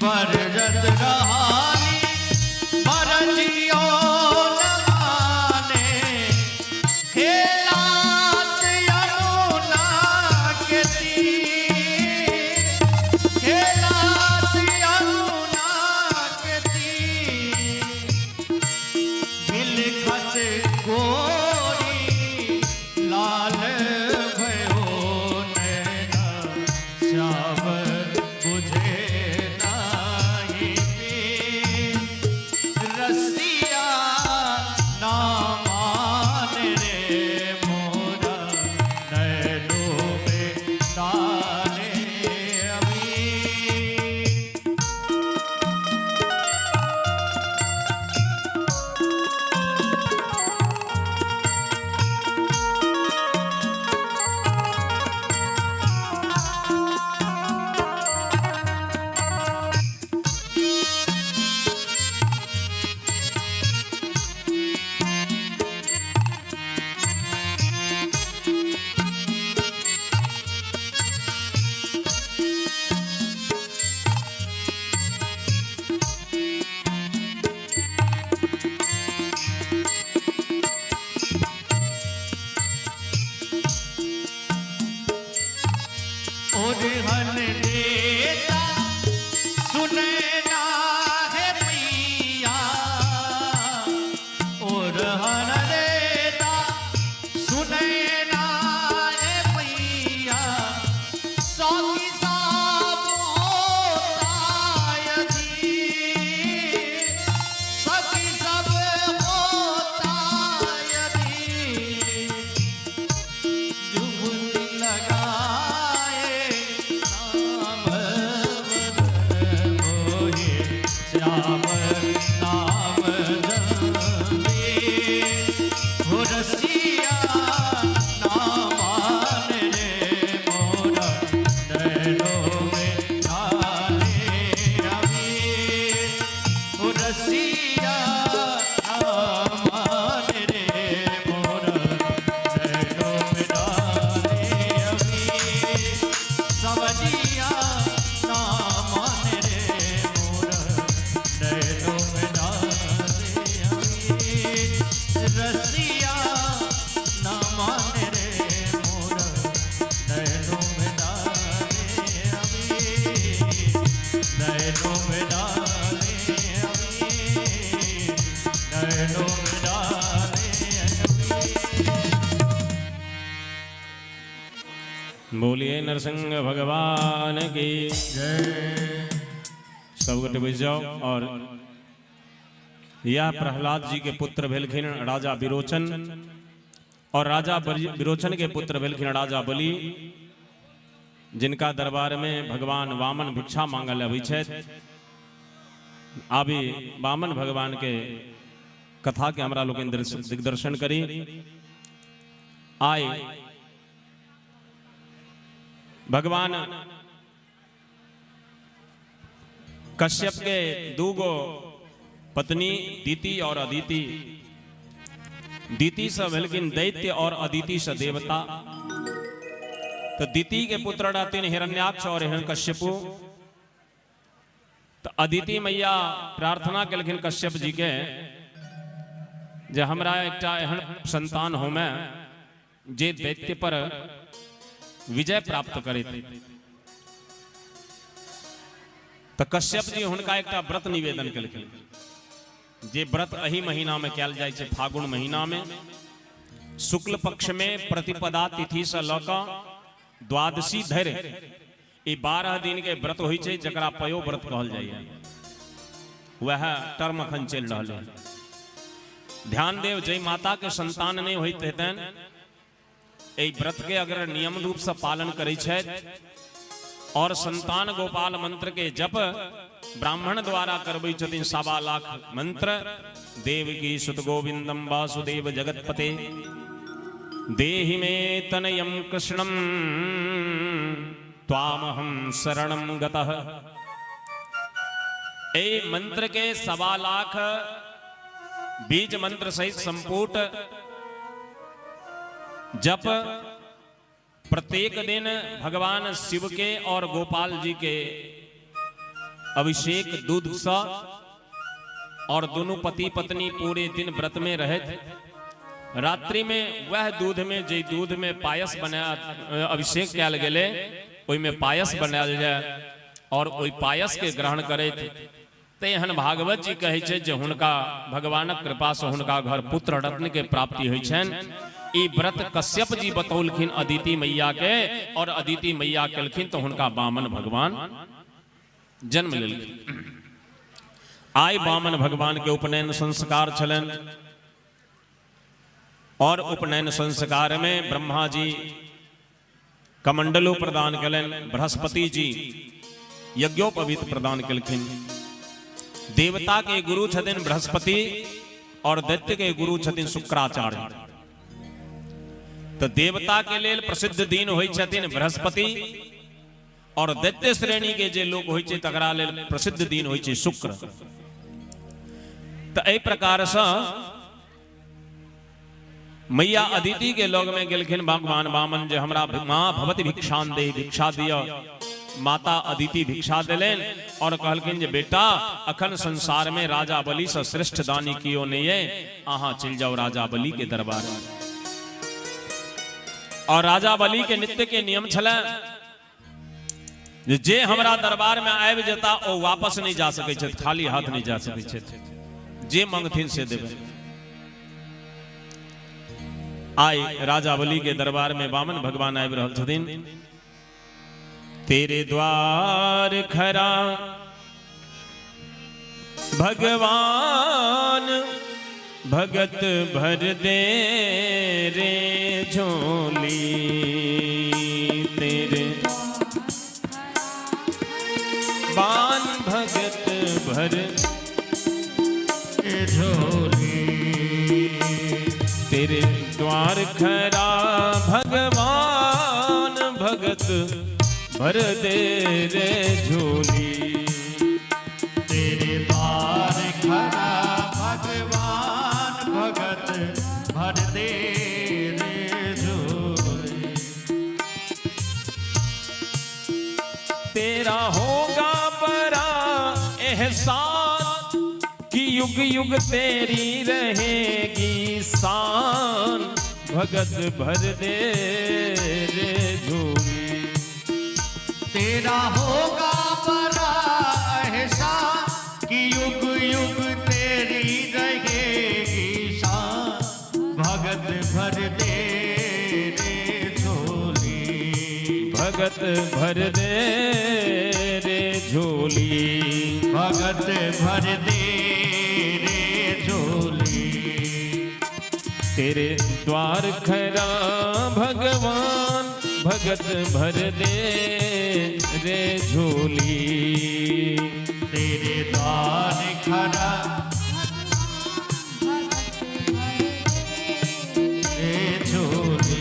Speaker 2: बरजत रहाली बरजियो न माने। खेलात यमुना के तीर, खेलात यमुना के तीर। बिलखत गोरी लाल भयो नैना श्याम बुझे नाही। मोहे श्याम नाम जल्दी। हो रसिया ना मान रे मोरा नैनों में डाले अबीर। हो रसिया ना मान रे मोरा नैनों में डाले अबीर। सवरिया ना मान रे मोरा नैनों में डाले अबीर। रसिया ना मान रे मोरा नैनों में डाले अबीर। नैनों में डाले अबीर। नैनों में डाले अबीर।
Speaker 4: बोलिए नरसिंह भगवान की
Speaker 3: जय।
Speaker 4: सब गोटे बैस जाओ। और यह प्रहलाद जी के पुत्र भेलखिन राजा विरोचन, और राजा विरोचन के पुत्र भेलखिन राजा बलि, जिनका दरबार में भगवान वामन भिक्षा मांगल अबै छथि। आबी वामन भगवान के कथा के हमरा लोकनि दिग्दर्शन करी। आइ भगवान कश्यप के दूगो पत्नी दिति और अदिति। दिति से भेलखिन दैत्य और अदिति से देवता। तो दिति के पुत्र रहथिन हिरण्याक्ष और हिरण्यकश्यपु। तो अदिति मैया प्रार्थना केलखिन कश्यप जी के जे हमरा एकटा एहन संतान होमे जे दैत्य पर विजय प्राप्त करैत। तो कश्यप जी हुनका एकटा व्रत निवेदन केलखिन, जे व्रत एही महीना में कयल जाइ छै, फागुन महीना में शुक्ल पक्ष में प्रतिपदा तिथि से लऽ कऽ द्वादशी धरि ई 12 दिन के व्रत होइ छै, जकरा पयो व्रत कहल जाइए। वएह टर्म अखन चलि रहल है। ध्यान देव, जै माता के संतान नहीं होइत हेतनि, एहि व्रत के अगर नियम रूप से पालन करै छथि और संतान गोपाल मंत्र के जप ब्राह्मण द्वारा करबै छथिन, 1.25 लाख मंत्र, देवकी सुत गोविंदम वासुदेव जगतपते देहि मे तनयं कृष्णम त्वामहं शरणं गतः। एहि मंत्र के 1.25 लाख बीज मंत्र सहित संपुट जप प्रत्येक दिन भगवान शिव के और गोपाल जी के अभिषेक दूध सा और दोनों पति पत्नी पूरे दिन व्रत में रहत, रात्रि में वह दूध में जे दूध में पायस बना अभिषेक कयल गेलै ओहिमे पायस बनायल जाय और ओहि पायस के ग्रहण करैत। तऽ एहन भागवत जी कहै छै जे हुनका भगवानक कृपा से हुनका घर पुत्र रत्न के प्राप्ति होइ छनि। ई व्रत कश्यप जी बतौलखिन अदिति मैया के और अदिति मैया केलखिन तो हुनका वामन भगवान जन्म लेलखिन। आइ वामन भगवान के उपनयन संस्कार छलनि और उपनयन संस्कार में ब्रह्मा जी कमंडलो प्रदान केलनि, बृहस्पति जी यज्ञोपवीत प्रदान केलखिन। देवता के गुरु छथिन बृहस्पति और दैत्य के गुरु छथिन शुक्राचार्य। तो देवता के लेल प्रसिद्ध दिन होइ छथिन बृहस्पति और दैत्य श्रेणी के जे लोग होइ छै तकरा लेल प्रसिद्ध दिन होइ छै शुक्र। तो एहि प्रकार से मैया अदिति के लग में गेलखिन भगवान वामन जे हमरा माँ भवती भिक्षान दे, भिक्षा दिय। माता अदिति भिक्षा देलनि और कहलखिन जे बेटा अखन संसार में राजा बलि से श्रेष्ठ दानी कियो नहीं है, अहाँ चलि जाओ राजा बलि के दरबार में। और राजा बलि के नित्य के नियम छलै जे हमरा दरबार में आबि जेता ओ वापस नहीं जा सकै छथि, खाली हाथ नहीं जा सकै छथि, जे मंगथिन से देबै। आइ राजा बलि के दरबार में वामन भगवान आबि रहल छथिन। तेरे द्वार खरा भगवान भगत भर दे रे झोली, तेरे बान भर
Speaker 2: झोली।
Speaker 4: तेरे द्वार खड़ा भगवान भगत भर दे रे झोली।
Speaker 2: तेरे द्वार खड़ा भगवान भगत भर दे रे झोली।
Speaker 4: तेरा होगा बड़ा एहसान कि युग युग तेरी रहेगी शान, भगत भर दे रे झोली।
Speaker 2: तेरा होगा बड़ा एहसान कि युग युग तेरी रहेगी शान, भगत भर दे रे झोली।
Speaker 4: भगत भर दे रे झोली।
Speaker 2: भगत भर दे रे झोली।
Speaker 4: तेरे द्वार खड़ा भगवान भगत भर दे रे झोली।
Speaker 2: तेरे द्वार खड़ा रे झोली।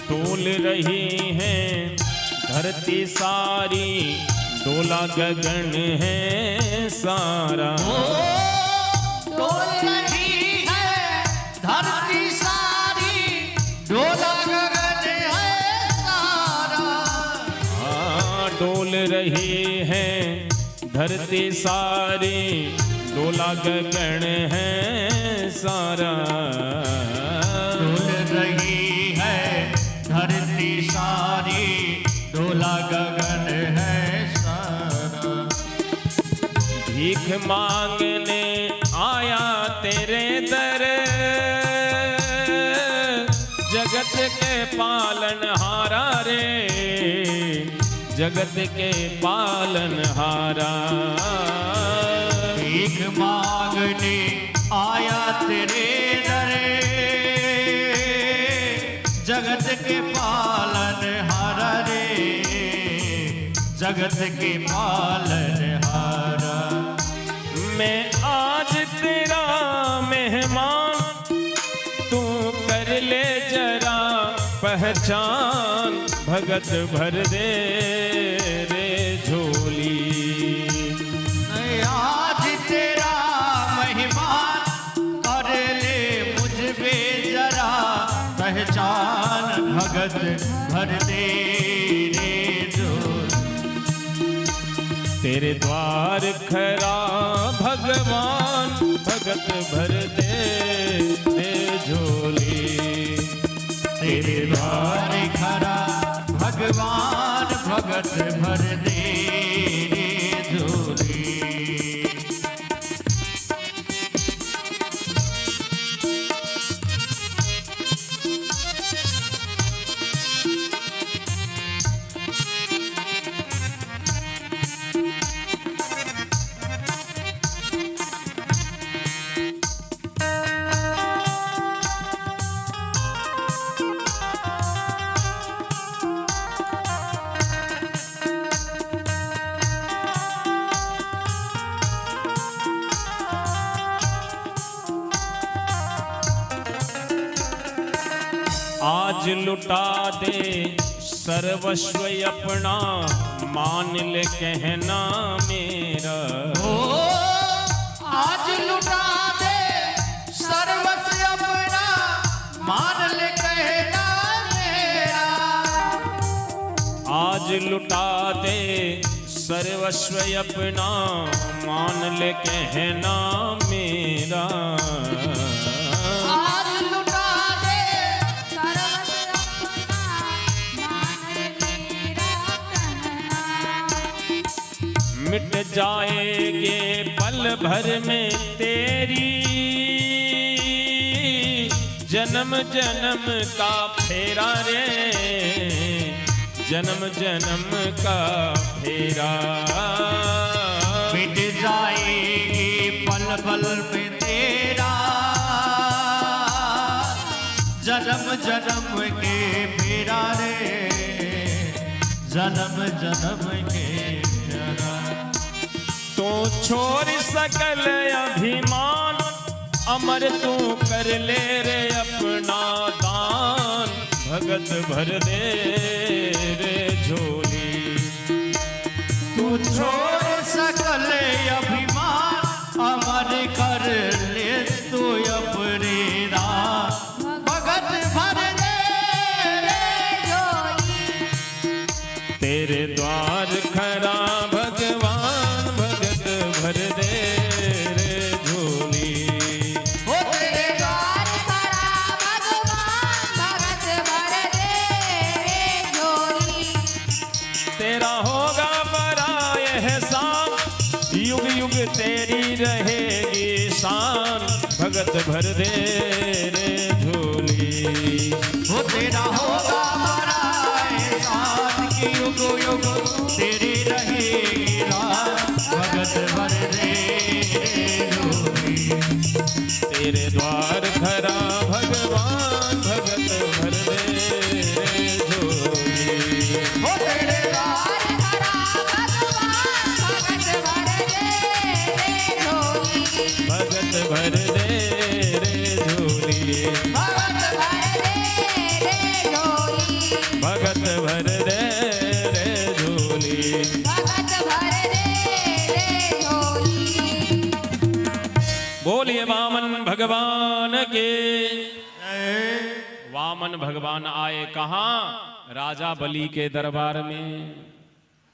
Speaker 4: डोल रही है धरती सारी, डोला गगन है सारा।
Speaker 1: ओ डोल रही है धरती सारी, डोला गगन है सारा।
Speaker 4: हाँ, डोल रही है धरती सारी, डोला गगन है सारा।
Speaker 2: डोल रही है धरती सारी, डोला गगन है सारा।
Speaker 4: भीख मांगने आया तेरे दर, जगत के पालन हारा रे, जगत के पालन हारा।
Speaker 2: भीख मांगने आया तेरे दरे, जगत के पालन हारा रे, जगत के पालन हारा।
Speaker 4: मैं आज तेरा मेहमान, तू कर ले जरा पहचान, भगत भर दे रे झोली।
Speaker 2: मैं आज तेरा मेहमान, कर ले मुझ पे जरा पहचान, भगत भर दे रे झोली।
Speaker 4: तेरे द्वार खरा भगवान भगत भर दे रे झोली।
Speaker 2: तेरे द्वार खरा भगवान भगत भर दे रे झोली।
Speaker 4: आज लुटा दे सर्वस्व अपना, मान ले कहना मेरा।
Speaker 1: ओ आज लुटा दे सर्वस्व अपना, मान ले कहना मेरा।
Speaker 4: आज लुटा दे सर्वस्व अपना, मान ले कहना मेरा।
Speaker 1: आज लुटा दे सर्वस्व
Speaker 4: जाएंगे पल भर में तेरी, जन्म जन्म का फेरा रे, जन्म जन्म का फेरा।
Speaker 2: मिट जाएगी पल पल में तेरा, जन्म जन्म के फेरा रे, जन्म जन्म के फेरा।
Speaker 4: तू छोड़ सकल अभिमान, अमर तू कर ले रे अपना दान, भगत भर दे रे झोली।
Speaker 2: तू छोड़ सकल अभिमान, अमर कर ले तू अपने दान, भगत भर दे रे
Speaker 1: झोली।
Speaker 4: तेरे द्वार खरा भगवान, भगत भर दे रे झोली।
Speaker 1: ओ तेरे द्वार खरा भगवान, भगत भर दे रे झोली।
Speaker 4: तेरा होगा बड़ा एहसान, युग युग तेरी रहेगी शान, भगत भर दे रे झोली।
Speaker 2: वो तेरा होगा बड़ा एहसान कि युग युग तेरी रहेगी रात, भगत भर दे रे झोली।
Speaker 4: तेरे द्वार खरा भगवान, भगत भर दे रे झोली।
Speaker 1: ओ तेरे द्वार खरा भगवान, भगत भर दे रे झोली।
Speaker 4: भगत भर दे रे झोली।
Speaker 1: भगत भर दे रे झोली।
Speaker 4: भगत भर दे रे झोली।
Speaker 1: भगत भर दे रे झोली।
Speaker 4: बोलिए वामन भगवान के। वामन भगवान आए कहाँ? राजा बलि के दरबार में।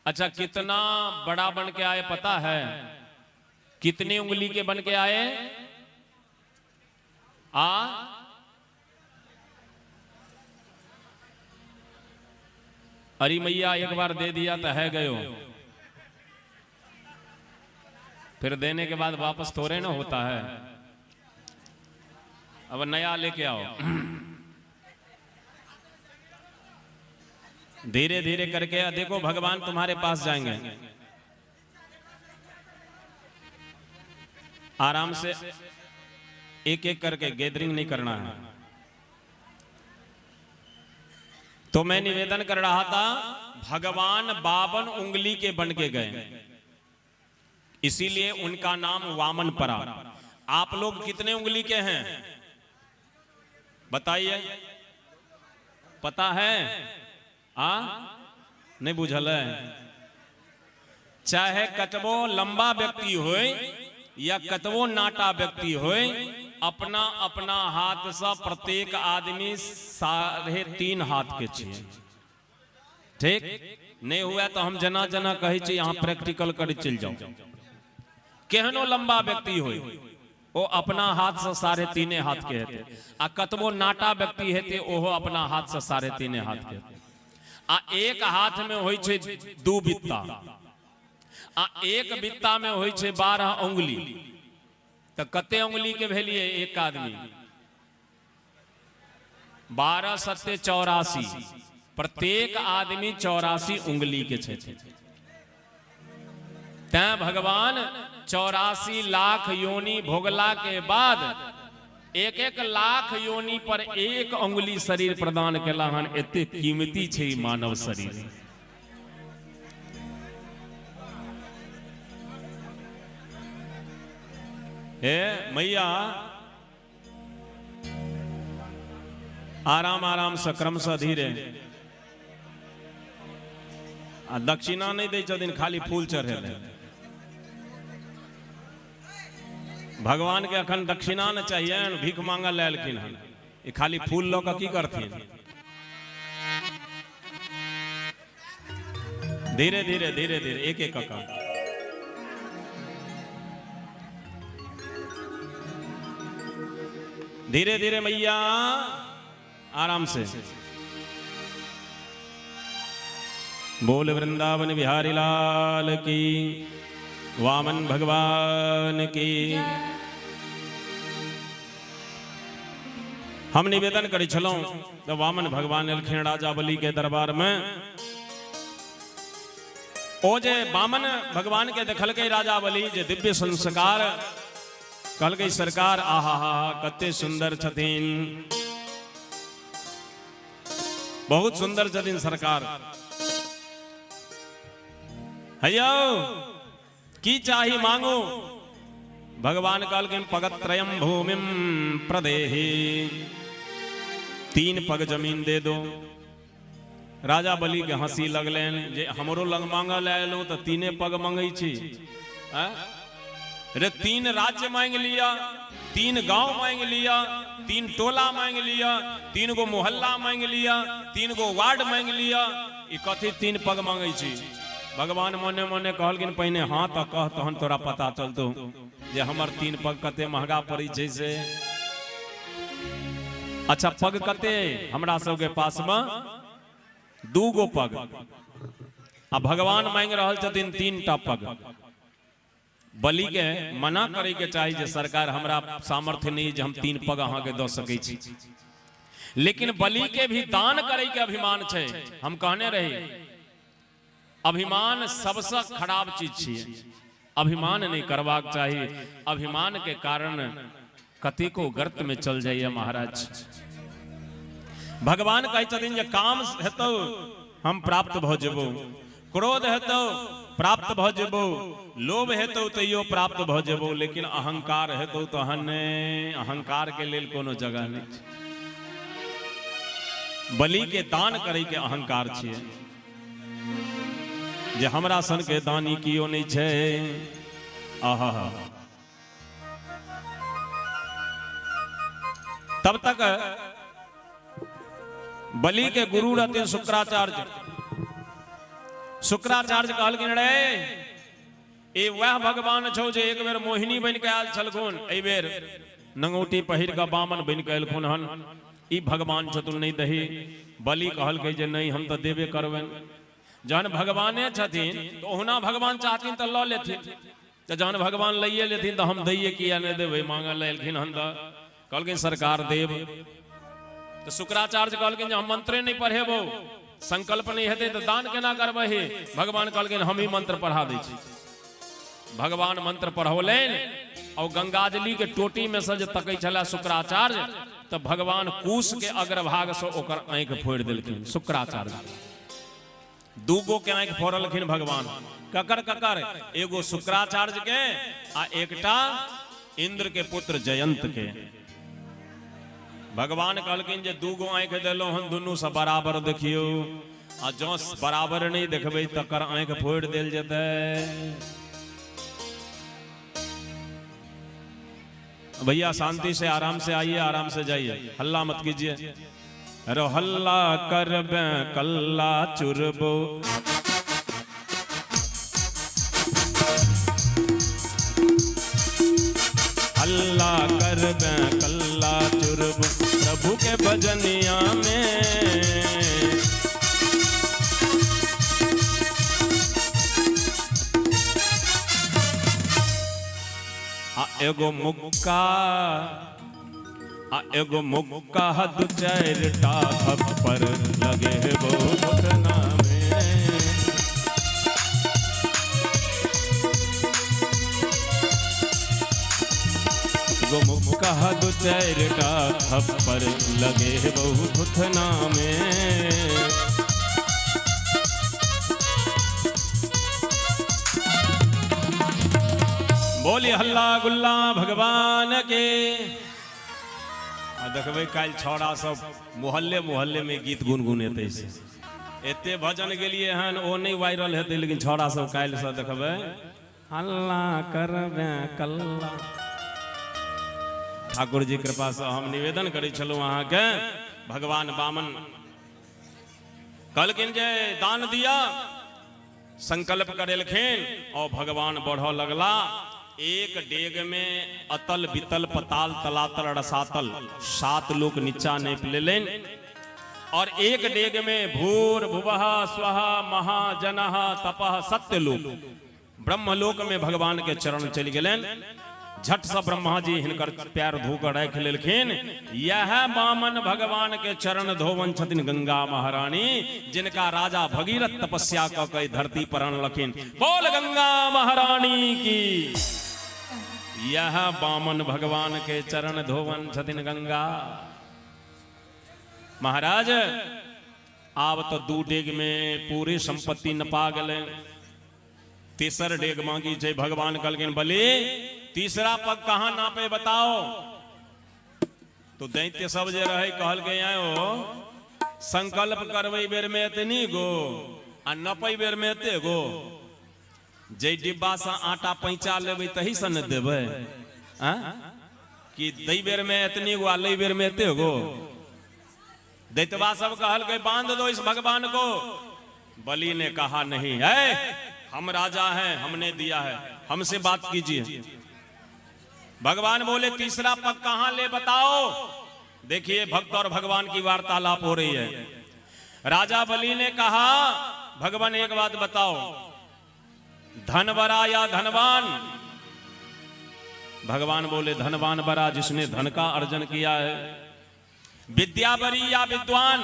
Speaker 4: अच्छा, कितना बड़ा बन के आए पता है? कितनी उंगली के बन के आए? आ अरे मैया, एक बार दे दिया तो है गयो, फिर देने के बाद वापस थोड़े ना होता है। अब नया लेके आओ। धीरे धीरे करके देखो भगवान तुम्हारे पास जाएंगे। आराम से एक एक करके, गैदरिंग नहीं करना है। तो मैं निवेदन कर रहा था, भगवान 52 उंगली के बन के गए, इसीलिए उनका नाम वामन पड़ा। आप लोग कितने उंगली के हैं बताइए? पता है? आ नहीं बुझल है? चाहे कतबो लंबा व्यक्ति होए या कतबो नाटा व्यक्ति होए, अपना अपना हाथ से प्रत्येक आदमी 3.5 हाथ के छियै। ठीक नहीं हुआ तो हम जना जना कहै छी, अहाँ प्रैक्टिकल करी चलि जाओ। केहनो लंबा व्यक्ति होए ओ अपना हाथ से 3.5 हाथ के हेतै, आ कतबो नाटा व्यक्ति हेतै ओहो अपना हाथ से 3.5 हाथ के हेतै। आ एक हाथ में होइ छै 2 बित्ता, आ एक बित्ता में होइ छै 12 उंगली। तो कते उंगली के भेलिए एक आदमी? 12 सत्ते 84। प्रत्येक आदमी 84 उंगली के छै। तैं भगवान 84 लाख योनि भोगला के बाद 1-1 लाख योनि पर एक उंगली शरीर प्रदान केला हन। एते कीमती छै मानव शरीर। हे मैया, आराम आराम से क्रम से धीरे। आ दक्षिणा नहीं दै छथिन, खाली फूल चढ़ेले। भगवान के अखन दक्षिणा न चाहिए, भीख मांगल एलखिन हन, ई खाली फूल लऽ कऽ की करथिन? धीरे धीरे धीरे धीरे एक एक कऽ। धीरे धीरे मैया, आराम से। बोल वृंदावन बिहारी लाल की। वामन भगवान की। हम निवेदन करै छलहुँ तऽ वामन भगवान एलखिन राजा बलि के दरबार में। ओ जे वामन भगवान के देखलकै राजा बलि जे दिव्य संस्कार, कहलकै सरकार आहा हा कते सुंदर छथिन, बहुत सुंदर छथिन सरकार। हैयौ की चाही मांगू। भगवान कहलखिन पगत्रयम भूमिम प्रदेहि, 3 पग जमीन दे दो। राजा बलि के हंसी लगलनि जे हमरो लग मांगल आयलहुँ तऽ 3 पग मंगै छी। रे 3 राज्य मांगि लिया, 3 गांव मांगि लिया, 3 टोला मांगि लिया, 3 गो मोहल्ला मांगि लिया, 3 गो वार्ड मांगि लिया, ई कथी 3 पग मांगै छी। भगवान मने मने कहलखिन पहिने हाँ तऽ कह तहन तोरा पता चलतौ जे हमर 3 पग कते महंगा पड़ै छै से। अच्छा पग कते हमरा सबके पासमे 2 गो पग, आ भगवान मांगि रहल छथिन 3 टा पग। बलि के मना करे के चाही जे सरकार हमरा सामर्थ्य नहीं जे हम 3 पग अहाँके दऽ सकै छी, लेकिन बलि के भी दान करे के अभिमान छै। हम कहने रही अभिमान सबसे खराब चीज छियै, अभिमान नहीं करबाक चाही। अभिमान के कारण कतेको गर्त में चल जाइए महाराज। भगवान कहै छथिन जे काम हेतौ हम प्राप्त भऽ जेबौ, क्रोध हेतौ प्राप्त भऽ जेबौ, लोभ हेतौ तैयो प्राप्त भऽ जेबौ, लेकिन अहंकार हेतौ तहन नहि। अहंकार के लेल कोनो जगह नहि छै। बलि के दान करे के अहंकार छियै जे हमरा सन के दानी कियो नहि छै। आहा तब तक बलि के गुरु रहते शुक्राचार्य। शुक्राचार्य कहलखिन रे ए वएह भगवान छौ जे एक बेर मोहिनी बनि के आयल छलखुन, एहि बेर नंगौटी पहिर के बामन बनि के एलखुन हन, ई भगवान छथुन नहीं दही। बलि कहलकै जे नहीं हम तऽ देबे करबनि। जहन भगवाने छथिन तऽ ओहुना भगवान चाहथिन तऽ लऽ लेथिन, तऽ जहन भगवान लैए लेथिन तऽ हम दैए किया नहि देबै, मांगल लए एलखिन हन तऽ। कहलखिन सरकार देव। तऽ शुक्राचार्य कहलखिन जे हम मंत्रे नहि पढ़ेबौ, संकल्प नहि हेतै तऽ दान केना करबही। भगवान कहलखिन हम ही मंत्र पढ़ा दै छी। भगवान मंत्र पढ़ौलनि और गंगाजली के टोटी में से जे तकै छला शुक्राचार्य तऽ भगवान कुश के अग्रभाग से ओकर आँखि फोड़ि देलखिन। शुक्राचार्य दूगो के आँखि फोड़लखिन भगवान। ककर ककर? एगो शुक्राचार्य के आ एकटा इंद्र के पुत्र जयंत के। भगवान कहलखिन जे दूगो आँखि देलहुँ हन, दुनू से बराबर देखियौ, आ जँ बराबर नहीं देखबै तकर आँखि फोड़ि देल जेतै। भैया शांति से आराम से आइए, आराम से जाइए, हल्ला मत कीजिए। अरे हल्ला करबे कल्ला चुरबो, हल्ला करबे कल्ला चुरबो, प्रभु के भजनिया में। आ एगो मुक्का, आ एगो मुक्का दू चारि टा थप्पड़ लगेबो घुटना में। एगो मुक्का दू चारि टा थप्पड़ लगेबो घुटना में। बोली हल्ला गुल्ला भगवान के। आ देखबै काल्हि छौड़ा सब मोहल्ले मोहल्ले में गीत गुनगुनेतै से। एते भजन गेलियै हन ओ नहि वायरल हेतै, लेकिन छौड़ा सब काल्हि से देखबै हल्ला करबे कल्ला। ठाकुर जी कृपा से हम निवेदन करै छलहुँ अहाँके, भगवान वामन कहलखिन जे दान दिया, संकल्प करेलखिन और भगवान बढ़ऽ लगला। एक डेग में अतल बितल पताल तलातल रसातल 7 लोक नीचा नापि लेलनि, और एक डेग में भूर भुवः स्वः महा जनः तपः सत्य लोक ब्रह्मलोक में भगवान के चरण चलि गेलनि। झट से ब्रह्मा जी हिनकर पैर धो कऽ राखि लेलखिन। यह वामन भगवान के चरण धोवन छथिन गंगा महारानी, जिनका राजा भगीरथ तपस्या कऽ के धरती पर अनलखिन। बोल गंगा महारानी की। यह वामन भगवान के चरण धोवन छथिन गंगा महाराज। आब तो दू डेग में पूरे संपत्ति नपा गेलै, तेसर डेग मांगी छै। भगवान कहलखिन, बलि, तीसरा पग कहाँ नापे बताओ। तो दैत्य सब जे रहे कहलकै, आयो, संकल्प करबै बेर में एतनी गो आ नपै बेर में एते गो। जै डिब्बा से आटा पैंचा लेबै तही से ने देबै आँ? कि दै बेर में एतनी गो आ लै बेर में एते गो? दैतवा सब कहलकै, बांध दो इस भगवान को। बलि ने कहा, नहीं है, हम राजा हैं, हमने दिया है, हमसे बात कीजिए। भगवान बोले, तीसरा पग कहां ले बताओ। देखिए, भक्त और भगवान की वार्तालाप हो रही है। राजा बलि ने कहा, भगवान, एक बात बताओ, धन बड़ा या धनवान? भगवान बोले, धनवान बड़ा, जिसने धन का अर्जन किया है। विद्या बड़ी या विद्वान?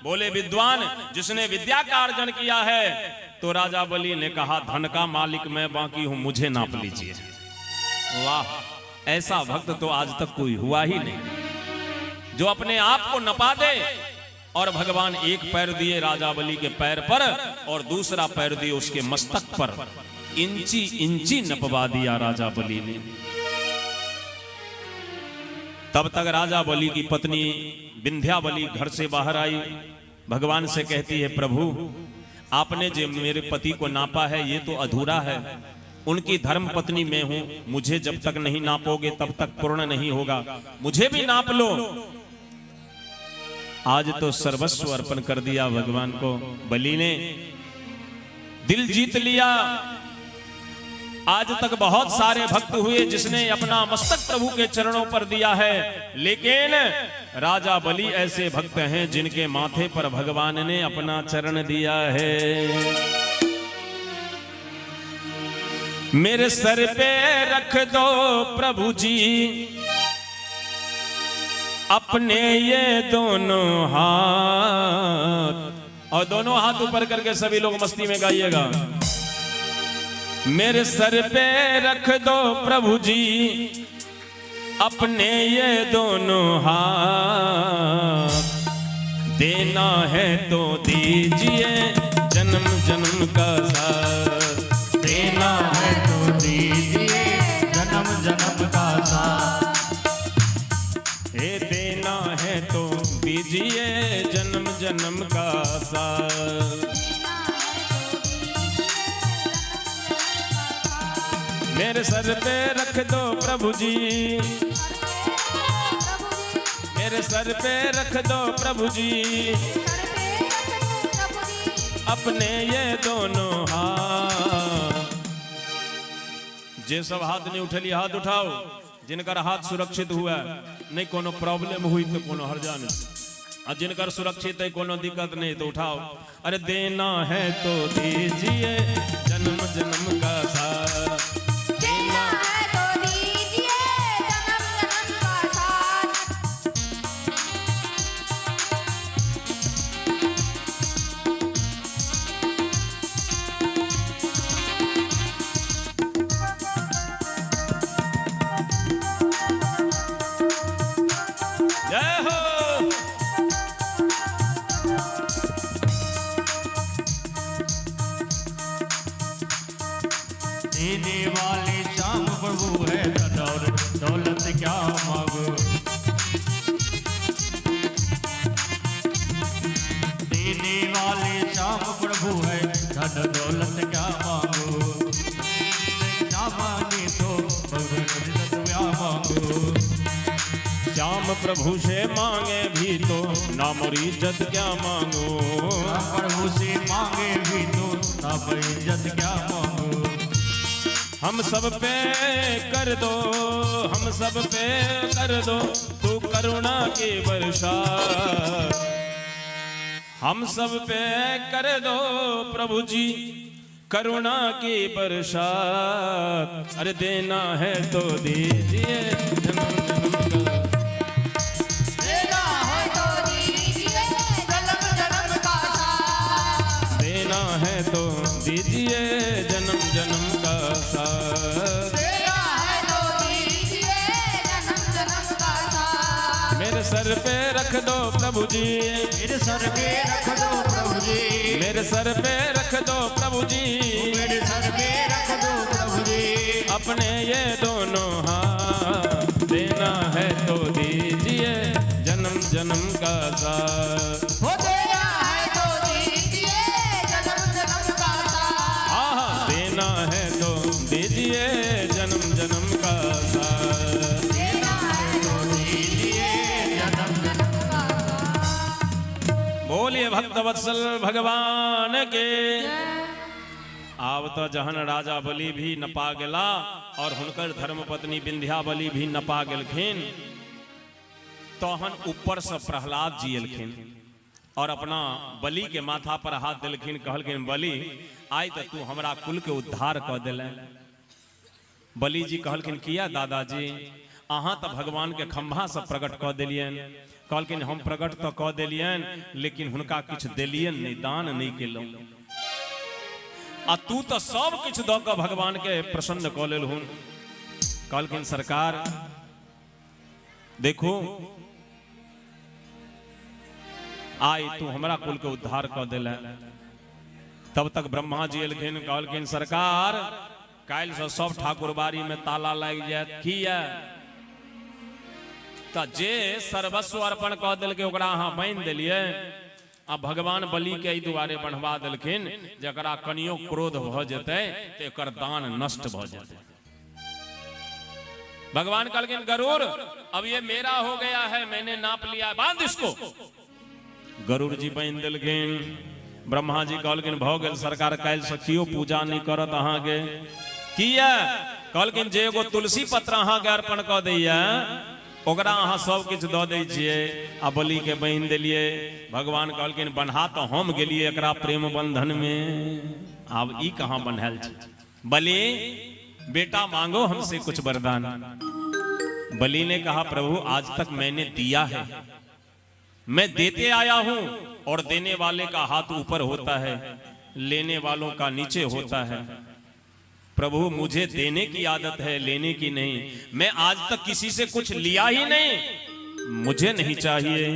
Speaker 4: बोले, विद्वान, जिसने विद्या का अर्जन किया है। तो राजा बलि ने कहा, धन का मालिक मैं बाकी हूं, मुझे नाप लीजिए। वाह, ऐसा भक्त तो आज तक कोई हुआ ही नहीं जो अपने आप को नपा दे। और भगवान एक पैर दिए राजा बलि के पैर पर और दूसरा पैर दिए उसके मस्तक पर। इंची इंची नपवा दिया राजा बलि ने। तब तक राजा बलि की पत्नी विंध्यावली घर से बाहर आई। भगवान से कहती है, प्रभु, आपने जो मेरे पति को नापा है, ये तो अधूरा है। उनकी धर्म पत्नी मैं हूं, मुझे जब तक नहीं नापोगे तब तक पूर्ण नहीं होगा। मुझे भी नाप लो। आज तो सर्वस्व अर्पण कर दिया भगवान को बलि ने, दिल जीत लिया। आज तक बहुत सारे भक्त हुए जिसने अपना मस्तक प्रभु के चरणों पर दिया है, लेकिन राजा बलि ऐसे भक्त हैं जिनके माथे पर भगवान ने अपना चरण दिया है। मेरे सर पे रख दो प्रभु जी अपने ये दोनों हाथ। और दोनों हाथ ऊपर करके सभी लोग मस्ती में गाइएगा। मेरे सर पे रख दो प्रभु जी अपने ये दोनों हाथ, देना है तो दीजिए जन्म जन्म का साथ।
Speaker 2: देना है तो दीजिए जन्म जन्म का साथ।
Speaker 4: हे, देना है तो दीजिए जन्म जन्म का साथ। मेरे सर पे रख दो प्रभु जी, मेरे सर पे रख दो प्रभु जी अपने ये दोनों हाथ। जे सब हाथ नहीं उठेली, हाथ उठाओ। जिनकर हाथ सुरक्षित हुआ, नहीं कोनो प्रॉब्लम हुई तो कोनो हर्जा नहीं, आ जिनकर सुरक्षित है, कोनो दिक्कत नहीं, तो उठाओ। अरे, देना है तो दीजिए जन्म जन्म का साथ।
Speaker 1: देना है तो दीजिए जन्म जन्म का साथ।
Speaker 4: जय हो।
Speaker 2: देने वाले श्याम प्रभु है धन और दौलत क्या मांगो। देने वाले श्याम प्रभु है धन दौलत क्या मांगो। ना माने तो भगवान क्या मांगो।
Speaker 4: श्याम प्रभु से मांगे भी तो नाम और इज्जत क्या मांगो।
Speaker 2: प्रभु से मांगे भी तो नाम इज्जत क्या मांगो।
Speaker 4: हम सब पे कर दो, हम सब पे कर दो तू करुणा की वर्षा। हम सब पे कर दो प्रभु जी करुणा की बरसात। अरे देना है तो दीजिए जन्म जन्म का,
Speaker 1: देना है तो दीजिए जन्म जन्म का साथ।
Speaker 4: देना है तो दीजिए जन्म जन्म का साथ।
Speaker 1: देना है तो दीजिए जन्म जन्म का साथ।
Speaker 4: मेरे सर पे रख दो प्रभु जी,
Speaker 2: मेरे सर पे रख दो प्रभु जी,
Speaker 4: मेरे सर पे रख दो प्रभु जी,
Speaker 2: मेरे सर पे रख दो प्रभु जी,
Speaker 4: अपने ये दोनों हाथ। देना है तो दीजिए जन्म जन्म का साथ।
Speaker 1: हो देना है तो दीजिए जन्म जन्म का साथ।
Speaker 4: आहा, देना है तो दीजिए जन्म जन्म का साथ।
Speaker 1: देना है तो दीजिए जन्म जन्म का साथ।
Speaker 4: बोलिए भक्त वत्सल भगवान के। आब तो जहन राजा बलि भी नपा गेला और हुनकर धर्मपत्नी विंध्यावली भी नपा गेलखिन, तहन ऊपर से प्रहलाद जी एलखिन और अपना बलि के माथा पर हाथ देलखिन, कहलखिन बलि आइ तो तू हमरा कुल के उद्धार कऽ देले। बलि जी कहलखिन किया दादाजी, अहाँ तो भगवान के खंभा से प्रकट कऽ देलियनि। कहलखिन हम प्रकट तो कऽ देलियनि, लेकिन हुनका किछु देलियनि नहि, दान नहि केलहुँ, आ तू तो सब किछु दऽ कऽ भगवान के प्रसन्न कऽ लेलहुन। कहलखिन सरकार देखू, आइ तू हमरा कुल के उद्धार कऽ देले। तब तक ब्रह्मा जी एलखिन, कहलखिन सरकार काल्हि से सब ठाकुरबाड़ी में ताला लागि जायत। किया? तऽ जे सर्वस्व अर्पण कऽ देलकै ओकरा अहाँ बान्हि देलियै, आ भगवान बलि के एहि दुआरे बन्हवा देलखिन जकरा कनियो क्रोध भऽ जेतै तऽ एकर दान नष्ट भऽ जेतै। भगवान कहलखिन गरुड़ अब ये मेरा हो गया है, मैंने नाप लिया, बांध इसको। गरुड़ जी बान्हि देलखिन। ब्रह्मा जी कहलखिन भऽ गेल सरकार, काल्हि से केओ पूजा नहि करत अहाँके। किया? कहलखिन जे एगो तुलसी पत्र अहाँके अर्पण कऽ दैया ओकरा अहाँ सब किछु दऽ दै छियै, आ बलि के बान्हि देलियै। भगवान कहलखिन बन्हा तऽ हम गेलियै एकरा प्रेम बंधन में, आब ई कहाँ बन्हायल छै। बलि बेटा मांगो हमसे कुछ वरदान। बलि ने कहा प्रभु आज तक मैंने दिया है, मैं देते आया हूं, और देने वाले का हाथ ऊपर होता है, लेने वालों का नीचे होता है। प्रभु मुझे देने की आदत है, लेने की नहीं। मैं आज तक किसी से कुछ लिया ही नहीं, मुझे नहीं चाहिए।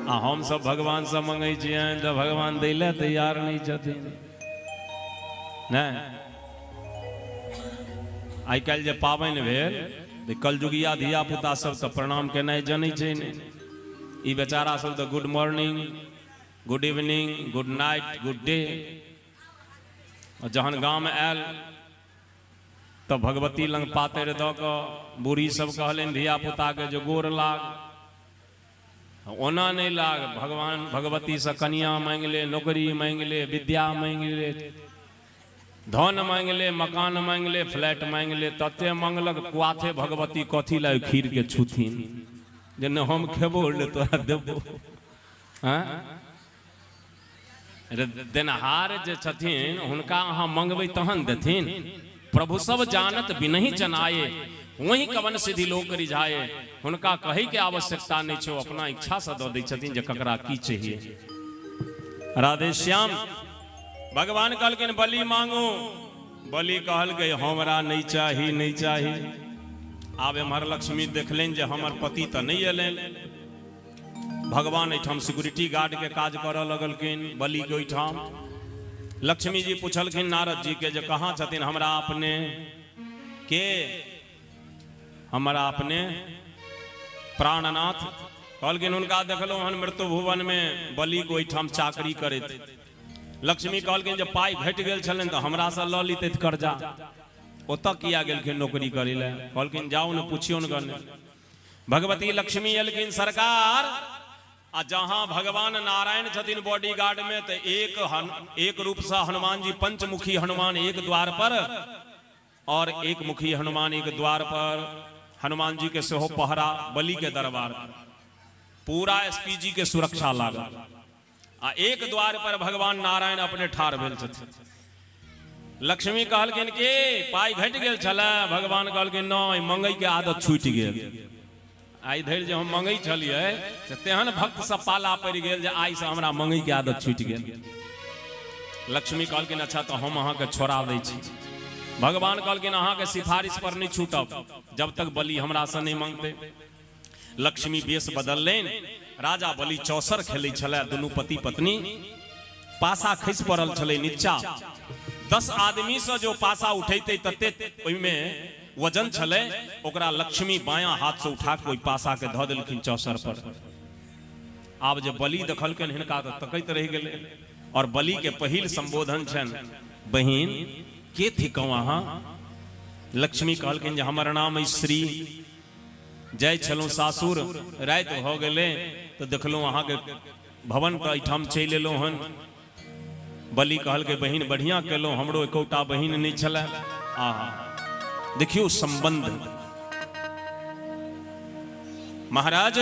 Speaker 4: आ हम सब भगवान से मंगै छियनि तऽ भगवान दै लए तैयार नहि छथिन। नहि, आइ काल्हि जे पाबनि भेल तऽ कलजुगिया धिया पुता सब तऽ प्रणाम केनाइ जनै छै नहि। ई बेचारा सब तऽ good morning, good evening, good night, good day. जहन गाम आयल तऽ भगवती लग पातरि दऽ कऽ बूढ़ी सब कहलनि धिया पुताके जे गोर लाग। ओना नहि लाग, भगवान भगवती से कनिया मांगि ले, नौकरी मांगि ले, विद्या मांगि ले, धन मांगि ले, मकान मांगि ले, फ्लैट मांगि ले। तते मंगलक कुआथे भगवती कथी लए खीर के छूथिन जे ने हम खेबो ने तोरा देबो। हाँ, देनहार जे छथिन हुनका अहाँ मंगबै तहन देथिन। प्रभु सब जानत बिनहि जनाए, वही कवन सिद्धि लोक रिझाए। हुनका कहै के आवश्यकता नहि छै, ओ अपना इच्छा से दऽ दै छथिन जे ककरा की चाहिए। राधे श्याम। भगवान कहलखिन बलि मांगू। बलि कहलकै हमरा नहि चाही, नहि चाही। आब एम्हर लक्ष्मी देखलनि जे हमर पति तऽ नहि एलनि। भगवान एहिठाम सिक्योरिटी गार्ड के काज करऽ लगलखिन बलि के ओहिठाम। लक्ष्मी जी पुछलखिन नारद जी के जे कहाँ छथिन हमरा अपने के, हमरा अपने प्राणनाथ। कहलखिन हुनका देखलहुँ हन मृत्यु भुवन में बलि के ओहिठाम चाकरी करैत। लक्ष्मी कहलखिन जे पाइ घटि गेल छलनि तऽ हमरासँ लऽ लितथि कर्जा, ओतऽ किया गेलखिन नौकरी करै लए। कहलखिन जाउ ने पुछियौन गने। भगवती लक्ष्मी एलखिन सरकार, आ जहां भगवान नारायण छथिन बॉडीगार्ड में तऽ एक रूप से हनुमान जी पंचमुखी हनुमान एक द्वार पर और एक मुखी हनुमान एक द्वार पर, हनुमान जी के सेहो पहरा बलि के दरबार पर, पूरा एसपीजी के सुरक्षा लागल। आ एक द्वार पर भगवान नारायण अपने ठाढ़ भेल छथिन। लक्ष्मी कहलखिन कि पाइ घटि गेल छलै? भगवान कहलखिन, नहि, मंगै के आदत छूटि गेल। आइ धरि जे हम मंगै छलियै से तेहन भक्त सब पाला पड़ि गेल जे आइसँ हमरा मंगै के आदत छूटि गेल। लक्ष्मी कहलखिन, अच्छा, तऽ हम अहाँके छोड़ा दै छी। भगवान कहलखिन, अहाँके सिफारिश पर नहि छूटब जब तक बलि हमरासँ नहि मंगतै। लक्ष्मी वेश बदललनि। राजा बलि चौसर खेलै छलै दुनू पति पत्नी। पासा खसि पड़ल छलै नीचा। 10 आदमीसँ जो पासा उठेतै तते ओहिमे वजन छलै। ओकरा लक्ष्मी बायां हाथसँ उठा कऽ ओहि पासाके धऽ देलखिन चौसर पर। आब जे बलि देखलकनि हिनका तऽ तकैत रहि गेलै और बलि के पहिल संबोधन छनि, बहिन, के थिकहुँ अहाँ? लक्ष्मी कहलखिन जे हमर नाम अछि श्री। जाइ छलहुँ सासुर, राति भऽ गेलै तऽ देखलहुँ अहाँके भवन, तऽ एहिठाम चलि एलहुँ हन। बलि कहलकै, बहिन, बढ़िआँ केलहुँ, हमरो एकोटा बहिन नहि छलए। आहा, देखियौ संबंध। महाराज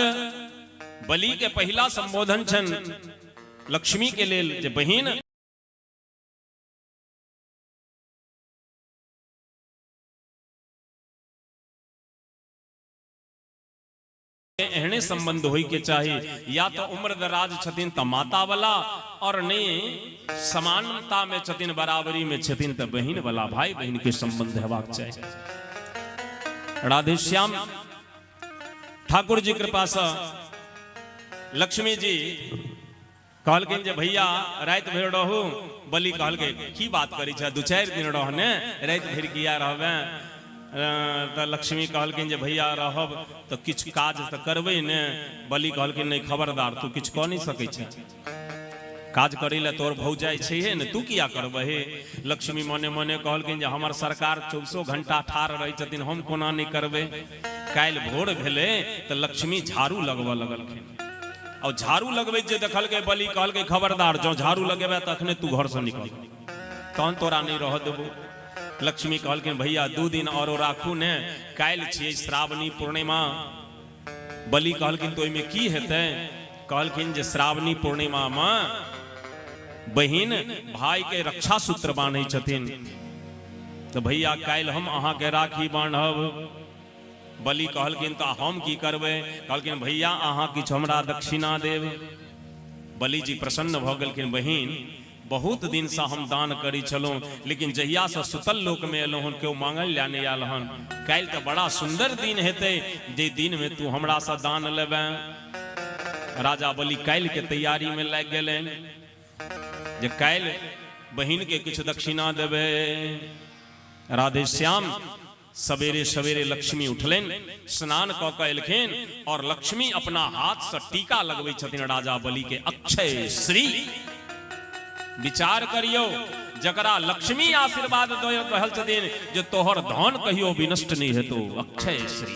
Speaker 4: बलि के पहिला संबोधन छनि लक्ष्मी के लेल जे बहिन। एहने संबंध होय के चाही, या तो उम्र दराज छथिन तऽ माता वाला और नहीं समानता में छथिन, बराबरी में छथिन तऽ बहिन वाला, भाई बहिन के संबंध हेबाक चाही। राधेश्याम ठाकुर जी कृपा से लक्ष्मी जी कहलखिन जे भैया, राति भरि रहू। बलि कहलकै, की बात करै छै, 2-4 दिन रहने राति भरि किया रहबै? तऽ लक्ष्मी कहलखिन जे भैया, रहब तऽ किछु काज तऽ करबै ने। बलि कहलखिन, नहि, खबरदार, तू किछु कऽ नहि सकै छै। काज करै लए तोर भौजाइ छैहे ने, तू किया करबहे? लक्ष्मी मने मने कहलखिन जे हमर सरकार 24 घंटा ठाढ़ रहै छथिन, हम कोना नहि करबै? काल्हि भोर भेलै तऽ लक्ष्मी झाड़ू लगबऽ लगलखिन और झाड़ू लगबैत जे देखलकै बलि, कहलकै, खबरदार, जँ झाड़ू लगेबै तऽ अखने तू घरसँ निकल, तहन तोरा नहि रहऽ देबो। लक्ष्मी कहलखिन, भैया, 2 दिन औरो राखू ने, काल्हि छियै श्रावणी पूर्णिमा। बलि कहलखिन, तऽ ओहिमे की हेतै? कहलखिन जे श्रावणी पूर्णिमामे बहिन भाई के रक्षा सूत्र बान्है छथिन, तऽ भैया, काल्हि हम अहाँके राखी बान्हब। बलि कहलखिन, तऽ हम की करबै? कहलखिन, भैया, अहाँ किछु हमरा दक्षिणा देब। बलि जी प्रसन्न भऽ गेलखिन। बहिन, बहुत दिनसँ हम दान करै छलहुँ, लेकिन जहियासँ सुतल लोकमे एलहुँ हन, केओ मांगल लए नहि आयल हन। काल्हि तऽ बड़ा सुन्दर दिन हेतै जे दिनमे तू हमरासँ दान लेबै। राजा बलि काल्हिके तैयारीमे लागि गेलनि जे काल्हि बहिनके किछु दक्षिणा देबै। राधेश्याम, सवेरे सवेरे लक्ष्मी उठलनि, स्नान कऽ कऽ एलखिन और लक्ष्मी अपना हाथसँ टीका लगबै छथिन राजा बलि के, अक्षय श्री। विचार करियौ, जकरा लक्ष्मी आशीर्वाद दऽ रहल छथिन जे तोहर धन कहियो विनष्ट नहि हेतौ, अक्षय श्री।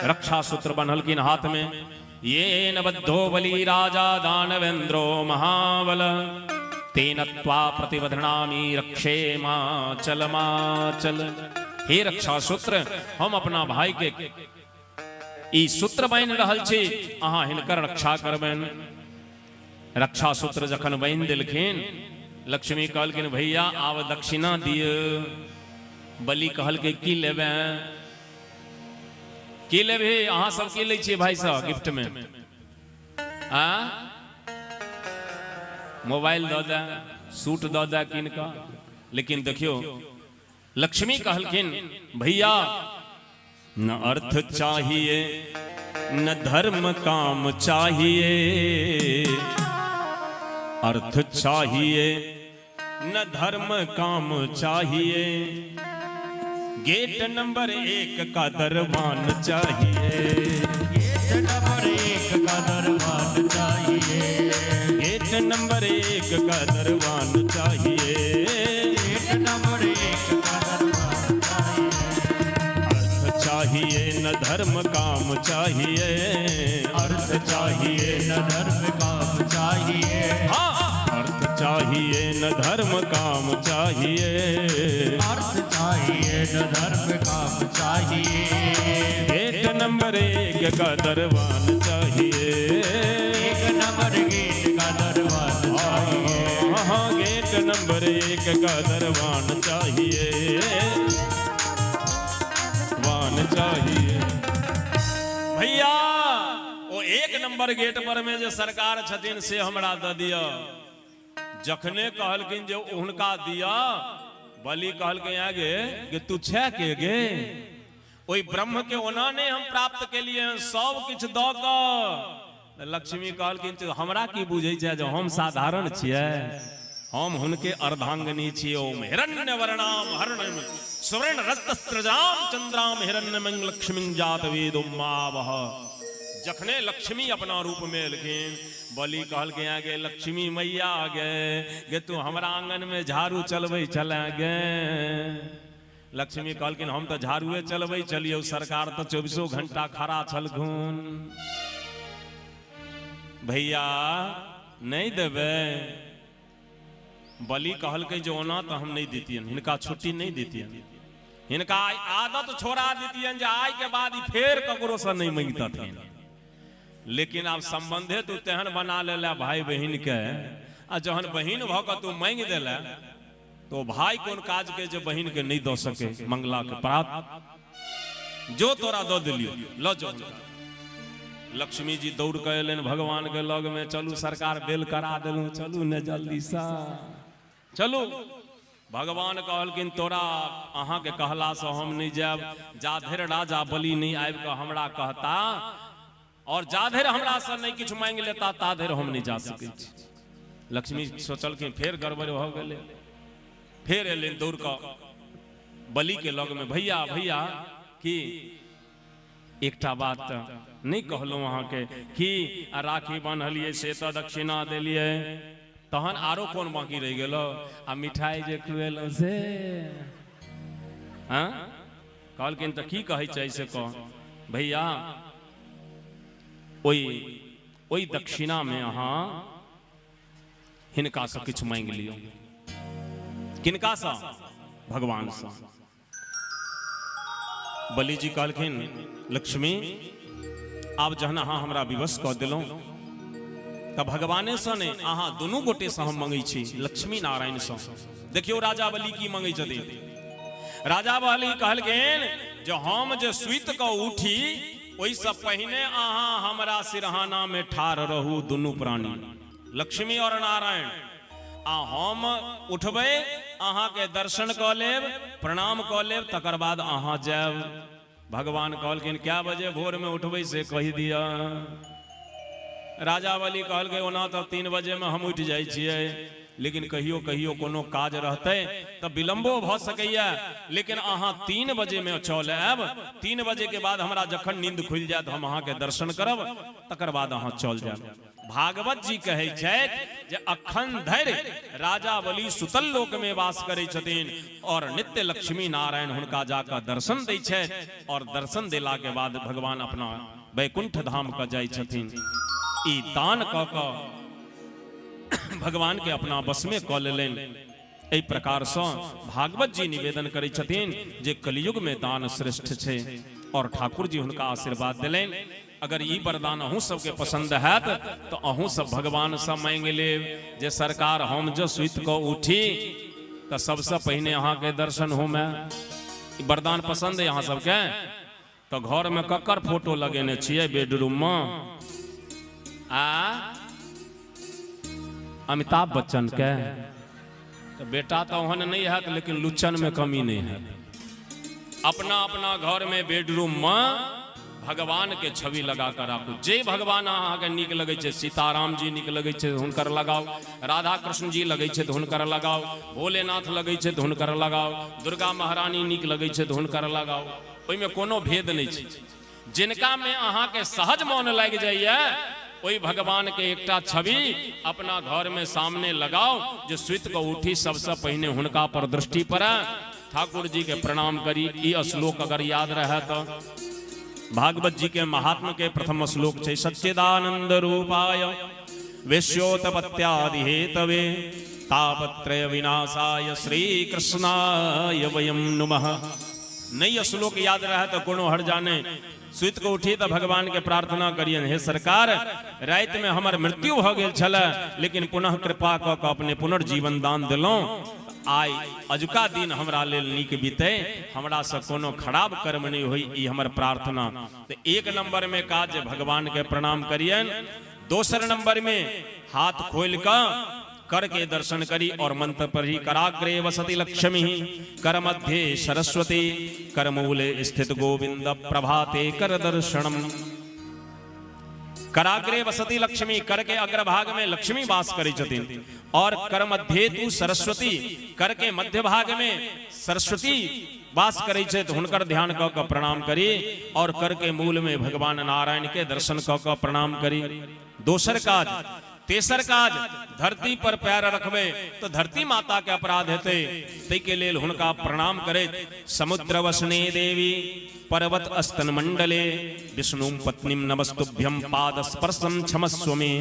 Speaker 4: रक्षा सूत्र बन्हलखिन हाथमे। येन बद्धो बलि राजा दानवेन्द्रो महाबल, तेन त्वा प्रतिबधनामि रक्षे मा चल मा चल। हे रक्षा सूत्र, हम अपना भाई के ई सूत्र बान्हि रहल छी, अहाँ हिनकर रक्षा करबनि। रक्षा सूत्र जखन बान्हि देलखिन, लक्ष्मी कहलखिन, भैया, आब दक्षिणा दिय। बलि कहलकै, की लेबै, की लेबही? अहाँ सब की लै छियै भाई साहब गिफ्ट में? आ मोबाइल दऽ दे, सूट दऽ दे कीन कऽ। लेकिन देखियौ, लक्ष्मी कहलखिन, भैया, न अर्थ चाहिए न धर्म काम चाहिए, अर्थ चाहिए न धर्म काम चाहिए, गेट नंबर 1 का दरबान चाहिए।
Speaker 2: गेट नंबर 1 का दरबान चाहिए।
Speaker 4: गेट नंबर 1 का दरबान चाहिए।
Speaker 2: गेट नंबर 1 का दरबान चाहिए।
Speaker 4: अर्थ चाहिए न धर्म काम चाहिए।
Speaker 2: अर्थ चाहिए न धर्म काम चाहिए।
Speaker 4: हाँ, अर्थ चाहिए न धर्म काम चाहिए।
Speaker 2: अर्थ चाहिए न धर्म काम चाहिए।
Speaker 4: गेट नंबर 1 का दरबान चाहिए।
Speaker 2: एक नंबर गेट का
Speaker 4: का दरवान चाहिए, वान चाहिए।
Speaker 3: भैया, ओ एक नंबर गेट पर में जे सरकार छथिन से हमरा दऽ दिअ। जखने कहलखिन जे हुनका दिअ, बलि कहलकै, आगे गे तू छै के गे? ओहि ब्रह्म के ओना नहि हम प्राप्त केलिए हन, सब किछु दऽ कऽ। लक्ष्मी कहलखिन, जे हमरा की बुझै छै जे हम साधारण छियै? हम हुनके अर्धांगिनी छियै। ओम हिरण्य वर्णाम हरणम सुवर्ण रजतस्त्रजाम चंद्राम हिरण्यमंग लक्ष्मी जात वेदो मावह। जखने लक्ष्मी अपना रूप में एलखिन, बलि कहलकै, गे लक्ष्मी मैया, गे गे तू हमरा आंगन में झाड़ू चलबै छले गे? लक्ष्मी कहलखिन, हम तऽ झाड़ुए चलबै छलियौ, सरकार तऽ 24 घंटा खड़ा छलखुन। भैया, नहि देबै? बलि कहलकै जे ओना तऽ हम नहि दितियनि, हिनका छुट्टी नहि दितियनि, हिनका आइ आदत छोड़ा दितियनि जे आइ के बाद ई फेर ककरोसँ नहि मांगितथिन, लेकिन आब सम्बन्धे तू तेहन बना लेले भाय बहिन के, आ जहन बहिन भऽ कऽ तू मांगि देले तो भाई कोन काज के जे बहिन के नहीं दऽ सके मंगला के प्राप्त। जो तोरा दऽ देलियो, लऽ जो। लक्ष्मी जी दौड़ के एलनि भगवान के लग में, चलू सरकार, बेल करा देलहुँ, चलू ने जल्दी से चलू। भगवान कहलखिन, तोरा अहाँके कहलासँ हम नहि जायब। जा धरि राजा बलि नहि आबि कऽ हमरा कहता और जा धरि हमरासँ नहि किछु मांगि लेता, ता धरि हम नहि जा सकै छी। लक्ष्मी सोचलखिन, फेर गड़बड़ भऽ गेलै। फेर एलनि दौड़ कऽ बलि के लग में, भैया, भैया, की एकटा बात नहि कहलहुँ अहाँके? की? आ राखी बान्हलियै से तऽ दक्षिणा देलियै, तहन आरो कोन बाकी रहि गेलो? आ मिठाई जे खुएलहुँ से? हाँ, कहलखिन, तऽ की कहै छै से कह। भैया, ओहि ओहि दक्षिणामे अहाँ हिनकासँ किछु मांगि लियौ। किनकासँ? भगवानसँ। बलिजी कहलखिन, लक्ष्मी, आब जहन अहाँ हमरा विवश कऽ देलहुँ तऽ भगवानेसँ नहि, अहाँ दुनू गोटेसँ हम मंगै छी, लक्ष्मी नारायणसँ। देखियौ, राजा बलि की मंगै छथिन। राजा बलि कहलखिन जे हम जे सुति कऽ उठी, ओहिसँ पहिने अहाँ हमरा सिरहानामे ठाढ़ रहू, दुनू प्राणी लक्ष्मी और नारायण, आ हम उठबै, अहाँके दर्शन कऽ लेब, प्रणाम कऽ लेब, तकर बाद अहाँ जायब। भगवान कहलखिन, कए बजे भोरमे उठबै से कहि दिअ। राजा बलि कहलकै, ओना तऽ 3 बजेमे हम उठि जाइ छियै, लेकिन कहियो कहियो कोनो काज रहतै तऽ विलम्बो भऽ सकैए, लेकिन अहाँ 3 बजेमे चल आयब। 3 बजेके बाद हमरा जखन नींद खुलि जायत, हम अहाँके दर्शन करब, तकर बाद अहाँ चल जायब। भागवत जी कहै छथि जे अखन धरि राजा बलि सुतल लोकमे वास करै छथिन और नित्य लक्ष्मी नारायण हुनका जाकऽ दर्शन दै छथि और दर्शन देलाके बाद भगवान अपना वैकुंठ धाम कऽ जाइ छथिन। ई दान कऽ कऽ भगवान के अपना वशमे कऽ लेलनि। एहि प्रकारसँ भागवत जी निवेदन करै छथिन जे कलयुगमे दान श्रेष्ठ छै और ठाकुर जी हुनका आशीर्वाद देलनि। अगर ई वरदान अहूँ सबके पसंद हैत तऽ अहूँ सब भगवानसँ मांगि लेब जे सरकार, हम जँ सुति कऽ उठी तऽ सबसँ पहिने अहाँके दर्शन होमे। ई वरदान पसंद है अहाँ सबके? तऽ घरमे ककर फोटो लगेने छियै बेडरूममे? आ अमिताभ बच्चन के? तऽ बेटा तऽ ओहन नहि हैत, लेकिन लुच्चन में कमी नहि हैत। अपना अपना घर में बेडरूम में भगवान के छवि लगा कऽ राखू। जे भगवान अहाँके नीक लगै छै, सीताराम जी नीक लगै छै हुनकर लगाउ, राधा कृष्ण जी लगै छै तऽ हुनकर लगाउ, भोलेनाथ लगै छै तऽ हुनकर लगाउ, दुर्गा महारानी नीक लगै छै तऽ हुनकर लगाउ। ओहिमे कोनो भेद नहि छै। जिनका में अहाँके सहज मोन लागि जाइए, ओहि भगवान के एकटा छवि अपना घर में सामने लगाओ जे सुति कऽ उठी, सबसे पहिने हुनका पर दृष्टि पड़े, ठाकुर जी के प्रणाम करी। ई श्लोक अगर याद रहे तऽ भागवत जी के महात्म के प्रथम श्लोक छै, सच्चिदानंद रूपाय विश्वोत्पत्त्यादि हेतवे तापत्रय विनाशाय श्री कृष्णाय वयम नुमः। नहीं श्लोक याद रहे तो कोनो हर्जा नहीं। सुति कऽ उठी तऽ भगवान के प्रार्थना करियन, हे सरकार, राति में हमर मृत्यु भऽ गेल छलै, लेकिन पुनः कृपा कऽ कऽ अपने पुनर्जीवन दान देलहुँ।
Speaker 4: आइ अजुका दिन हमरा लेल नीक बीतै, हमरासँ कोनो खराब कर्म नहि होई, ई हमर प्रार्थना। तो एक नंबर में काज जे भगवान के प्रणाम करियन, दोसर नंबर में हाथ खोल कऽ कर के दर्शन करी और मंत्र पढ़ी, कराग्रे वसति लक्ष्मी कर मध्ये सरस्वती करमूले स्थित गोविंद प्रभाते कर दर्शनम। कराग्रे वसति लक्ष्मी, कर के अग्रभाग में लक्ष्मी वास करै छथिन, और कर मध्ये तू सरस्वती, कर के मध्य भाग में सरस्वती वास करै छै, तऽ हुनकर ध्यान कऽ कऽ प्रणाम करी और कर के मूल में भगवान नारायण के दर्शन कऽ कऽ प्रणाम करी। दोसर काज। तेसर काज, धरती पर पैर रखबै तऽ धरती माता के अपराध हेतै, ताहिके लेल हुनका प्रणाम करैत समुद्र वसने देवी पर्वत स्तन मंडले विष्णु पत्नीम नमस्तुभ्यम पाद स्पर्शम क्षमस्व मे।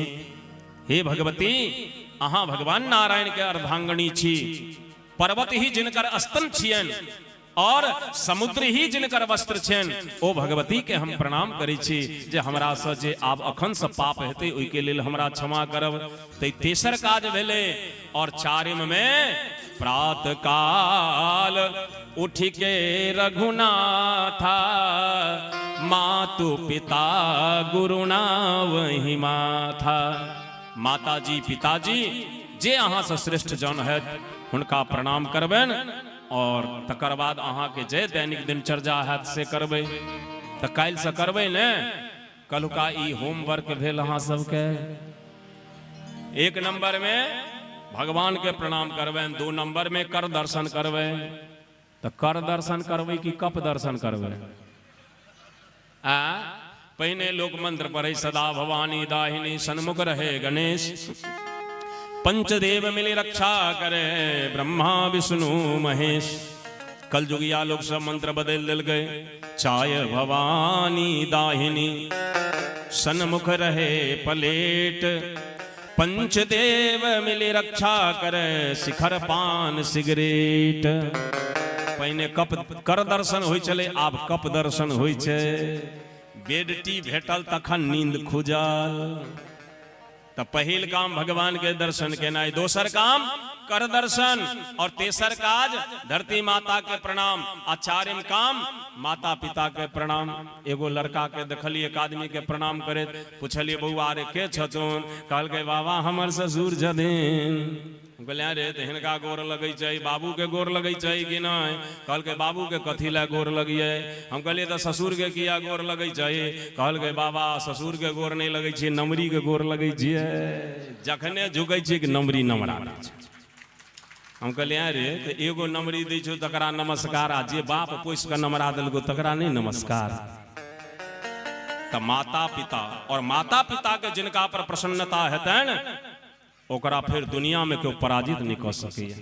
Speaker 4: हे भगवती, अहाँ भगवान नारायण के अर्धांगणी छी, पर्वत ही जिनकर स्तन छियन और समुद्र ही जिनकर वस्त्र छनि, ओ भगवती के हम प्रणाम करै छी जे हमरा से जे आब अखन से पाप हेतै ओहिके लेल हमरा क्षमा करब। तऽ तेसर काज भेलै। और चारिम में प्रात काल उठ के रघुनाथा मातु पिता गुरुना वही माथा। माताजी पिताजी जे अहाँ से श्रेष्ठ जन है हुनका प्रणाम करबनि और तकर बाद अहाँके जे दैनिक दिनचर्या हैत से करबै। तऽ काल्हिसँ करबै ने? कल्हुका ई होमवर्क भेल अहाँ सबके। एक नंबर में भगवान के प्रणाम करबनि, दू नंबर में कर दर्शन करबै। तऽ कर दर्शन करबै कि कप दर्शन करबै? आ पहिने लोक मंत्र पढ़ै, सदा भवानी दाहिनी सन्मुख रहे गणेश, पंचदेव मिली रक्षा करे ब्रह्मा विष्णु महेश। कलयुगिया लोक सब मंत्र बदलि देलकै, चाय भवानी दाहिनी सन्मुख रहे पलेट, पंचदेव मिली रक्षा करे शिखर पान सिगरेट। पहिने कप कर दर्शन होइ छलै, आब कप दर्शन होइ छै। बेड टी भेटल तखन नींद खुजल। तऽ पहिल काम भगवान के दर्शन केनाइ, दोसर काम कर दर्शन, और तेसर काज धरती माता के प्रणाम, आ चारिम काम माता पिता के प्रणाम। एगो लड़का के देखलिए एक आदमी के प्रणाम करैत, पुछलिए बौआ रे के छथुन? कहलकै बाबा हमर ससुर छथिन। कहलियै अरे तऽ हिनका गोर लगै छै, बाबू के गोर लगै छै कि नहि? कहलकै बाबू के कथी लए गोर लगियै? हम कहलियै तऽ ससुर के किया गोर लगै छै? कहलकै बाबा ससुर के गोर नहि लगै छियै, नमरी के गोर लगै छियै। जखने झुकै छियै कि नमरी नमरा दै छै। हम कहलियै अरे तऽ एगो नमरी दै छौ तकरा नमस्कार, आ जे बाप पोसि कऽ नमरा देलकौ तकरा नहि नमस्कार? तऽ माता पिता, और माता पिता के जिनका पर प्रसन्नता हेतनि ओकरा फेर दुनिया में केओ पराजित नहीं कऽ सकैए।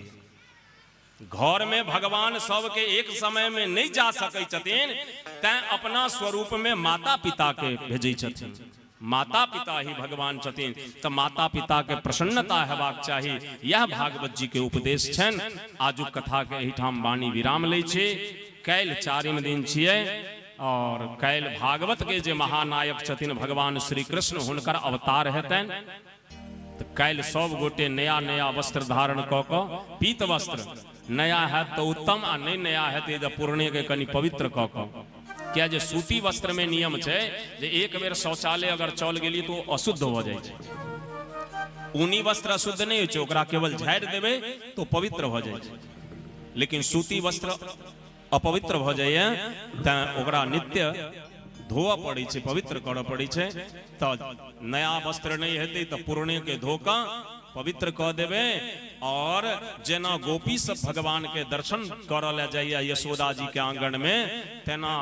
Speaker 4: घर में भगवान सबके एक समय में नहीं जा सकै छथिन, तैं अपना स्वरूप में माता पिता के भेजै छथिन। माता पिता ही भगवान छथिन, तऽ माता पिता के प्रसन्नता हेबाक चाही। यह भागवत जी के उपदेश छनि। आजुक कथा के एहिठाम वाणी विराम लै छी। काल्हि चारिम दिन छियै और काल्हि भागवत के जे महानायक छथिन भगवान श्री कृष्ण, हुनकर अवतार हेतनि। तऽ काल्हि सब गोटे नया नया वस्त्र धारण कऽ कऽ, पीत वस्त्र नया हैत तऽ उत्तम, आ नहि नया हेतै तऽ पुरने के कनि पवित्र कऽ कऽ। किया जे सूती वस्त्र में नियम छै जे एक बेर शौचालय अगर चल गेली तऽ ओ अशुद्ध भऽ जाइ छै। ऊनी वस्त्र अशुद्ध नहि होइ छै, ओकरा केवल झाड़ि देबै तऽ ओ पवित्र भऽ जाइ छै। लेकिन सूती वस्त्र अपवित्र भऽ जाइए, तैं ओकरा नित्य धोअ पड़ै छै, पवित्र करऽ पड़ै छै। तऽ नया वस्त्र नहि हेतै तऽ पुरने के धो कऽ पवित्र कऽ देबै। और जेना गोपी सब भगवान के दर्शन करऽ लए जाइए यशोदा जी के आंगन में, तेना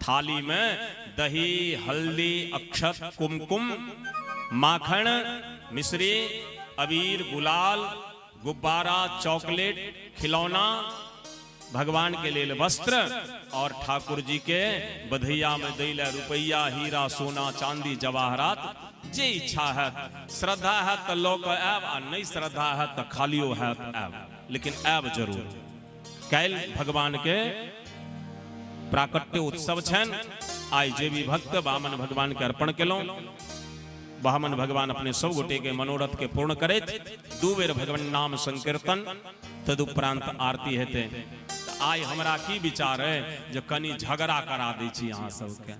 Speaker 4: थाली में दही, हल्दी, अक्षत, कुमकुम, माखन, मिश्री, अबीर, गुलाल, गुब्बारा, चॉकलेट, खिलौना, भगवान के लेल वस्त्र और ठाकुर जी के बधैया में दै लए रुपैया, हीरा, सोना, चांदी, जवाहरात, जे इच्छा है। श्रद्धा है तऽ लऽ कऽ आयब, आ नहि श्रद्धा है तऽ खालियो हैत आयब, लेकिन आयब जरूर। काल्हि भगवान के प्राकट्य उत्सव छनि। आइ जे भी भक्त वामन भगवान के अर्पण केलहुँ, ब्राह्मण भगवान अपने सब गोटे के मनोरथ के पूर्ण करैत। दू बेर भगवान नाम संकीर्तन, तदुपरांत आरती हेतै। आइ हमरा की विचार है जे कनि झगड़ा करा दै छी अहाँ सबके,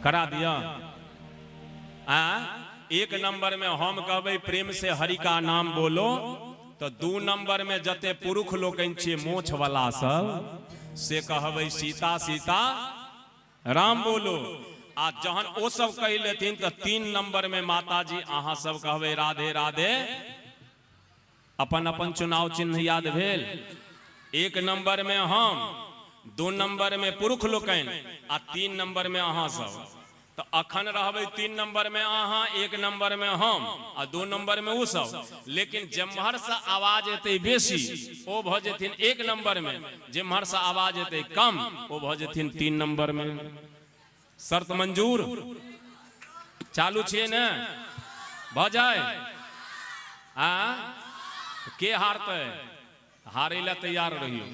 Speaker 4: करा दिया। आ एक नंबर में हम कहबै प्रेम से हरि का नाम बोलो, तो दू नंबर में जते पुरुष लोकनि छियै मोछ वाला सब, से कहबै सीता सीता राम बोलो। आ जहन ओ सब कहि लेथिन तो 3 नंबर में माताजी अहाँ सब कहबै राधे राधे। अपन अपन चुनाव चिन्ह याद भेल? 1 नंबर में हम, 2 नंबर में पुरुष लोकनि आ 3 नंबर में अहाँ सब। तो अखन रहबै 3 नंबर में अहाँ, 1 नंबर में हम आ 2 नंबर में ओ सब। लेकिन जेम्हर से आवाज एतै बेसी ओ भऽ जेथिन 1 नंबर में, जेम्हर से आवाज एतै कम ओ भऽ जेथिन 3 नंबर में। शर्त मंजूर? चालू छियै ने? भऽ जाय? आ के हारतै? हारे ला तैयार रहियो।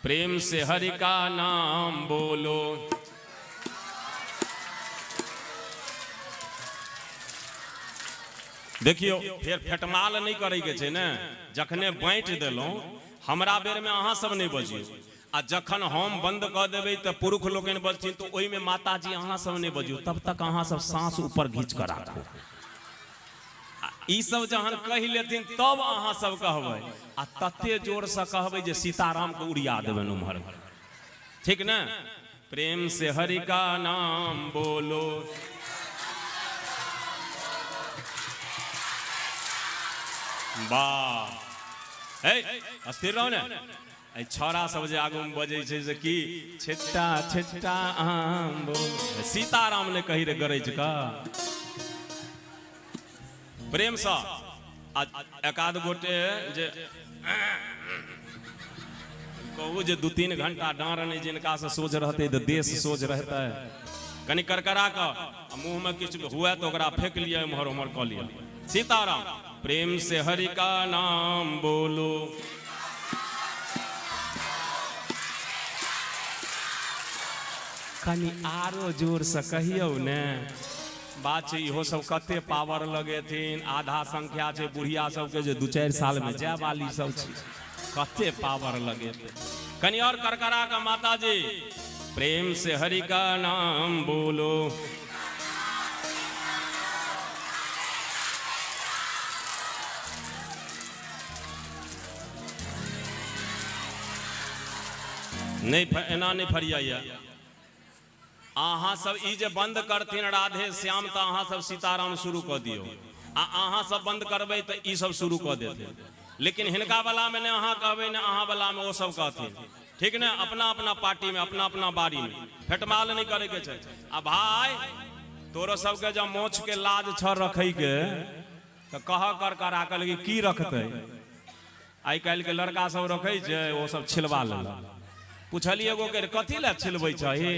Speaker 4: प्रेम से हरि का नाम बोलो। देखियो फेर फेटमाल नहीं करे के छै ने, जखने बाँटि देलहुँ हमरा बेर में अहाँ सब नहीं बजियो, आ जखन हम बंद कऽ देबै तऽ पुरुष लोकनि बजथिन तऽ ओहिमे माताजी अहाँ सब नहीं बजियो, तब तक अहाँ सब साँस ऊपर घींच कऽ राखू। ई सब जहन कहि लेथिन तब अहाँ सब कहबै, आ तते जोर से कहबै जे सीताराम के उड़िया देबनि उम्हर, ठीक ने? प्रेम से हरि का नाम बोलो। वाह, हे अस्थिर रहो ने। एहि छौड़ा सब जे आगू में बजै छै से की छिट्टा छिट्टा आम बोलो, सीताराम ने कही रे गरज का प्रेम से। आ एकाध गोटे जे कहू जे 2-3 घंटा डाँर नहि जिनका से सोझ रहतै तऽ देश सोझ रहतै। कनि करकरा कऽ मुँह में किछु हुए तऽ ओकरा फेंक लिअ, एम्हर ओम्हर कऽ लिअ। सीताराम, प्रेम से हरि का नाम बोलो। कनि आरो जोर से कहियौ ने। बात छै इहो सब कते पावर लगेथिन, आधा संख्या छै बुढ़िया सबके जे 2-4 साल में जाय वाली सब छै, कते पावर लगेतै। कनि और करकरा का माताजी, प्रेम से हरि का नाम बोलो। नहीं एना नहीं फरियाइया। अहाँ सब ई जे बंद करथिन राधे श्याम तऽ अहाँ सब सीताराम शुरू कऽ दियौ, आ अहाँ सब बंद करबै तऽ ई सब शुरू कऽ देथिन। लेकिन हिनका वाला में ने अहाँ कहबै ने अहाँ वाला में ओ सब कहथिन, ठीक ने? अपना अपना पार्टी में अपना अपना बारी में फेटमाल नहीं करे के छै। आ भाई तोरो सबके जब मोछ के लाज छ रखै के तऽ कह कर करा के लगी की रखतै। आइ काल्हि के लड़का सब रखै छै, ओ सब छिलवा लेलक। पुछलियै एगो के कथी लए छिलबै छही?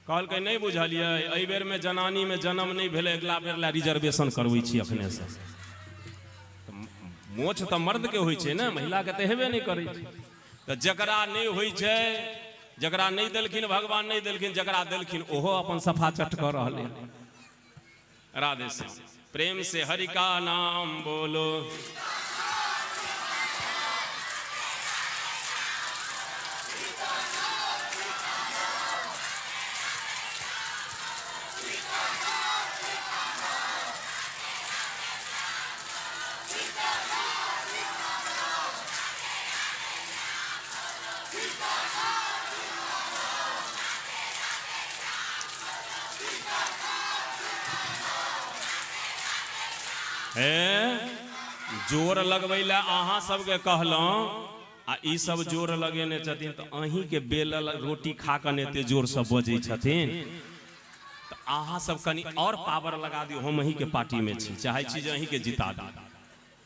Speaker 4: कहलकै नहि बुझलियै, एहि बेर में जनानी में जन्म नहि भेलै, अगिला बेर लए रिजर्वेशन करबै छी अखने से। मोछ तऽ मर्द के होइ छै ने, महिला के तऽ हेबे नहि करै छै। तऽ जकरा नहि होइ छै, जकरा नहि देलखिन भगवान नहि देलखिन, जकरा देलखिन ओहो अपन सफा चट कऽ रहलै। राधे श्याम, प्रेम से हरि का नाम बोलो। हे जोर लगबै लए अहाँ सबके कहलहुँ, आ ई सब जोर लगेने छथिन तऽ अहींके बेलल रोटी खा कऽ ने एते जोरसँ बजै छथिन। तऽ अहाँ सब कनि और पावर लगा दियौ, हम अहींके पार्टीमे छी, चाहै छी जे अहींके जिता दी।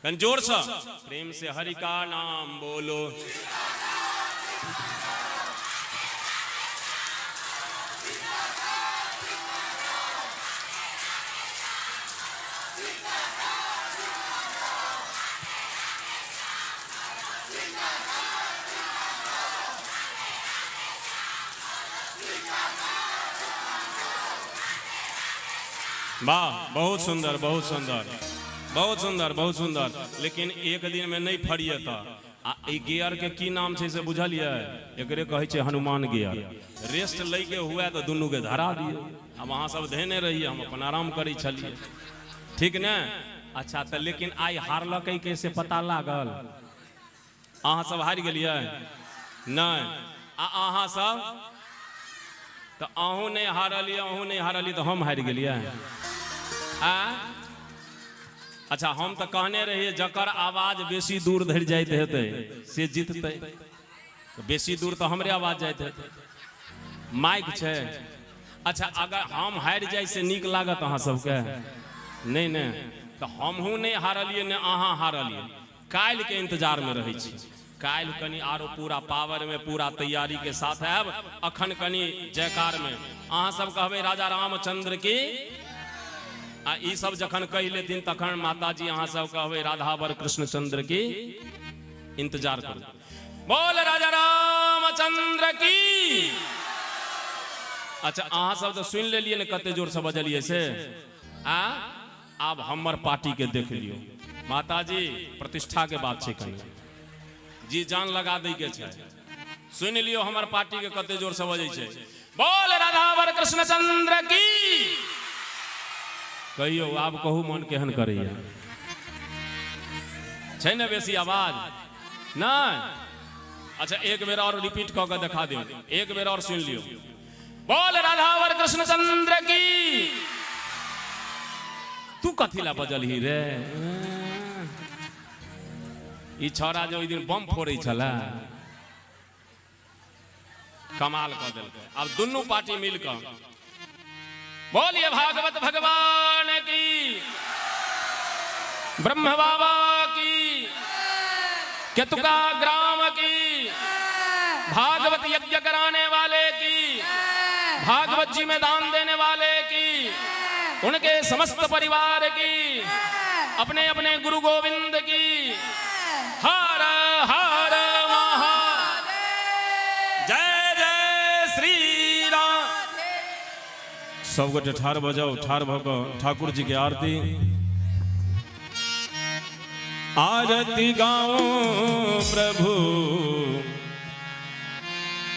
Speaker 4: कनि जोरसँ प्रेम से हरि का नाम बोलो। वाह, बहुत सुंदर, बहुत सुंदर, बहुत सुंदर, बहुत सुंदर। लेकिन एक दिन में नहीं फरियता। आ ई गियर के की नाम छै से बुझलियै? एकरे कहै छै हनुमान गियर। रेस्ट लै के हुए तऽ दुनू के धरा दियौ। हम अहाँ सब धेने रहियै, हम अपन आराम करै छलियै, ठीक ने? अच्छा, तऽ लेकिन आइ हारलकै कैसे पता लागल? अहाँ सब हारि गेलियै? नहि। आ अहाँ सब तऽ अहूँ नहि हारलियै, अहूँ नहि हारलियै, तऽ हम हारि गेलियै? आ अच्छा, हम तऽ कहने रहियै जकर आवाज बेसी दूर धरि जाइत हेतै से जीततै। तऽ बेसी दूर तऽ हमरे आवाज जाइत हेतै। माइक छै। अच्छा, अगर हम हारि जाइ से नीक लागत अहाँ सबके? नहि ने? तऽ हमहूँ नहि हारलियै, ने अहाँ हारलियै। काल्हि के इंतजार में रहै छी। काल्हि कनि आरो पूरा पावर में, पूरा तैयारी के साथ आयब। अखन कनि जयकार में अहाँ सब कहबै राजा रामचंद्र की, आ ई सब जखन कहि लेथिन तखन माताजी अहाँ सब कहबै राधावर कृष्णचंद्र की। इंतजार करू। बोल राजा रामचंद्र की। अच्छा, अहाँ सब तऽ सुनि लेलियै ने कते जोर से बजलियै से? आ आब हमर पार्टी के देख लियौ। माताजी, प्रतिष्ठा के बात छै, कनि जी जान लगा दै के छै। सुनि लियौ हमर पार्टी के कते जोर से बजै छै। बोल राधावर कृष्णचंद्र की। कहियौ, आब कहू, मन केहन करैया? छै ने बेसी आवाज? नहि? अच्छा, एक बेर और रिपीट कऽ के देखा दियौ। एक बेर और सुनि लियौ। बोल राधावर कृष्णचंद्र की। तू कथी ला बजलही रे? ई छौड़ा जे ओहि दिन बम फोड़ै छलै, कमाल कऽ देलकै। आब दुनू पार्टी मिल कऽ बोलिए भागवत भगवान की, ब्रह्म बाबा की, केतुका ग्राम की, भागवत यज्ञ कराने वाले की, भागवत जी में दान देने वाले की, उनके समस्त परिवार की, अपने अपने गुरु गोविंद की। हर हर महा जय जय श्री राम।
Speaker 3: सब गोटे ठाढ़ भऽ जाउ। ठाढ़ भऽ कऽ ठाकुर जी के आरती। आरती गाओ प्रभु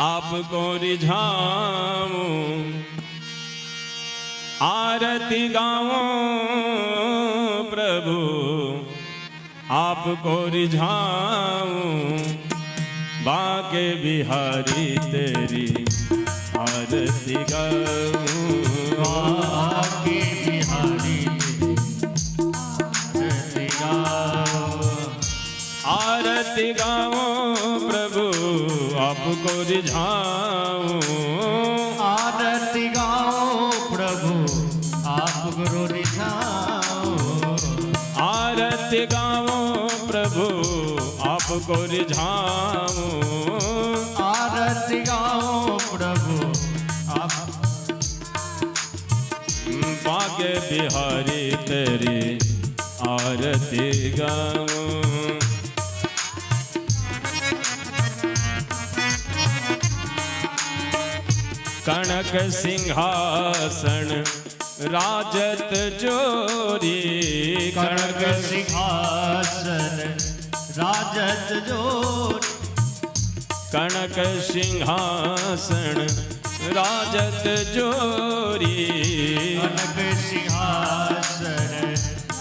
Speaker 3: आपको रिझाऊं, आरती गाओ प्रभु आपको रिझाऊं, बाके बिहारी तेरी आरती गाऊं।
Speaker 2: बाके बिहारी आरती गाओ।
Speaker 3: आरती गाओ प्रभु आपको रिझाऊं,
Speaker 2: आरती गाओ प्रभु आप गुरु रिझाओ।
Speaker 3: आरती गाओ प्रभु आपको रिझाऊं,
Speaker 2: आरती गाओ प्रभु आप
Speaker 3: बाके बिहारी तेरी आरती गाऊं। कनक सिंहासन राजत जोरी,
Speaker 2: कनक सिंहासन राजत जोर,
Speaker 3: कनक सिंहासन राजत जोरी,
Speaker 2: कनक सिंहासन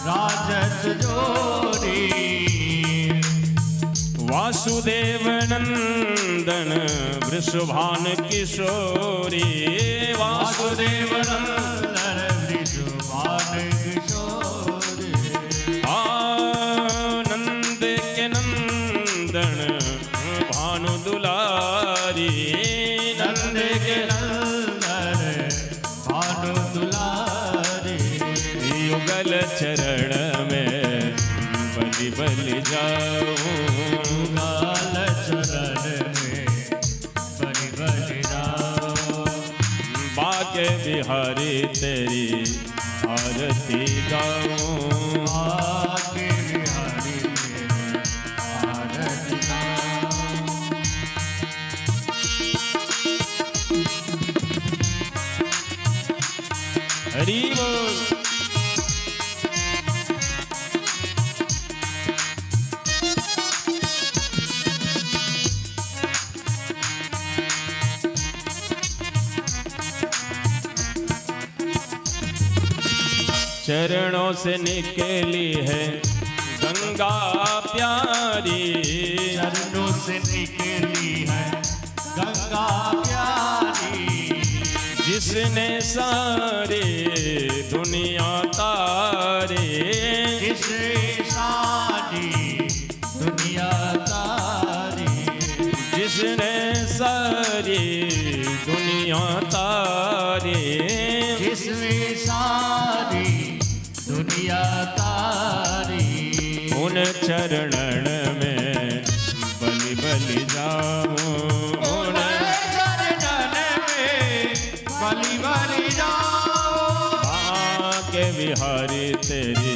Speaker 2: राजत जोरी।
Speaker 3: वासुदेव नंदन वृषभान किशोरी, वासुदेव
Speaker 2: नंदन वृषभान किशोरी,
Speaker 3: आनंद के नंदन भानु दुलारी,
Speaker 2: नंद के नंदन भानु दुलारी।
Speaker 3: युगल चरण में बलि बलि जाऊं,
Speaker 2: युगल चरण में बलि बलि जाऊं।
Speaker 3: बाके बिहारी तेरी आरती गाऊं,
Speaker 2: बाके बिहारी तेरी आरती गाऊं।
Speaker 3: हरि बोल।
Speaker 4: चरणों से निकली है गंगा प्यारी।
Speaker 2: चरणों से निकली है गंगा प्यारी।
Speaker 4: जिसने सारी दुनिया तारे।
Speaker 2: जिसने सारी दुनिया तारी।
Speaker 4: जिसने सारी दुनिया तारे।
Speaker 2: जिसने सारी दुनिया तारी।
Speaker 4: उन चरणन में बलि बलि जाऊं। उन
Speaker 2: चरणन में बलि बलि जाऊं।
Speaker 4: बांके बिहारी तेरी